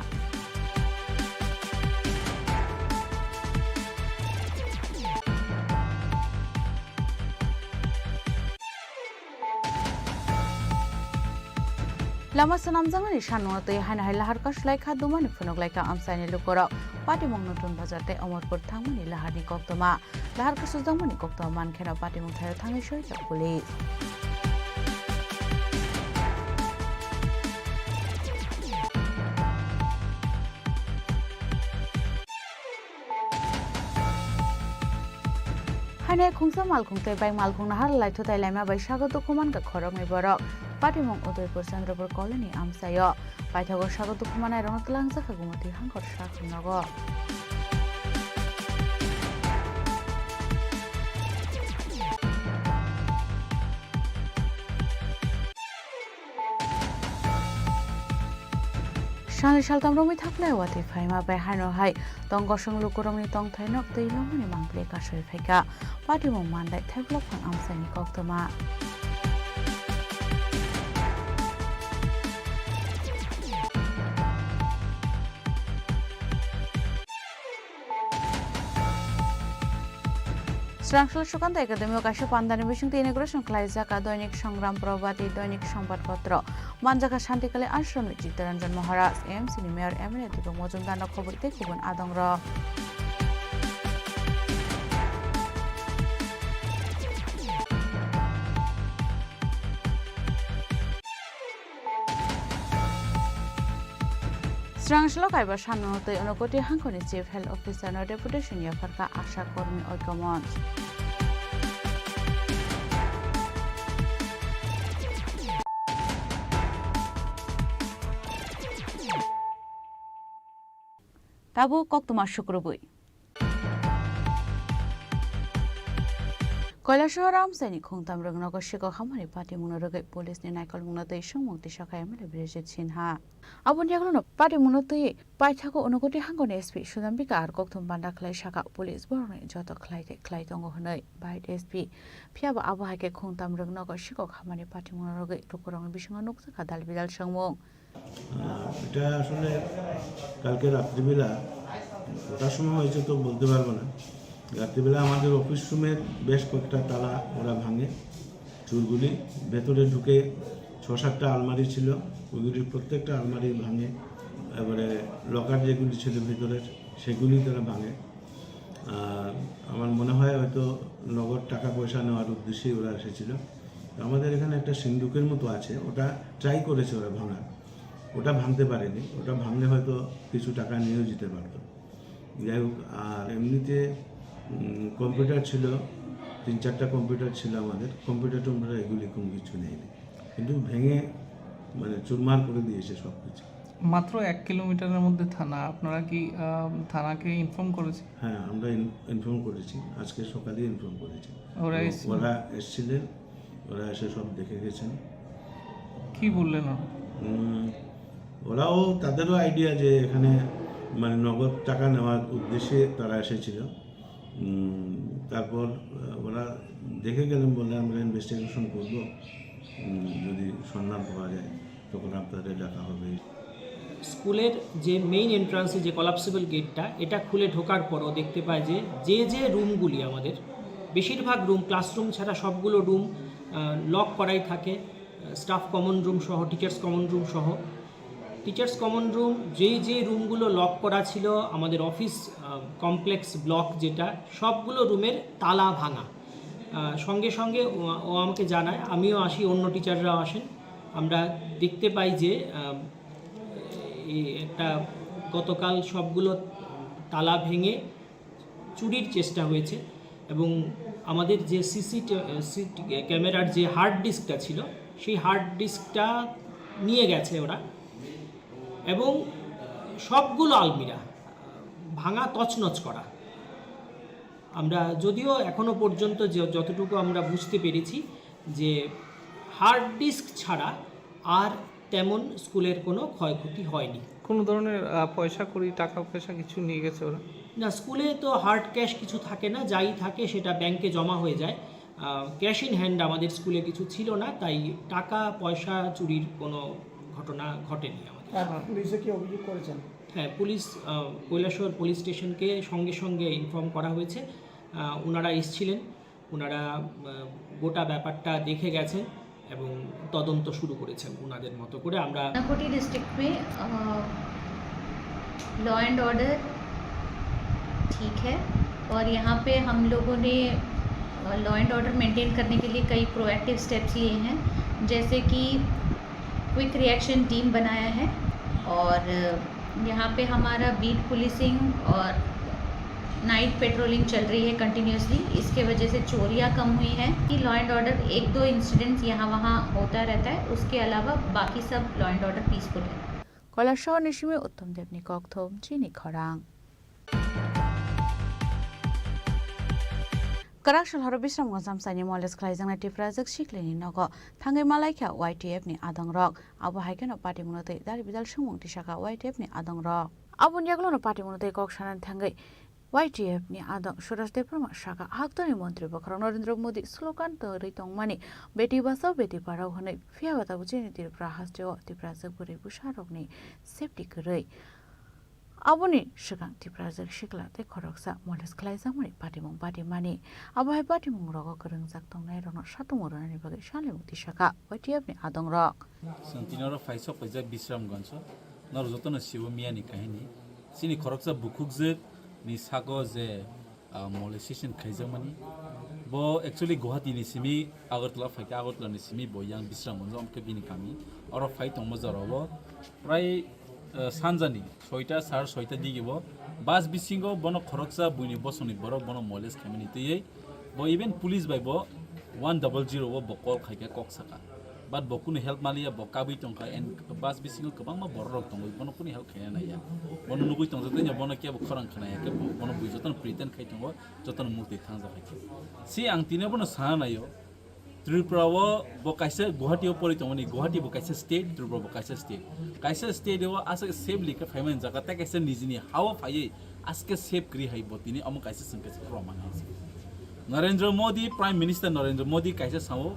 Lama swnamjaknani sanmungno twi haino hai lahar kasulai kha dumani phunuk lai kha amchaini lukurok. Patimung Nutun Bazar tei Omorpur thangmani laharni koktwma. Lahar kasukjakmani koktwma mankheno patimung thaio thangwi soijak police. Haino khungsa malkhung tei bai malkhung nahar lai thutai laima bai sago dukhu mankha khoroknwi borok. Patimung Udaipur Chandrapur colony amchaio. Paithago sago dukhu manairokno twlangjakha Gumati hangkhor sakham nogo. Sani saltam romwi thaplai watwi phaima bai haino hai tong kosong lukurokni tongthai nok twi longmani mangpili kasui phaikha. Patimung mandai theblok phang amchaini koktwma. Srangsul Sukanta Academy o kaisa pandani bisingtwi inauguration khlaijak Doinik Sangram Probati, Doinik Sambat Potro, manjakha Shantikali Ashram ni Chittaranjan Maharaj, M C ni Mayor, M L A Deepak Majumdar no khobwi tei kubun adongrok. Srangsul kaiba sanmung twi Unakoti hangkhorni Chief Health Officer no deputation yapharkha Asha Kormi Oikyo Monch. Tabuk koktwma sukrubwi. Kailasahar amchaini khungtam rwngnogo sikok hamani patimungno rwgwi police ni naikolmungno twi swngmung tisa kha M L A Brijet Sinha. Aboni yagulono patimungno twi paithago Unakoti hangkhorni S P Sudambika R kokthum banda khlai sakha police borokni joto khlai khe khlai tongo hwnwi Bihar S P. Phiyaba abo hai khe khungtam rwngnogo sikok hamani patimungno rwgwi lukurokni bisingo nukjakha dal bidal swngmung. আহ, এটা আসলে কালকে রাত্রিবেলা কটার সময় হয়েছে তো বলতে পারবো না। রাত্রিবেলা আমাদের অফিস রুমের বেশ কয়েকটা তালা ওরা ভাঙে, চোরগুলি। ভেতরে ঢুকে ছ সাতটা আলমারি ছিল, ওইগুলির প্রত্যেকটা আলমারি ভাঙে। এবারে লকার যেগুলি ছিল ভেতরের, সেগুলি তারা ভাঙে। আর আমার মনে হয় হয়তো নগদ টাকা পয়সা নেওয়ার উদ্দেশ্যেই ওরা এসেছিল। তো আমাদের এখানে একটা সিন্ধুকের মতো আছে, ওটা ট্রাই করেছে ওরা ভাঙার, ওটা ভাঙতে পারেনি। ওটা ভাঙলে হয়তো কিছু টাকা নিয়েও যেতে পারতো। যাই হোক, আর এমনিতে কম্পিউটার ছিল, তিন চারটা কম্পিউটার ছিল আমাদের। কম্পিউটার টম্পিউটার এগুলি কোনো কিছু নেয়নি, কিন্তু ভেঙে মানে চুরমার করে দিয়েছে সব কিছু। মাত্র এক কিলোমিটারের মধ্যে থানা, আপনারা কি আহ, থানাকে ইনফর্ম করেছেন? হ্যাঁ, আমরা ইনফর্ম করেছি, আজকে সকালে ইনফর্ম করেছি। ওরা এবং এসেছিল? ওরা এসেছিলেন, ওরা এসে সব দেখে গেছেন। কি বললেন ওরা? উম, ওরাও, তাদেরও আইডিয়া যে এখানে মানে নগদ টাকা নেওয়ার উদ্দেশ্যে তারা এসেছিল। উম, তারপর আহ, ওরা দেখে গেলেন, বললেন আমরা ইনভেস্টিগেশন করব, উম, যদি সন্ধান পাওয়া যায় তখন আপনাদের ডাকা হবে। স্কুলের যে মেইন এন্ট্রান্সে যে কলাপসিবল গেটটা, এটা খুলে ঢোকার পরও দেখতে পাই যে যে যে রুমগুলি আমাদের, বেশিরভাগ রুম, ক্লাসরুম ছাড়া সবগুলো রুম লক করাই থাকে। স্টাফ কমন রুম সহ, টিচার্স কমন রুম সহ। টিচার্স কমন রুম, যেই যেই রুমগুলো লক করা ছিল, আমাদের অফিস কমপ্লেক্স ব্লক যেটা, সবগুলো রুমের তালা ভাঙা। আহ, সঙ্গে সঙ্গে ও ও আমাকে জানায়, আমিও আসি, অন্য টিচাররাও আসেন। আমরা দেখতে পাই যে আহ, এই একটা গতকাল সবগুলো তালা ভেঙে চুরির চেষ্টা হয়েছে এবং আমাদের যে সিসি ক্যামেরার যে হার্ড ডিস্কটা ছিল, সেই হার্ড ডিস্কটা নিয়ে গেছে ওরা এবং সবগুলো আলমিরা ভাঙা তছনছ করা। আমরা যদিও এখনো পর্যন্ত যে, যতটুকু আমরা বুঝতে পেরেছি যে হার্ড ডিস্ক ছাড়া আর তেমন স্কুলের কোনো ক্ষয়ক্ষতি হয়নি। কোনো ধরনের আহ, পয়সা কড়ি, টাকা পয়সা কিছু নিয়ে গেছে ওরা? না, স্কুলে তো হার্ড ক্যাশ কিছু থাকে না, যাই থাকে সেটা ব্যাংকে জমা হয়ে যায়। ক্যাশ ইন হ্যান্ড আমাদের স্কুলে কিছু ছিল না, তাই টাকা পয়সা চুরির কোনো ঘটনা ঘটেনি আমাদের। আর পুলিশে কি অভিযোগ করেছেন? হ্যাঁ, পুলিশ, আহ, কৈলাসহর পুলিশ স্টেশনকে সঙ্গে সঙ্গে ইনফর্ম করা হয়েছে। আহ, ওনারা এসছিলেন, ওনারা আহ, গোটা ব্যাপারটা দেখে গেছেন এবং তদন্ত শুরু করেছেন ওনাদের মতো করে। আমরা ঊনকোটি डिस्ट्रिक्ट में लॉ एंड ऑर्डर ठीक है और यहाँ पे हम लोगों ने लॉ एंड ऑर्डर मेंटेन करने के लिए कई प्रोएक्टिव स्टेप्स लिए हैं, जैसे कि क्विक रिएक्शन टीम बनाया है और यहाँ पे हमारा बीट पुलिसिंग और नाइट पेट्रोलिंग चल रही है कंटिन्यूअसली। इसके वजह से चोरियाँ कम हुई हैं कि लॉ एंड ऑर्डर एक दो इंसिडेंट्स यहाँ वहाँ होता रहता है, उसके अलावा बाकी सब लॉ एंड ऑर्डर पीसफुल है। Kailasahar ni simi Uttom Debni kokthum chini khorang. Kwrak salhoro Bisramganj amchaini moles khlaijaknai Tiprajwk siklini nogo thangwi malaikha Y T F ni adongrok. Abo hai kheno patimungno tei dal bidal swngmung tisakha Y T F ni adongrok. Aboni yagulono patimungno tei kok sanani thangwi Y T F ni adong Suraj Debbarma saka, haktorni montri bokhorok Narendra Modi slogan tongwi tongmani Beti Bachao Beti Padhao hwnwi, phiyaba tabuk chini Tripura hasteo Tiprajwk bwrwi bwsarokni safety kwrwi. Aboni swkang Tiprajwk sikla tei khoroksa moles khlaijakmani patimung patimani. Abo hai patimung rogo kwrwngjak tongnairokno satung rwnani bagwi salimung tisakha Y T F ni adongrok. Chwng tini oro phaisok paijak Bisramganjo. Norok jotono sibo miyani kahini. Chini khoroksa bukhukjwk ni sago je ah, molestation khaijakmani. Bo actually Guwahati ni simi Agartala phaikha, Agartala ni simi bo yang Bisramganj, omo khe bini kami. Oro phai tongma jorao bo prai, ah, sanjani soita, sar soita digi bo bus bisingo bono khoroksa buini bosongni borok bono molest khaimani twiwi bo even police bai bo one double zero o bo call khaikha, kok saka. But bo kunu help maliya, bo kabwi tongkha, and bus bisingo kwbangma borok rok tongwi bono kunu help khaina naiya. Bono nugwi tongjak tei bono kebo khorang khwnaya khe bo-, bono bui jotono pretend khai tongo, jotono murti thangjak hai khe. Si ang tini bono sana naio, Tripura o bo kaisa Guwahati o pori tongmani, Guwahati bo kaisa state, Tripura bo kaisa state. Kaisa state o aswk safely khe phaimani jaga tei kaisa nijini ha o phaiwi aske save kwrwi hai bo tini omo kaisa chwng kaisa proman hai se. Narendra Modi, Prime Minister Narendra Modi kaisa sao,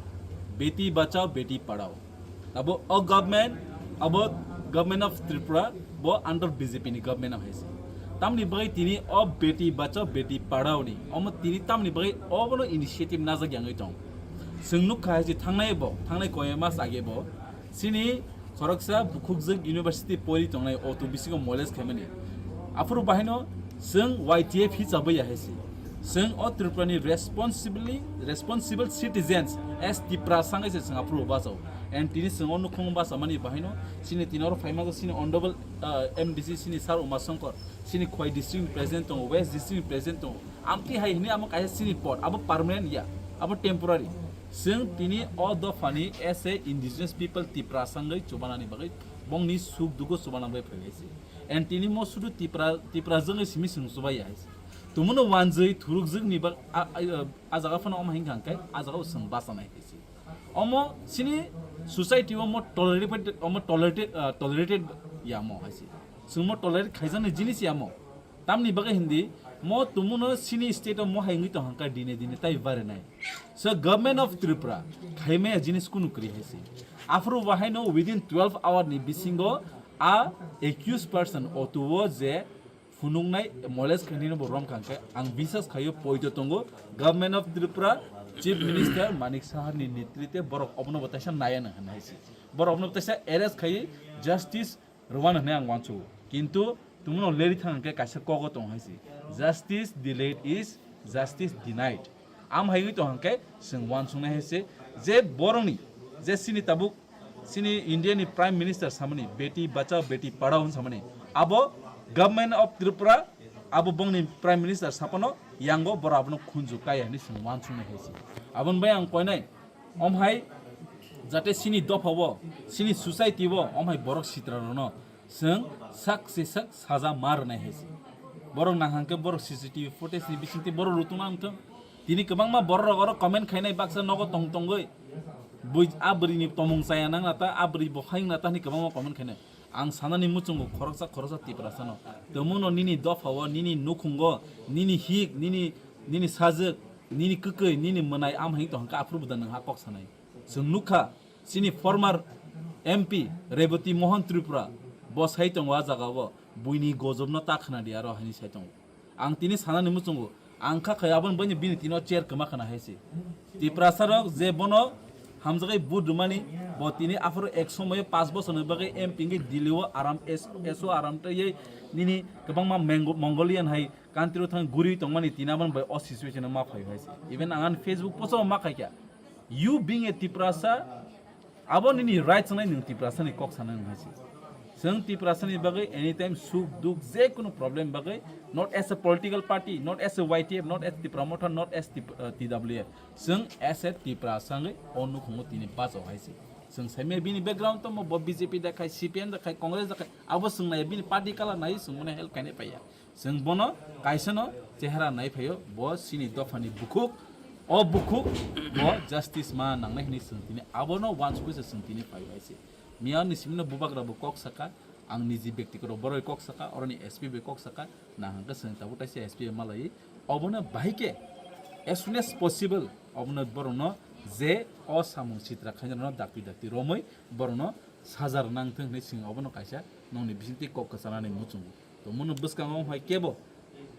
"Beti bachao, beti padhao." Abo o government, abo government of Tripura, bo under B J P ni government hai se. Tamni bagwi tini o Beti Bachao Beti Padhao ni omo tini tamni bagwi obono initiative najak yangwi tong. Chwng nukha hai se thangnai bo, thangnai koi mas age bo chini khoroksa bukhukjwk university pori tongnai o to bisingo molest khaimani. Aphuru bahaino chwng Y T F hisabai ya hai se. Chwng o Tripura ni responsibly, responsible citizens as Tiprasa wngwi se chwng aphuru bachao. And tini chwng o nukhung bachamani bahaino chini tini oro phaima chini honorable, uh, M D C chini Sir Uma Shankar, chini Khowai district ni president tongo, West district ni president tongo. Amtwi hai hwnwi amo kaisa chini pod, abo permanent ya, abo temporary. Chwng tini o dophani as a indigenous people Tiprasa wngwi chubanani bagwi bongni suk dugo chubana bagwi phaibai se. And tini mo sudu Tipra, Tipra jwngwi simi chwng chubai ya hai se. Tumuno wanjwi thurukjwkni bag-, a, a, a jaga phano omo hinkha hwnkhe a jaga o chwng bachanai hai se. Omo chini society o mo tolerated, omo tolerated, ah, tolerated ya mo hai se. Chwng mo tolerate khaijaknai jinis ya mo. Tamni bagwi hindi mo tumuno chini state o mo hai wngwi tong hangka dine dine tai barinai. So government of Tripura khaimaya jinis kunu kwrwi hai se. Aphuru bahaino within twelve hour ni bisingo a accused person otuo je phunuknai molest khainai bo rom khangkhe ang bisas khaio poito tongo government of Tripura chief minister Manik Sahar ni netritwe borok obono bo taisa naya nang hai se. Borok obono bo taisa arrest khaiwi justice rwano hwnwi ang uansukgo. Kintu tumuno leri thang hwnkhe kaisa kogo tong hai se, "Justice delayed is justice denied." Am hai wngwi tong hwnkhe chwng uansuknai hai se je borokni je chini tabuk chini India ni Prime Minister samani "Beti Bachao Beti Padhao" hwn samani abo Government of Tripura abo bongni Prime Minister sapano yango borok abono khunju kaya hwnwi chwng uansuknai hai se. Aboni bai ang koinai Omhai jate chini dopha o, chini society o omhai borok sitra rokno chwng sak se sak saja ma rwnai hai se. Borok nang hangkhe borok C C T V footage ni bisingtwi borok rutungna wngthung. Tini kwbangma borok rok oro comment khainai baksa nogo tong tongwi. Bui a bwrwi ni tomung chaya nang nata, a bwrwi bo hai wng nata hwnwi kwbangma comment khainai. Ang sanani muchungo khoroksa khoroksa Tiprasa no. Tongmungno nini dopha o, nini nukhungo, nini hik, nini, nini sajwk, nini kwkwi, nini mwnai amhai tong hangkhe aphuru bwdang nwng ha kok sanai. Chwng nukha, chini former M P Rebati Mohan Tripura, bo sai tongo a jaga o, buini gojobno ta khna di aro haini sai tongo. Ang tini sanani muchungo, ang kha khai aboni bini, bini tino chair kwma khna hai se. Tiprasa rok je bono hamjagai vote rwmani, bo tini aphuru ek somoyo panch bochorni bagwi M P wngwi Delhi o aram S-, S O aram tei nini kwbangma Mango-, Mongolian hai country o thang guri tongmani tini aboni bai o situation o ma phai hai se. Even ang ani Facebook post o ma khaikha. You being a Tiprasa, abo nini rights wngnai nwng Tiprasa ni kok sana nwng hai se. Chwng Tiprasa ni bagwi anytime suk duk je kunu problem bagwi, not as a political party, not as a Y T F, not as Tipra Motha, not as Tip-, uh, T W F. Chwng as a Tiprasa wngwi o nukhungo tini bachao hai se. Chwng saimaya bini background tongmo, bo B J P da khai, C P M da khai, Congress da khai, abo chwng nai bini party colour nai chwng bono help khainai paiya. Chwng bono kaisano chehara nai phaio, bo chini dophani bukhuk, o bukhuk bo justice ma nangnai hwnwi chwng tini abono uansugwi se chwng tini phaio hai se. Miyani simino bubagra bo kok saka, ang niji bektigoto boroi kok saka, oroni S P bai kok saka, nang hangkhe chwng tabuk taisa S P bai malai, obono bahai khe as soon as possible obono borokno je o samung sitra khainai rokno dakti dakti romwi borokno saja rwna wngthung hwnwi chwng obono kaisa nokni bisingtwi kok kwchanani muchungo. Tongmano bwskango hai kebo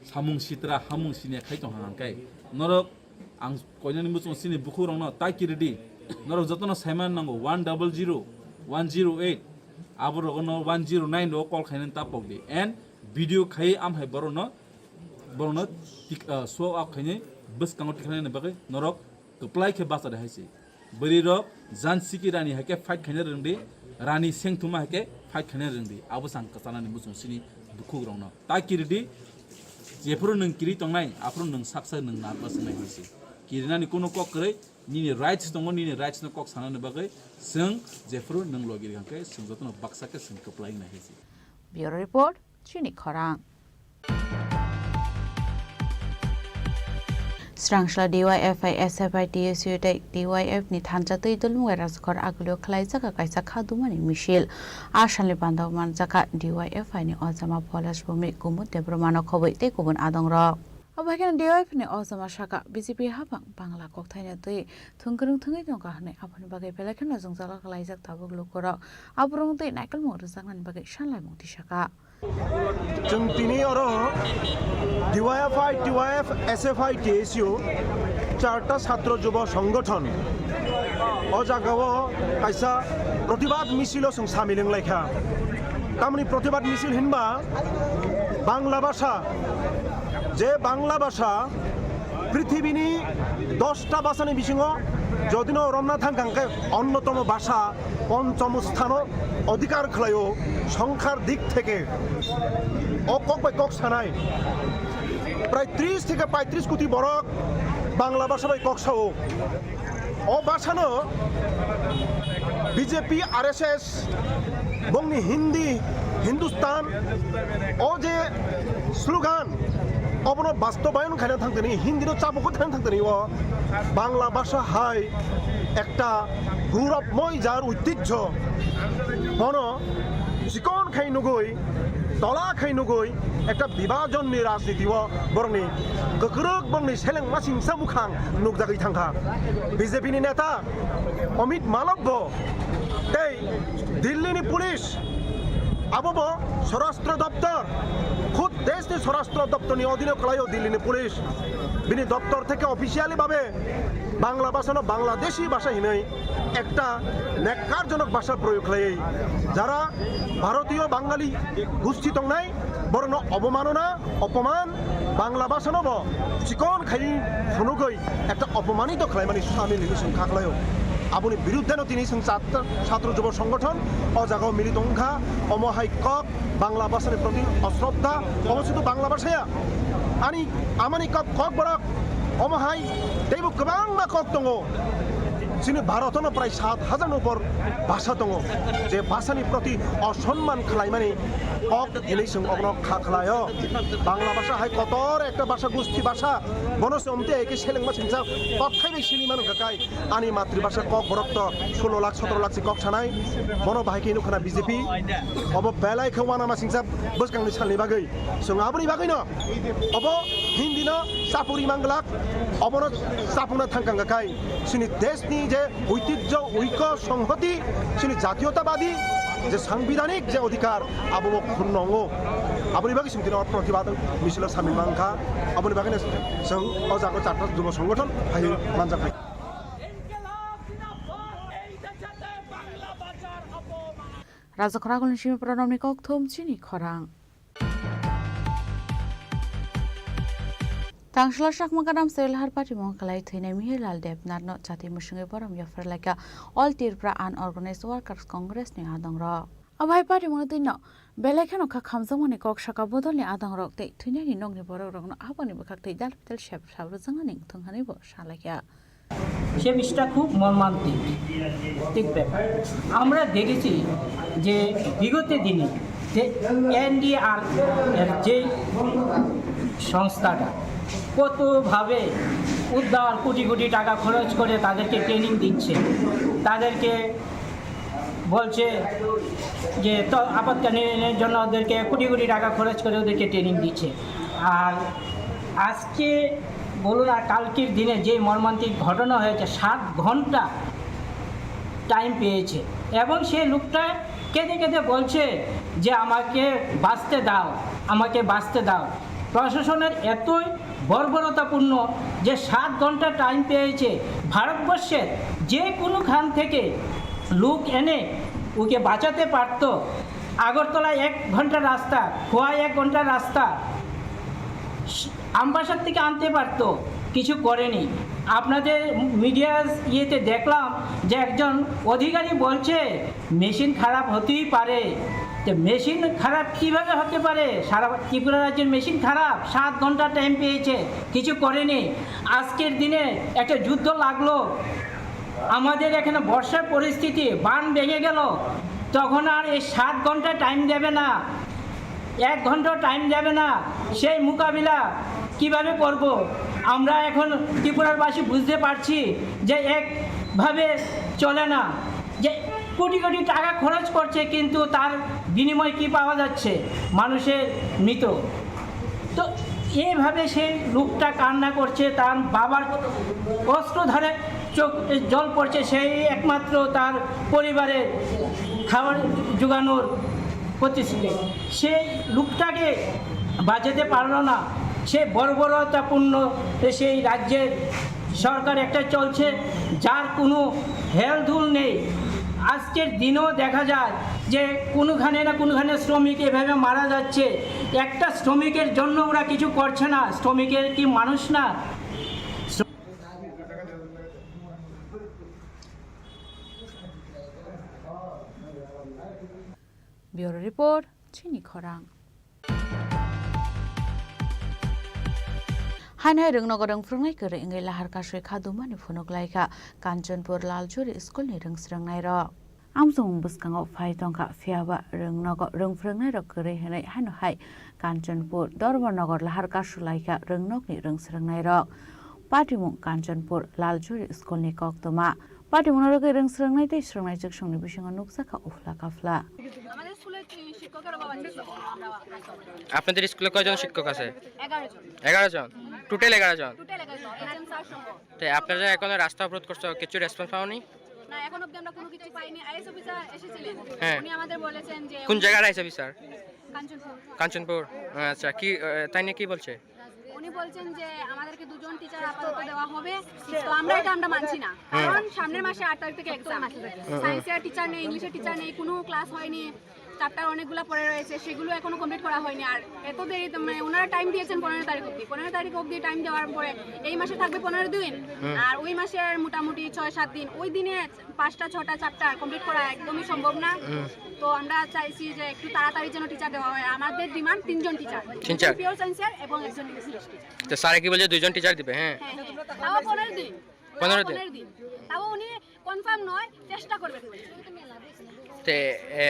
samung sitra hamung siniya khai tong hang khe norok ang koinani muchungo chini bukhuk rokno ta kiridi norok jotono saiman nango one double zero one zero eight aborokno one zero nine o call khainani ta pokdi and video khai am hai borokno borokno tik-, ah, show up khainai bwskango tikhlainani bagwi norok kwplai khe bacha de hai se. Bwrwi rok Jansiki Rani hai khe fight khaina rwngdi, Rani Sengthuma hai khe fight khaina rwngdi. Abo sang kwchanani muchung sini bukhuk rokno. Ta kiridi, jephuru nwng kiri tongnai, aphuru nwng saksa nwng narwkma swngnai hai se. Kirinani kuno kok kwrwi, nini rights tongo, nini rights no kok sanani bagwi chwng jephuru nwng logi rikha khe chwng jotono baksa khe chwng kwplai wngnai hai se. Bureau Report, Chini Khorang. Srangsla D Y F I, S F I, T S U tei D Y F ni thansa twi dulmung bai rajkhor agulio khwlaijak kaisa kha dumani misil. A salni panda o manjak kha D Y F I ni ojama Polash Bhowmik, Kumud Debbarma no khobwi tei kubun adongrok. Abo hai kheno D Y F ni ojama saka B J P hapang Bangla kokthaino twi thwngkwrwng thwngwi tongkha hwnwi aboni bagwi belai kheno jwngjal khlaijak tabuk lukurok. Aborok twi naikolmung rwjaknani bagwi sanlaimung tisaka. Chwng tini oro D Y F I, T Y F, S F I, T S U, charta chhatro jubo songgothon o jagao kaisa protibad misilo chwng samil wng laikha. Tamni protibad misil hinba Bangla bhasha, je Bangla bhasha prithibini dosta bhashani bisingo jodino romna thangkha hwnkhe onnotomo bhasha ponchom sthano odhikar khlaio, songkhar dik theke. O kok bai kok sanai prai tris theke paitris koti borok Bangla bhasha bai kok sao. O bhashano B J P, R S S, bongni Hindi, Hindustan, o je slogan, obono bastobayon khaina thangtani, Hindino chabukwi thangtani o Bangla bhasha hai ekta gourabmoy jar oitijjo, bono chikon khai nugui, tola khai nugui, ekta bibhajonni rajniti o borokni kwkrwk, borokni selengma singsa mukhang nukjagwi thangkha. B J P ni neta Amit Malab bo tei Delhi ni police, abo bo Swarashtra Doptor, khud desh ni Swarashtra Doptor ni odhino khlaio Delhi ni police. Bini doptor theke officially babe Bangla bhasha no Bangladeshi bhasha hinwi ekta nekkarjonok bhasha proyog khlaiwi, jara Bharatiyo Bangali gusti tongnai, borokno obomanona, opoman, Bangla bhasha no bo chikon khai phunugwi ekta opomanito khlaimani samil hinwi chwng kha khlaio. Aboni biruddheno tini chwng chat-, chhatro jubo songgothon o jagao mili tongkha, omo hai kok Bangla bhasha ni proti osroddha, omo sudu Bangla bhasha ya, ani amani kok, kok borok omo hai teibo kwbangma kok tongo. Chini Bharat no prai sat hajar ni upor bhasha tongo, je bhasha ni proti osonman khlaimani kok hinwi chwng obono kha khlaio. Bangla bhasha hai kotor ekta bhasha, gusti bhasha, bono se omte eke selengma singsa kok thaibai sini manu kakai. Ani matribhasha kok borok to solo lakh sotoro lakh si kok sanai. Bono bahai khe nukha na B J P. Obo belai khe uanama singsa bwskangni salni bagwi. Chwng aboni bagwino obo Hindi no chapuri manglak, obono chapuna thangkang kai. Chini deshni je oitijjo, oiko, songhoti, chini jatiyotabadi je sangbidhanik je odhikar, abo bo khurno wngo. Aboni bagwi chwng tino protibad misilo samil mankha. Aboni bagwino chwng o jaga charta jubo songgothon phaiwi manjak. Raja Khoragulni simi pronomni kok thum chini khorang. Tangshla Chakma Gadam Selhar Party mung kalai thwinai Mihirlal Debnath no chati musungwi borom yapharlaikha All Tripura Unorganized Workers Congress ni adongrok. Abai party mung twino belai kheno kha khamjakmani kok saka bodolni adongrok tei thwinaini nokni borokrokno aboni bwkhak tei dal bidal sep sap rwjaknani wngthung hwnwi bo salaikha. সে বিষয়টা খুব মর্মান্তিক, ঠিক ব্যাপার। আমরা দেখেছি যে বিগত দিনে যে এনডিআরএফ যে সংস্থাটা কতভাবে উদ্ধার, কোটি কোটি টাকা খরচ করে তাদেরকে ট্রেনিং দিচ্ছে, তাদেরকে বলছে যে তো আপাতকালীনের জন্য ওদেরকে কোটি কোটি টাকা খরচ করে ওদেরকে ট্রেনিং দিচ্ছে। আর আজকে বলুন, আর কালকের দিনে যে মর্মান্তিক ঘটনা হয়েছে, সাত ঘন্টা টাইম পেয়েছে এবং সে লোকটা কেঁদে কেঁদে বলছে যে, "আমাকে বাঁচতে দাও, আমাকে বাঁচতে দাও।" প্রশাসনের এতই বর্বরতাপূর্ণ যে সাত ঘন্টা টাইম পেয়েছে, ভারতবর্ষের যে কোনোখান থেকে লোক এনে ওকে বাঁচাতে পারতো। আগরতলা এক ঘন্টা রাস্তা, খোয়াই এক ঘন্টা রাস্তা, আমবাসার থেকে আনতে পারতো, কিছু করেনি। আপনাদের মিডিয়া ইয়েতে দেখলাম যে একজন অধিকারী বলছে মেশিন খারাপ হতেই পারে। তো মেশিন খারাপ কিভাবে হতে পারে? সারা ত্রিপুরা রাজ্যের মেশিন খারাপ, সাত ঘন্টা টাইম পেয়েছে, কিছু করেনি। আজকের দিনে একটা যুদ্ধ লাগলো, আমাদের এখানে বর্ষার পরিস্থিতি, বাঁধ ভেঙে গেল, তখন আর এই সাত ঘন্টা টাইম দেবে না, এক ঘন্টা টাইম দেবে না। সেই মোকাবিলা কিভাবে করব? আমরা এখন ত্রিপুরার বাসী বুঝতে পারছি যে একভাবে চলে না, যে কোটি কোটি টাকা খরচ করছে, কিন্তু তার বিনিময়ে কি পাওয়া যাচ্ছে? মানুষের মৃত। তো এইভাবে সেই লোকটা কান্না করছে, তার বাবার কষ্ট ধরে চোখ জল পড়ছে, সেই একমাত্র তার পরিবারের খাবার জোগানোর করতেছিলে, সেই লোকটাকে বাজাতে পারলো না। সে বর্বরতাপূর্ণ সেই রাজ্যের সরকার একটা চলছে, যার কোনো হেলদুল নেই। আজকের দিনেও দেখা যায় যে কোনোখানে না কোনোখানে শ্রমিক এভাবে মারা যাচ্ছে। একটা শ্রমিকের জন্য ওরা কিছু করছে না, শ্রমিকের কি মানুষ না? Bureau Report, Chini Khorang. Haino hai rwngnogo rwng phwrwngnai kwrwi wngwi lahar kasui kha dumani phunuk lai kha Kanchanpur Laljuri School ni rwng swrwngnairok. Amchwng bwskango phai tongkha, phiyaba rwngnogo rwng phwrwngnairok kwrwi hwnwi haino hai Kanchanpur Dharmanagar lahar kasu lai kha rwngnokni rwng swrwngnairok. Patimung Kanchanpur Laljuri School ni koktwma. Patimungno rwgwi rwng swrwngnai tei swrwngnai chwksongni bisingo nukjakha uphla kaphla. আমাদের স্কুলে শিক্ষকের অভাব আছে, আমরা আপনার আপনাদের স্কুলে কয়জন শিক্ষক আছে? এগারো জন। এগারো জন? টোটাল এগারো জন? টোটাল এগারো জন, এইচএম স্যার সহ। তো আপনারা যে এখনো রাস্তা অবরোধ করছো, কিছু রেসপন্স পাওনি? না, এখন অবধি আমরা কোনো কিছু পাইনি। আইএস অফিসার এসেছিলেন, হ্যাঁ। উনি আমাদের বলেছেন যে কোন জায়গার আইএস অফিসার? কাঞ্চনপুর। কাঞ্চনপুর? আচ্ছা, কি, আহ, তাই নিয়ে কি বলছে? উনি বলছেন যে আমাদেরকে দুজন টিচার আপাতত দেওয়া হবে, তো আমরা এটা আমরা মানছি না, হুম। কারণ সামনের মাসে আট তারিখ থেকে এক্সাম। হুম, হুম। সায়েন্সের টিচার নেই, ইংলিশের টিচার নেই, কোনো ক্লাস হয়নি, চ্যাপ্টার অনেকগুলো পড়ে রয়েছে, সেগুলো এখনো কমপ্লিট করা হয়নি। আর এত দেরি তো, মানে, ওনারা টাইম দিয়েছেন পনেরো তারিখ অবধি, পনেরো তারিখ অবধি টাইম দেওয়ার পরে এই মাসে থাকবে পনেরো দিন, হুম। আর ওই মাসের মোটামুটি ছয় সাত দিন, ওই দিনে পাঁচটা ছটা চ্যাপ্টার কমপ্লিট করা একদমই সম্ভব না। হুম। তো আমরা চাইছি যে একটু তাড়াতাড়ি যেন টিচার দেওয়া হয়। আমাদের ডিমান্ড তিনজন টিচার, তিনজন। পিওর সায়েন্সের এবং একজন ইংলিশ টিচার। তো স্যারে কি বলছে দুইজন টিচার দিবে? হ্যাঁ। হ্যাঁ, হ্যাঁ। তাও পনেরো দিন। পনেরো দিন? পনেরো দিন। তাও উনি কনফার্ম নয়, চেষ্টা করবেন বলছে। তে, এ,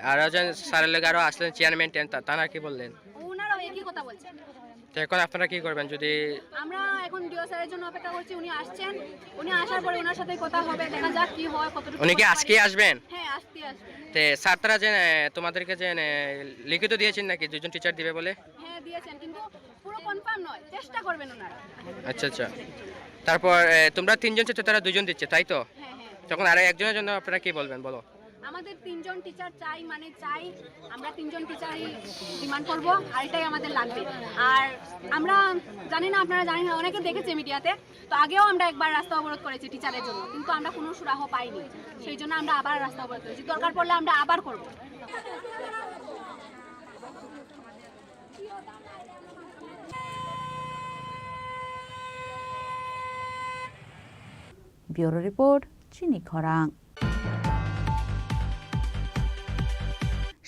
আর একজন স্যারের লগে আরো আসলেন চেয়ারম্যান টেন, তা-, তারা কি বললেন? ওনারাও একই কথা বলছেন। তো এখন আপনারা কি করবেন যদি আমরা এখন ডিও স্যারের জন্য অপেক্ষা করছি, উনি আসছেন, উনি আসার পরে ওনার সাথে কথা হবে, দেখা যাক কি হয়, কতটুকু উনি কি করতে আজকেই পারি। আসবেন? হ্যাঁ, আজকেই আসবেন। তে স্যার তারা যে, এ, তোমাদেরকে যে, এ, লিখিত দিয়েছেন নাকি দুজন টিচার দিবে বলে? হ্যাঁ, দিয়েছেন, কিন্তু পুরো কনফার্ম নয়, চেষ্টা করবেন ওনারা। আচ্ছা, আচ্ছা। তারপর, এ, তোমরা তিনজন চাচ্ছ, তারা দুজন দিচ্ছে, তাই তো? হ্যাঁ, হ্যাঁ। তখন আরো একজনের জন্য আপনারা কি বলবেন, বলো? আমাদের তিনজন টিচার চাই, মানে চাই, আমরা তিনজন টিচারই ডিমান্ড করব, আর এটাই আমাদের লাগবে। আর আমরা জানি না, আপনারা জানেন না, অনেকে দেখেছে মিডিয়াতে, তো আগেও আমরা একবার রাস্তা অবরোধ করেছি টিচারের জন্য, কিন্তু আমরা কোনো সুরাহা পাইনি, সেই জন্য আমরা আবার রাস্তা অবরোধ করেছি। দরকার পড়লে আমরা আবার করব। Bureau Report, Chini Khorang.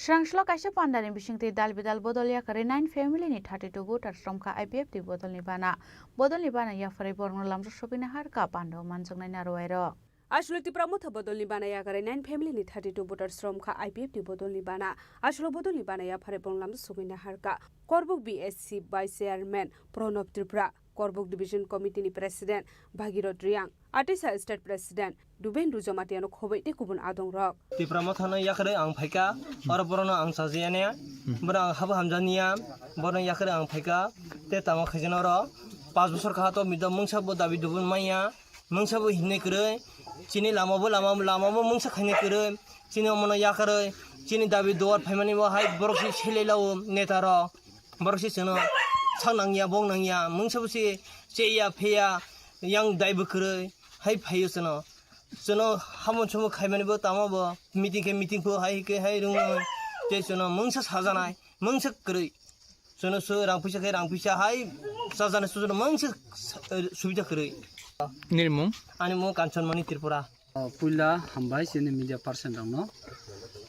Srangslo kaisa pandani bisingtwi dal bidal bodol yakarwi nine family ni thirty two voters romkha I P F T bodolni bana. Bodolni bana yapharwi borokno lamjak sogwina harkha pando manjaknai narwai rok. Aswk Tipra Motha bodolni bana yakarwi nine family ni thirty two voters romkha I P F T bodolni bana. Aswk bodolni bana yapharwi borok lamjak sogwina harkha. Korbuk B S C Vice Chairman Pranab Tripura, Korbuk Division Committee ni President Bhagirath Reang, Atisa State President Dubendra Jamatia no khoboi tei kubun adong rok. Tipra Motha no yakarwi ang phaikha, oro borokno ang chajiyani, borok ang habo hamjakya, borokno yakarwi ang phaikha, tei tamo khaijana oro panch bosor kaha to mungsa bo dabi dubun manya, mungsa bo hinwi kwrwi, chini lama bo lama, lama bo mungsa khainwi kwrwi, chini omono yakarwi, chini dabi duar phaimani bo hai borok se selai lao neta rok. Borok se chwngno sak nangya, bok nangya, mungsa bo se cheya, pheya, yang daibo kwrwi, hai phaio chwngno. Chwngno hamon sumo khaimani bo tamo bo, meeting khe meeting pho, hai khe hai rwngno, tei chwngno mungsa sajanai, mungsa kwrwi. Chwngno so rang puisa khe rang puisa hai sajanai, chwngno mungsa, eh, subida kwrwi. Nini mung? Ani mung Kanchanmani Tripura. O, puila hambai chini media person rokno.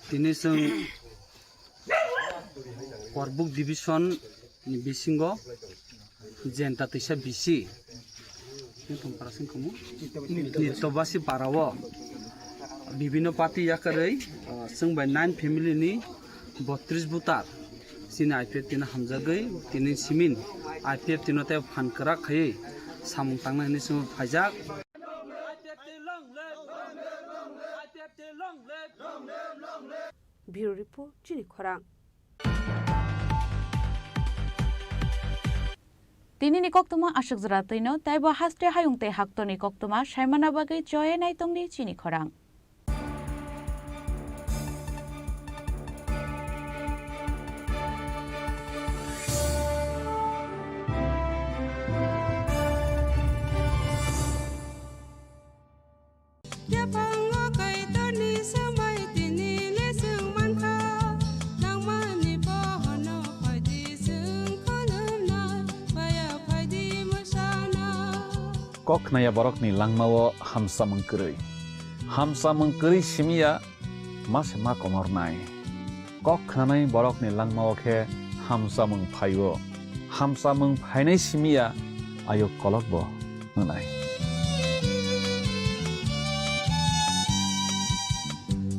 Tini chwng Korbuk division ni bisingo Jenta Twisa B C, Nitobasi para o bibino party yakarwi, o, chwng bai nine family ni botris voter chini I P F T no hamjagwi tini simin I P F T no tei phan kwrak khaiwi samung tangnai hinwi chwng phaijak. Bureau Report, Chini Khorang. Tinini koktwma aswk jora twino, teibo haste hayung tei haktorni koktwma saimana bagwi choye naitongdi Chini Khorang. Yaphango Kaitorni swmai tini le chwng mankha, nangmani bohono phaidi chwng khulumnai, baya phaidi mwsana. Kok khnaya borokni langmao hamsamung kwrwi. Hamsamung kwrwi simiya ma se ma komornai. Kok khnanai borokni langmao khe hamsamung phaio. Hamsamung phainai simiya ayuk kolokbo wngnai.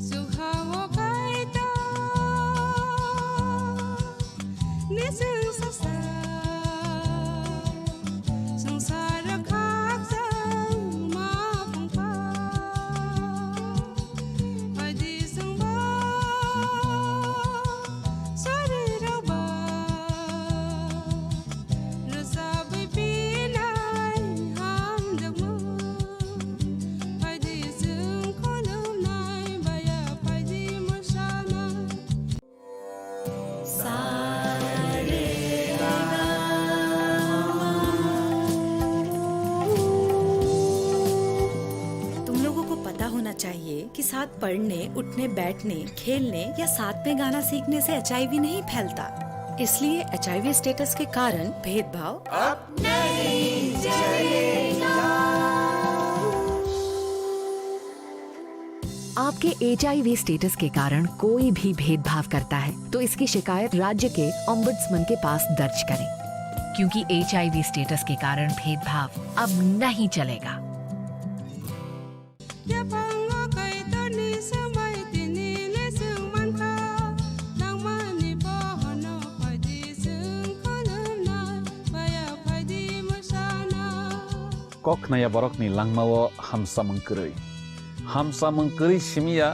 Chwng ha-o Kaitor, ni chwng sasa, swngchar khakchangma phungkha. Phaidi chwngbo sorirokba rwchabwi pinai hamjakmung. Phaidi chwng khulumnai baya phaidi mwsana. तुम लोगों को पता होना चाहिए कि साथ पढ़ने, उठने, बैठने, खेलने या साथ में गाना सीखने से एचआईवी नहीं फैलता। इसलिए एचआईवी स्टेटस के कारण भेदभाव अब नहीं चलेगा। आपके एचआईवी स्टेटस के कारण कोई भी भेदभाव करता है, तो इसकी शिकायत राज्य के ओम्बुड्समैन के पास दर्ज करें, क्योंकि एचआईवी स्टेटस के कारण भेदभाव अब नहीं चलेगा। Yaphango Kaitorni swmai tini le chwng mankha, nangmani bohono phaidi chwng khulumnai, baya phaidi mwsana. Kok khnaya borokni langmao hamsamung kwrwi. Hamsamung kwrwi simiya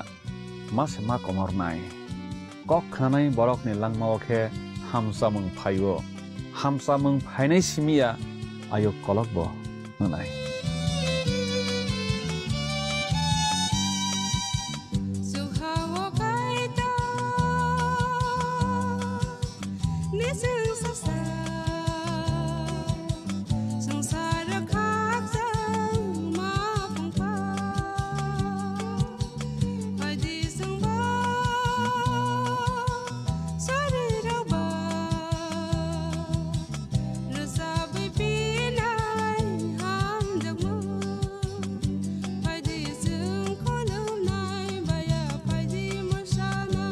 ma se ma komornai. Kok khnanai borokni langmao khe hamsamung phaio. Hamsamung phainai simiya ayuk kolokbo wngnai. Chwng ha-o Kaitor, ni chwng sasa, swngchar khakchangma phungkha. Phaidi chwngbo sorirokba rwchabwi pinai hamjakmung. Phaidi chwng khulumnai baya phaidi mwsana.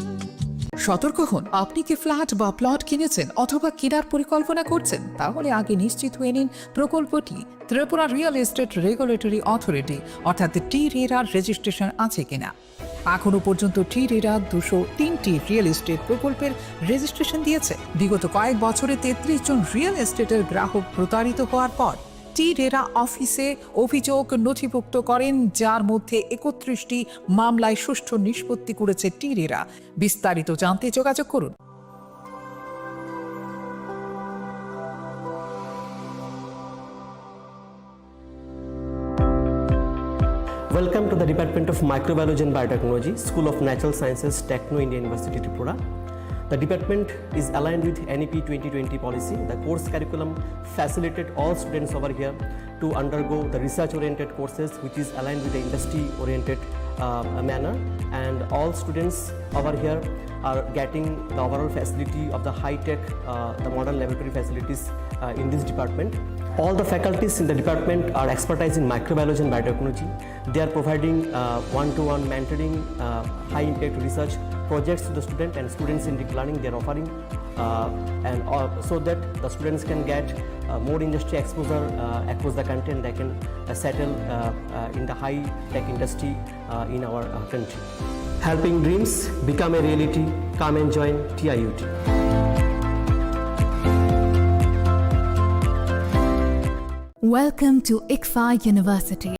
সতর্ক হন, আপনি কি ফ্ল্যাট বা প্লট কিনেছেন অথবা কেনার পরিকল্পনা করছেন? তাহলে আগে নিশ্চিত হয়ে নিন প্রকল্পটি Tripura real estate regulatory authority অর্থাৎ টি রেরার রেজিস্ট্রেশন আছে কিনা। এখনো পর্যন্ত টি রেরা দুশো তিনটি রিয়েল এস্টেট প্রকল্পের রেজিস্ট্রেশন দিয়েছে। বিগত কয়েক বছরে তেত্রিশ জন রিয়েল এস্টেটের গ্রাহক প্রতারিত হওয়ার পর টি রেরা অফিসে অভিযোগ নথিভুক্ত করেন, যার মধ্যে একত্রিশটি মামলায় সুষ্ঠু নিষ্পত্তি করেছে টি রেরা। বিস্তারিত জানতে যোগাযোগ করুন। Welcome to the Department of Microbiology and Biotechnology, School of Natural Sciences, Techno India University, Tripura. The department is aligned with N E P twenty twenty policy. The course curriculum facilitated all students over here to undergo the research-oriented courses, which is aligned with the industry-oriented, uh, manner. And all students over here are getting the overall facility of the high-tech, uh, the modern laboratory facilities, uh, in this department. All the faculties in the department are expertise in microbiology and biotechnology. They are providing, uh, one-to-one mentoring, uh, high-impact research projects to the student and students-centric learning they are offering, uh, and, uh, so that the students can get, uh, more industry exposure, uh, across the country, and they can, uh, settle, uh, uh, in the high-tech industry, uh, in our, uh, country. Helping dreams become a reality. Come and join T I U T. Welcome to ICFAI University.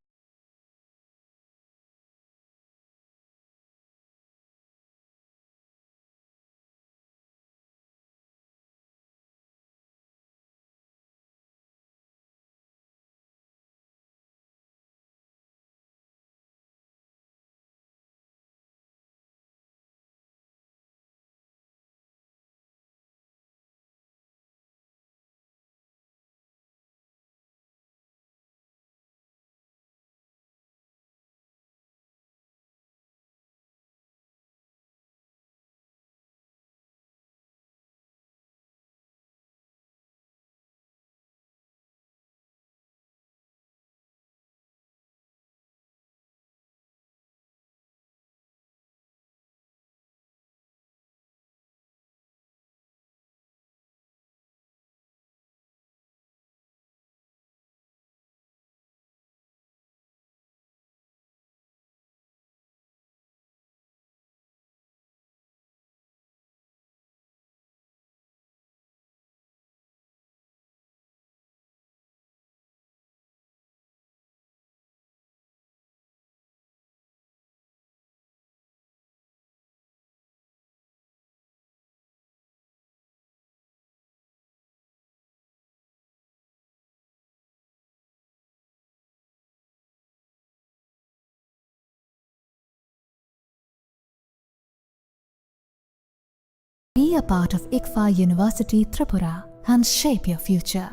a part of ICFAI University Tripura and shape your future.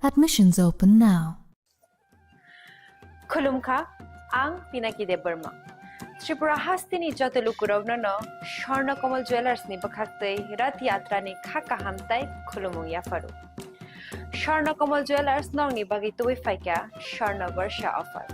Admissions open now. Khulumkha, ang Pinaki Debbarma. Tripura hasteni joto lukurokno no Swarna Kamal Jewellers ni bwkhaktwi Rath Yatra ni kha kaham tai khulumung yapharu. Swarna Kamal Jewellers nokni bagwi tubui phaikha Swarna Barsha offer.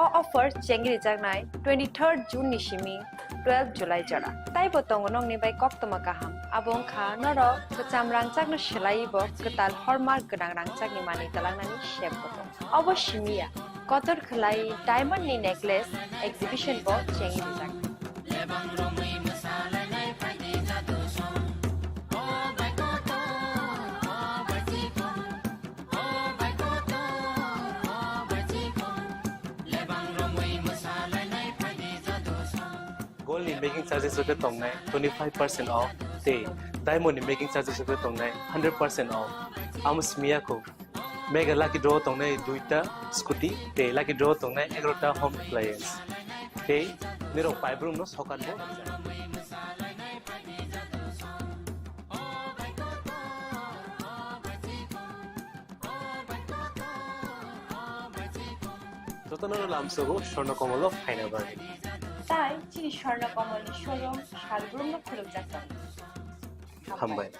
O offer chengrijaknai twenty-third June ni simi twelve July jora. Taibo tongo nokni bai koktwma kaham. Abo wngkha norok kwcham rangchakno swlaiwi bo kwtal hallmark gwnang rangchakni manwi twlangnani sep bo tongo. Obo simi ya, kotor khwlai diamond ni necklace exhibition bo chengwi rijak. Gold ni making charges rok tongnai twenty five percent off, tei diamond ni making charges rok tongnai hundred percent off. Amo simi ya kho. Mega lucky draw tongnai duita scooty, tei lucky draw tongnai egarota home appliance. Tei nirok paibrum no sokat bo. Jotono lamsogo Swarna Kamal o phaina bagwi. Tai chini Swarna Kamal ni showroom salbrum no khulumjak tongo. Hambai.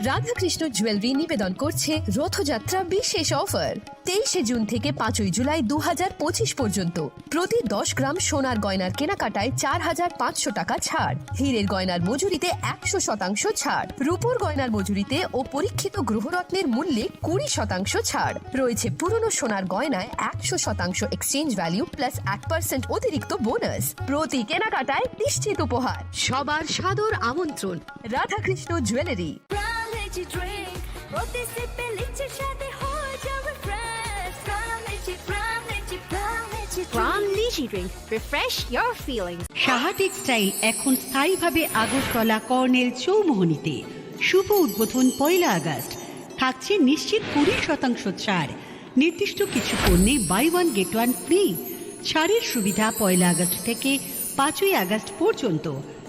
Radhakrishna jewellery নিবেদন করছে রথযাত্রা বিশেষ অফার। তেইশে জুন থেকে পাঁচই জুলাই দু হাজার পঁচিশ পর্যন্ত প্রতি দশ গ্রাম সোনার গয়নার কেনাকাটায় চার হাজার পাঁচশো টাকা ছাড়, হীরের গয়নার মজুরিতে একশো শতাংশ ছাড়, রূপোর গয়নার মজুরিতে ও পরীক্ষিত গ্রহরত্নের মূল্যে কুড়ি শতাংশ ছাড় রয়েছে। পুরনো সোনার গয়নায় একশো শতাংশ এক্সচেঞ্জ ভ্যালু প্লাস এক পার্সেন্ট অতিরিক্ত বোনাস। প্রতি কেনাকাটায় নিশ্চিত উপহার। সবার সাদর আমন্ত্রণ Radhakrishna jewellery. Prime Energy Drink, প্রতি সিপে লিচির স্বাদে হয়ে যাবে fresh. Prime Energy, Prime Energy, Prime Energy Drink। Prime Energy Drink, refresh your feelings। Saha textile এখন স্থায়ীভাবে আগরতলা কর্নেল চৌমোহনীতে। শুভ উদ্বোধন পয়লা আগস্ট। থাকছে নিশ্চিত কুড়ি শতাংশ ছাড়। নির্দিষ্ট কিছু পণ্যে buy one get one free. ছাড়ের সুবিধা পয়লা আগস্ট থেকে পাঁচই আগস্ট পর্যন্ত।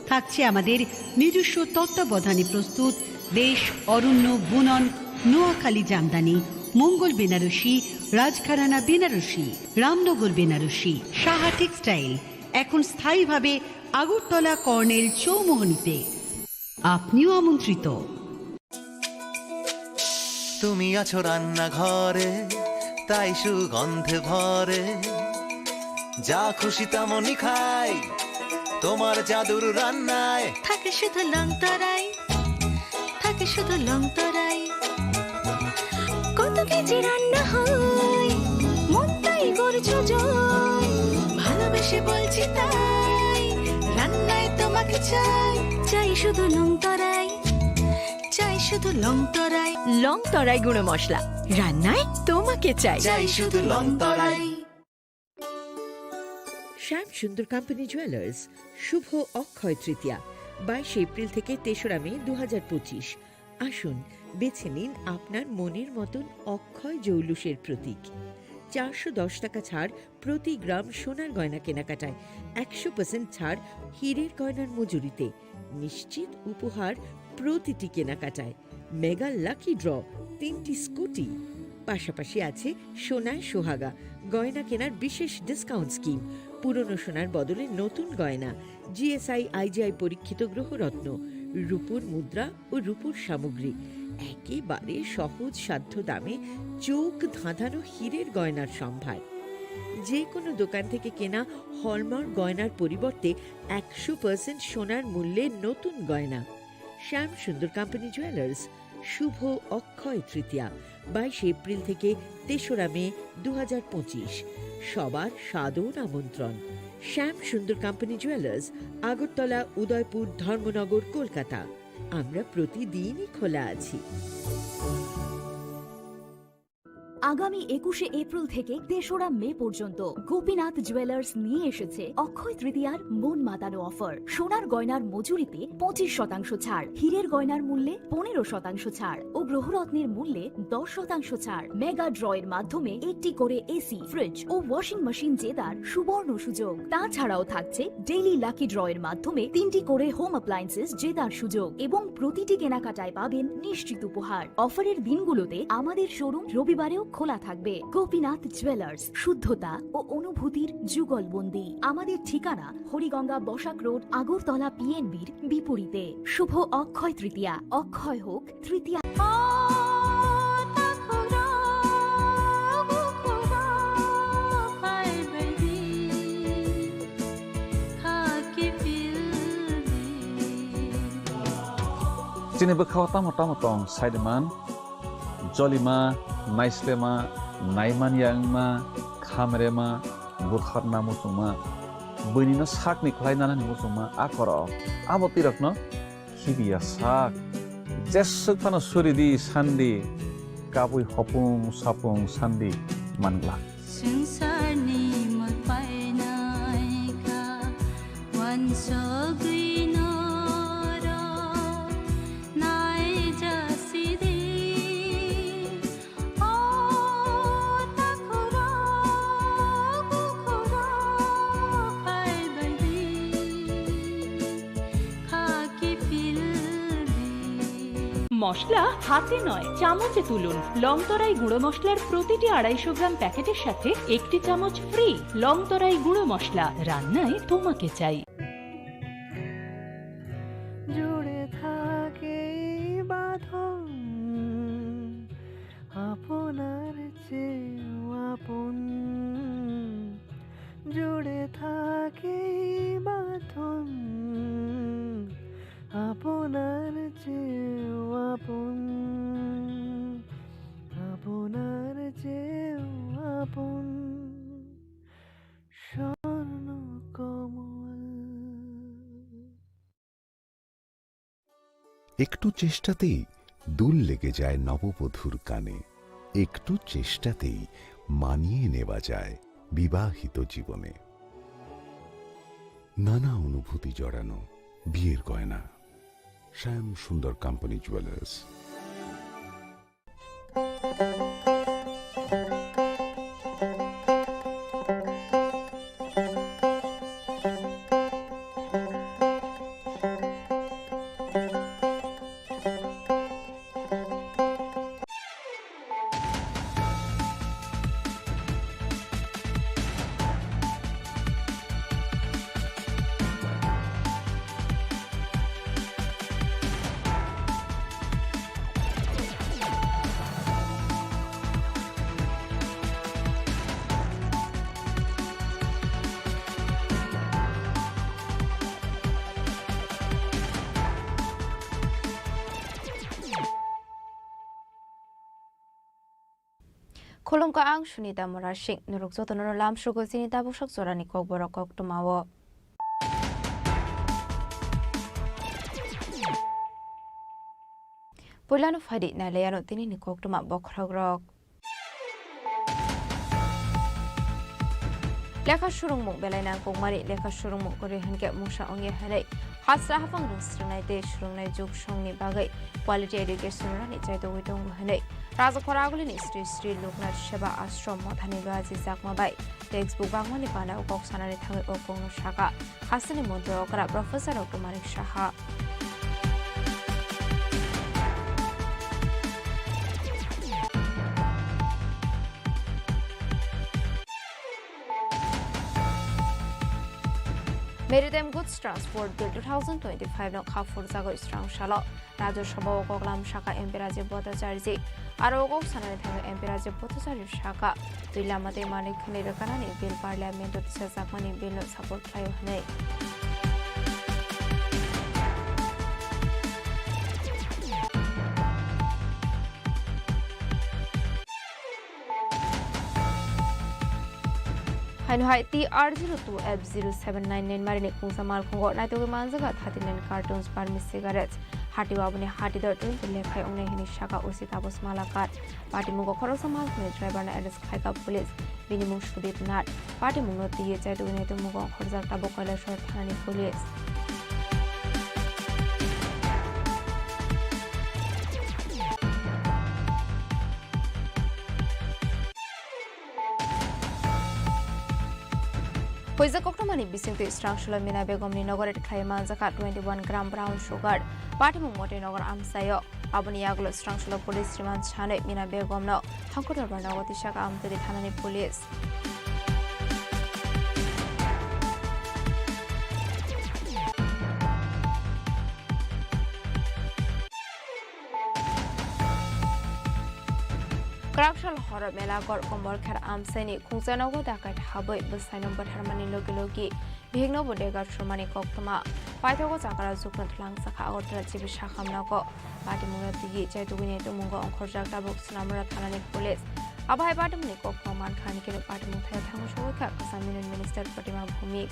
থাকছে আমাদের নিজস্ব তত্ত্বাবধানে প্রস্তুত দেশ, অরণ্য, বুনন, নোয়াখালী জামদানি, মঙ্গল বেনারসি, রাজঘরানা বেনারসি, রামনগর বেনারসি। সাহা টেক্সটাইল, এখন স্থায়ীভাবে আগরতলা কর্নেল চৌমোহনীতে। আপনিও আমন্ত্রিত। তুমি আছো রান্নাঘরে, তাই সুগন্ধে ভরে। যা খুশি তেমনই খাই, তোমার জাদুর রান্নায়। থাকে শুধু লংতরাই, থাকে শুধু লংতরাই। কত কেজি রান্না হয়, মনটাই করছো জয়। ভালোবেসে বলছি তাই, রান্নায় তোমাকে চাই। চাই শুধু লংতরাই, চাই শুধু লংতরাই। লংতরাই গুঁড়ো মশলা, রান্নায় তোমাকে চাই। চাই শুধু লংতরাই। শ্যাম সুন্দর কোম্পানি জুয়েলার্স, শুভ অক্ষয় তৃতীয়া, বাইশে এপ্রিল থেকে তেসরা মে দু হাজার পঁচিশ। আসুন, বেছে নিন আপনার মনের মতন অক্ষয় জৌলুসের প্রতীক। চারশো দশ টাকা ছাড় প্রতি গ্রাম সোনার গয়না কেনাকাটায়, একশো পার্সেন্ট ছাড় হীরের গয়নার মজুরিতে, নিশ্চিত উপহার প্রতিটি কেনাকাটায়। মেগা লাকি ড্র, তিনটি স্কুটি, পাশাপাশি আছে সোনায় সোহাগা, গয়না কেনার বিশেষ ডিসকাউন্ট স্কিম, পুরনো সোনার বদলে নতুন গয়না, জিএসআই আইজিআই পরীক্ষিত গ্রহরত্ন, রূপোর মুদ্রা ও রূপোর সামগ্রী, একেবারে সহজ সাধ্য দামে চোখ ধাঁধানো হীরের গয়নার সম্ভার। যে কোনো দোকান থেকে কেনা হলমার্ক গয়নার পরিবর্তে একশো পার্সেন্ট সোনার মূল্যে নতুন গয়না। শ্যাম সুন্দর কোম্পানি জুয়েলার্স, শুভ অক্ষয় তৃতীয়া, বাইশে এপ্রিল থেকে তেসরা মে দু হাজার পঁচিশ। সবার সাদর আমন্ত্রণ। শ্যাম সুন্দর কোম্পানি জুয়েলার্স, আগরতলা, উদয়পুর, ধর্মনগর, কলকাতা। আমরা প্রতিদিনই খোলা আছি। আগামী একুশে এপ্রিল থেকে তেসরা মে পর্যন্ত গোপীনাথ জুয়েলার্স নিয়ে এসেছে অক্ষয় তৃতীয়ার মন মাতানো অফার। সোনার গয়নার মজুরিতে পঁচিশ শতাংশ ছাড়, হীরের গয়নার মূল্যে পনেরো শতাংশ ছাড় ও গ্রহরত্নের মূল্যে দশ শতাংশ ছাড়। মেগা ড্র এর মাধ্যমে একটি করে এসি, ফ্রিজ ও ওয়াশিং মেশিন জেতার সুবর্ণ সুযোগ। তাছাড়াও থাকছে ডেইলি লাকি ড্র এর মাধ্যমে তিনটি করে হোম অ্যাপ্লায়েন্সেস জেতার সুযোগ এবং প্রতিটি কেনাকাটায় পাবেন নিশ্চিত উপহার। অফারের দিনগুলোতে আমাদের শোরুম রবিবারেও খোলা থাকবে। গোপীনাথ জুয়েলার্স, শুদ্ধতা ও অনুভূতির যুগলবন্দি। আমাদের ঠিকানা হরিগঙ্গা বসাক রোড, আগরতলা পিএনবির বিপরীতে। শুভ অক্ষয় তৃতীয়া, অক্ষয় হোক তৃতীয়া। Chini bwkhao tamo tamo tong saiman, jolima, naislema, naimanya wngma, khamrema, butharna muchungma, buinino sakni khlai nanani muchungma, a koro abo twirokno khibiya sak. Jeswk phano suri di sandi, kabui hopung sapung sandi mangla. Swngcharni mol painai kha, wansugwi norok naijasidi. O takhurok, bukhurok phaibaidi. মশলা হাতে নয়, চামচে তুলুন। লংতরাই গুঁড়ো মশলার প্রতিটি আড়াইশো গ্রাম প্যাকেটের সাথে একটি চামচ ফ্রি। লংতরাই গুঁড়ো মশলা, রান্নায় তোমাকে চাই। জুড়ে থাকে এই বাঁধন আপনার চেয়েও আপন। জুড়ে থাকে এই বাঁধন আপনার চেয়েও আপন, আপনার চেয়েও আপন। স্বর্ণ কমল। একটু চেষ্টাতেই দুল লেগে যায় নববধূর কানে, একটু চেষ্টাতেই মানিয়ে নেওয়া যায় বিবাহিত জীবনে। নানা অনুভূতি জড়ানো বিয়ের গয়না। শ্যাম সুন্দর company jewellers. Khulumkha, ang Sunita Murasing. Norok jotono lamsugo chini tabuksak jorani kokborok koktwmao. Puilano phaidi nailaiano tinini koktwma bokhorokrok. Lekha surungmung belai nangkukmani lekha surungmung kwrwi hwnkhe mungsa wngya hwnwi hasra haphang rwng swrwngnai tei swrwngnai juk songni bagwi quality education rwni chaitogwi tongo hwnwi Rajakhor Agulini Sri Sri Loknath Seva Ashram Mothani Baji Chakma bai textbook bangmani panao kok sanani thangwi o kokno sakha. Hasteni montri okra Professor Doctor Manik Saha. Maritime Goods Transport Bill two thousand twenty-five no kha phurjagwi srang salo Rajya Sabha o kok lam sakha M P Rajiv Bhattacharya ji. Aro o kok sanani thangwi M P Rajiv Bhattacharya sakha, twi lama tei manwi khwnwi rwkhanani bill parliament o tisajakmani bill no support khlaio hwnwi. Haino hai T R zero two F zero seven nine nine marini kungsa malkhungo naitugwi manjaga thirty nine cartons Burmese cigarettes. Hati o aboni hati dor twenty lekhai wngnai hwnwi sakha O C Taposh Malakar. Patimungo khoroksa malkhungni driver no arrest khlaikha police. Bini mung Sudip Nath. Patimungno twiwi chaitugwi naitukmungo ongkhorjak tabuk Kailasor thanani police. Huijak koktwmani bisingtwi Srangsulo Mina Begumni nogo raid khlaiwi manjakha twenty one gram brown sugar. Patimung motwi nogor amchaio. Aboni yagulo Srangsulo police remand sanwi Mina Begumno Thanku Dorbar nogo tisakha Amtwtwi thanani police. Kwraksal horo mela gor Kombolkher amchaini khungsa nogo dakai thabwi bwsaino bwtharmani logi logi bihikno bo dega sumani koktwma. Paithago chakra jukno twlangsakha Agartala G B Sakham nogo. Patimungno twiwi chaitugwi naitukmungo ongkhorjak tabuk Sonamura thanani police. Abo hai patimungni koktwma mankha, hanikhe patimung thaya thango sogwi kha kwcham Union Minister Pratima Bhowmik.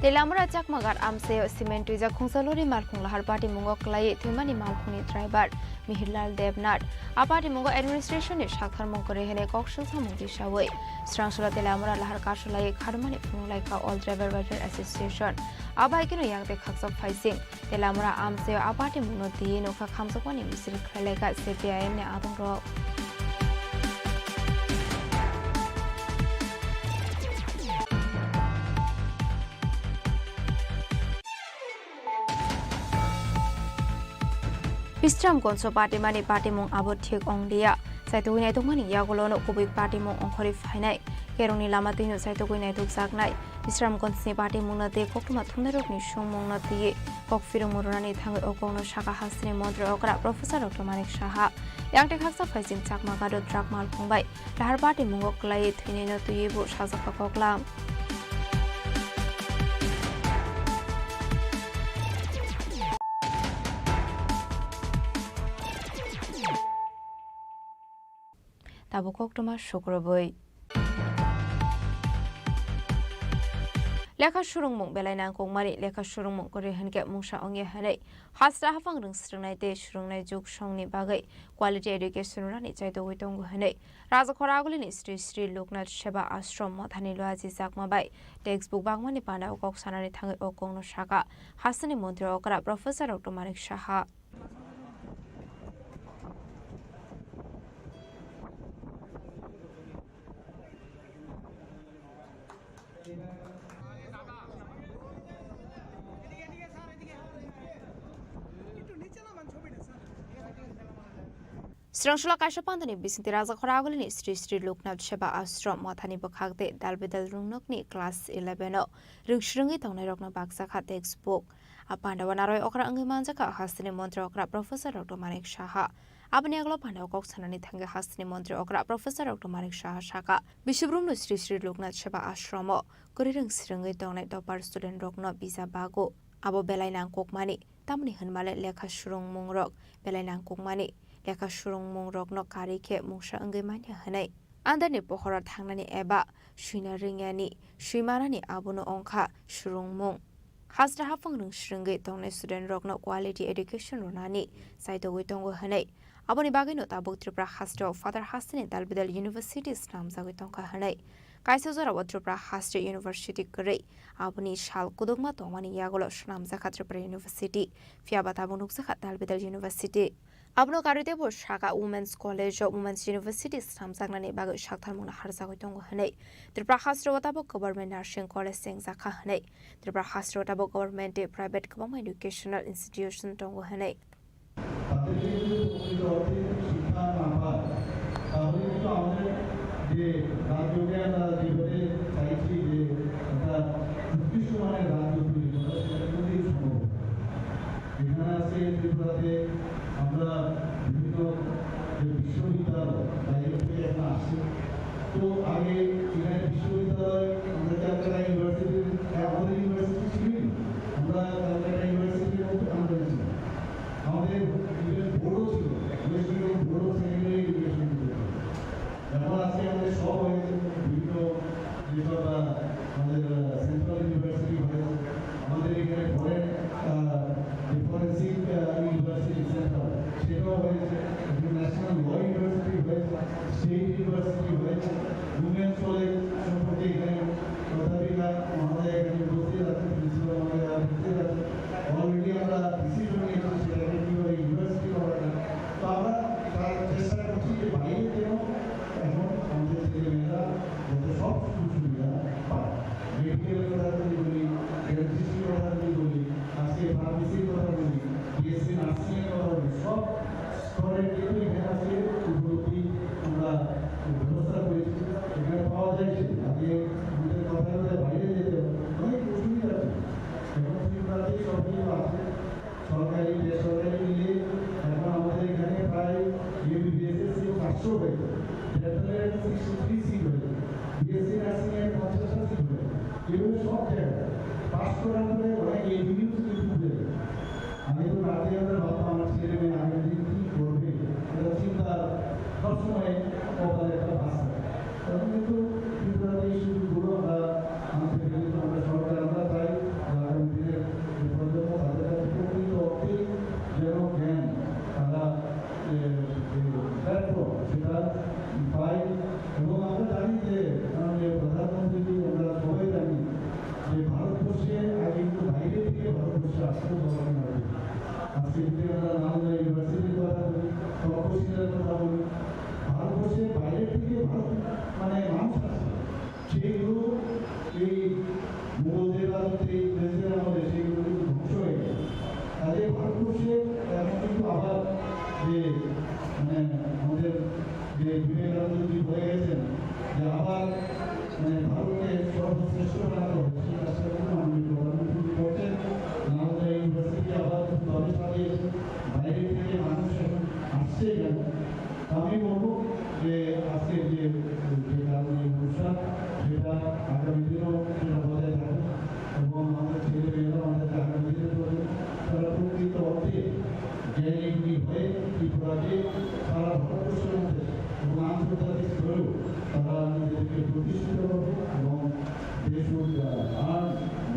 Teliamura Chakmagar amchaio cement twijak khungsa lori malkhung lahar patimungo kwlaiwi thwimani malkhungni driver Mihirlal Debnath. A patimungo administration ni saktharmung kwrwi hwnwi kok swngsamung tisawi Srangsulo Teliamura lahar kasolaiwi kharmani phunuk laikha All Driver Welfare Association. Abo hai kheno yang tei khaksa phaising. Teliamura amchaio a patimungno twiwi nokha khamjakmani misil khlailaikha C P I M ni adongrok. Bisramganjo patimani patimung abo thik wngliya. Chaitugwi naitokmani yagulono kubui patimung ongkhorwi phainai. Kerongni lama twino chaitugwi naitukjaknai. Bisramganjni patimungno tei koktwma thumnairokni songmungno twiwi kok phirwngmung rwnani thangwi o kokno sakha hasteni montri okra Professor Doctor Manik Saha. Yang tei khaksa phaising Chakma Gado truck malkhung bai lahar patimungo kwlaiwi thwinaino twiwi bo sajakha koklam. Tabuk koktwma sukrubwi. Lekha surungmung belai nangkukmani, lekha surungmung kwrwi hwnkhe mungsa wngya hwnwi hasta haphang rwng swrwngnai tei swrwngnai juk songni bagwi quality education rwnani chaitugwi tongo hwnwi Rajakhor Agulini Sri Sri Loknath Seva Ashram Mothani Luaji Chakma bai textbook bangmani panda o kok sanani thangwi o kokno sakha hasteni montri okra Professor Doctor Manik Saha. Srangsulo kaisa pandani bisingtwi Rajakhor Agulini Sri Sri Loknath Seva Ashram Mothani bwkhak tei dal bidal rwngnokni class eleven o rwng swrwngwi tongnairokno bakjakha textbook. A pandao narwai okra wngwi manjakha hasteni montri okra Professor Doctor Manik Saha. Aboni yagulo pandao kok sanani thangwi hasteni montri okra Professor Doctor Manik Saha sakha, bisibrumno Sri Sri Loknath Seva Ashramo kwrwi rwng swrwngwi tongnai topper student rokno bija bago abo belai nangkukmani, tamni hwnmale lekha surungmungrok belai nangkukmani, lekha surungmungrokno karwi khe mungsa wngwi manya hwnwi. Andarni pohoro thangnani eba swina ringyani, swimanani abono wngkha surungmung. Hasta haphang rwng swrwngwi tongnai student rokno quality education rwnani chaitogwi tongo hwnwi. Aboni bagwino tabuk Tripura hasteo Father hasteni dalbidal university swnamjagwi tongkha hwnwi. Kaisa jorao Tripura haste university kwrwi aboni sal kudukma tongmani yagulo swnamjakha Tripura University, phiyaba tabuk nukjakha dalbidal university. Abono karwi teibo sakha Women's College o Women's University swnamjaknani bagwi saktharmungno harjagwi tongo hwnwi. Tripura hasteo tabuk Government Nursing College chengjakha hwnwi. Tripura hasteo tabuk government tei private kwbangma educational institution tongo hwnwi. প্রাথমিক শিক্ষা না পায়, তাহলে কিন্তু আমাদের যে রাজ্যকে আমরা যেভাবে চাইছি যে একটা উৎকৃষ্ট মানের রাজ্য তৈরি করা, সেটা কোনোদিন সম্ভব হবে না। এখানে আছে ত্রিপুরাতে আমরা বিভিন্ন যে বিশ্ববিদ্যালয় বাইরে থেকে এখন আসছে, তো আগে এখানে বিশ্ববিদ্যালয় আমরা ক্যালকাটা ইউনিভার্সিটির, আমাদের ইউনিভার্সিটি ছিলই না, আমরা ক্যালকাটা ইউনিভার্সিটির মধ্যে আমরা ছিলাম। আমাদের ইভেন বোর্ডও ছিল, West Bengal board of secondary আগে আমাদের কথায় কথায় বাইরে যেতে হতো, অনেক অসুবিধা ছিল। এখন ত্রিপুরাতেই সব কিছু আছে, সরকারি বেসরকারি মিলে। এখন আমাদের এখানে প্রায় এমবিবিএস এর সিট পাঁচশো হয়েছে, ডেন্টাল এর সিক্সটি থ্রি সিট হয়েছে, বিএসসি নার্সিং এর পঞ্চাশটা সিট হয়েছে। এভাবে সব জায়গায় পাস করার পরে অনেক এভিনিউজ কিন্তু খুলে গেছে। আমি তো রাতে আমরা ভাবতাম আমার ছেলে মেয়ে আগামী দিন কি করবে, এটা চিন্তা সবসময় কপালে একটা ভাস থাকে। তখন কিন্তু ত্রিপুরাতে এই সুযোগগুলো আমরা আনতে পেরে তো আমরা সরকার আমরা চাই যে আগামী দিনের যে প্রজন্ম তাদের কাছে প্রকৃত অর্থে যেন জ্ঞান তারা যে, যে প্ল্যাটফর্ম সেটা পায়। এবং আমরা জানি যে মাননীয় প্রধানমন্ত্রীজি, আমরা সবাই জানি যে ভারতবর্ষে আগে কিন্তু বাইরে থেকে ভারতবর্ষে আসতো গবেষণা করতে। আজকে যদি আমরা নালন্দা ইউনিভার্সিটির কথা বলি, তক্ষশিলার কথা বলি, ভারতবর্ষের বাইরে থেকে ভারত মানে মানুষ আসছে, সেইগুলো এই মুঘলদের রাজত্বে, ইংরেজদের আমলে সেইগুলো কিন্তু ধ্বংস হয়ে গেছে। কাজে ভারতবর্ষে এখন কিন্তু আবার যে মানে আমাদের যে বিবেকানন্দজি বলে গেছেন যে আবার মানে ভারতকে সর্বশ্রেষ্ঠ বানাতে হবে, সেই কাজটা কিন্তু মাননীয় প্রধানমন্ত্রী করছেন। নালন্দা ইউনিভার্সিটি আবার খুব দমে সাজিয়েছে, বাইরে থেকে মানুষ এখন আসছে এখানে। আমি বলবো যে আজকের যে, যে কারণে এই অনুষ্ঠান, সেটা আগামী দিনও সেটা বজায় থাকবে এবং আমাদের ছেলে মেয়েরা আমাদের আগামী দিনের প্রজন্ম তারা প্রকৃত অর্থে জ্ঞানী গুণী হয়ে ত্রিপুরাকে সারা ভারতবর্ষের মধ্যে এবং আন্তর্জাতিক স্তরেও তারা নিজেদেরকে প্রতিষ্ঠিত করবে এবং they should, uh, earn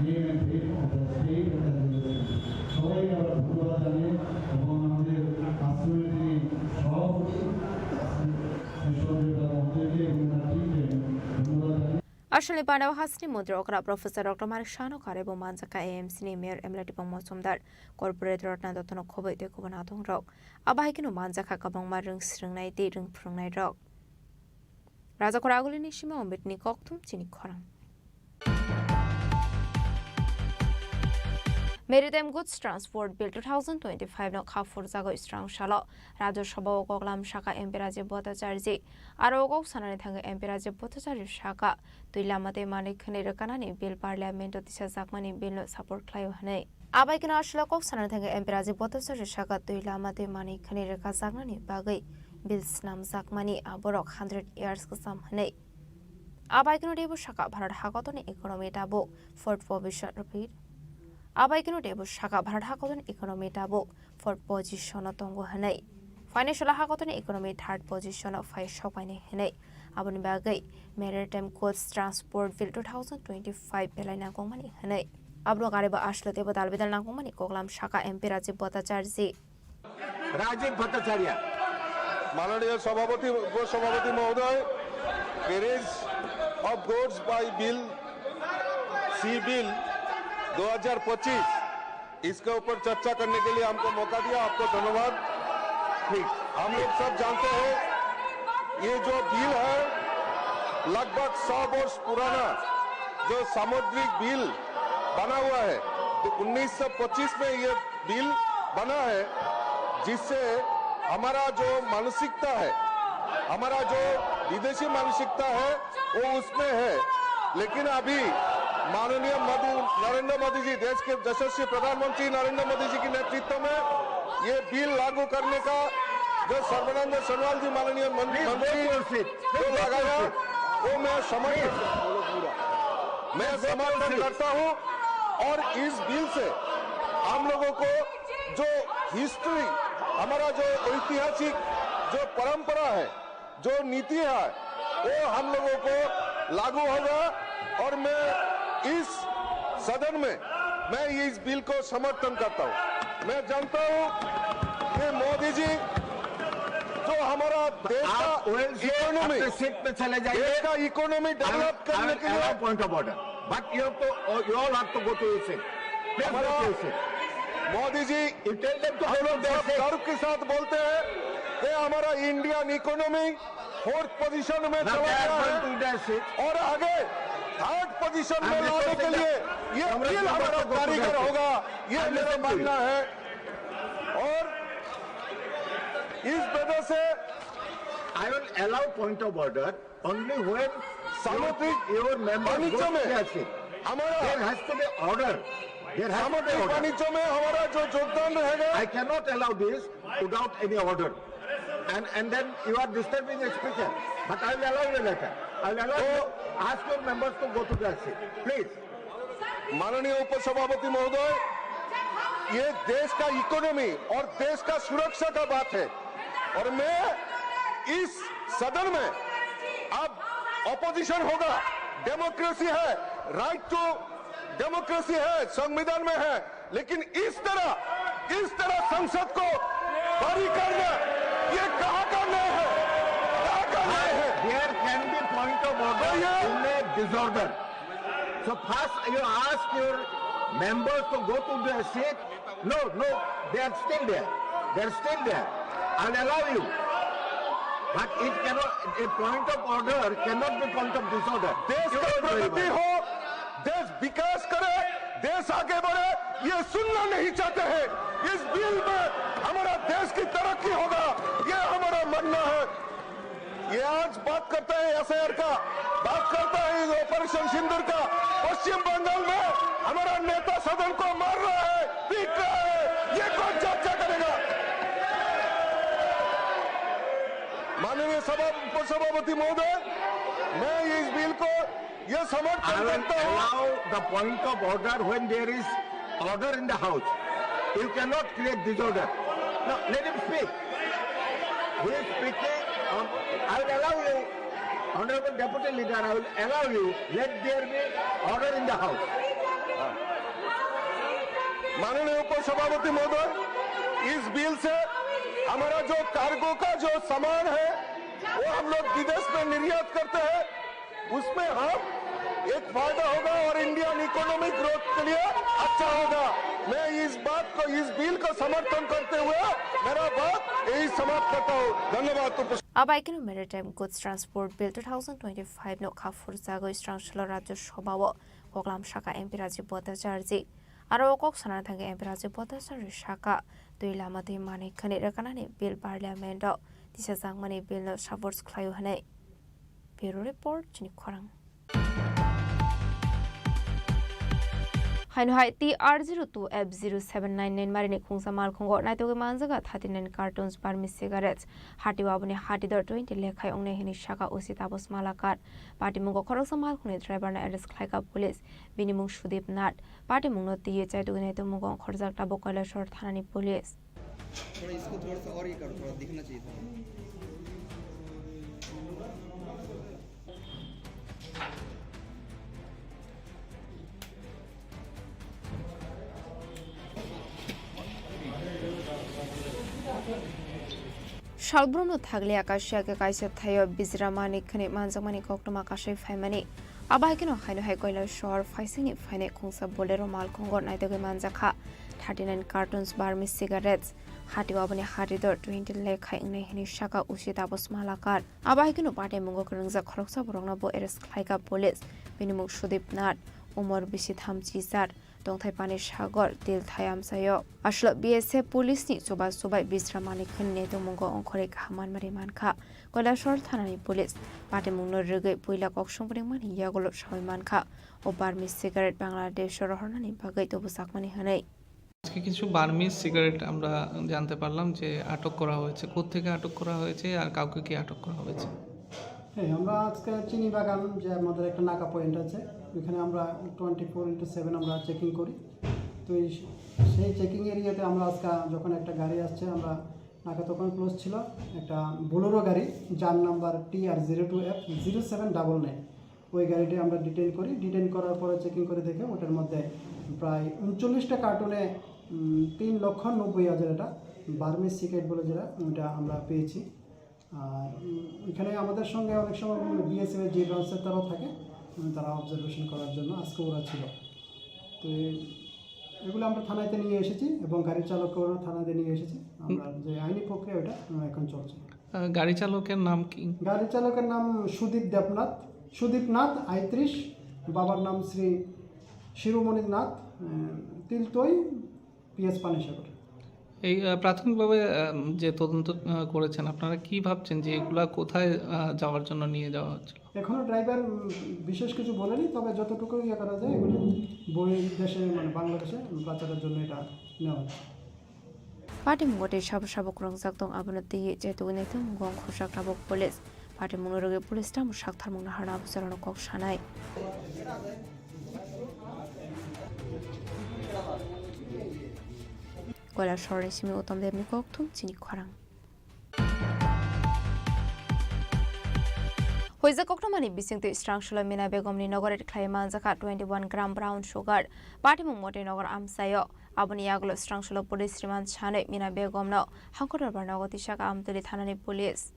name and fame of the state and the nation. সবাইকে আবার ধন্যবাদ জানিয়ে এবং আমাদের আশ্রমে যিনি সভাপতি আছেন, সঞ্জয় দা মহোদয়কে এবং তার টিমকে ধন্যবাদ জানিয়ে Aswlni panao hasteni montri okra Professor Doctor Manik Sahano karwi bo manjakha A M C ni Mayor M L A Tipang Mojumdar, Corporate Ratna Dottono khobwi tei kubun adongrok. Abo hai kheno manjakha kwbangma rwng swrwngnai tei rwng phwrwngnairok. Rajakhor Agulini simi Ombetni kokthum chini khorang. Maritime Goods Transport Bill two thousand twenty-five no kha phurjagwi srang salo Rajya Sabha o koklam saka M P Rajiv Bhattacharya. Aro o kok sanani thangwi M P Rajiv Bhattacharya saka twi lama tei manwi khwnwi rwkanani bill Parliament o tisajakmani bill no support khlaio hwnwi. Abai kheno aswlao kok sanani thangwi M P Rajiv Bhattacharya saka twi lama tei manwi khwnwi rwkajaknani bagwi bill snamjakmani aborok hundred years kwcham hwnwi. Abai kheno teibo saka Bharat hakotorni economy tabuk fourth position, repeat. Abai kheno teibo saka Bharat hakotorni economy tabuk fourth position o tongo hwnwi. Financial hakotorni economy third position o phai sokpainai hwnwi. Aboni bagwi Maritime Goods Transport Bill two thousand twenty-five belai nangkukmani hwnwi. Aboni karwibo aswlao teibo dal bidal nangkukmani koklam saka M P Rajiv Bhattacharya. Rajiv Bhattacharya। माननीय सभापति, उपसभापति महोदय, carriage of goods by bill, C bill दो हज़ार पच्चीस, इसके ऊपर चर्चा करने के लिए हमको मौका दिया, आपको धन्यवाद। ठीक। हम लोग सब जानते हैं, ये जो बिल है, लगभग सौ वर्ष पुराना जो सामुद्रिक बिल बना हुआ है, तो उन्नीस सौ पच्चीस में ये बिल बना है, जिससे हमारा जो मानसिकता है, हमारा जो विदेशी मानसिकता है, वो उसमें है। लेकिन अभी माननीय मोदी, नरेंद्र मोदी जी, देश के यशस्वी प्रधानमंत्री नरेंद्र मोदी जी के नेतृत्व में ये बिल लागू करने का जो सर्बानंद सोनोवाल जी माननीय मन-, मंत्री जो लगाया, वो मैं समर्थन, मैं समर्थन करता हूँ। और इस बिल से हम लोगों को जो हिस्ट्री, हमारा जो ऐतिहासिक जो परंपरा है, जो नीति है, वो हम लोगों को लागू होगा। और मैं इस सदन में मैं इस बिल को समर्थन करता हूँ। मैं जानता हूँ कि मोदी जी जो हमारा देश का आप ओएलसी इकोनॉमी, अपने सीट पे चले जाइए। देश का इकोनॉमी डेवलप करने के लिए point of order. But you have to, you all have to go to your seat। Please go to your seat. Modi ji, हम लोग सब गर्व के साथ बोलते हैं कि हमारा इंडियन इकोनॉमी फोर्थ पोजीशन में चला गया है और आगे थर्ड पोजीशन में लाने के लिए ये बिल हमारा कारीगर होगा, ये मेरा मानना है। और इस वजह से I will allow point of order only when सामुद्रिक Your members वाणिज्य go में to the ship. हमारा There has to be order. There has to be सामुद्रिक order. वाणिज्य में हमारा जो योगदान रहेगा I cannot allow this without any order. And and then you are disturbing the speaker. But I will allow you later. I will allow you. Ask your members to go to the ship, please. माननीय उपसभापति महोदय, ये देश का इकोनॉमी और देश का सुरक्षा का बात है, और मैं इस सदन में अब ऑपोजिशन होगा, डेमोक्रेसी है, राइट टू डेमोक्रेसी है, संविधान में है, लेकिन इस तरह, इस तरह संसद को बरी करना, ये कहाँ का न्याय है? कहाँ का न्याय है? There can be point of order भैया। In a disorder. So first you ask your members to go to the seat. No, no, they are still there. They are still there. I'll allow you. But it cannot, a point of order cannot be point of disorder. देश You का don't worry Pragati about it. हो, देश विकास करे, देश आगे बढ़े, ये सुनना नहीं चाहते हैं। इस बिल में हमारा देश की तरक्की होगा, ये हमारा मानना है। ये आज बात करता है एसआईआर का, बात करता है ऑपरेशन सिंदूर का। पश्चिम बंगाल में हमारा नेता सदन को मार रहा है, पीट रहा है, ये कौन चर्चा करेगा? माननीय सभा उपसभापति महोदय, मैं इस बिल को ये समर्थन I will करता हूँ। Allow the point of order when there is order in the house. You cannot create disorder. No, let him speak. He is speaking. Um, I will allow you, Honorable Deputy Leader. I will allow you. Let there be order in the house. माननीय उपसभापति महोदय, इस बिल से हमारा जो कार्गो का जो सामान है, वो हम लोग विदेश में निर्यात करते हैं, उसमें हम एक फायदा होगा और इंडियन इकोनॉमिक ग्रोथ के लिए अच्छा होगा। मैं इस बात को, इस बिल को समर्थन करते हुए मेरा बात यही समाप्त करता हूँ। धन्यवाद। Abai keno Maritime Goods Transport Bill two thousand twenty-five no kha phurjagwi srang salo Rajya Sabha o koklam saka M P Rajiv Bhattacharjee. Aro o kok sana thangwi M P Rajiv Bhattacharjee saka twi lama twi manwi khani rwkanani bill parliament o tisajakmani bill no support khlaio hwnwi. Bureau Report, chini khorang. Haino hai T R zero two F zero seven nine nine marini khungsa malkhungo naitugwi manjaga thirty nine cartons Burmese cigarettes. Hati o aboni hati dor twenty lekhai wngnai hwnwi saka O C Tapas Malakar. Patimungo khoroksa malkhungni driver no arrest khlaikha police. Bini mung Sudip Nath. Patimungno twiwi chaitugwi naitugmungo ongkhorjak tabuk Kailasor thanani police. थोड़ा इसको थोड़ा सा और ये करो, थोड़ा दिखना चाहिए था। Salbrumno thaglia kaisa khe kaisa thaio bijra manik khwnwi manjakmani koktwma kasai phaimani. Abo hai kheno haino hai Kailasor phaisingni phainai khungsa Bolero malkhungo naitugwi manjakha thirty nine cartons Burmese cigarettes. Hati o aboni hati dor twenty lekhai wngnai hwnwi saka O C Tapas Malakar. Abo hai kheno pataimungo kwrwngjak khoroksa borokno bo arrest khlaikha police. Bini mung Sudip Nath, umor bisi tham chichar, tongthai Pani Sagar, Tilthai amchaio. Aswk B S F police ni chuba chubai bijra manik khwnwi naitugmungo ongkhorwi kaham manmari mankha. Kailasor thanani police patimungno rwgwi puila koksong pwnangmani yagulo sawi mankha. O Burmese cigarette Bangladesh o rohornani bagwi tubujakmani hwnwi. আজকে কিছু Burmese cigarette আমরা জানতে পারলাম যে আটক করা হয়েছে। কোত্থেকে আটক করা হয়েছে আর কাউকে কি আটক করা হয়েছে? হ্যাঁ, আমরা আজকে চিনি বাগান, যে আমাদের একটা নাকা পয়েন্ট আছে, ওইখানে আমরা টোয়েন্টি ফোর ইন্টু সেভেন আমরা চেকিং করি। তো এই, সেই চেকিং এরিয়াতে আমরা আজকে যখন একটা গাড়ি আসছে, আমরা নাকা তখন ক্লোজ ছিল, একটা বোলেরো গাড়ি, যার number T R zero two F zero seven double nine। ওই গাড়িটি আমরা ডিটেইন করি। ডিটেইন করার পরে চেকিং করে দেখে ওটার মধ্যে প্রায় ঊনচল্লিশটা কার্টুনে, উম, তিন লক্ষ নব্বই হাজার এটা বার্মিজ সিগারেট বলে যেটা, ওইটা আমরা পেয়েছি। আর, উম, এখানে আমাদের সঙ্গে অনেক সময় বিএসএফ এর যে ব্রাঞ্চের তারাও থাকে, উম, তারা অবজারভেশন করার জন্য আজকে ওরা ছিল। তো এই, এগুলো আমরা থানাতে নিয়ে এসেছি এবং গাড়ির চালককেও থানাতে নিয়ে এসেছি। আমরা যে আইনি প্রক্রিয়া, ওটা, আহ, এখন চলছে। আহ, গাড়ি চালকের নাম কি? গাড়ি চালকের নাম সুদীপ দেবনাথ, সুদীপ নাথ আইত্রিশ, বাবার নাম শ্রী শিরোমণি নাথ, আহ, তিলতই, পিএস পানিসাগর। এই আহ, প্রাথমিকভাবে আহ, যে তদন্ত আহ, করেছেন, আপনারা কি ভাবছেন যে এগুলা কোথায় আহ, যাওয়ার জন্য নিয়ে যাওয়া হচ্ছিল? এখনো ড্রাইভার, উম, বিশেষ কিছু বলেনি, তবে যতটুকু ইয়ে করা যায় এগুলো বই দেশে, মানে, বাংলাদেশে প্রচারের জন্য এটা নেওয়া হচ্ছে। Patimungo tei sabo sabo kwrwngjak tong, abono twiwi chaitugwi naitugmung ongkhorjak tabuk police. Patimungno rwgwi police tamo saktharmung naharna officer-rokno kok sanai. Koilasorni simi Uttam Debni kokthum chini khorang. Huijak koktwmani bisingtwi Srangsolo Mina Begomni nogo raid khlaiwi manjakha twenty one gram brown sugar, patimung motwi nogo amchaio. Aboni yagulo Srangsolo police remand sanwi Mina Begomno Hangkor Dorbar nogo tisakha Amtwli thanani police.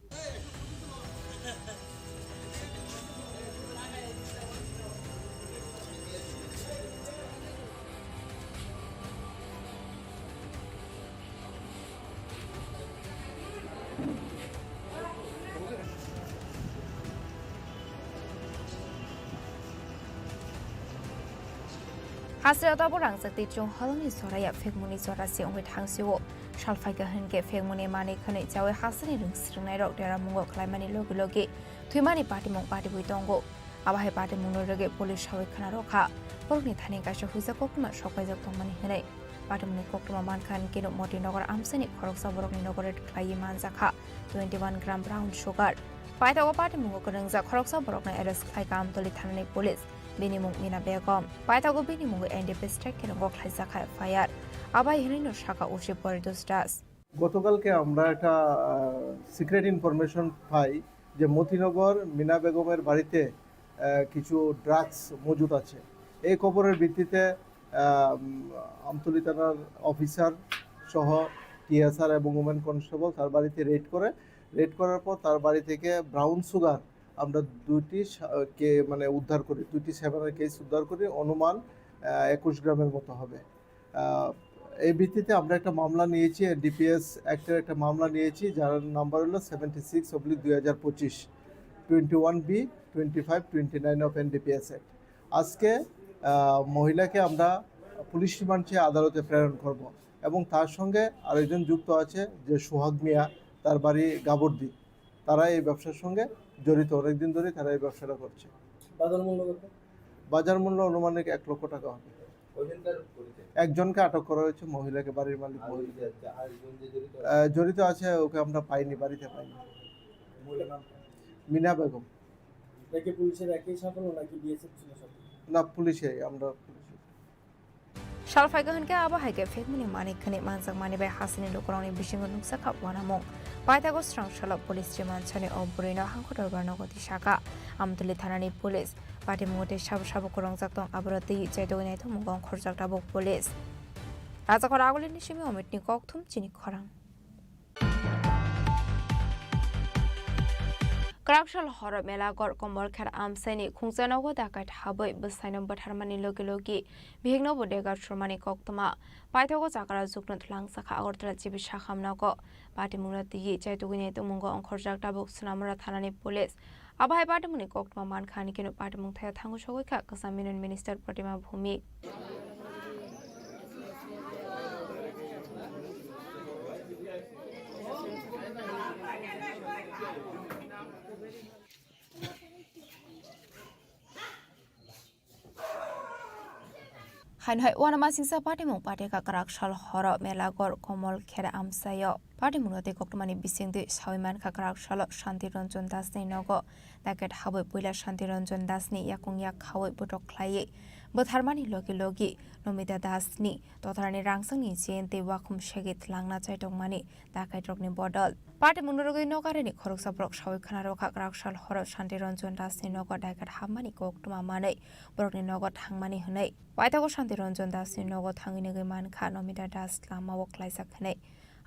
Hasreo tabuk rangchak tei chwng holongni joraya phekmungni jora se wngwi thangsio. Sal phaikha hwn khe phekmungni manwi khwnwi chaui hasreni rwng swrwngnairok deramungo khlaimani logi logi thwimani patimung patibwi tongo. Abo hai patimungno rwgwi police saui khna rwkha. Borokni thani kaisa huijak koktwma sokpaijak tongmani hwnwi. Patimungni koktwma mankha hinkhe Motinogar amchaini khoroksa borokni nogo raid khlaiwi manjakha twenty one gram brown sugar. Paithago patimungo kwrwngjak khoroksa borokno arrest khlaikha Amtwli thanani police. Bini mung Mina Begom. Paithago bini mungo N D P S track khe rongo khlaijakha F I R. Abai hinwino sakha O C Poritos Das. গতকালকে আমরা একটা, আহ, secret information পাই যে মতিনগর মিনা বেগমের বাড়িতে, আহ, কিছু ড্রাগস মজুদ আছে। এই খবরের ভিত্তিতে, আহ, উম, আমতলী থানার অফিসার সহ টিএসআর এবং উমেন কনস্টেবল তার বাড়িতে রেড করে। রেড করার পর তার বাড়ি থেকে ব্রাউন সুগার আমরা দুইটি সা-, কে-, মানে উদ্ধার করি, দুইটি সেভেনের কেস উদ্ধার করি, অনুমান, আহ, একুশ গ্রামের মতো হবে। আহ, এই ভিত্তিতে আমরা একটা মামলা নিয়েছি, এনডিপিএস অ্যাক্টের একটা মামলা নিয়েছি, যার নাম্বার হলো সেভেন্টি সিক্স অবলিক দুই হাজার পঁচিশ, twenty one B, twenty five, twenty nine of NDPS act. আজকে, আহ, মহিলাকে আমরা পুলিশ রিমান্ড চেয়ে আদালতে প্রেরণ করব এবং তার সঙ্গে আরেকজন যুক্ত আছে যে সোহাগ মিয়া, তার বাড়ি গাবর্দি। তারা এই ব্যবসার সঙ্গে জড়িত, অনেকদিন ধরে তারা এই ব্যবসাটা করছে। বাজার মূল্য কত? বাজার মূল্য আনুমানিক এক লক্ষ টাকা হবে। ওইখানকার পরিচয়? একজনকে আটক করা হয়েছে, মহিলাকে, বাড়ির মালিক আর ওই মহিলা। যে, আরেকজন যে জড়িত আছে? আহ, জড়িত আছে, ওকে আমরা পাইনি, বাড়িতে পাইনি। মহিলার নাম কি? মিনা বেগম। এটা কি পুলিশের একই সাফল্য নাকি বিএসএফ ছিল সাথে? না, পুলিশে, আমরা পুলিশে। Sal phaikha hwn khe abo hai khe phekmani manwi khwnwi manjakmani bai hasini lukurokni bisingo nukjakha uanamung. Paithago Srangsolo police remand sanwi o bwrwino Hangkor Dorbar nogo tisakha. Amtwli thanani police. Patimungo tei sabo sabo kwrwngjak tong, aborok twiwi chaitugwi naitugmung ongkhorjak tabuk police. Rajakhor Agulini simi Omitni kokthum chini khorang. Kwraksal horo Melaghor Komolkher amchaini khungsa nogo dakat habwi bwsaino bwtharmani logi logi bihikno bo dega surmani koktwma. Paithago chakra jukno twlangjakha Agartala G B Sakham nogo. Patimungno twiwi chaitugwi naitugmungo ongkhorjak tabuk Sonamura thanani police. Abo hai patimungni koktwma mankha, hanikhe no patimung thaio thango sogwi kha kwcham Union Minister Protima Bhumik. Haino hai uanama singsa patimung patekha kwraksal horo Melaghor Komolkher amchaio. Patimungno tei koktwmani bisingtwi saui mankha kwraksalo Shanti Ranjan Dasni nogo daket habwi puila Shanti Ranjan Dasni yakung yak khaui bwtok khlaiwi bwtharmani logi logi Nomita Dasni totarani rangchakni chain tei wakhum segwi twlangna chaitokmani dakaitrokni bodol. Patimungno rwgwi nogarini khoroksa borok saui khna rwkha kwraksal horo Shanti Ranjan Dasni nogo daket hapmani koktwma manwi borokni nogo thangmani hwnwi. Paithago Shanti Ranjan Dasni nogo thangwi nugwi mankha Nomita Das lamao klaijak hwnwi.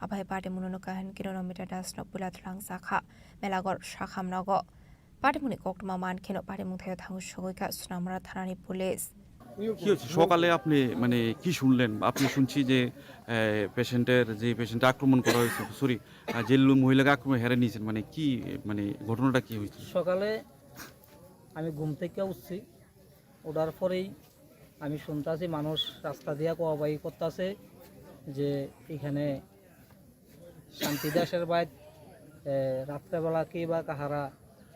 Abo hai patimungno nukha hwn khe Nomita Dasno puila twlangjakha Melaghor Sakham nogo. Patimungni koktwma mankheno patimung thaio thango sogwi kha Sonamura thanani police. কি হয়েছে? সকালে আপনি, মানে, কি শুনলেন? আপনি শুনছি যে, এ, পেশেন্টের, যে পেশেন্টটা আক্রমণ করা হয়েছে, সরি, আ, যে লো-, মহিলাকে আক্রমণ হেরে নিয়েছেন, মানে, কি, মানে, ঘটনাটা কি হয়েছিল? সকালে আমি ঘুম থেকে উঠছি, ওঠার পরেই আমি শুনতাছি মানুষ রাস্তা দিয়া কোয়াবাই করতাছে যে এখানে শান্তি দাসের বাইত, এ, রাত্রেবেলা কি বা কাহারা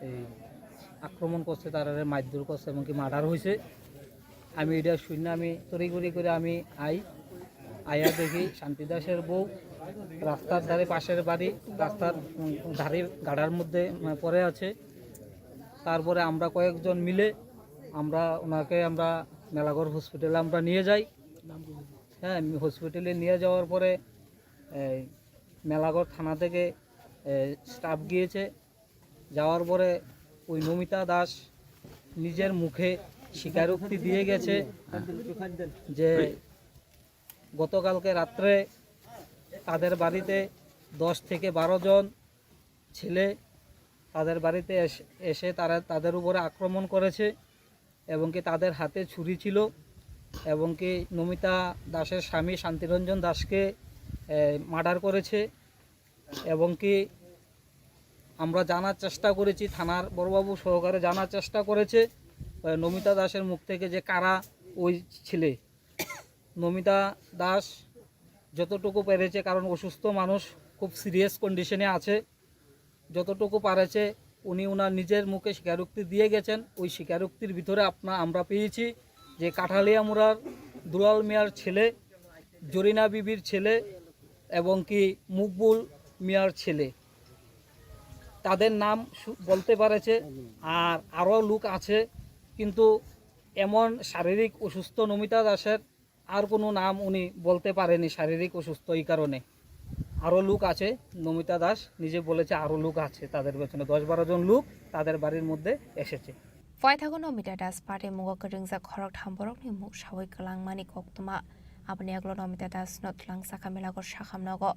এই আক্রমণ করছে, তারারে মারধর করছে, এমনকি মার্ডার হয়েছে। আমি এটা শুনে আমি তড়িঘড়ি করে আমি আই, আইয়া দেখি শান্তি দাসের বউ রাস্তার ধারে, পাশের বাড়ি, রাস্তার, উম, ধারে গাড়ার মধ্যে, উম, পড়ে আছে। তারপরে আমরা কয়েকজন মিলে আমরা ওনাকে আমরা মেলাঘর হসপিটালে আমরা নিয়ে যাই। হ্যাঁ, হসপিটালে নিয়ে যাওয়ার পরে এই মেলাঘর থানা থেকে, এ, স্টাফ গিয়েছে। যাওয়ার পরে ওই নমিতা দাস নিজের মুখে স্বীকারোক্তি দিয়ে গেছে যে গতকালকে রাত্রে তাদের বাড়িতে দশ থেকে বারো জন ছেলে তাদের বাড়িতে এসে, এসে তারা তাদের উপরে আক্রমণ করেছে এবং কি তাদের হাতে ছুরি ছিল এবং কি নমিতা দাসের স্বামী শান্তিরঞ্জন দাসকে, এ, মার্ডার করেছে এবং কি আমরা জানার চেষ্টা করেছি, থানার বড়বাবু সহকারে জানার চেষ্টা করেছে, এ, নমিতা দাসের মুখ থেকে যে কারা ওই ছেলে। নমিতা দাস যতটুকু পেরেছে, কারণ অসুস্থ মানুষ, খুব সিরিয়াস কন্ডিশনে আছে, যতটুকু পারেছে উনি ওনার নিজের মুখে স্বীকারোক্তি দিয়ে গেছেন। ওই স্বীকারোক্তির ভিতরে আপনা আমরা পেয়েছি যে কাঠালিয়ামুড়ার দুলাল মিয়ার ছেলে, জরিনা বিবির ছেলে এবং কি মুকবুল মিয়ার ছেলে, তাদের নাম সু-, বলতে পারেছে। আর আরও লোক আছে, কিন্তু এমন শারীরিক অসুস্থ নমিতা দাসের আর কোনো নাম উনি বলতে পারেনি শারীরিক অসুস্থ এই কারণে। আরও লোক আছে, নমিতা দাস নিজে বলেছে আরও লোক আছে তাদের পেছনে, দশ বারো জন লোক তাদের বাড়ির মধ্যে এসেছে। Phaithago Nomita Das party mungo kwrwngjak khoroktham borokni mung saui kwlangmani koktwma. Aboni yagulo Nomita Das no twlangsa kha Melago sakham nogo.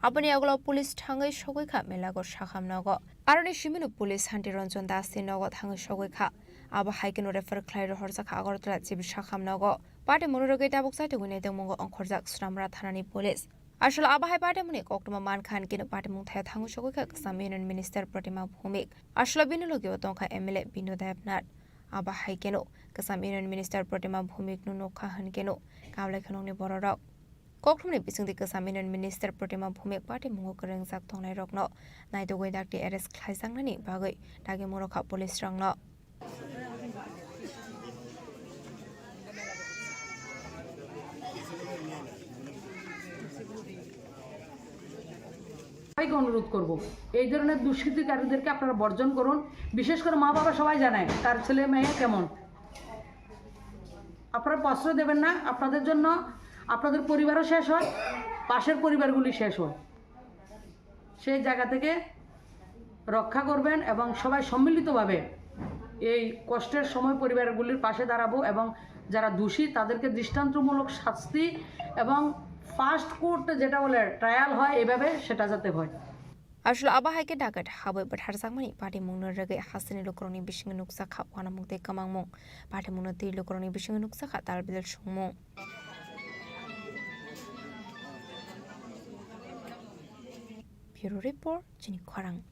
Aboni yagulo police thangwi sogwi kha Melago sakham nogo. Aroni simino police Santi Ranjan Das ni nogo thangwi sogwi kha. Abo hai kheno refer khlai rohorjak kha Agartala chibi sakham nogo. Party mung rwgwi tabuk chaitugwi naitokmungo ongkhorjak Sonamura thanani police. Aswk abo hai party mungni koktwma mankha hinkhe party mung thaya thangwi sogwi kha Kwcham Union Minister Pratima Bhumik. Aswk bini logi o tongkha M L A Binu Debnath. Abo hai kheno Kwcham Union Minister Pratima Bhumik no nukha hinkhe kablai khwnokni bororok. Koktwmani bisingtwi Kwcham Union Minister Pratima Bhumik party mungo kwrwngjak tongnairokno naitugwi dakti arrest khlaijaknani bagwi dagi murokha police rokno. সবাইকে অনুরোধ করব, এই ধরনের দুষ্কৃতিকারীদেরকে আপনারা বর্জন করুন। বিশেষ করে মা বাবা সবাই জানে কার ছেলে মেয়ে কেমন। আপনারা প্রশ্রয় দেবেন না, আপনাদের জন্য আপনাদের পরিবারও শেষ হয়, পাশের পরিবারগুলি শেষ হয়। সেই জায়গা থেকে রক্ষা করবেন এবং সবাই সম্মিলিতভাবে এই কষ্টের সময় পরিবারগুলির পাশে দাঁড়াবো এবং যারা দোষী তাদেরকে দৃষ্টান্তমূলক শাস্তি এবং ফাস্ট কোর্টে যেটা বলে ট্রায়াল হয়, এভাবে সেটা যাতে হয়। Aswk abo hai khe dagat habwi bwtharjakmani party mungno rwgwi hasteni lukurokni bisingo nukjakha uanamung tei kwmangmung. Party mungno twi lukurokni bisingo nukjakha talbidal songmung. Bureau Report, chini khorang.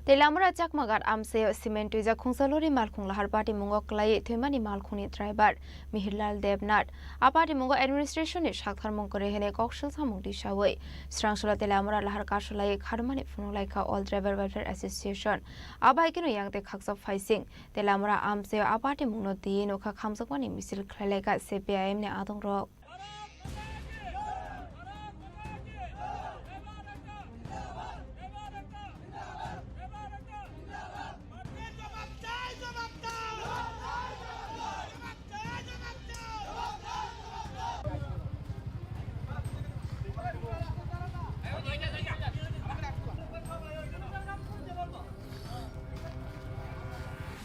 Teliamura Chakmagar amchaio cement twijak khungsa lori malkhung lahar patimungo kwlaiwi thwimani malkhungni driver Mihirlal Debnath. A patimungo administration ni saktharmung kwrwi hwnwi koksil samung tisawi srangsola Teliamura lahar kasulaiwi kharmani phunuk laikha All Driver Welfare Association. Abo hai kheno yang tei khaksa phaising Teliamura amchaio a patimungno twiwi nokha khamjakmani misil khlai laikha C P I M ni adongrok.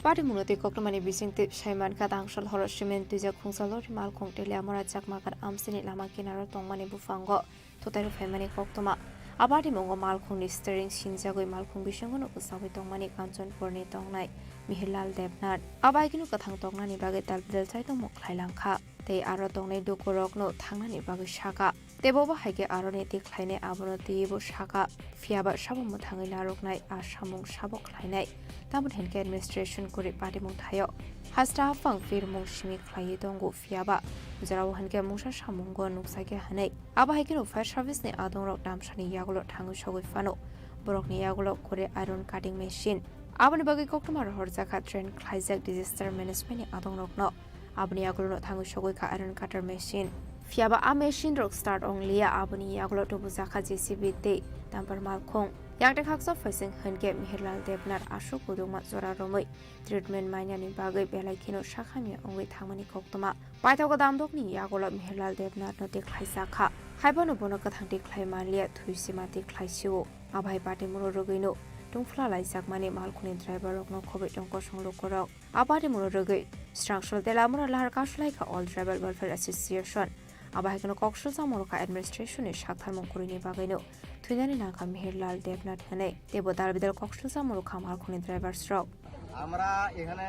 Patimungno tei koktwmani bisingtwi sai mankha, tangsal horo cement twijak khungsa lori malkhung Teliamura Chakmagar amchaini lama kinaro tongmani buphango thutairok phaimani koktwma. A patimungo malkhungni steering sinjagwi malkhung bisingono kwchagwi tongmani Kanchanpurni tongnai Mihirlal Debnath. A bike-no kwthang tongnani bagwi talbidal chaitokmung khlai langkha tei aro tongnai dukurokno thangnani bagwi sakha. Tei bobo hai khe aroni twi khlainai abono twiwi bo sakha, phiyaba sabo mwthangwi narwknai a samung sabo khlainai. Tamoni hinkhe administration kwrwi patimung thaio hasta haphang phirmung simi khlaiwi tongo, phiyaba jorao hinkhe mungsa samungo nukjakya hwnwi. Abo hai kheno fire service ni adongrok damsani yagulo thangwi sogwi phano Borokni yagulo kore iron cutting machine. Aboni bagwi koktwma rohorjakha train khlaijak disaster management ni adongrokno. Aboni yagulo no thangwi sogwi kha iron cutter machine. Phiyaba a machine rok start ong liya, aboni yagulo tubujakha J C B tei dumper malkhung. Yakte khaksa phaising hwnkhe Mihirlal Debnath aswk gudukma jora romwi treatment mainani bagwi belai kheno sakhamya wngwi thangmani koktwma. Paithago damdokni yagulo Mihirlal Debnathno tikhlaijakha. Haiphano bono kwthang tikhlai manliya, thwi sima tikhlai sio. Abai patimuro rwgwino tungphla laijakmani malkhungni driver rokno khobwi tong kosong lukurok. A patimuro rwgwi Srangsol Telamura lahar kasu laikha All Tribal Welfare Association. Abai kheno kok sujak murukha administration ni saktharmung kwrwini bagwino thwinani nangkha Mihirlal Debnath hwnwi. Teibo dal bidal kok sujak murukha malkhungni drivers rok. আমরা এখানে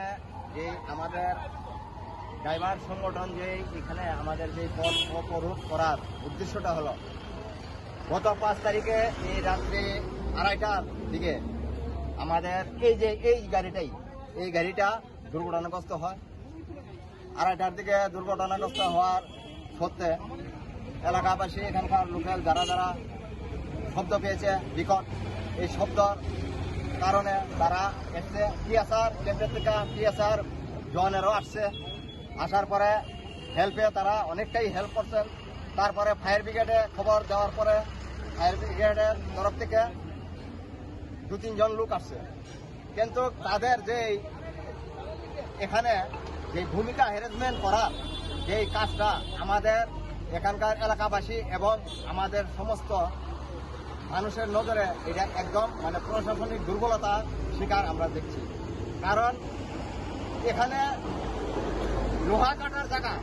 যে আমাদের ড্রাইভার সংগঠন যে এখানে আমাদের যে পথ অবরোধ করার উদ্দেশ্যটা হলো, গত পাঁচ তারিখে এই রাত্রে আড়াইটার দিকে আমাদের এই যে এই গাড়িটাই, এই গাড়িটা দুর্ঘটনাগ্রস্ত হয়। আড়াইটার দিকে দুর্ঘটনাগ্রস্ত হওয়ার সত্ত্বে এলাকাবাসী, এখানকার লোকাল যারা যারা শব্দ পেয়েছে বিকট, এই শব্দর কারণে তারা এসছে। টিএসআর কেন্দ্র থেকে টিএসআর জওয়ানেরও আসছে। আসার পরে হেল্পে তারা অনেকটাই হেল্প করছেন। তারপরে ফায়ার ব্রিগেডে খবর দেওয়ার পরে ফায়ার ব্রিগেডের তরফ থেকে দু তিনজন লোক আসছে, কিন্তু তাদের যে এখানে যে ভূমিকা হ্যারাসমেন্ট করার যে কাজটা আমাদের এখানকার এলাকাবাসী এবং আমাদের সমস্ত মানুষের নজরে এটা একদম মানে প্রশাসনিক দুর্বলতা শিকার আমরা দেখছি। কারণ এখানে লোহা কাটার জায়গা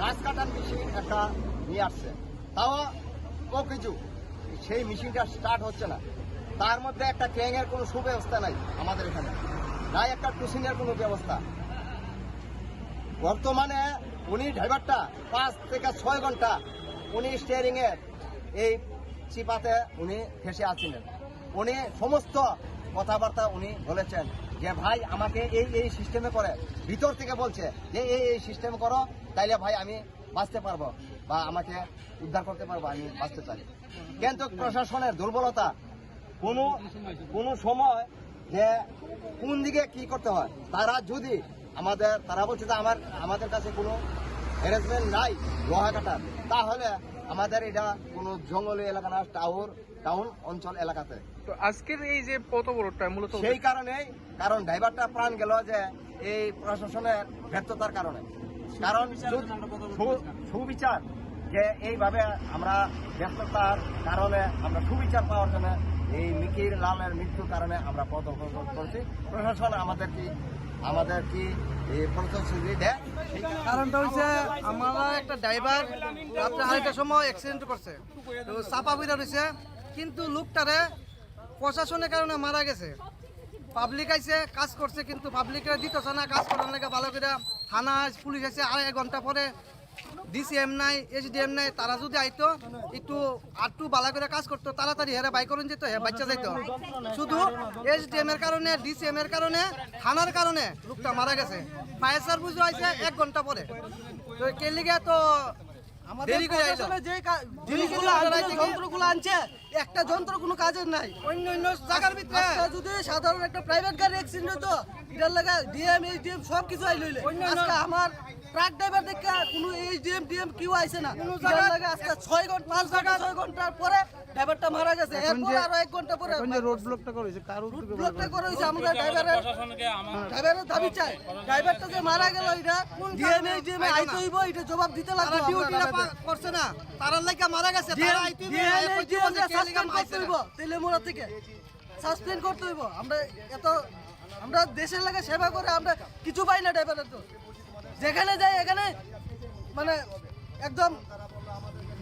গাছ কাটার মেশিন একটা নিয়ে আসছে, তাও ও কিছু সেই মেশিনটা স্টার্ট হচ্ছে না। তার মধ্যে একটা ক্রেনের কোনো সুব্যবস্থা নাই আমাদের এখানে, নাই একটা ক্রুশিংয়ের কোনো ব্যবস্থা। বর্তমানে উনি ড্রাইভারটা পাঁচ থেকে ছয় ঘন্টা উনি স্টিয়ারিংয়ের এই চিপাতে উনি ফেঁসে আছিলেন। উনি সমস্ত কথাবার্তা উনি বলেছেন যে, "ভাই, আমাকে এই এই সিস্টেমে করে", ভিতর থেকে বলছে যে, "এই এই সিস্টেম করো, তাইলে ভাই আমি বাঁচতে পারবো বা আমাকে উদ্ধার করতে পারবো, আমি বাঁচতে চাই।" কিন্তু প্রশাসনের দুর্বলতা, কোনো কোনো সময় যে কোন দিকে কি করতে হয়, তারা যদি আমাদের, তারা বলছে যে আমার, আমাদের কাছে কোনো অ্যারেঞ্জমেন্ট নাই লোহা কাটার, তাহলে আমাদের এটা কোনো জঙ্গলি এলাকা না, টাওর টাউন অঞ্চল এলাকাতে। তো আজকের এই যে পথ অবরোধটা মূলত সেই কারণেই, কারণ ড্রাইভারটা প্রাণ গেল যে এই প্রশাসনের ব্যর্থতার কারণে। কারণ সু-, সু-, সুবিচার যে এইভাবে আমরা ব্যর্থতার কারণে আমরা সুবিচার পাওয়ার জন্য এই মিকির লালের মৃত্যুর কারণে আমরা পথ অবরোধ করছি। প্রশাসন আমাদের কি, আমাদের কি এই প্রতিশ্রুতি দেয়? কারণটা হচ্ছে আমরা একটা ড্রাইভার রাত্রে আড়াইটার সময় অ্যাক্সিডেন্ট করছে, তো চাপা পড়ে রয়েছে, কিন্তু লোকটারে প্রশাসনের কারণে মারা গেছে। পাবলিক আইছে, কাজ করছে, কিন্তু পাবলিকরা দিতেছে না কাজ করার লাগে ভালো করে। থানা পুলিশ আছে আড়াই ঘন্টা পরে, ডিসিএম নাই, এসডিএম নাই, তারা যদি আইতো একটু আরটু ভালো করে কাজ করতো, তাড়াতাড়ি হেরা বাই করুন যেত, হে বাচ্চা যাইতো। শুধু এসডিএম এর কারণে, ডিসিএম এর কারণে, থানার কারণে লোকটা মারা গেছে। ফায়ার সার্ভিসও আইছে এক ঘন্টা পরে। তো কে লিগে তো আমাদের দেরি করে আইলো। প্রশাসনে যে কা-, জিনিসগুলো আনছে, যন্ত্রগুলো আনছে, একটা যন্ত্র কোনো কাজের নাই। অন্য অন্য জায়গার ভিতরে আজকে যদি সাধারণ একটা প্রাইভেট গাড়ি অ্যাক্সিডেন্ট হতো, এটার লাগা ডিএম, এইচডিএম সব কিছু আইলো হইলে। অন্য অন্য আজকে আমার ট্রাক ড্রাইভার দেখে কোনো এইচডিএম, ডিএম কেউ আইছে না। কোনো এটার জায়গা লাগা আজকে ছয় ঘন্টা, পাঁচ ঘন্টা, ছয় ঘন্টার পরে ড্রাইভারটা মারা গেছে। এখন এরপর যে, আরো এক ঘন্টা পরে এখন যে রোড ব্লকটা করেছে, কার উদ্যোগে রোড ব্লকটা করেছে? আমরা ড্রাইভারের, প্রশাসনকে আমার ড্রাইভারের দাবি চাই। ড্রাইভারটা যে মারা গেল, এটা ডিএমএ, ডিএমএ আইতে হইব, এটা জবাব দিতে লাগবে। তারা ডিউটিটা করছে না, তারার লাগা মারা গেছে। তারা আইতে হইব, ডিএমএ, ডিএমএ সাসপেন্ড করতে হইব, তেলেমুরা থেকে সাসপেন্ড করতে হইব। আমরা এত, আমরা দেশের লাগা সেবা করে আমরা কিছু পাই না ড্রাইভারের তো। যেখানে যাই এখানে মানে একদম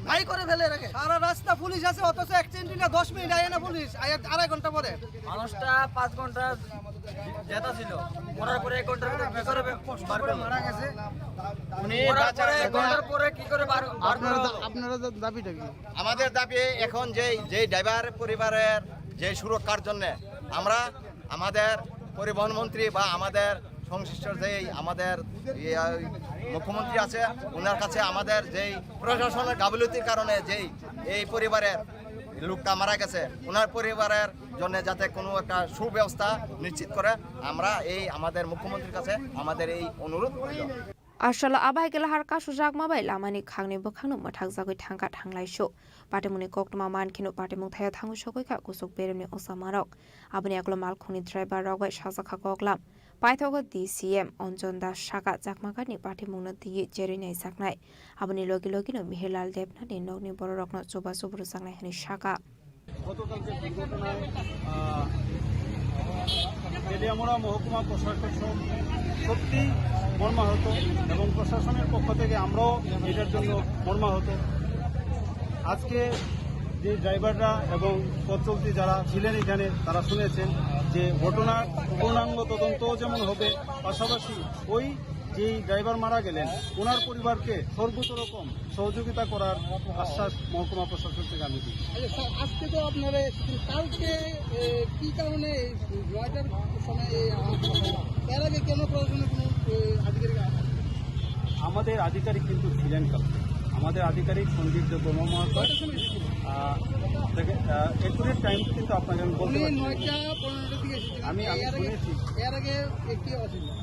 নাই করে ফেলে রাখে। সারা রাস্তা পুলিশ আছে, অথচ অ্যাক্সিডেন্ট হইলে দশ মিনিট আয় না পুলিশ, আয় আড়াই ঘন্টা পরে। মানুষটা পাঁচ ঘন্টা যেটা ছিল, মরার পরে এক ঘন্টার ভিতরে কি করে বে-, বার করবে? মারা গেছে। উনি মরার পরে এক ঘন্টার পরে কি করে বার, বার আপনারা করবে? দা-, আপনারা দা-, দাবিটা কি? আমাদের দাবি এখন যেই, যেই ড্রাইভার পরিবারের যে সুরক্ষার জন্য আমরা আমাদের পরিবহন মন্ত্রী বা আমাদের সংশ্লিষ্ট যেই আমাদের ইয়ে, মুখ্যমন্ত্রী আছে, ওনার কাছে আমাদের যেই প্রশাসনের গাফিলতির কারণে যেই এই পরিবারের লোকটা মারা গেছে, ওনার পরিবারের জন্য যাতে কোনো একটা সুব্যবস্থা নিশ্চিত করে, আমরা এই আমাদের মুখ্যমন্ত্রীর কাছে আমাদের এই অনুরোধ রইল। Asalo abai khe lahar kasu jakma bai lamani khangni bwkhakno mwthakjagwi thangkha thanglaisu. Patimungni koktwma mankheno patimung thaio thangwi sogwi kha kuchuk beremni osamarok. Aboni yagulo malkhungni driver rok bai sajak kha koklam. Paithago D C M Anjan Das saka chakmagarni patimungno twiwi cherwi naijaknai. Aboni logi logino Mihirlal Debnani nokni bororokno chubachu rwjaknai hwnwi saka. গতকালকে দুর্ঘটনায়, আহ, তেলিয়ামুড়া মহকুমা প্রশাসন সত্যি মর্মাহত এবং প্রশাসনের পক্ষ থেকে আমরাও এটার জন্য মর্মাহত। আজকে যে ড্রাইভাররা এবং পথ চলতি যারা ছিলেন এখানে, তারা শুনেছেন যে ঘটনার পূর্ণাঙ্গ তদন্ত যেমন হবে, পাশাপাশি ওই যেই ড্রাইভার মারা গেলেন, ওনার পরিবারকে সর্বোচ্চ রকম সহযোগিতা করার আশ্বাস মহকুমা প্রশাসন থেকে আমি দিই। আচ্ছা স্যার, আজকে তো আপনারা এসেছেন, কালকে, এ, কি কারণে এই নয়টার সময় এই আহত হলেন? এর আগে কেন প্রশাসনের কোনো, এ, আধিকারিক আ-, আমাদের আধিকারিক কিন্তু ছিলেন কালকে। আমাদের আধিকারিক সঞ্জীব দেববর্মা মহাশয়, কয়টার সময় এসেছিলেন? আহ, দেখে, আহ, accurate time কিন্তু আপনাকে আমি বলতে উনি পারছি না। নয়টা পনেরোটার দিকে এসেছিলেন। আমি, আমি এর আগে, শুনেছি। এর আগে একটি অসুবিধা।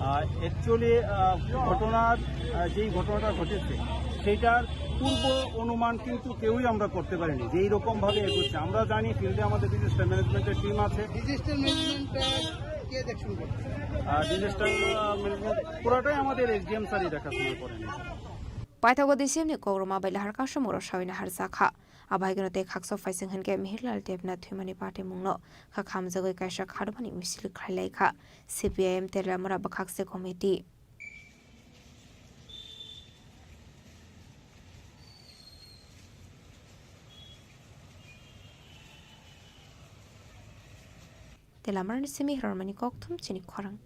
আহ, actually, আহ, ঘটনার, আহ, যেই ঘটনাটা ঘটেছে, সেইটার পূর্ব অনুমান কিন্তু কেউই আমরা করতে পারিনি যে এইরকম ভাবে এগোচ্ছে। আমরা জানি ফিল্ডে আমাদের ডিজাস্টার ম্যানেজমেন্টের টিম আছে। ডিজাস্টার ম্যানেজমেন্ট, আহ, কে দেখছেন? আহ, ডিজাস্টার, আহ, ম্যানেজমেন্ট পুরাটাই আমাদের এসডিএম স্যারই দেখাশোনা করেন। Paithago D C M ni kokrwma bai lahar kasumoro sawi naharjakha. Abahaikeno tei khaksa phaising hinkhe Mihirlal Debnath thwimani patimungno kha khamjagwi kaisa kharmani misil khlailaikha C P I M Teliamura bwkhakse committee. Tei lamarani simi hirormani kokthum chini khorang.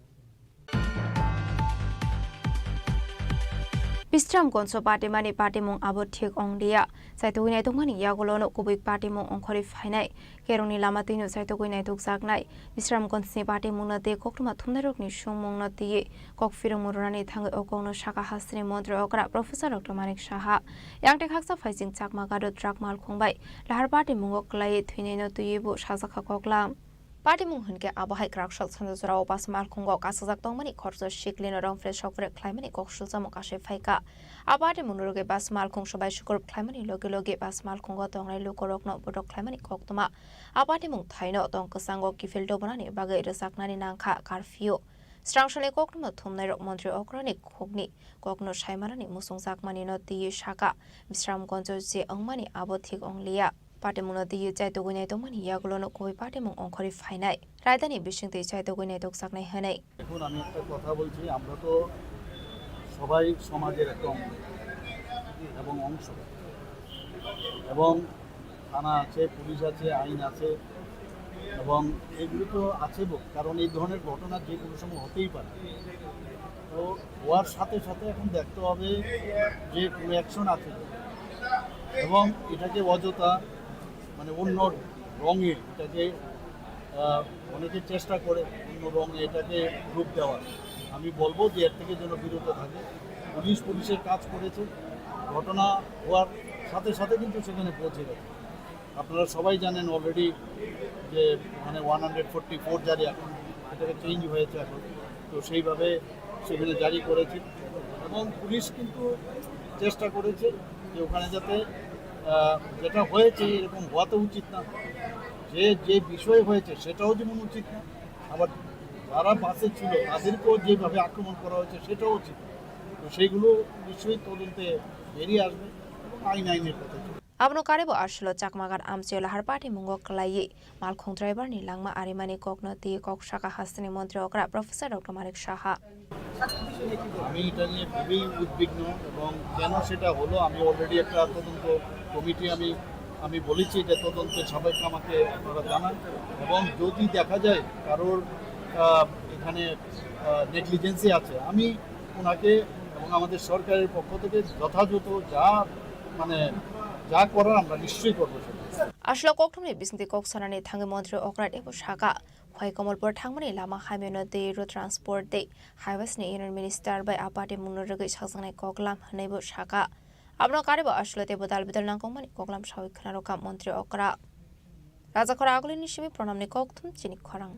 Bisramganjo patimani patimung abo thik ong liya. Chaitugwi naitokmani yagulono kubui patimung ongkhorwi phainai. Kerongni lama twino chaitugwi naitokjaknai. Bisramganjni patimungno tei koktwma thumnairokni sungmungno twiwi kok phirwngmung rwnani thangwi o kokno saka hasteni montri okra Professor Doctor Manik Saha. Yang tei khaksa phaising Chakma gado truck malkhung bai lahar patimungo kwlaiwi thwinaino twiwi bo sajakha koklam. Patimung hinkhe abo hai kwraksok sanja jorao bus malkhungo kasajak tongmani khoroksa siklino rongphrek sokphrek khlaimani kok sulsamung kasui phaikha. A patimungno rwgwi bus malkhung sobai sukurub khlaimani logi logi bus malkhungo tongnai lukurokno bodok khlaimani koktwma. A patimung thaino tong kwchango kiphil dobonani bagwi rwchapnani nangkha curfew. Srangsalni koktwma thumnairok montri okrani khukni kokno saimanani muchungjakmanino twiwi sakha, Bisramganjo je wngmani abo thik wng liya. Patimungno twiwi chaitugwi naitokmani yagulono kubui patimung ongkhorwi phainai. Raidani bisingtwi chaitugwi naitokjaknai hwnwi. এখন আমি একটা কথা বলছি, আমরা তো সবাই সমাজের একটা অঙ্গ এবং অংশ, এবং থানা আছে, পুলিশ আছে, আইন আছে, এবং এগুলো তো আছে বল, কারণ এই ধরনের ঘটনা যে কোনো সময় হতেই পারে। তো হওয়ার সাথে সাথে এখন দেখতে হবে যে কোনো অ্যাকশন আছে কিনা। এবং এটাকে অযথা, মানে, অন্য রঙে এটাকে, আহ, অনেকে চেষ্টা করে অন্য রঙে এটাকে রূপ দেওয়ার। আমি বলবো যে এর থেকে যেন বিরত থাকে। পুলিশ পুলিশের কাজ করেছে, ঘটনা হওয়ার সাথে সাথে কিন্তু সেখানে পৌঁছে গেছে। আপনারা সবাই জানেন অলরেডি যে ওখানে ওয়ান হান্ড্রেড ফোরটি ফোর জারি, এখন এটাকে চেঞ্জ হয়েছে এখন, তো সেইভাবে সেখানে জারি করেছে। এবং পুলিশ কিন্তু চেষ্টা করেছে যে ওখানে যাতে, আহ, যেটা হয়েছে এরকম হওয়া তো উচিত না, যে যে বিষয়ে হয়েছে সেটাও যেমন উচিত না, আবার যারা বাসে ছিল তাদেরকেও যেভাবে আক্রমণ করা হয়েছে সেটাও উচিত না। তো সেইগুলো নিশ্চয়ই তদন্তে বেরিয়ে আসবে এবং আইন আইনের পথে চলবে। Abono karwi bo aswlo Chakmagar amchaio lahar patimungo kwlaiwi malkhung driver ni langma arimani kokno twiwi kok sakha hasteni montri okra Professor Doctor Manik Saha. আমি এটা নিয়ে খুবই উদ্বিগ্ন এবং কেন সেটা হলো, আমি অলরেডি একটা তদন্ত কমিটি, আমি, আমি বলেছি যে তদন্তে সাপেক্ষে আমাকে আপনারা জানান, এবং যদি দেখা যায় কারোর, আহ, এখানে, আহ, নেগলিজেন্সি আছে, আমি ওনাকে এবং আমাদের সরকারের পক্ষ থেকে যথাযথ যা, মানে, যা করার আমরা নিশ্চয়ই করবো সেটা। Aswlo kokthumni bisingtwi kok sanani thangwi montri okra teibo sakha, Phai Kamalpur thangmani lama hamyano tei road transport tei highways ni union minister bai a patimungno rwgwi sakjaknai koklam hwnwibo sakha. Abono karwi bo aswlo teibo dal bidal nangkukmani koklam sawi khwnarokha montri okra. Rajakhor agulini simi pranamni kokthum chini khorang.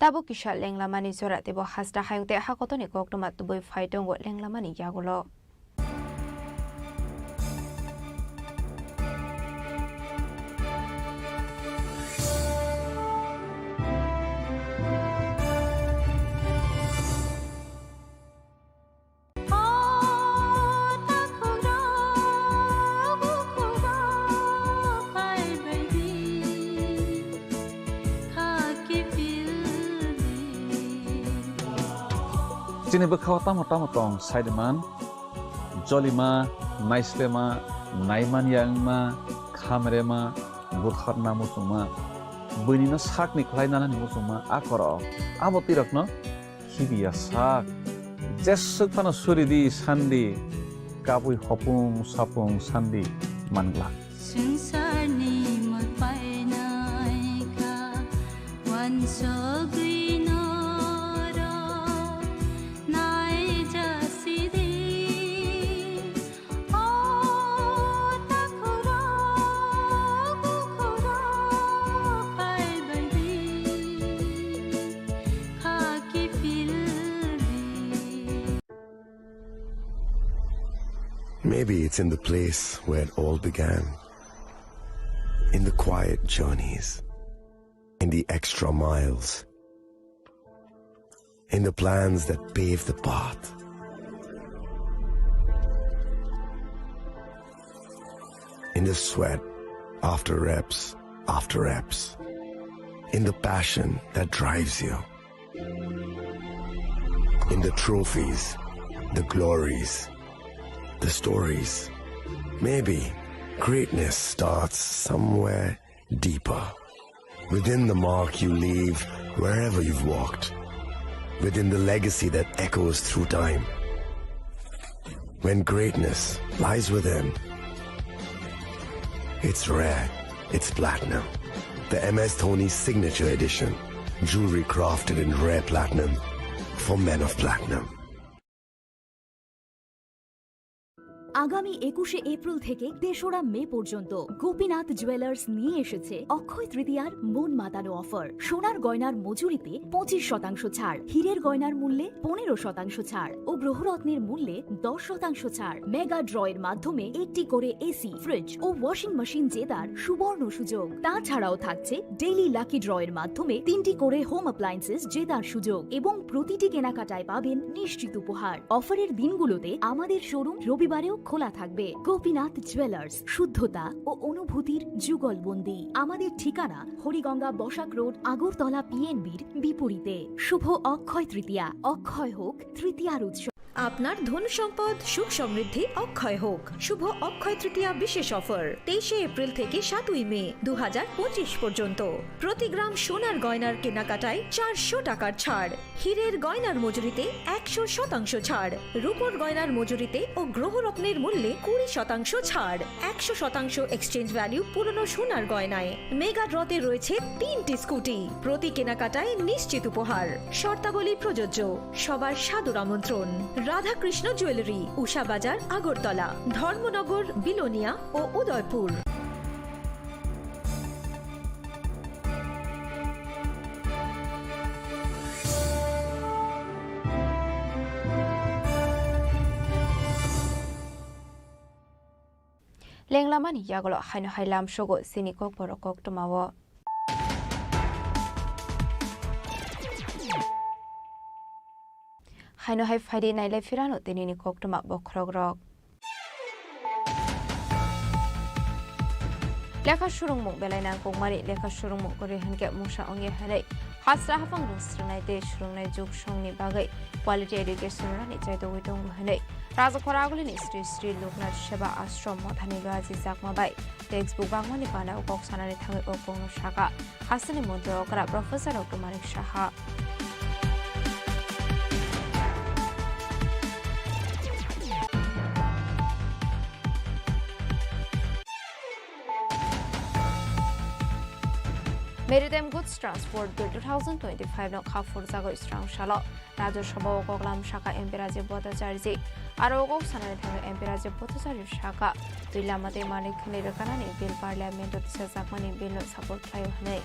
Tabuk kisa lenglamani jora teibo hasta hayung tei hakotorni koktwma tubui phai tongo lenglamani yagulo. Chini bwkhao tamo tamo tong, saiman, jolima, naislema, naimanya wngma, khamrema, butharna muchungma, buinino sakni khlai nanani muchungma, a korok, abo twi rokno khibiya sak. Jeswk phano suri di sandi, kabui hopung sapung sandi mangla. Swngcharni mul painai kha, uansugwi norok naijasidi. O takhurok, bukhurok, phaibaidi, khaki phildi. Maybe it's in the place where it all began. In the quiet journeys. In the extra miles. In the plans that pave the path. In the sweat after reps after reps. In the passion that drives you. In the trophies, the glories, the stories. Maybe greatness starts somewhere deeper. Within the mark you leave wherever you've walked. Within the legacy that echoes through time. When greatness lies within, it's rare, it's platinum. The M S Dhoni Signature Edition. Jewelry crafted in rare platinum for men of platinum. আগামী একুশে এপ্রিল থেকে তেসরা মে পর্যন্ত গোপীনাথ জুয়েলার্স নিয়ে এসেছে অক্ষয় তৃতীয়ার মন মাতানো অফার। সোনার গয়নার মজুরিতে পঁচিশ শতাংশ ছাড়, হীরের গয়নার মূল্যে পনেরো শতাংশ ছাড় ও গ্রহরত্নের মূল্যে দশ শতাংশ ছাড়। মেগা ড্রয়ের মাধ্যমে একটি করে এসি, ফ্রিজ ও ওয়াশিং মেশিন জেতার সুবর্ণ সুযোগ। তাছাড়াও থাকছে ডেইলি লাকি ড্রয়ের মাধ্যমে তিনটি করে হোম অ্যাপ্লায়েন্সেস জেতার সুযোগ এবং প্রতিটি কেনাকাটায় পাবেন নিশ্চিত উপহার। অফারের দিনগুলোতে আমাদের শোরুম রবিবারেও খোলা থাকবে। গোপীনাথ জুয়েলার্স, শুদ্ধতা ও অনুভূতির যুগলবন্দি। আমাদের ঠিকানা হরিগঙ্গা বসাক রোড, আগরতলা পিএনবির বিপরীতে। শুভ অক্ষয় তৃতীয়া, অক্ষয় হোক তৃতীয়ার উৎসব। আপনার ধন সম্পদ সুখ সমৃদ্ধি অক্ষয় হোক। শুভ অক্ষয় তৃতীয়া বিশেষ অফার তেইশে এপ্রিল থেকে সাতই মে দু হাজার পঁচিশ পর্যন্ত। প্রতি গ্রাম সোনার গয়নার কেনাকাটায় চারশো টাকার ছাড়, হীরের গয়নার মজুরিতে একশো শতাংশ ছাড়, রূপোর গয়নার মজুরিতে ও গ্রহরত্নের মূল্যে কুড়ি শতাংশ ছাড়, একশো শতাংশ এক্সচেঞ্জ ভ্যালু পুরনো সোনার গয়নায়। মেগা ড্রতে রয়েছে তিনটি স্কুটি, প্রতি কেনাকাটায় নিশ্চিত উপহার। শর্তাবলী প্রযোজ্য। সবার সাদর আমন্ত্রণ। রাধাকৃষ্ণ জুয়েলারি, উষা বাজার, আগরতলা, ধর্মনগর, বিলোনিয়া ও Udaipur. Lenglamani yagulo haino hai lamsogo chini kokborok koktwmao. Haino hai phaidi nailai phirano tinini koktwma bokhorokrok. Lekha surungmung belai nangkukmani lekha surungmung kwrwi hinkhe mungsa wngya hinwi hasta haphang rwng swrwngnai tei swrwngnai juk songni bagwi quality education rwnani chaitogwi tongo hinwi Rajakhor agulini Sri Sri Loknath Seva Ashram mothani loaji jakma bai textbook bangmani panao kok sanani thangwi o kokno sakha hasteni montri okra Professor Doctor Manik Saha. Maritime Goods Transport Bill two thousand twenty-five no kha phurjagwi srang salo Rajya Sabha o koklam saka M P Rajiv Bhattacharya. Aro o kok sanani thangwi M P Rajiv Bhattacharya saka twi lama tei manwi khwnwi rwkhanani bill Parliament o tisajakmani bill no support khlaio hwnwi.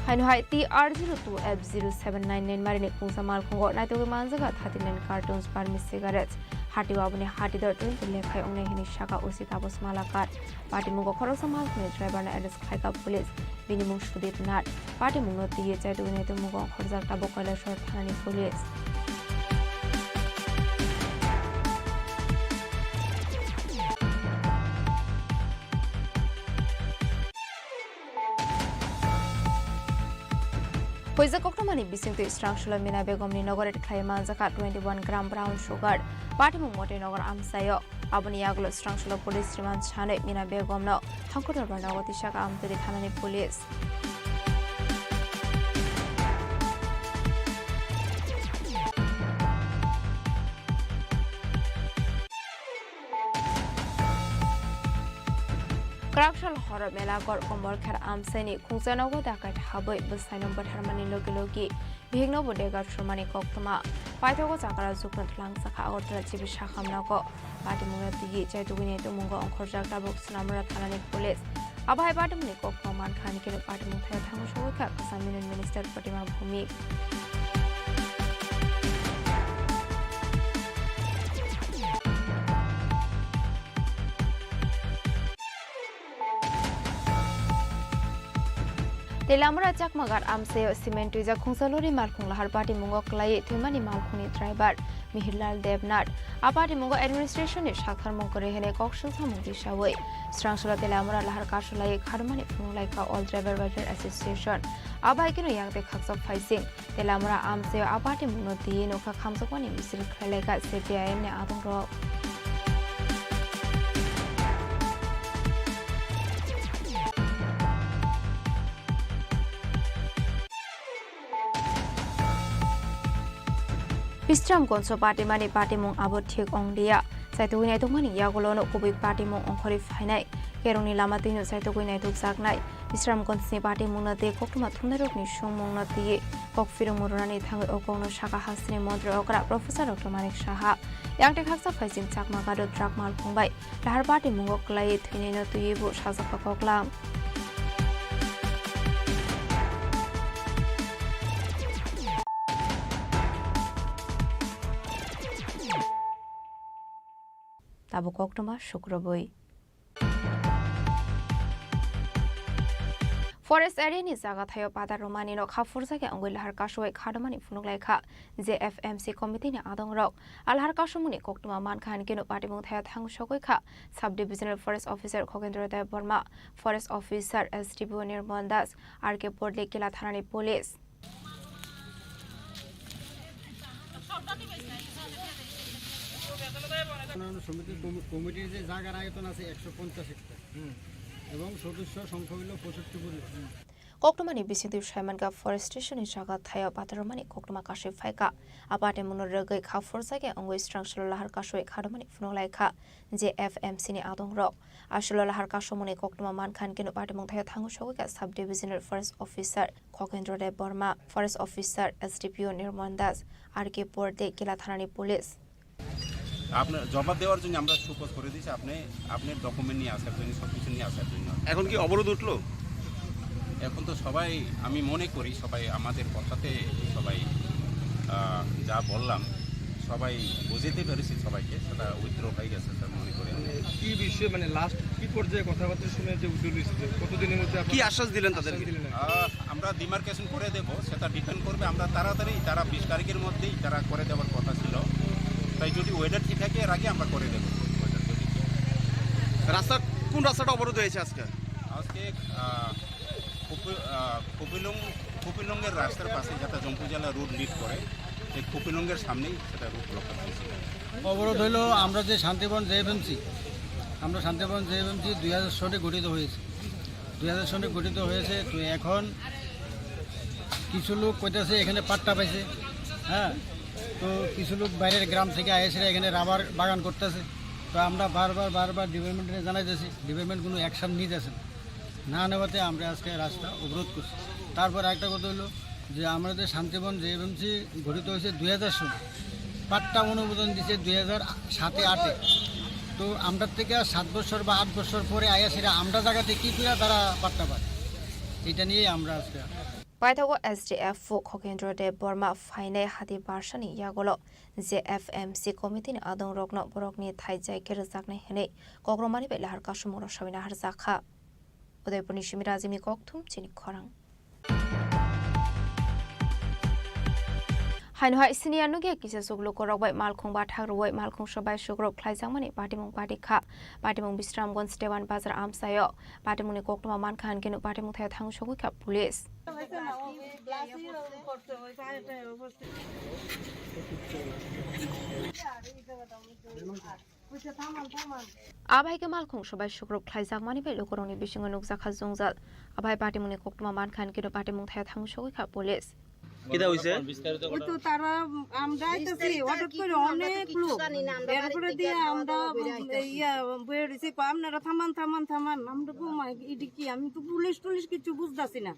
Haino hai T R zero two F zero seven nine nine marini kungsa malkhungo naitugwi manjaga thirty nine cartons Burmese cigarettes. Hati o aboni hati dor twenty lekhai wngnai hwnwi saka O C Taposh Malakar. Patimungo khoroksa malkhungni driver no arrest khlaikha police. Bini mung Sudip Nath. Patimungno twiwi chaitugwi naitukmungo ongkhorjak tabuk Kailasor thanani police. Huijak koktwmani bisingtwi Srangsolo Mina Begumni nogo raid khlaiwi manjakha twenty one gram brown sugar. Patimung Motoi Nagar amchaio. Aboni yagulo Srangsolo police remand sanwi Mina Begumno Thangkudorbar nogo tisa Amtwtwi thanani police. Kwraksal horo Melaghor Kombolkher amchaini khungsa nogo dakat habwi bwsaino bwtharmani logi logi bihikno bo dega thumani koktwma. Paithago chakra jukno twlangjakha Agartala G B Sakham nogo. Patimungno twiwi chaitugwini tongmungo ongkhorjak tabuk Sonamura thanani police. Abo hai patimungni koktwma mankha, hanikhe patimung thaya thango sogwi kha Kwcham Union Minister Pratima Bhowmik. Teliamura Chakmagar amchaio cement twijak khungsa lori malkhung lahar patimungo kwlaiwi thwimani malkhungni driver Mihirlal Debnath. A patimungo administration ni saktharmung kwrwi hwnwi kok swngcharmung tisawi Srangsolo Teliamura lahar kasulaiwi kharmani phunuk laikha All Driver Welfare Association. Abo hai kheno yang tei khakchak phaising. Teliamura amchaio a patimungno twiwi nokha khamjakmani misil khlai laikha C P I M ni adongrok. Bisramganjo patimani patimung abo thik onglia. Chaitugwi naitokmani yagulono kubui patimung ongkhorwi phainai. Kerongni lama twino chaitugwi naitokjaknai. Bisramganjni patimungno tei koktwma thumnairokni songmungno twiwi kok phirwngmung rwnani thangwi o kokno sakha hasteni montri okra Professor Doctor Manik Saha. Yang tei khaksa phaising Chakma Gado truck malkhung bai lahar patimungo kwlaiwi thwinaino twiwi bo sajakha koklam. Tabuk koktwma sukrubwi. Forest area ni jaga thaio pata rwmani no kha phurjakya wngwi lahar kasui kharmani phunuk laikha J F M C committee ni adongrok. A lahar kasumungni koktwma mankha, hanikhe no patimung thaio thang sogwi kha Sub Divisional Forest Officer Khogendra Debbarma, Forest Officer S D P O Nirmal Das, R K Bordle, Kila thanani police. উন্নয়ন সমিতির কমি-, কমিটির যে জায়গার আয়তন আছে একশো পঞ্চাশ হেক্টর এবং সদস্য সংখ্যা হইল পঁয়ষট্টি পরিবার। Koktwmani bisingtwi saimankha, forestation ni jaga thaio patarwmani koktwma kasui phaikha. A patimungno rwgwi kha phurjakya wngwi Srangsolo lahar kasui kharmani phunuk laikha J F M C ni adongrok. Aswkno lahar kasumungni koktwma mankha, hanikhe no patimung thaio thangwi sogwi kha Sub Divisional Forest Officer Khogendra Debbarma, Forest Officer S D P O Nirmal Das, R K Bordle, Kila thanani police. আপনার জবাব দেওয়ার জন্য আমরা শোকজ করে দিয়েছি, আপনি আপনার ডকুমেন্ট নিয়ে আসার জন্য, সব কিছু নিয়ে আসার জন্য। এখন কি অবরোধ উঠলো? এখন তো সবাই, আমি মনে করি সবাই আমাদের কথাতে সবাই, আহ, যা বললাম, সবাই বুঝাতে পেরেছি সবাইকে, সেটা উইথড্র হয়ে গেছে স্যার, মনে করি। মানে কি বিষয়ে, মানে লাস্ট কি পর্যায়ে কথাবার্তা শুনে যে উদ্যোগ নিয়েছে, কতদিনের মধ্যে আপনারা কি আশ্বাস দিলেন তাদেরকে? আশ্বাস দিলেন? আহ, আমরা ডিমার্কেশন করে দেব, সেটা ডিপেন্ড করবে। আমরা তাড়াতাড়ি, তারা বিশ তারিখের মধ্যেই তারা করে দেওয়ার কথা ছিল, তাই যদি ওয়েদার ঠিক থাকে এর আগে আমরা করে দেব। রাস্তা, কোন রাস্তাটা অবরোধ হয়েছে আজকে? আজকে, আহ, কপি-, আহ, কপিলং-, কপিলংয়ের রাস্তার পাশে যেটা জম্পুজলা রোড লিড করে, এই কপিলংয়ের সামনেই সেটা রোড ব্লক করা হয়েছিল। অবরোধ হইলো আমরা যে Shantivan J F M C, আমরা Shantivan J F M C দুই হাজার সনে গঠিত হয়েছে। দুই হাজার সনে গঠিত হয়েছে। তো এখন কিছু লোক কইতাছে এখানে পাট্টা পাইছে, হ্যাঁ, তো কিছু লোক বাইরের গ্রাম থেকে এসে এখানে রাবার বাগান করতেছে। তো আমরা বারবার বারবার ডিপার্টমেন্টে জানাইতেছি, ডিপার্টমেন্ট কোনো অ্যাকশন নিতেছে না। না নেওয়াতে আমরা আজকে রাস্তা অবরোধ করছি। তারপর একটা কথা হলো যে আমাদের শান্তিবন জেএফএমসি গঠিত হয়েছে দুই হাজার সালে, পাট্টা অনুমোদন দিছে দুই হাজার সাতে আটে। তো আমরা থেকে সাত বছর বা আট বছর পরে আয়া সেটা আমরা জায়গাতে কী করে তারা পাট্টা পায়, এটা নিয়েই আমরা আজকে। Paithago S D F o Khokendra Deb Borma phainai hati barsani yagolo J F M C committee ni adongrokno borokni thai jai khe rwjaknai hwnwi kokrwmani bai lahar kasumung rw sawi naharjak kha. Udaipurni simi Rajimni kokthum chini khorang. Haino hai siniya nugya kisa chuk lukorok bai malkhung bathak rwui malkhung sobai sukrok khlaijakmani patimung pati kha. Patimung Bisramganj Dewan Bazar amchaio. Patimungni koktwma mankha hinkhe no patimung thaio thang sogwi kha police. Abai khe malkhung sobai sukrok khlaijakmani bai lukurokni bisingo nukjakha jwngjal. Abai patimungni koktwma mankha hinkhe no patimung thaio thang sogwi kha police. কিতা হইছে? ওই তো তারা, আমরা আইতেছি, হঠাৎ করে অনেক লোক, এরপরে দিয়ে আমরা, ইয়া, বইয়ে রয়েছি, কয়, "আপনারা থামান, থামান, থামান।" আমরা, "ও মা, এটা কি?" আমি তো পুলিশ টুলিশ কিছু বুঝতেছি না।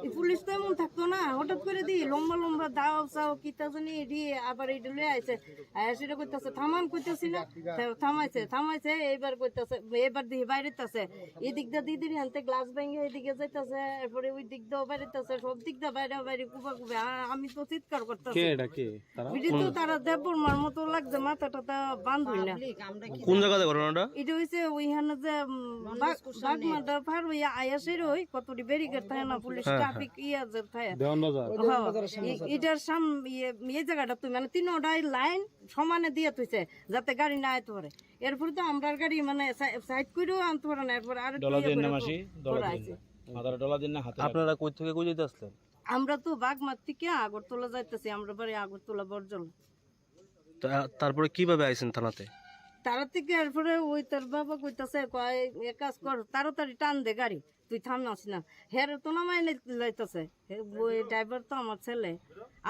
এই পুলিশ তো এমন থাকতো না, হঠাৎ করে দিয়ে লম্বা লম্বা দাও চাও, কিতা জানি, এটি আবার এটা লয়ে আইছে। আর সেটা করতেছে, "থামান," করতেছি না, থামাইছে, থামাইছে, এইবার করতেছে, এবার দিয়ে বাইরে আছে। এদিক দিয়ে দিদির হাতে গ্লাস ভেঙে এদিকে যাইতেছে, এরপরে ওই দিক দিয়ে বাইরেতেছে, সব দিক দিয়ে বাইরে বাইরে কুবা কুবে। আর আমি তো চিৎকার করতেছি। কে এটা কে? তারা? ওই যে তো তারা দেববর্মার মতো লাগছে, মাথা টাথা বান্ধই না। কোন জায়গাতে ঘটনাটা? এটা হইছে ওইখানে যে, উম, বাগ-, বাগমারা পার হইয়া আয়াসের ওই কতটি ব্যারিকেড থাকে না, পুলিশ হ্যাঁ, ট্রাফিক ইয়া যে থাকে। দেওয়ান বাজার। হ্যাঁ, এ-, এটার সাম-, ইয়ে, এই জায়গাটা তুই মানে তিনোটাই লাইন সমানে দিয়ে থইছে, যাতে গাড়ি না আইতে পারে। এরপরে তো আমরার গাড়ি মানে সা-, সাইড করেও আনতে পারে না, এরপরে আরেকটু ডলা ইয়ে দিন করে না তো মাসি, ডলা করা দিন আছে। না। মাথার ডলা দিন না, হাতে রাখো। আপনারা কই থেকে কই যাইতে আসলেন? আমরা তো বাগমার থেকে আগরতলা যাইতেছি, আমরা বাড়ি আগরতলা বরজলা। তা-, তারপরে কিভাবে আইছেন থানাতে? তারা থেকে এরপরে ওই তার বাবা কইতাছে, কয়, "এক কাজ কর, তাড়াতাড়ি টান দে গাড়ি।" তুই থামস না। হেরে তো নামাই লাই-, লাইতাছে। হে, ওই ড্রাইভার তো আমার ছেলে।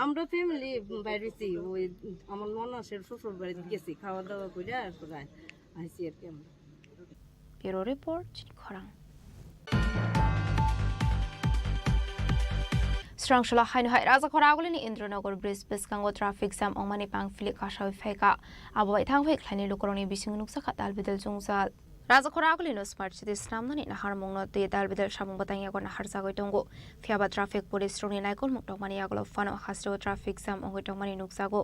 আমরা ফ্যামিলি বাইরেছি, ওই আমার ননাসের শ্বশুর বাড়িতে গেছি, খাওয়া দাওয়া করে আর তোরা আইছি আর কি আমরা। Bureau report, Chini Khorang. Srangsola haino hai Rajakhor agulini Indranagar bridge bwskango traffic jam wngmani pangphili kasawi phaikha. Abo bai thangphai khlaini lukurokni bisingo nukjakha dalbidal jwngjal. Rajakhor agulino Smart City snamnani naharmungno twi dalbidal samung bwtang yago naharjagwi tongo. Phiyaba traffic police rokni naikolmung tongmani yagulo phano hasteo traffic jam wngwi tongmani nukjago.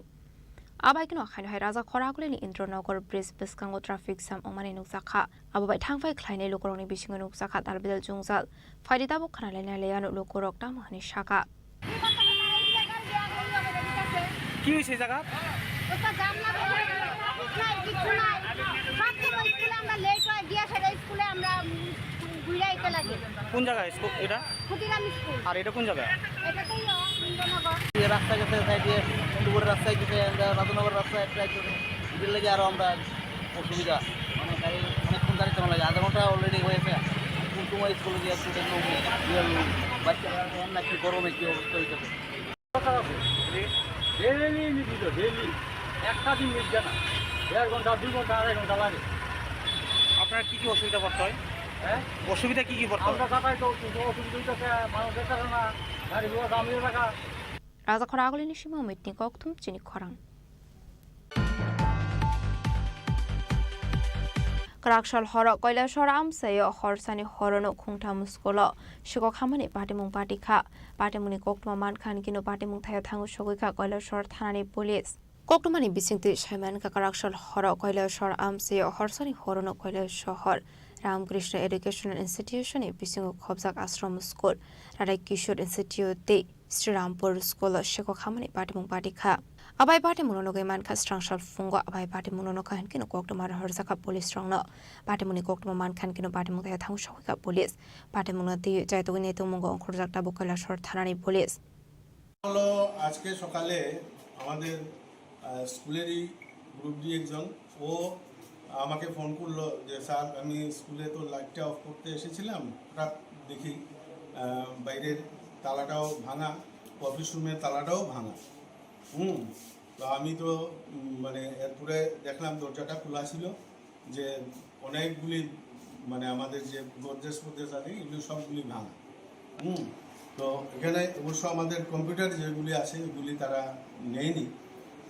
Abaikeno haino hai Rajakhor agulini Indranagar bridge bwskango traffic jam wngmani nukjakha. Abo bai thangphai khlainai lukurokni bisingo nukjakha dalbidal jwngjal. Phaidi tabuk khna lainai laiya no lukurok tamo hwnwi saka. কি হয়েছে জায়গা? ওটা জাম না, নাই, কিচ্ছু নাই। সব সময় স্কুলে আমরা লেট হয়, গিয়া সেটা স্কুলে আমরা, উম, ঘুরে আইতে লাগে। কোন জায়গায় স্কুল এটা? ক্ষুদিরাম স্কুল। আর এটা কোন জায়গা? এটা তো ইয়ে, ইন্দ্রনগর। এই রাস্তা গেছে সাইডে, দুপুরের রাস্তায় গেছে, আমরা রাধানগর রাস্তায় একটা একটু ভিড় লেগে আরো আমরা অসুবিধা, মানে গাড়ি অনেকক্ষণ দাঁড়িয়ে থাকা লাগে, আধা ঘন্টা অলরেডি হয়েছে। কোন সময় স্কুলে গিয়ে স্টুডেন্ট লোক নেই, ইয়ে লোক, বাচ্চারা অন্য কি গরমে কি অবস্থা হইতেছে। ডেইলি নিয়মিত, ডেইলি একটা দিন মিস যায় না, দেড় ঘন্টা, দুই ঘন্টা, আড়াই ঘন্টা লাগে। আপনার কি কি অসুবিধা পড়তে হয়? হ্যাঁ? অসুবিধা কি কি পড়তে হয়? আমরা যাতায়াত অসুবিধা হইতেছে, মানুষ যেতে পারে না, গাড়ি ঘোড়া দাম হয়ে থাকা। Rajakhor agulini simi Omitni kokthum chini khorang. Kwraksal horo Koilashahar amchaio horsani horono khungtham school-o sikok hamani patimung pati kha. Patimungni koktwma mankha hinkhe no patimung thaio thangwi sogwi kha Koilashahar thanani police. Koktwmani bisingtwi saimankha, Kwraksal horo Koilashahar amchaio horsani horono Koilashahar Ramakrishna Educational Institution-ni bisingo khobjak Ashram School, Radha Kishore Institute tei Srirampur school-o sikok hamani patimung pati kha. Abai patimungno nugwi mankha, srangsa phungo abai patimungno nukha hinkhe no koktwma rohorjakha police rokno. Patimungni koktwma mankha hinkhe no patimung thaio thangwi sogwikha police. Patimungno twiwi chaitugwi nai tongmungo ongkhorjak tabuk Kailasor thanani police. হলো আজকে সকালে আমাদের, আহ, স্কুলেরই group D একজন, ও আমাকে ফোন করলো যে, "স্যার, আমি স্কুলে তো লাইটটা অফ করতে এসেছিলাম, হঠাৎ দেখি, আহ, বাইরের তালাটাও ভাঙা, অফিস রুমের তালাটাও ভাঙা।" হুম। তো আমি তো, উম, মানে, এরপরে দেখলাম দরজাটা খোলা ছিল, যে অনেকগুলি, মানে, আমাদের যে গডরেজ ফডরেজ আছে, এগুলি সবগুলি ভাঙা। হুম। তো এখানে অবশ্য আমাদের কম্পিউটার যেগুলি আছে, এগুলি তারা নেয়নি।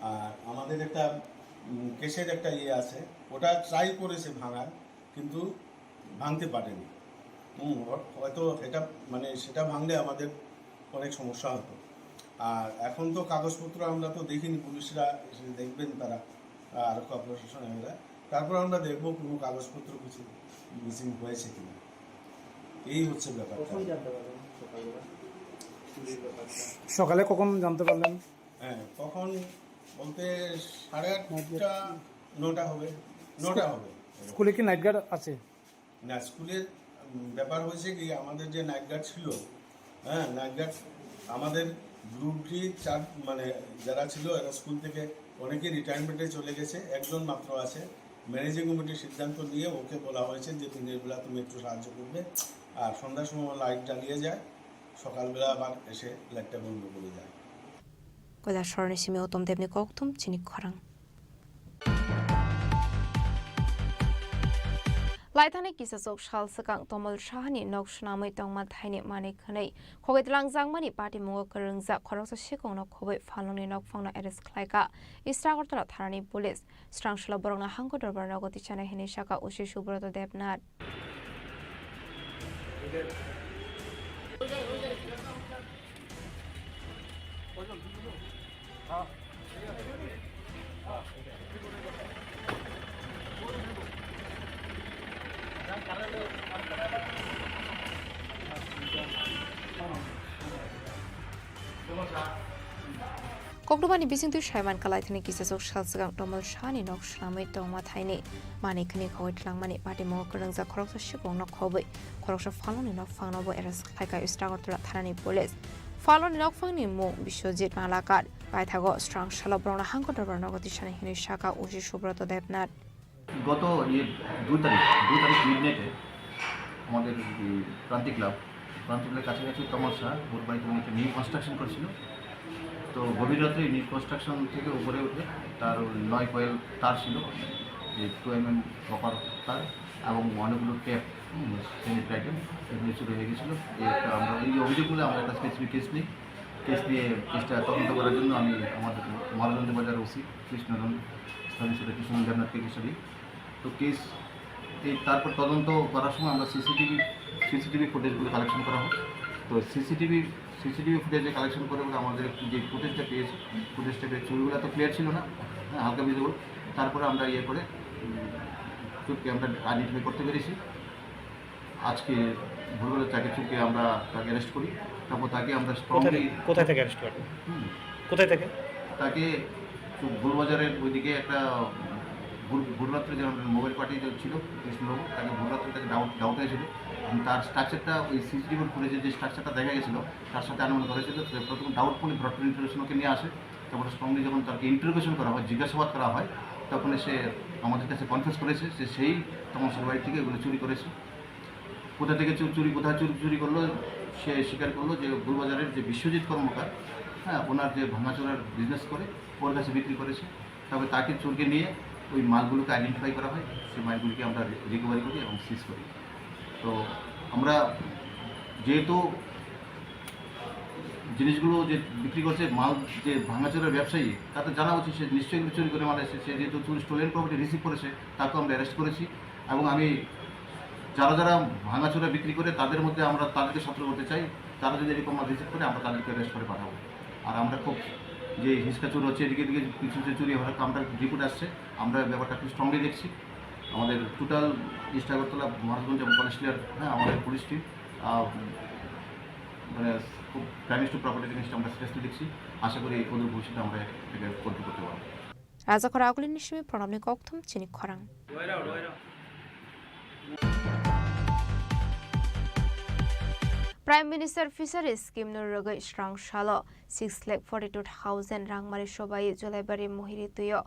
আর আমাদের একটা, উম, কেসের একটা ইয়ে আছে, ওটা ট্রাই করেছে ভাঙার, কিন্তু ভাঙতে পারেনি। হুম, হ-, হয়তো এটা, মানে, সেটা ভাঙলে আমাদের অনেক সমস্যা হতো। আর এখন তো কাগজপত্র আমরা তো দেখিনি, পুলিশরা এসে দেখবেন তারা, আহ, আরক্ষা প্রশাসন এরা। তারপর আমরা দেখবো কোনো কাগজপত্র কিছু মিসিং হয়েছে কিনা। এই হচ্ছে ব্যাপারটা। কখন জানতে পারলেন সকালবেলা চুরির ব্যাপারটা? সকালে কখন জানতে পারলেন? হ্যাঁ, কখন বলতে সাড়ে আটটা, নটা হবে, নটা হবে। স্কুলে কি নাইট গার্ড আছে? না, স্কুলের, উম, ব্যাপার হয়েছে কি, আমাদের যে নাইট গার্ড ছিল, হ্যাঁ, নাইট গার্ড আমাদের গ্রুপ ডি চার, মানে, যারা ছিল, এরা স্কুল থেকে অনেকে রিটায়ারমেন্টে চলে গেছে, একজন মাত্র আছে। ম্যানেজিং কমিটির সিদ্ধান্ত নিয়ে ওকে বলা হয়েছে যে, "দিনের বেলা তুমি একটু সাহায্য করবে, আর সন্ধ্যার সময় লাইট জ্বালিয়ে যায়, সকালবেলা আবার এসে লাইটটা বন্ধ করে যায়।" Kailasorni simi Uttam Debni kokthum chini khorang. Laithani kisachuk sal swkang Tomol Sahani nok swnamwi tongma thaini manwi khwnwi khogwi twlangjakmani patimungo kwrwngjak khoroksa sikongno khobwi phalnokni nokphangno arrest khlaikha East Agartala thanani police. Swrangsalo borokno hangko dorbar nogo tisanai hinwi sakha O C Subroto Debnath. Kokdumani bisingtwi saiman kalaithani kisachuk sal swkang Tomol Sahani nok swnamwi tongma thaini manwi khwnwi khogwi twlangmani patimungo kwrwngjak khoroksa sikongno khobwi khoroksa phalnokni nokphangno bo arrest khlaikha East Agartala thanani police. Phalnokni nokphangni mung Biswajit Malakar. Paithago swrangsalo borokno hangko dorbar nogo tisanai hinwi sakha O C Subroto Debnath. গত ইয়ে দুই তারিখ, দুই তারিখ মিড নাইটে আমাদের এই ক্রান্তি ক্লাব, ক্রান্তি ক্লাবের কাছাকাছি তমলসা ওর বাড়িতে উনি একটা নিউ কনস্ট্রাকশন করছিল। তো গভীর রাত্রে নিউ কনস্ট্রাকশন থেকে উপরে উঠে তার ওই নয় কয়েল তার ছিল, যে টু এম এম কপার তার এবং অনেকগুলো টেপ, হুম, সেমি টাইটেন, এগুলো চুরি হয়ে গেছিলো। এই একটা আমরা এই অভিযোগগুলো আমরা একটা স্পেসিফিক কেস নিই। কেস নিয়ে কেসটা তদন্ত করার জন্য আমি আমাদের মহারাজগঞ্জ বাজার ওসি কৃষ্ণধন, স্থানীয় সেটা কৃষ্ণধন দেবনাথকে সরি। তো কেস এই তারপর তদন্ত করার সময় আমরা সিসিটিভি, সিসিটিভি ফুটেজগুলো কালেকশন করা হয়। তো সিসিটিভি, সিসিটিভি ফুটেজে কালেকশন করে বলে আমাদের একটু যে ফুটেজটা পেয়েছি, ফুটেজটা পেয়ে চুলগুলো তো ক্লিয়ার ছিল না, হ্যাঁ, হালকা ভিজিবল। তারপরে আমরা ইয়ে করে, উম, চুরকে আমরা আইডেন্টিফাই করতে পেরেছি। আজকে ভোরবেলা তাকে চুরকে আমরা তাকে অ্যারেস্ট করি। তারপর তাকে আমরা কোথায় স্ট্রংলি থেকে, কোথায় থেকে অ্যারেস্ট করেন? হুম। কোথায় থেকে? তাকে তো ভুলবাজারের ওইদিকে একটা ভোর, ভোররাত্রে যে আমাদের মোবাইল পার্টি যে ছিল কৃষ্ণবাবু, তাকে ভোররাত্রে তাকে ডাউট, ডাউট হয়েছিল। এবং তার স্ট্রাকচারটা ওই সিসিটিভি ফুটেজে যে স্ট্রাকচারটা দেখা গেছিল, তার সাথে আনুমানিক করেছিল। তো প্রথম ডাউটফুল ব্রড ইনফরমেশন ওকে নিয়ে আসে, তারপরে স্ট্রংলি যখন তাকে ইন্টারোগেশন করা হয়, জিজ্ঞাসাবাদ করা হয়, তখন সে আমাদের কাছে কনফেস করেছে যে সেই তমলসার বাড়ি থেকে এগুলো চুরি করেছে। কোথা থেকে চুর, চুরি, কোথায় চুর, চুরি করলো, সে স্বীকার করলো যে ভুলবাজারের যে বিশ্বজিৎ কর্মকার, হ্যাঁ, ওনার যে ভাঙাচোরার বিজনেস করে, ওর কাছে বিক্রি করেছে। তবে তাকে চুরকে নিয়ে ওই মালগুলোকে আইডেন্টিফাই করা হয়, সেই মালগুলিকে আমরা রি-, রিকভারি করি এবং সিজ করি। তো আমরা যেহেতু জিনিসগুলো যে বিক্রি করছে, মাল যে ভাঙাচোরার ব্যবসায়ী, তার তো জানা উচিত সে নিশ্চয়ই এগুলো চুরি করে মাল এসেছে। সে যেহেতু চুরি, স্টোলেন প্রপার্টি রিসিভ করেছে, তাকেও আমরা অ্যারেস্ট করেছি। এবং আমি যারা যারা ভাঙাচোরা বিক্রি করে, তাদের মধ্যে আমরা তাদেরকে সতর্ক করতে চাই, তারা যদি এরকম মাল রিসিভ করে, আমরা তাদেরকে অ্যারেস্ট করে পাঠাবো। আর আমরা খুব যে হিসকা চুর হচ্ছে, এদিকে এদিকে কিছু কিছু চুরি হওয়ার আমরা রিপোর্ট আসছে, আমরা ব্যাপারটা খুব স্ট্রংলি দেখছি। আমাদের টোটাল ইস্ট আগরতলা, মহারাজগঞ্জ এবং কলেজ ক্লিয়ার, হ্যাঁ, আমাদের পুলিশ টিম, আহ, মানে, খুব ক্রাইম স্টপ প্রপার্টি জিনিসটা আমরা সিরিয়াসলি দেখছি। আশা করি অদূর ভবিষ্যতে আমরা এটাকে কন্ট্রোল করতে পারবো। Rajakhor Agulini simi Pranabni kokthum chini khorang. Prime Minister Fisheries Scheme no rwgwi srang salo six lakh forty two thousand rangmari sobai Julaibari Mohiri twio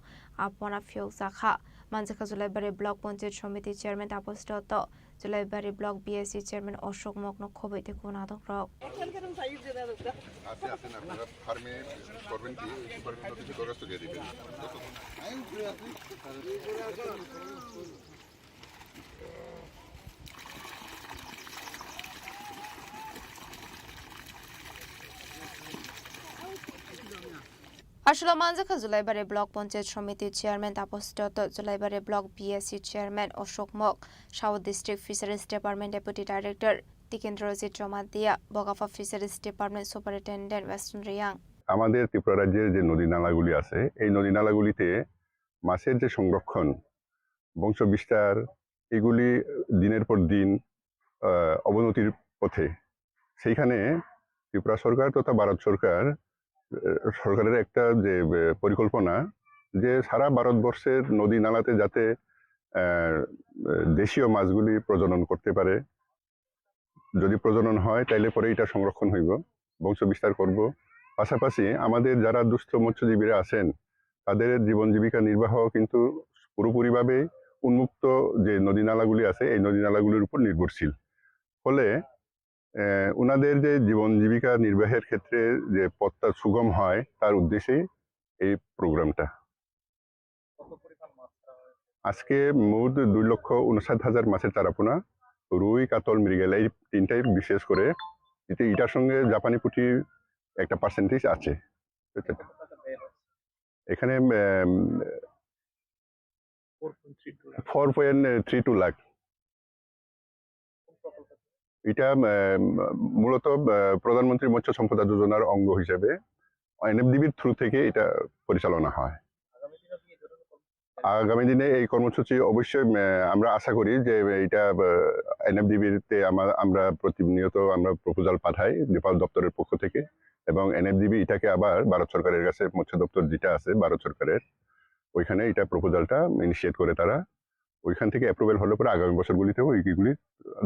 apona phiyokjakha. Manjakha Julaibari Block Panchayat Samiti Chairman Tapas Dotto, Julaibari Block B S C Chairman Ashok Mok no khobwi tei kunadok rok. আছে, আছে না, আপনারা ফার্মে করবেন কি? ওই ডিপার্টমেন্ট অফিসে দরখাস্ত দিয়ে দিবেন। Aswk manjakha Julaibari Block Panchayat Samiti Chairman Tapas Dotto, Julaibari Block B S C Chairman Ashok Mok, South District Fisheries Department Deputy Director Tikendrajit Jamatia, Bokapha Fisheries Department Superintendent Western Reang. আমাদের ত্রিপুরা রাজ্যের যে নদী নালাগুলি আছে, এই নদী নালাগুলিতে মাছের যে সংরক্ষণ, বংশ বিস্তার, এগুলি দিনের পর দিন, আহ, অবনতির পথে। সেইখানে ত্রিপুরা সরকার তথা ভারত সরকার, আহ, সরকারের একটা যে, আহ, পরিকল্পনা, যে সারা ভারতবর্ষের নদী নালাতে যাতে, আহ, দেশীয় মাছগুলি প্রজনন করতে পারে। যদি প্রজনন হয়, তাইলে পরে এটা সংরক্ষণ হইব, বংশ বিস্তার করব। পাশাপাশি আমাদের যারা দুস্থ মৎস্যজীবীরা আছেন, তাদের জীবন জীবিকা নির্বাহ কিন্তু পুরোপুরিভাবে উন্মুক্ত যে নদী নালাগুলি আছে, এই নদী নালাগুলির উপর নির্ভরশীল। ফলে, আহ, ওনাদের যে জীবন জীবিকা নির্বাহের ক্ষেত্রে যে পথটা সুগম হয়, তার উদ্দেশ্যেই এই প্রোগ্রামটা। কত পরিমাণ মাছ ধরা হয়েছে? আজকে মোট দুই লক্ষ ঊনষাট হাজার মাছের চারাপোনা, রুই, কাতল, মৃগেল, এই তিনটাই বিশেষ করে। এতে এটার সঙ্গে জাপানি পুঁটি একটা পার্সেন্টেজ আছে। কত টাকা ব্যয় হচ্ছে? এখানে, um, four point three two lakh. Four point three two lakh. কোন প্রকল্প? এটা, আহ, মূলত, আহ, প্রধানমন্ত্রী মৎস্য সম্পদা যোজনার অঙ্গ হিসেবে এনএফডিবির থ্রু থেকে এটা পরিচালনা হয়। আগামী দিনে কি এই ধরনের কর্মসূচি? আগামী দিনে এই কর্মসূচি অবশ্যই, আহ, আমরা আশা করি যে এটা, আহ, এনএফডিবির তে আমা-, আমরা প্রতিনিয়ত আমরা প্রপোজাল পাঠাই নেপাল দপ্তরের পক্ষ থেকে, এবং এনএফডিবি এটাকে আবার ভারত সরকারের কাছে, মৎস্য দপ্তর যেটা আছে ভারত সরকারের, ওইখানে এটা প্রপোজালটা ইনিশিয়েট করে তারা। ওইখান থেকে অ্যাপ্রুভাল হলে পরে আগামী বছরগুলিতেও এইগুলি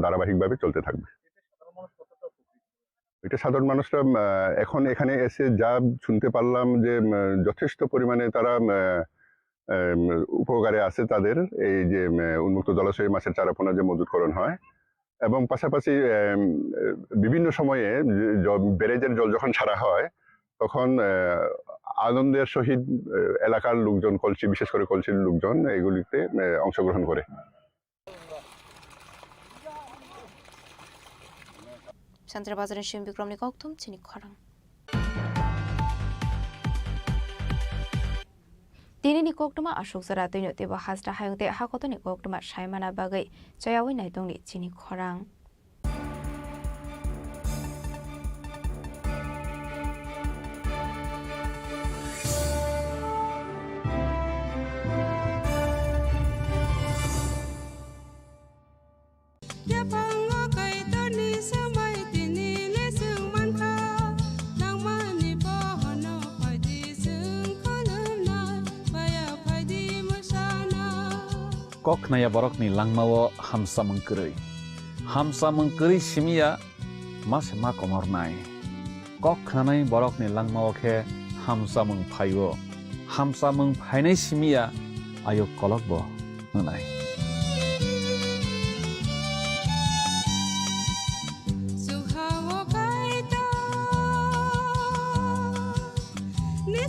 ধারাবাহিকভাবে চলতে থাকবে। এতে সাধারণ মানুষ কতটা উপকৃত? এটা সাধারণ মানুষরা, আহ, এখন এখানে এসে যা শুনতে পারলাম যে, উম, যথেষ্ট পরিমাণে তারা, উম, উম, উপকারে আছে তাদের এই যে, উম, উন্মুক্ত জলাশয়ে মাছের চারাপোনা যে মজুতকরণ হয়, এবং পাশাপাশি, উম, বিভিন্ন সময়ে জ-, ব্যারেজের জল যখন ছাড়া হয়, তখন, আহ, আনন্দের সহিত, আহ, এলাকার লোকজন, কলসি, বিশেষ করে কলসির লোকজন এগুলিতে, আহ, অংশগ্রহণ করে। Santra Bazar ni Shim Bikrom ni kokthum chini khorang. Tini ni koktwma aswk jora twino teibo hasta hayung tei hakotoni koktwma saimana bagwi chayawi naitongni chini khorang. Yaphango Kaitorni swmai tini le chwng mankha, nangmani bohono phaidi chwng khulumnai, baya phaidi mwsana. Kok khnaya borokni langmao hamsamung kwrwi. Hamsamung kwrwi simiya ma se ma komornai. Kok khnanai borokni langmao khe hamsamung phaio. Hamsamung phainai simiya ayuk kolokbo wngnai.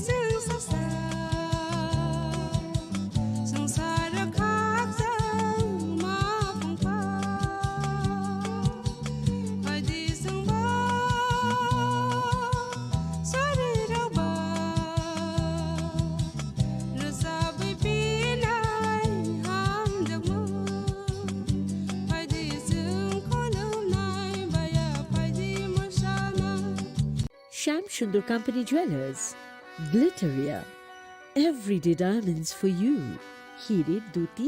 Chwng sasa, swngchar khakchangma phungkha. Phaidi chwngbo sorirokba rwchabwi pinai hamjakmung. Phaidi chwng khulumnai baya phaidi mwsana. Shyam Sundar Company Jewelers, Glitteria, everyday diamonds for you. হীরের দ্যুতি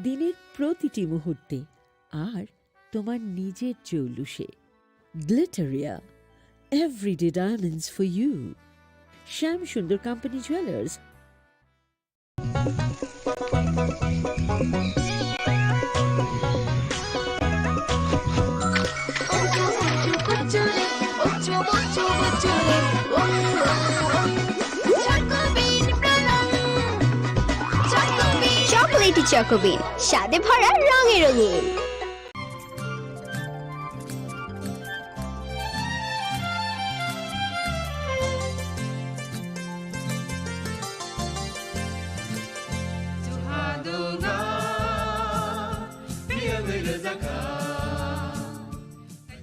দিনের প্রতিটি মুহূর্তে, আর তোমার নিজের চৌলুসে। Glitteria, everyday diamonds for you. Shyam Sundar Company Jewelers. Chocobin, sade bhora rangi rangin.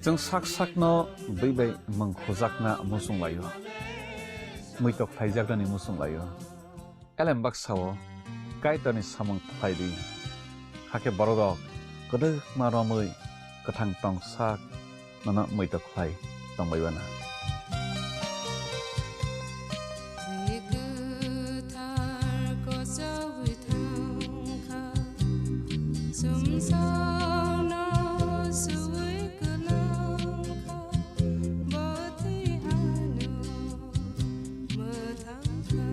Chwng sak sakno bwi bai mwng khujakna muchung laio, muitok khlaijaknani muchung laio. Elem baksa-o Kaitorni samung khlai di, hakhe bororok kwdwkma romwi kwthang tong sak nono muitok khlai tongbai uanw. Bwthar kochwi thangkha, sumsokno suwi kwlangkha, bwtwi ano mwthangkha.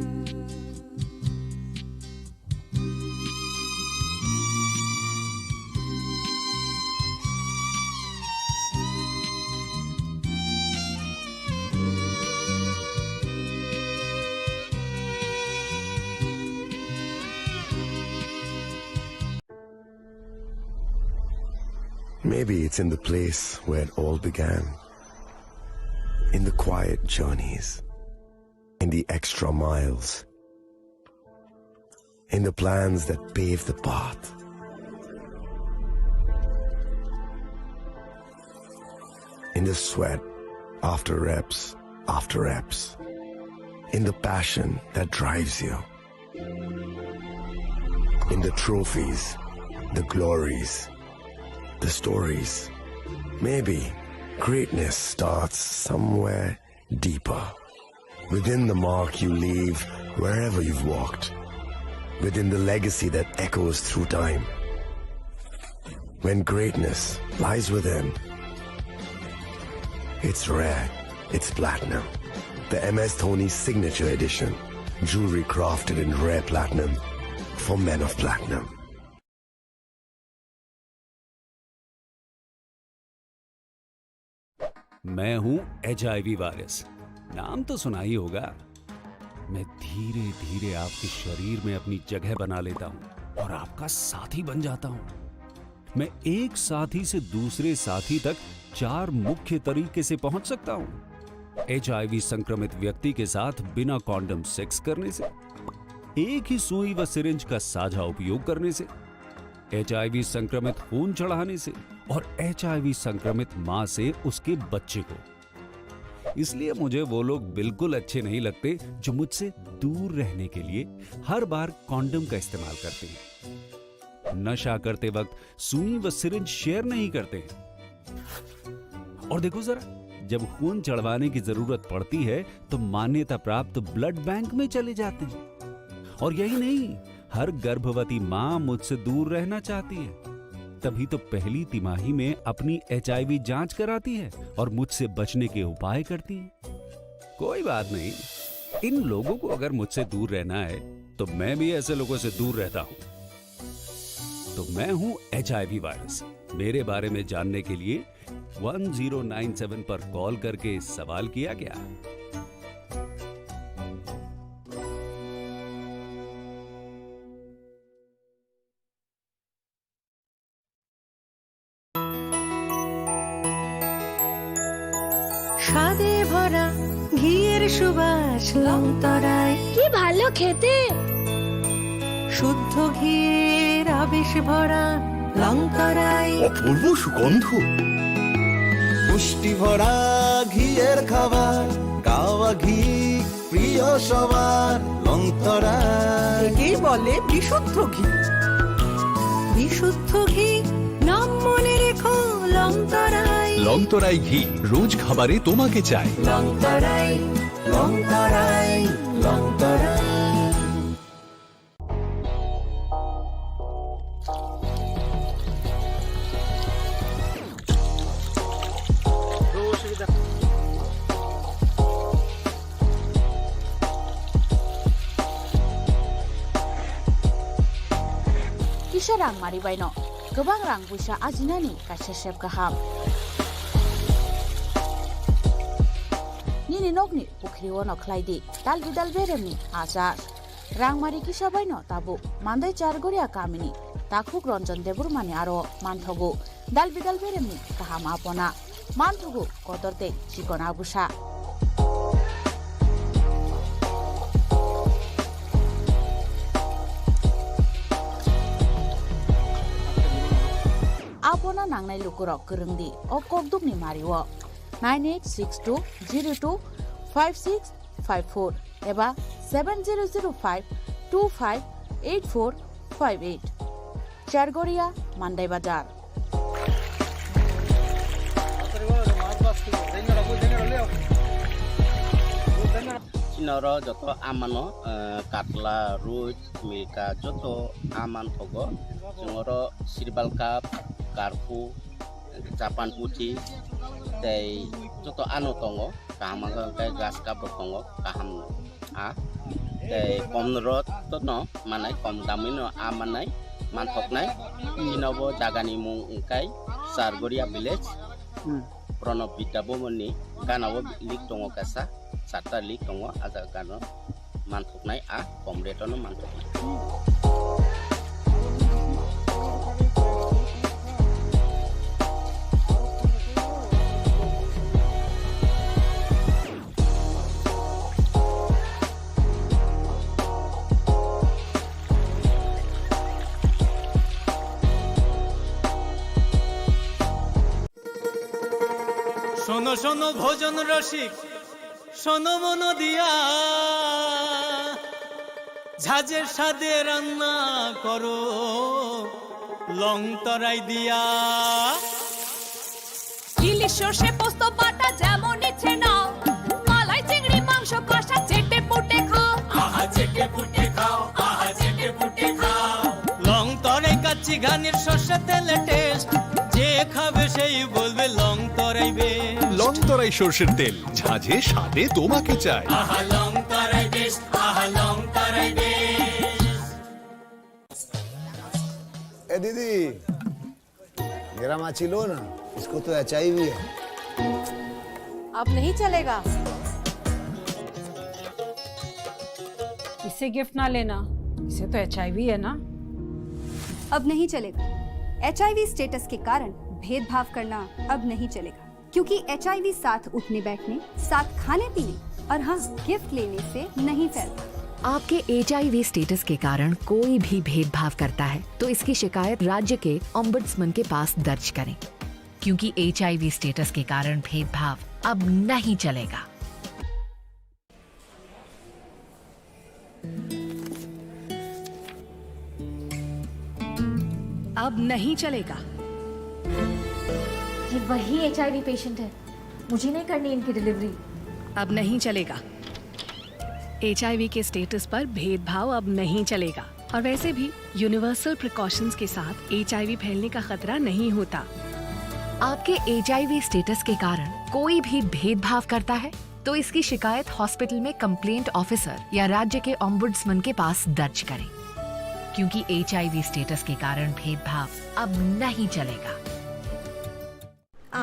Maybe it's in the place where it all began. In the quiet journeys. In the extra miles. In the plans that pave the path. In the sweat after reps after reps. In the passion that drives you. In the trophies, the glories, the stories. Maybe greatness starts somewhere deeper. Within the mark you leave wherever you've walked. Within the legacy that echoes through time. When greatness lies within, it's rare, it's platinum. The M S Dhoni Signature Edition. Jewelry crafted in rare platinum for men of platinum. मैं हूं HIV virus, नाम तो सुना ही होगा। मैं धीरे धीरे आपके शरीर में अपनी जगह बना लेता हूं और आपका साथी बन जाता हूं। मैं एक साथी से दूसरे साथी तक चार मुख्य तरीके से पहुंच सकता हूं। एचआईवी संक्रमित व्यक्ति के साथ बिना कॉन्डम सेक्स करने से, एक ही सुई व सिरिंज का साझा उपयोग करने से, एचआईवी संक्रमित खून चढ़ाने से और एचआईवी संक्रमित मां से उसके बच्चे को। इसलिए मुझे वो लोग बिल्कुल अच्छे नहीं लगते जो मुझसे दूर रहने के लिए हर बार कॉन्डम का इस्तेमाल करते हैं, नशा करते वक्त सुई व सिरिंज शेयर नहीं करते हैं। और देखो जरा, जब खून चढ़वाने की जरूरत पड़ती है तो मान्यता प्राप्त ब्लड बैंक में चले जाते हैं। और यही नहीं, हर गर्भवती मां मुझसे दूर रहना चाहती है, तभी तो पहली तिमाही में अपनी एचआईवी जांच कराती है और मुझसे बचने के उपाय करती है। कोई बात नहीं, इन लोगों को अगर मुझसे दूर रहना है तो मैं भी ऐसे लोगों से दूर रहता हूं। तो मैं हूं एचआईवी वायरस। मेरे बारे में जानने के लिए वन ज़ीरो नाइन सेवन पर कॉल करके सवाल किया क्या? স্বাদে ভরা ঘিয়ের সুবাস লংতরায়। কি ভালো খেতে! শুদ্ধ ঘিয়ের আবেশ ভরা লংতরায়। অপূর্ব সুগন্ধ। পুষ্টি ভরা ঘিয়ের খাবার, গাওয়া ঘি প্রিয় সবার লংতরায়। একেই বলে বিশুদ্ধ ঘি। বিশুদ্ধ ঘি, নাম মনে রেখো লংতরায়। লংতরাই ঘি, রোজ খাবারে তোমাকে চাই। লংতরায়, লংতরায়, Longtharai. Kisa rang mari baino kwbang rang puisa ajinani kaisa sep kaham. Nini nokni pukhri-o no khlai di dal bidal beremni achar. Rangmari kisa baino tabuk Mandai Chargoria kamini takhuk Ranjan Debbarmani aro manthogo dal bidal beremni kaham apona. Manthogo kotor tei chikon abusa. Apona nangnai lukurok kwrwngdi o kokdukni mario nine eight six two zero two five six five four eba seven zero zero five two five eight four five eight. Chargoria, Mandai Bazar. Chini oro joto amano, eh, katla, rui, milka, joto aman thogo. Chwng oro sirbal cup, karphu, Japan puthi, tei joto ano tongo, kaham wngkha hwnkhe grass cup rok tongo, kaham a. Tei kom rot no manai, kom damwi no a manai, manthoknai. Chini bo jaga ni mung wngkha Chargoria village, Hmm. Pranab Vidya Bhavan ni gana o lik tongo kaisa, charta lik tongo, a jaga gana o. Manthoknai a kom rate-o no manthoknai. শোনো শোনো ভোজন রসিক, শোনো মন দিয়া, ঝাঁঝের স্বাদে রান্না করো লং তরাই দিয়া। ইলিশ সর্ষে পোস্ত বাটা যেমন ইচ্ছে নাও, মালাই চিংড়ি মাংস কষা চেটে পুটে খাও। আহা চেটে পুটে খাও, আহা চেটে পুটে খাও। লং তরাই কাচ্চি ঘানির সর্ষে তেলে টেস্ট, যে খাবে সেই বলবে লং তরাই বেস্ট। লং তরাই সর্ষের তেল, ঝাঁঝে স্বাদে তোমাকে চাই। আহা লং তরাই বেস্ট, আহা লং তরাই বেস্ট। ए दीदी, मेरा माची लो ना, इसको तो एचआईवी है। अब नहीं चलेगा। इसे गिफ्ट ना लेना, इसे तो एचआईवी है ना। अब नहीं चलेगा। एचआईवी स्टेटस के कारण भेदभाव करना अब नहीं चलेगा। क्योंकि एचआईवी साथ उठने बैठने, साथ खाने पीने और हाँ, गिफ्ट लेने से नहीं फैलता। आपके एचआईवी स्टेटस के कारण कोई भी भेदभाव करता है, तो इसकी शिकायत राज्य के ओम्बड्समैन के पास दर्ज करें, क्योंकि एचआईवी स्टेटस के कारण भेदभाव अब नहीं चलेगा। अब नहीं चलेगा। ये वही एचआईवी पेशेंट है, मुझे नहीं करनी इनकी डिलीवरी। अब नहीं चलेगा। एचआईवी के स्टेटस पर भेदभाव अब नहीं चलेगा। और वैसे भी यूनिवर्सल प्रिकॉशंस के साथ एचआईवी फैलने का खतरा नहीं होता। आपके एचआईवी स्टेटस के कारण कोई भी भेदभाव करता है, तो इसकी शिकायत हॉस्पिटल में कंप्लेंट ऑफिसर या राज्य के ओम्बुड्समैन के पास दर्ज करें, क्योंकि एचआईवी स्टेटस के कारण भेदभाव अब नहीं चलेगा।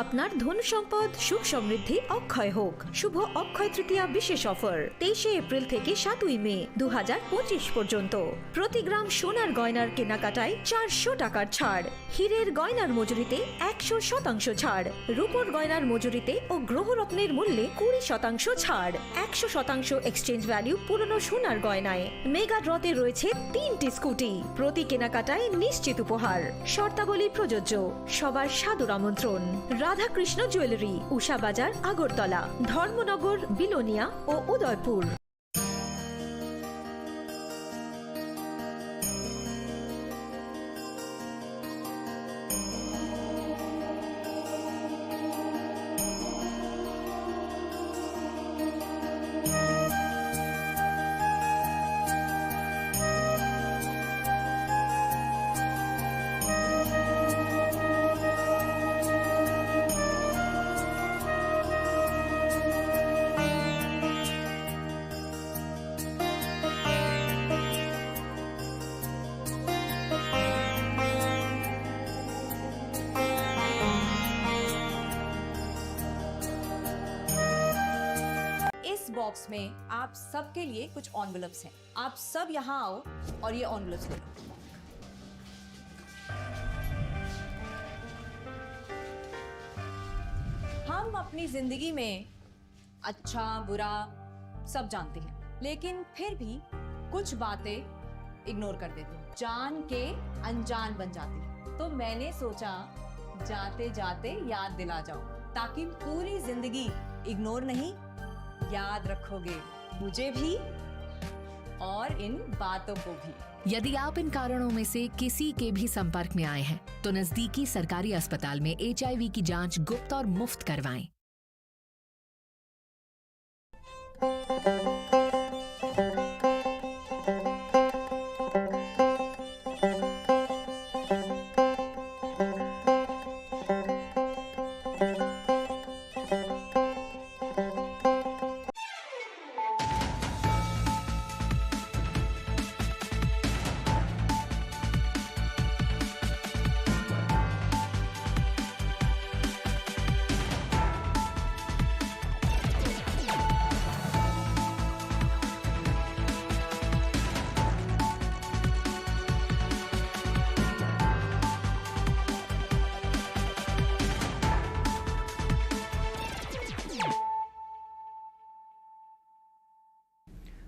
আপনার ধন সম্পদ সুখ সমৃদ্ধি অক্ষয় হোক। শুভ অক্ষয় তৃতীয়া বিশেষ অফার, তেইশে এপ্রিল থেকে সাতই মে দু হাজার পঁচিশ পর্যন্ত। প্রতি গ্রাম সোনার গয়নার কেনাকাটায় চারশো টাকার ছাড়। হীরের গয়নার মজুরিতে একশো শতাংশ ছাড়, রূপোর গয়নার মজুরিতে ও গ্রহরত্নের মূল্যে কুড়ি শতাংশ ছাড়, একশো শতাংশ এক্সচেঞ্জ ভ্যালু পুরনো সোনার গয়নায়। মেগা ড্রতে রয়েছে তিনটি স্কুটি, প্রতি কেনাকাটায় নিশ্চিত উপহার। শর্তাবলী প্রযোজ্য। সবার সাদর আমন্ত্রণ। রাধাকৃষ্ণ জুয়েলারি, উষা বাজার, আগরতলা, ধর্মনগর, বিলোনিয়া ও উদয়পুর। बॉक्स में आप सबके लिए कुछ एनवेलप्स हैं। आप सब यहाँ आओ और ये एनवेलप्स ले लो। हम अपनी जिंदगी में अच्छा, बुरा सब जानते हैं, लेकिन फिर भी कुछ बातें इग्नोर कर देते हैं, जान के अनजान बन जाते हैं। तो मैंने सोचा, जाते जाते याद दिला जाओ, ताकि पूरी जिंदगी इग्नोर नहीं, याद रखोगे मुझे भी और इन बातों को भी। यदि आप इन कारणों में से किसी के भी संपर्क में आए हैं, तो नजदीकी सरकारी अस्पताल में एचआईवी की जांच गुप्त और मुफ्त करवाएं।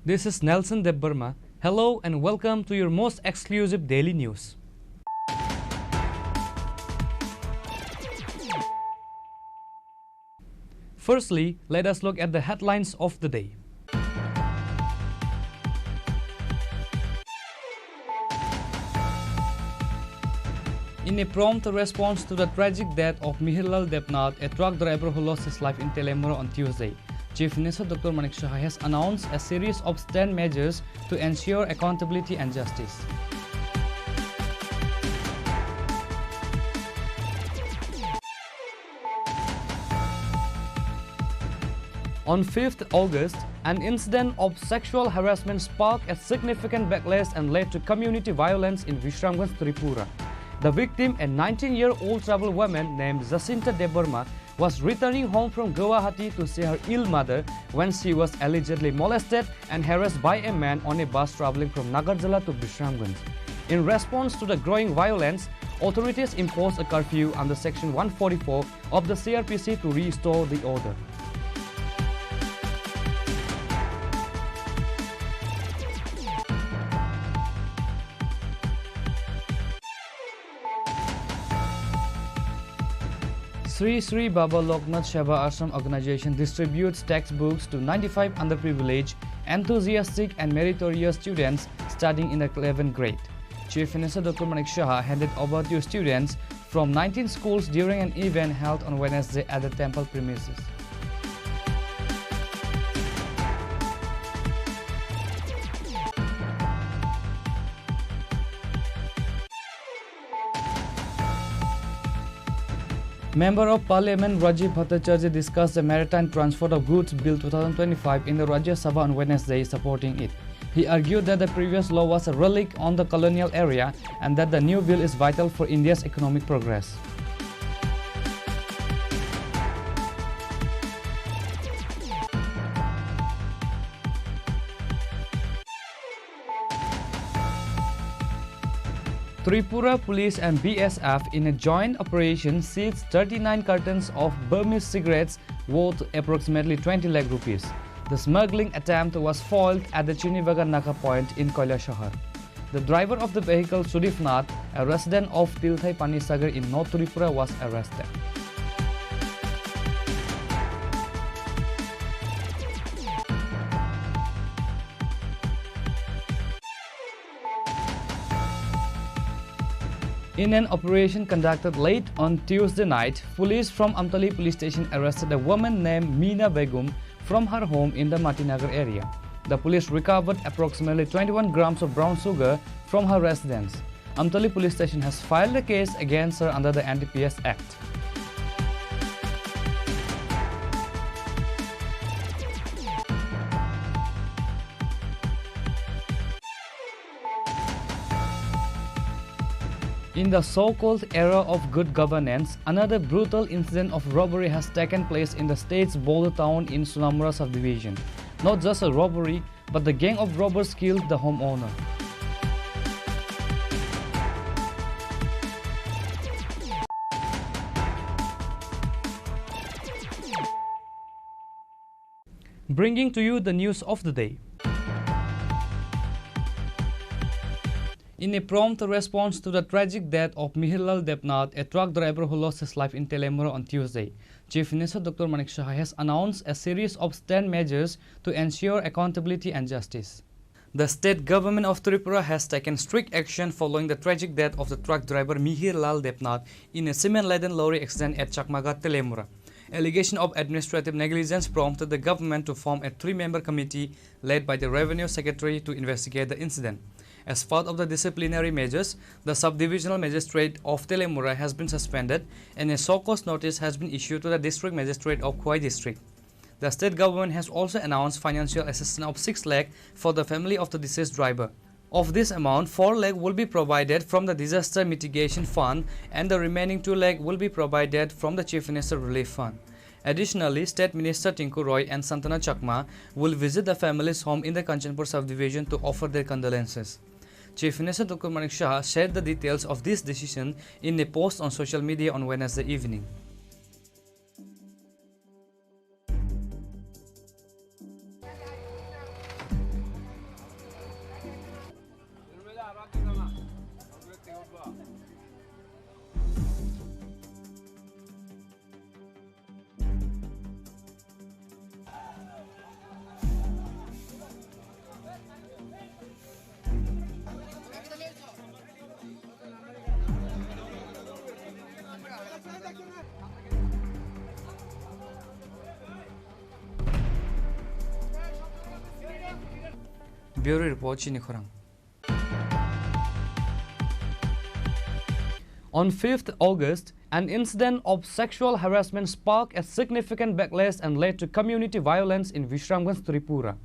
This is Nelson Debbarma. Hello and welcome to your most exclusive daily news. Firstly, let us look at the headlines of the day. In a prompt response to the tragic death of Mihirlal Debnath, a truck driver who lost his life in Teliamura on Tuesday, Chief Minister Doctor Manik Saha has announced a series of stern measures to ensure accountability and justice. On fifth August, an incident of sexual harassment sparked a significant backlash and led to community violence in Bishramganj, Tripura. The victim, a nineteen-year-old tribal woman named Jacinta Debbarma, was returning home from Guwahati to see her ill mother when she was allegedly molested and harassed by a man on a bus traveling from Nagarjala to Bishramganj. In response to the growing violence, authorities imposed a curfew under Section one forty-four of the C R P C to restore the order. Sri Sri Baba Loknath Seva Ashram organization distributes textbooks to ninety-five underprivileged, enthusiastic and meritorious students studying in the eleventh grade. Chief Minister Doctor Manik Saha handed over to students from nineteen schools during an event held on Wednesday at the temple premises. Member of Parliament Rajiv Bhattacharya discussed the Maritime Transport of Goods Bill two thousand twenty-five in the Rajya Sabha on Wednesday, supporting it. He argued that the previous law was a relic on the colonial era and that the new bill is vital for India's economic progress. Tripura Police and B S F in a joint operation seized thirty-nine cartons of Burmese cigarettes worth approximately twenty lakh rupees. The smuggling attempt was foiled at the Chinibagan Naka point in Kailashahar. The driver of the vehicle, Sudip Nath, a resident of Tilthai Panisagar in North Tripura, was arrested. In an operation conducted late on Tuesday night, police from Amtali police station arrested a woman named Mina Begum from her home in the Matinagar area. The police recovered approximately twenty-one grams of brown sugar from her residence. Amtali police station has filed a case against her under the N D P S Act. In the so-called era of good governance, another brutal incident of robbery has taken place in the state's Bodo town in Sonamura subdivision. Not just a robbery, but the gang of robbers killed the homeowner. Bringing to you the news of the day. In a prompt response to the tragic death of Mihirlal Debnath, a truck driver who lost his life in Telemura on Tuesday, Chief Minister Doctor Manik Saha has announced a series of stern measures to ensure accountability and justice. The state government of Tripura has taken strict action following the tragic death of the truck driver Mihir Lal Debnath in a cement-laden lorry accident at Chakmaghat, Telemura. Allegation of administrative negligence prompted the government to form a three-member committee led by the Revenue Secretary to investigate the incident. As part of the disciplinary measures, the Sub-Divisional Magistrate of Telemura has been suspended and a show-cause notice has been issued to the District Magistrate of Khowai District. The state government has also announced financial assistance of six lakh for the family of the deceased driver. Of this amount, four lakh will be provided from the Disaster Mitigation Fund and the remaining two lakh will be provided from the Chief Minister Relief Fund. Additionally, State Minister Tinku Roy and Santana Chakma will visit the family's home in the Kanchanpur subdivision to offer their condolences. Chief Minister Doctor Manik Saha shared the details of this decision in a post on social media on Wednesday evening. Bureau Report, chini khorang. On fifth August, an incident of sexual harassment sparked a significant backlash and led to community violence in Bishramganj, Tripura.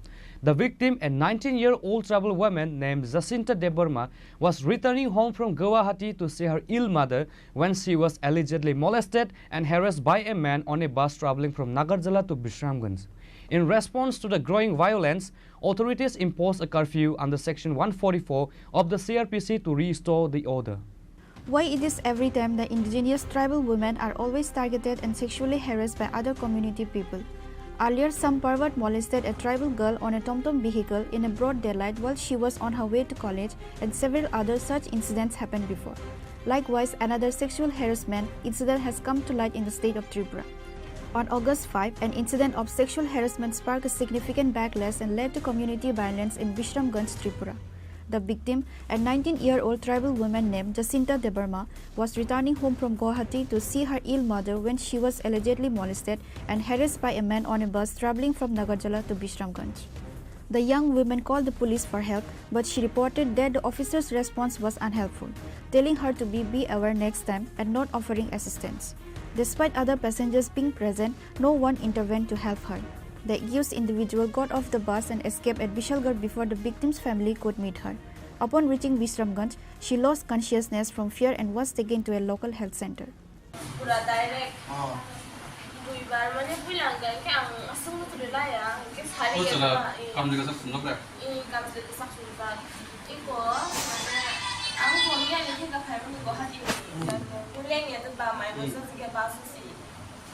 The victim, a nineteen-year-old tribal woman named Jacinta Debbarma, was returning home from Guwahati to see her ill mother when she was allegedly molested and harassed by a man on a bus traveling from Nagarjala to Bishramganj. In response to the growing violence, authorities imposed a curfew under Section one forty-four of the C R P C to restore the order. Why it is every time the indigenous tribal women are always targeted and sexually harassed by other community people? Earlier, some pervert molested a tribal girl on a TomTom vehicle in a broad daylight while she was on her way to college, and several other such incidents happened before. Likewise, another sexual harassment incident has come to light in the state of Tripura. On August five, an incident of sexual harassment sparked a significant backlash and led to community violence in Bishramganj, Tripura. The victim, a nineteen-year-old tribal woman named Jacinta Debbarma, was returning home from Guwahati to see her ill mother when she was allegedly molested and harassed by a man on a bus traveling from Nagarjala to Bishramganj. The young woman called the police for help, but she reported that the officer's response was unhelpful, telling her to be, be aware next time and not offering assistance. Despite other passengers being present, no one intervened to help her. The accused individual got off the bus and escaped at Bishalgarh before the victim's family could meet her. Upon reaching Bishramganj, she lost consciousness from fear and was taken to a local health center. Pura direct. Oh. Duibar mane builang khe ang aswk no kwrwi laya, hwnkhe sari. Buchara, ya, eh. Kamjwk kaisa sumjak da? Eh, kamjwk kaisa sumjak. Iko, mane, ang phone ya ni thika phai mani Guwahati ni. Hmm. Leng ya to ba mai. Hmm. Bosa sike ba susi.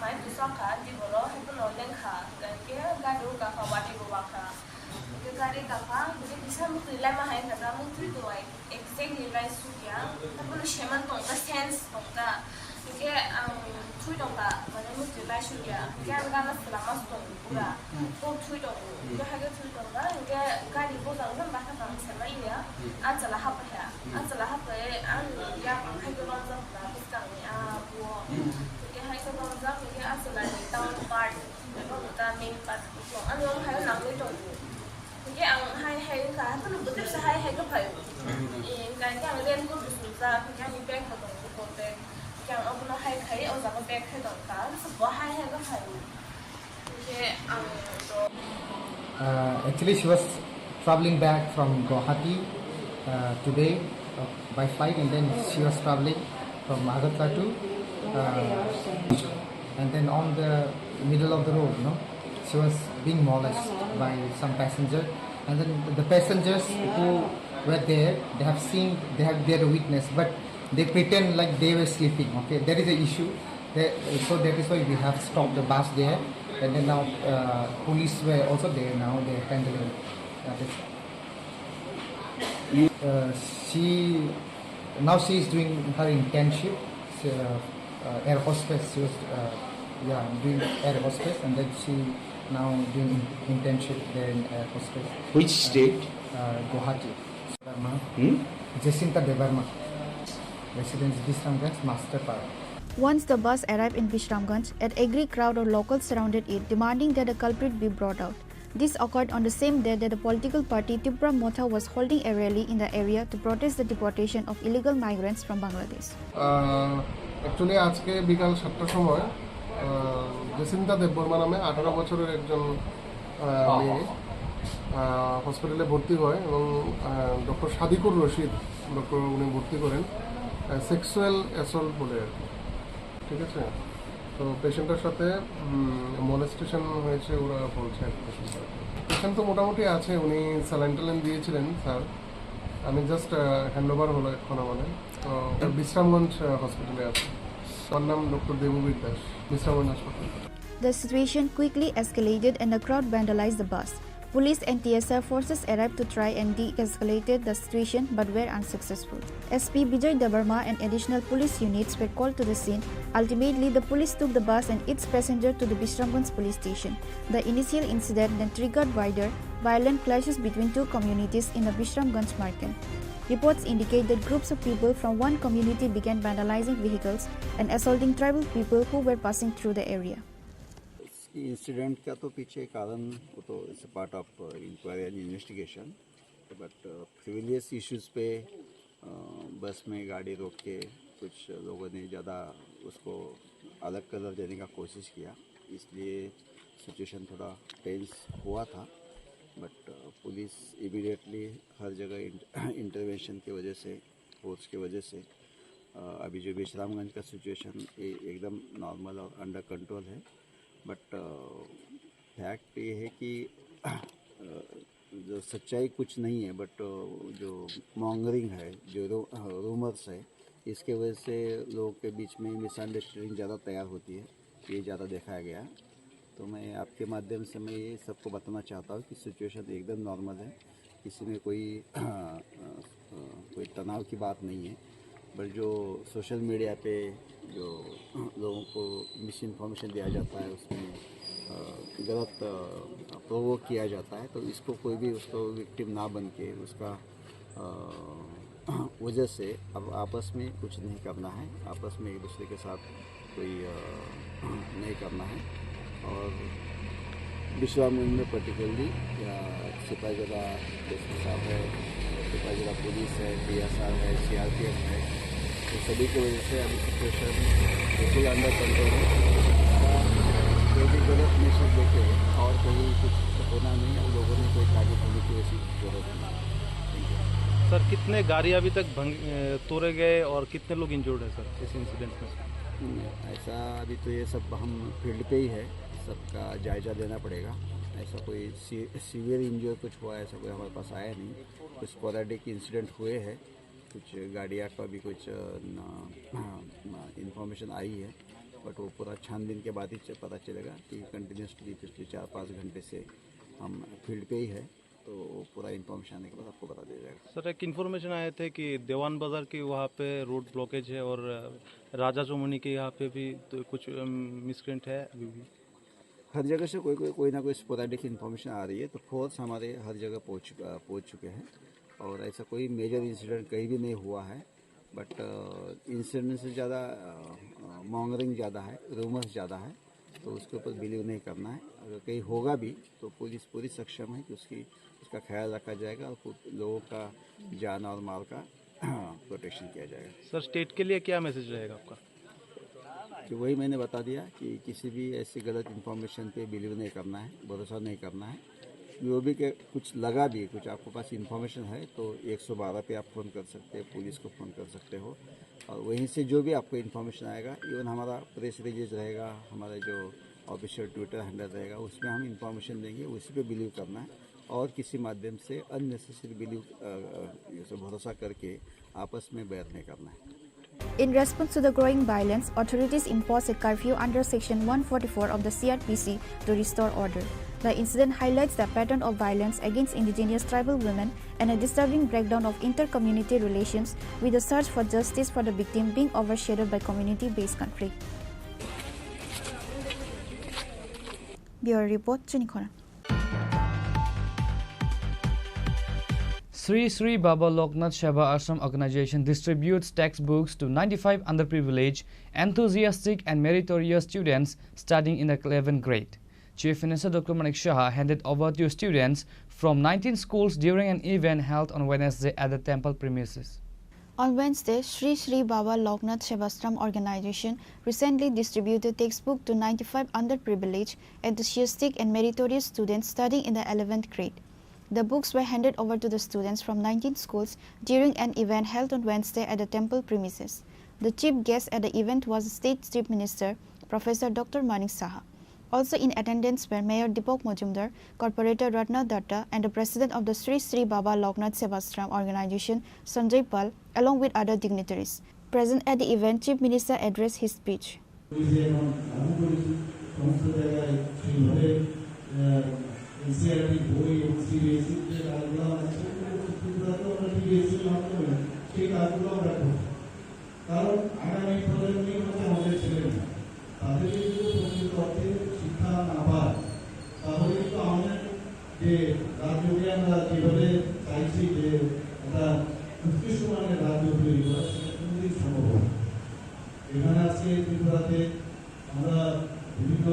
Mai tu saka di boro, hetu no leng kha. Hwnkhe gari u kakha, wati bo wakha. Hwnkhe gari kakha, hwnkhe kisa mukti lai ma hai kha, mukti to ai. Exactly, lai sukya, tapono seman tongkha, sense tongkha. Hingke ang thui tongkha, mane mukti lai sukya. Hingke ang gana selama tong pura. Hmm. Kok thui tong, hmm, hingke hage thui tongkha, hingke gari bojang jang bakha tang selai ya. Hmm. Achwla hapkha, hmm, achwla hapkha, ang ya bang hai ko rongjak na bwskang ni a buo. Hmm. Hingke hai ko rongjak, hingke achwla ni town part, ta main part. Ani ong hai nang ni tong. Hingke ang hai hai wngkha, haphano bwtwi se hai hai khe phai. Eh, hingkha hingke ang raincoat bo sumjak, hingke ani bag bo tongo, bag. Hingke ang obono hai khai, o jaga bag khai tongkha, bo hai hai khe phai. Hingke ang to. Uh, actually, she was traveling back from Guwahati, uh, today, uh, by flight, and then she was traveling from Agartala to, uh, and then on the middle of the road, no, She was being molested by some passenger, and then the passengers who were there, they have seen, they have their witness, but they pretend like they were sleeping. Okay, there is an issue. They, so that is why we have stopped the bus there, and then now uh, police were also there. Now they are handling that. Is uh, she now she is doing her internship. She, uh, uh, air hostess. She was uh, yeah, doing air hostess, and then she now doing in- internship there in air hostess. Which state? Uh, Guwahati. Debbarma. Hmm? Jacinta Debbarma. Residence Bisramganj, Masterpara. Once the bus arrived in Bisramganj, an angry crowd of locals surrounded it, demanding that the culprit be brought out. This occurred on the same day that the political party Tipra Motha was holding a rally in the area to protest the deportation of illegal migrants from Bangladesh. Actually আজকে বিকাল সাতটার সময় আহ, জেসিন্তা দেববর্মা নামে আঠারো বছরের একজন আহ, মেয়ে আহ, হসপিটালে ভর্তি হয় এবং ডক্টর সাদিকুর রশিদ ডক্টর উনি ভর্তি করেন সেক্সুয়াল অ্যাসল্ট বলে আর কি। ঠিক আছে, তো পেশেন্টের সাথে মলেস্টেশন হয়েছে ওরা বলছে আর কি। পেশেন্ট তো মোটামুটি আছে, উনি স্যালাইন ট্যালাইন দিয়েছিলেন স্যার। আমি জাস্ট হ্যান্ড ওভার হলো এখন আমাদের। তো বিশ্রামগঞ্জ আহ, হসপিটালে আছে। আমার নাম ডক্টর দেববীর দাস, বিশ্রামগঞ্জ হাসপাতাল। The situation quickly escalated and the crowd vandalized the bus. Police and T S R forces arrived to try and de-escalate the situation but were unsuccessful. S P Bijoy Debbarma and additional police units were called to the scene. Ultimately, the police took the bus and its passenger to the Bisramganj police station. The initial incident then triggered wider, violent clashes between two communities in the Bisramganj market. Reports indicate that groups of people from one community began vandalizing vehicles and assaulting tribal people who were passing through the area. Incident का तो पीछे कारण वो तो it's part of inquiry and investigation, but frivolous issues पे अ, बस में गाड़ी रोक के कुछ लोगों ने ज़्यादा उसको अलग कलर देने का कोशिश किया, इसलिए सिचुएशन थोड़ा टेंस हुआ था। बट पुलिस इमीडिएटली हर जगह इंटरवेंशन की वजह से, फोर्स की वजह से अ, अभी जो विश्रामगंज का सिचुएशन एकदम नॉर्मल और अंडर कंट्रोल है। बट फैक्ट ये है कि अ, जो सच्चाई कुछ नहीं है, बट जो मॉन्गरिंग है, जो रू, रूमर्स है, इसके वजह से लोगों के बीच में मिसअंडरस्टैंडिंग ज़्यादा तैयार होती है। ये ज़्यादा देखा गया। तो मैं आपके माध्यम से मैं ये सबको बताना चाहता हूँ कि सिचुएशन एकदम नॉर्मल है, किसी में कोई अ, अ, कोई तनाव की बात नहीं है। बट जो सोशल मीडिया पे जो लोगों को मिस इन्फॉर्मेशन दिया जाता है, उसमें अ, गलत प्रोवोक किया जाता है, तो इसको कोई भी उसको विक्टिम ना बन के उसका अ, वजह से अब आपस में कुछ नहीं करना है, आपस में एक दूसरे के साथ कोई अ, नहीं करना है। और विश्रामगंज में पर्टिकुलरली या सिपाहीजला एसपी साहब है, सिपाहीजला पुलिस है, पीएसआर है, सीआरपीएफ है, तो सभी की वजह से अभी सिचुएशन बिल्कुल अंडर कंट्रोल है। कोई भी गलत मैसेज देके और कोई कुछ होना नहीं है, लोगों ने कोई टारगेट होने की वैसी जरूरत नहीं है। Thank you. सर, कितने गाड़ी अभी तक भंग, अ, तोड़े गए और कितने लोग इंजर्ड हैं सर इस इंसिडेंट में? नहीं, ऐसा अभी तो ये सब हम फील्ड पे ही है, सबका जायजा लेना पड़ेगा। ऐसा कोई सी, सीवियर इंजर कुछ हुआ, ऐसा कोई हमारे पास आया नहीं। कुछ स्पोरेडिक इंसिडेंट हुए हैं, कुछ गाड़ियाँ का भी कुछ इंफॉर्मेशन आई है, बट वो पूरा छानबीन के बाद ही च- पता चलेगा कि कंटिन्यूसली पिछले चार पाँच घंटे से हम फील्ड पे ही है, तो वो पूरा इंफॉर्मेशन आने के बाद आपको बता दिया जाएगा। सर, एक इन्फॉर्मेशन आए थे कि देवान बाजार की वहाँ पे रोड ब्लॉकेज है और अ, राजा चौमुहनी के यहाँ पे भी तो कुछ मिसक्रेंट है अभी भी। हर जगह से कोई कोई कोई ना कोई स्पोरेडिक इन्फॉर्मेशन आ रही है, तो फोर्स हमारे हर जगह पहुँच चुका पहुँच चुके हैं और ऐसा कोई मेजर इंसिडेंट कहीं भी नहीं हुआ है। बट इंसिडेंट से ज़्यादा मॉन्गरिंग ज़्यादा है, रूमर्स ज़्यादा है, तो उसके ऊपर बिलीव नहीं करना है। अगर कहीं होगा भी तो पुलिस पूरी सक्षम है कि उसकी उसका ख्याल रखा जाएगा और पु- लोगों का जान और माल का प्रोटेक्शन किया जाएगा। सर, स्टेट के लिए क्या मैसेज रहेगा आपका? कि वही मैंने बता दिया कि किसी भी ऐसी गलत इन्फॉर्मेशन पे बिलीव नहीं करना है, भरोसा नहीं करना है। जो भी के कुछ लगा भी, कुछ आपके पास इन्फॉर्मेशन है तो एक सौ बारह पे आप फ़ोन कर सकते हैं, पुलिस को फ़ोन कर सकते हो। और वहीं से जो भी आपको इन्फॉर्मेशन आएगा, इवन हमारा प्रेस रिलीज रहेगा, हमारे जो ऑफिशियल ट्विटर हैंडल रहेगा, उसमें हम इंफॉर्मेशन देंगे, उसी पे बिलीव करना है और किसी माध्यम से अननेसेसरी बिलीव, अ, अ, ये सब भरोसा करके आपस में बैर नहीं करना है। In response to the growing violence, authorities imposed a curfew under Section one forty-four of the C R P C to restore order. The incident highlights the pattern of violence against indigenous tribal women and a disturbing breakdown of inter-community relations, with the search for justice for the victim being overshadowed by community-based conflict. Bureau Report, Chini Khorang. Sri Sri Baba Loknath Seva Ashram organization distributes textbooks to ninety-five underprivileged, enthusiastic and meritorious students studying in the eleventh grade. Chief Minister Doctor Manik Saha handed over to students from nineteen schools during an event held on Wednesday at the temple premises. On Wednesday, Sri Sri Baba Loknath Sevashram organization recently distributed textbook to ninety-five underprivileged, enthusiastic and meritorious students studying in the eleventh grade. The books were handed over to the students from nineteen schools during an event held on Wednesday at the temple premises. The chief guest at the event was State Chief Minister Professor Doctor Manik Saha. Also in attendance were Mayor Deepak Majumdar, Corporator Ratna Datta, and the President of the Sri Sri Baba Loknath Sevashram organization, Sanjay Pal, along with other dignitaries. Present at the event, Chief Minister addressed his speech. ওই যে এখন লাগু করেছি, সমস্ত জায়গায় সেইভাবে, আহ, এনসিইআরটি বই এবং সিবিএসই যে কাজগুলো আছে, ত্রিপুরাতেও আমরা সিবিএসইর মাধ্যমে সেই কাজগুলো আমরা করছি। কারণ আগামী প্রজন্মই হচ্ছে আমাদের ছেলেমেয়েরা। তাদেরকে যদি প্রকৃত অর্থে শিক্ষা না পায়, তাহলে কিন্তু আমাদের যে রাজ্যকে আমরা যেভাবে চাইছি যে একটা উৎকৃষ্ট মানের রাজ্য তৈরি করা, সেটা কোনোদিন সম্ভব হবে না। এখানে আজকে ত্রিপুরাতে আমরা বিভিন্ন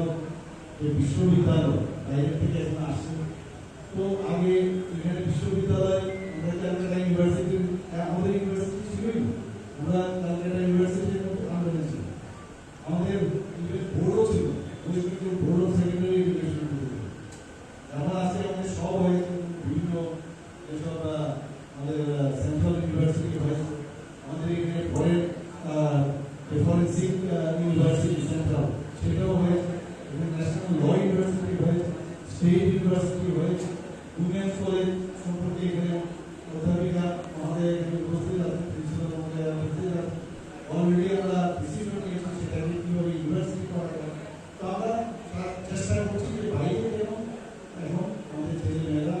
যে বিশ্ববিদ্যালয় বাইরে থেকে এখন আসছে, তো আগে এখানে বিশ্ববিদ্যালয়, আমরা ক্যালকাটা ইউনিভার্সিটি, আমাদের ইউনিভার্সিটি ছিলই না, আমরা ক্যালকাটা ইউনিভার্সিটির মতো আন্দোলন ছিল। আমাদের ইভেন বোর্ডও ছিল, West Bengal board of secondary education. এখন আজকে আমাদের সব হয়েছে, বিভিন্ন যেসব, আহ, আমাদের, আহ, সেন্ট্রাল ইউনিভার্সিটি হয়েছে, আমাদের এখানে ফরেন, আহ, যে ফরেন্সিক, আহ, ইউনিভার্সিটি সেন্ট্রাল, সেটাও হয়েছে। এখানে ন্যাশনাল ল ইউনিভার্সিটি হয়েছে, স্টেট ইউনিভার্সিটি হয়েছে, উইমেন্স কলেজ সম্পর্কে এখানে অধ্যাপিকা মহোদয় এখানে উপস্থিত আছেন, প্রিন্সিপাল মহোদয় উপস্থিত আছেন। অলরেডি আমরা ডিসিশন নিয়েছি সেটাকে কীভাবে ইউনিভার্সিটি করা যায়। তো আমরা চা-, চেষ্টা করছি যে বাইরে যেন এখন আমাদের ছেলে মেয়েরা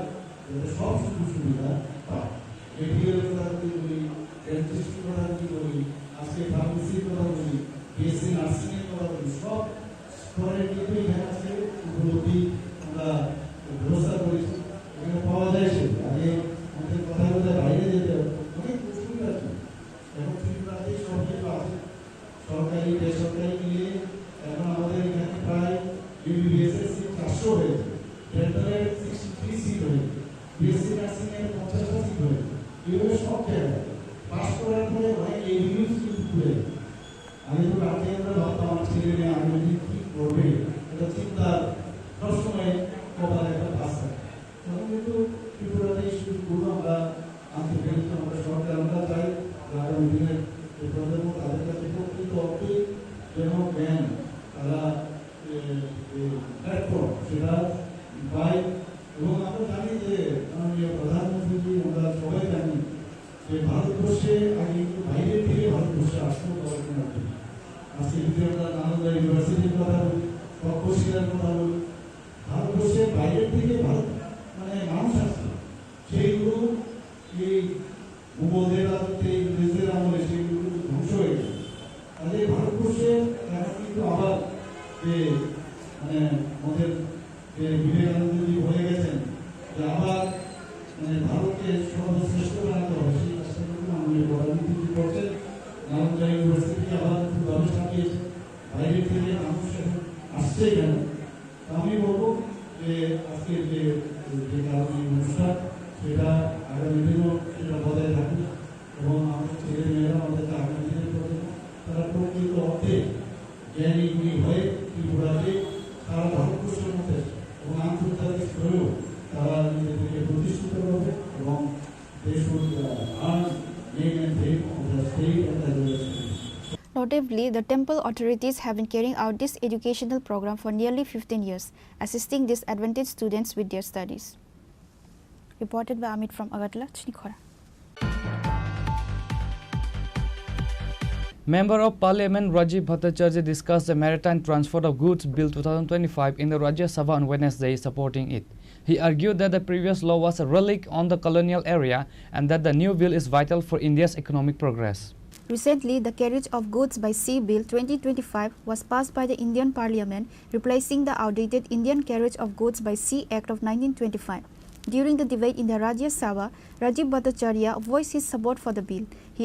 যাতে সব সুযোগ সুবিধা পায়। মেডিকেলের কথা যদি বলি, ডেন্টিস্ট্রির কথা যদি বলি, আজকে ফার্মেসির কথা বলি, বিএসসি নার্সিং এর কথা বলি, সব স্তরে কিন্তু এখানে আজকে উপলব্ধি আমরা ব্যবস্থা করেছি। এখানে পাওয়া যায় সেটা। আগে আমাদের কথা বলতে বাইরে যেতে হতো, অনেক অসুবিধা ছিল। এখন ত্রিপুরাতেই সব কিছু আছে। সরকারি, বেসরকারি মিলিয়ে এখন আমাদের এখানে প্রায় এমবিবিএস এর সিট চারশো হয়েছে, ডেন্টাল এর সিক্সটি থ্রি সিট হয়েছে, বিএসসি নার্সিং এর পঞ্চাশটা সিট হয়েছে। এইভাবে সব জায়গায় পাস করার পরে অনেক এভিনিউজ কিন্তু খুলে যায়। আমি তো রাতে আমরা ভাবতাম আমার ছেলে মেয়ে আগামী দিন কি করবে, এটা চিন্তা সবসময় কপালে একটা বাস থাকে। এখন কিন্তু ত্রিপুরাতে এই সুযোগগুলো আমরা আনতে পেরেছি। আমরা সরকার, আমরা চাই যে আগামী দিনে এই প্রজন্ম তাদের কাছে প্রকৃত অর্থে যেন জ্ঞান তারা, এ, যে প্ল্যাটফর্ম সেটা পায়। এবং আমরা জানি যে মাননীয় প্রধানমন্ত্রীজি, আমরা সবাই জানি যে ভারতবর্ষে আগে কিন্তু বাইরে থেকে ভারতবর্ষে আসতো পড়াশোনা করতে। আজকে যদি আমরা নালন্দা ইউনিভার্সিটির কথা বলি, তক্ষশিলার কথা বলি, ভারতবর্ষের বাইরে থেকে ভারত, মানে, মানুষ আসছে, সেইগুলো এই মুঘলদের রাজত্বে, ইংরেজদের আমলে সেইগুলো কিন্তু ধ্বংস হয়ে গেছে। তাহলে ভারতবর্ষে এখন কিন্তু আবার যে, মানে, আমাদের যে বিবেকানন্দজি বলে গেছেন যে আবার, মানে, ভারতকে সর্বশ্রেষ্ঠ বানাতে হবে, সেই কাজটা কিন্তু মাননীয় প্রধানমন্ত্রীজি করছেন। নালন্দা ইউনিভার্সিটি আবার খুব ভালো সাজিয়েছে, বাইরে থেকে মানুষ এখন আসছে এখানে। তো আমি বলবো যে আজকে যে, যে কারণে এই অনুষ্ঠান, সেটা আগামী দিনও সেটা বজায় থাকুক এবং আমাদের ছেলে মেয়েরা আমাদের আগামী দিনের প্রজন্ম, তারা প্রকৃত অর্থে জ্ঞানী গুণী হয়ে ত্রিপুরাকে সারা ভারতবর্ষের মধ্যে এবং আন্তর্জাতিক স্তরেও তারা নিজেদেরকে প্রতিষ্ঠিত করবে এবং they should, uh, earn name and fame of the state and as well as country. Notably, the temple authorities have been carrying out this educational program for nearly fifteen years, assisting disadvantaged students with their studies. Reported by Amit from Agartala, Chinikhora. Member of Parliament Rajiv Bhattacharya discussed the Maritime Transport of Goods Bill two thousand twenty-five in the Rajya Sabha on Wednesday, supporting it. He argued that the previous law was a relic on the colonial era and that the new bill is vital for India's economic progress. Recently, the carriage of goods by sea bill twenty twenty-five was passed by the Indian Parliament, replacing the outdated Indian Carriage of Goods by Sea Act of nineteen twenty-five. During the debate in the Rajya Sabha, Rajiv Bhattacharya voiced his support for the bill. He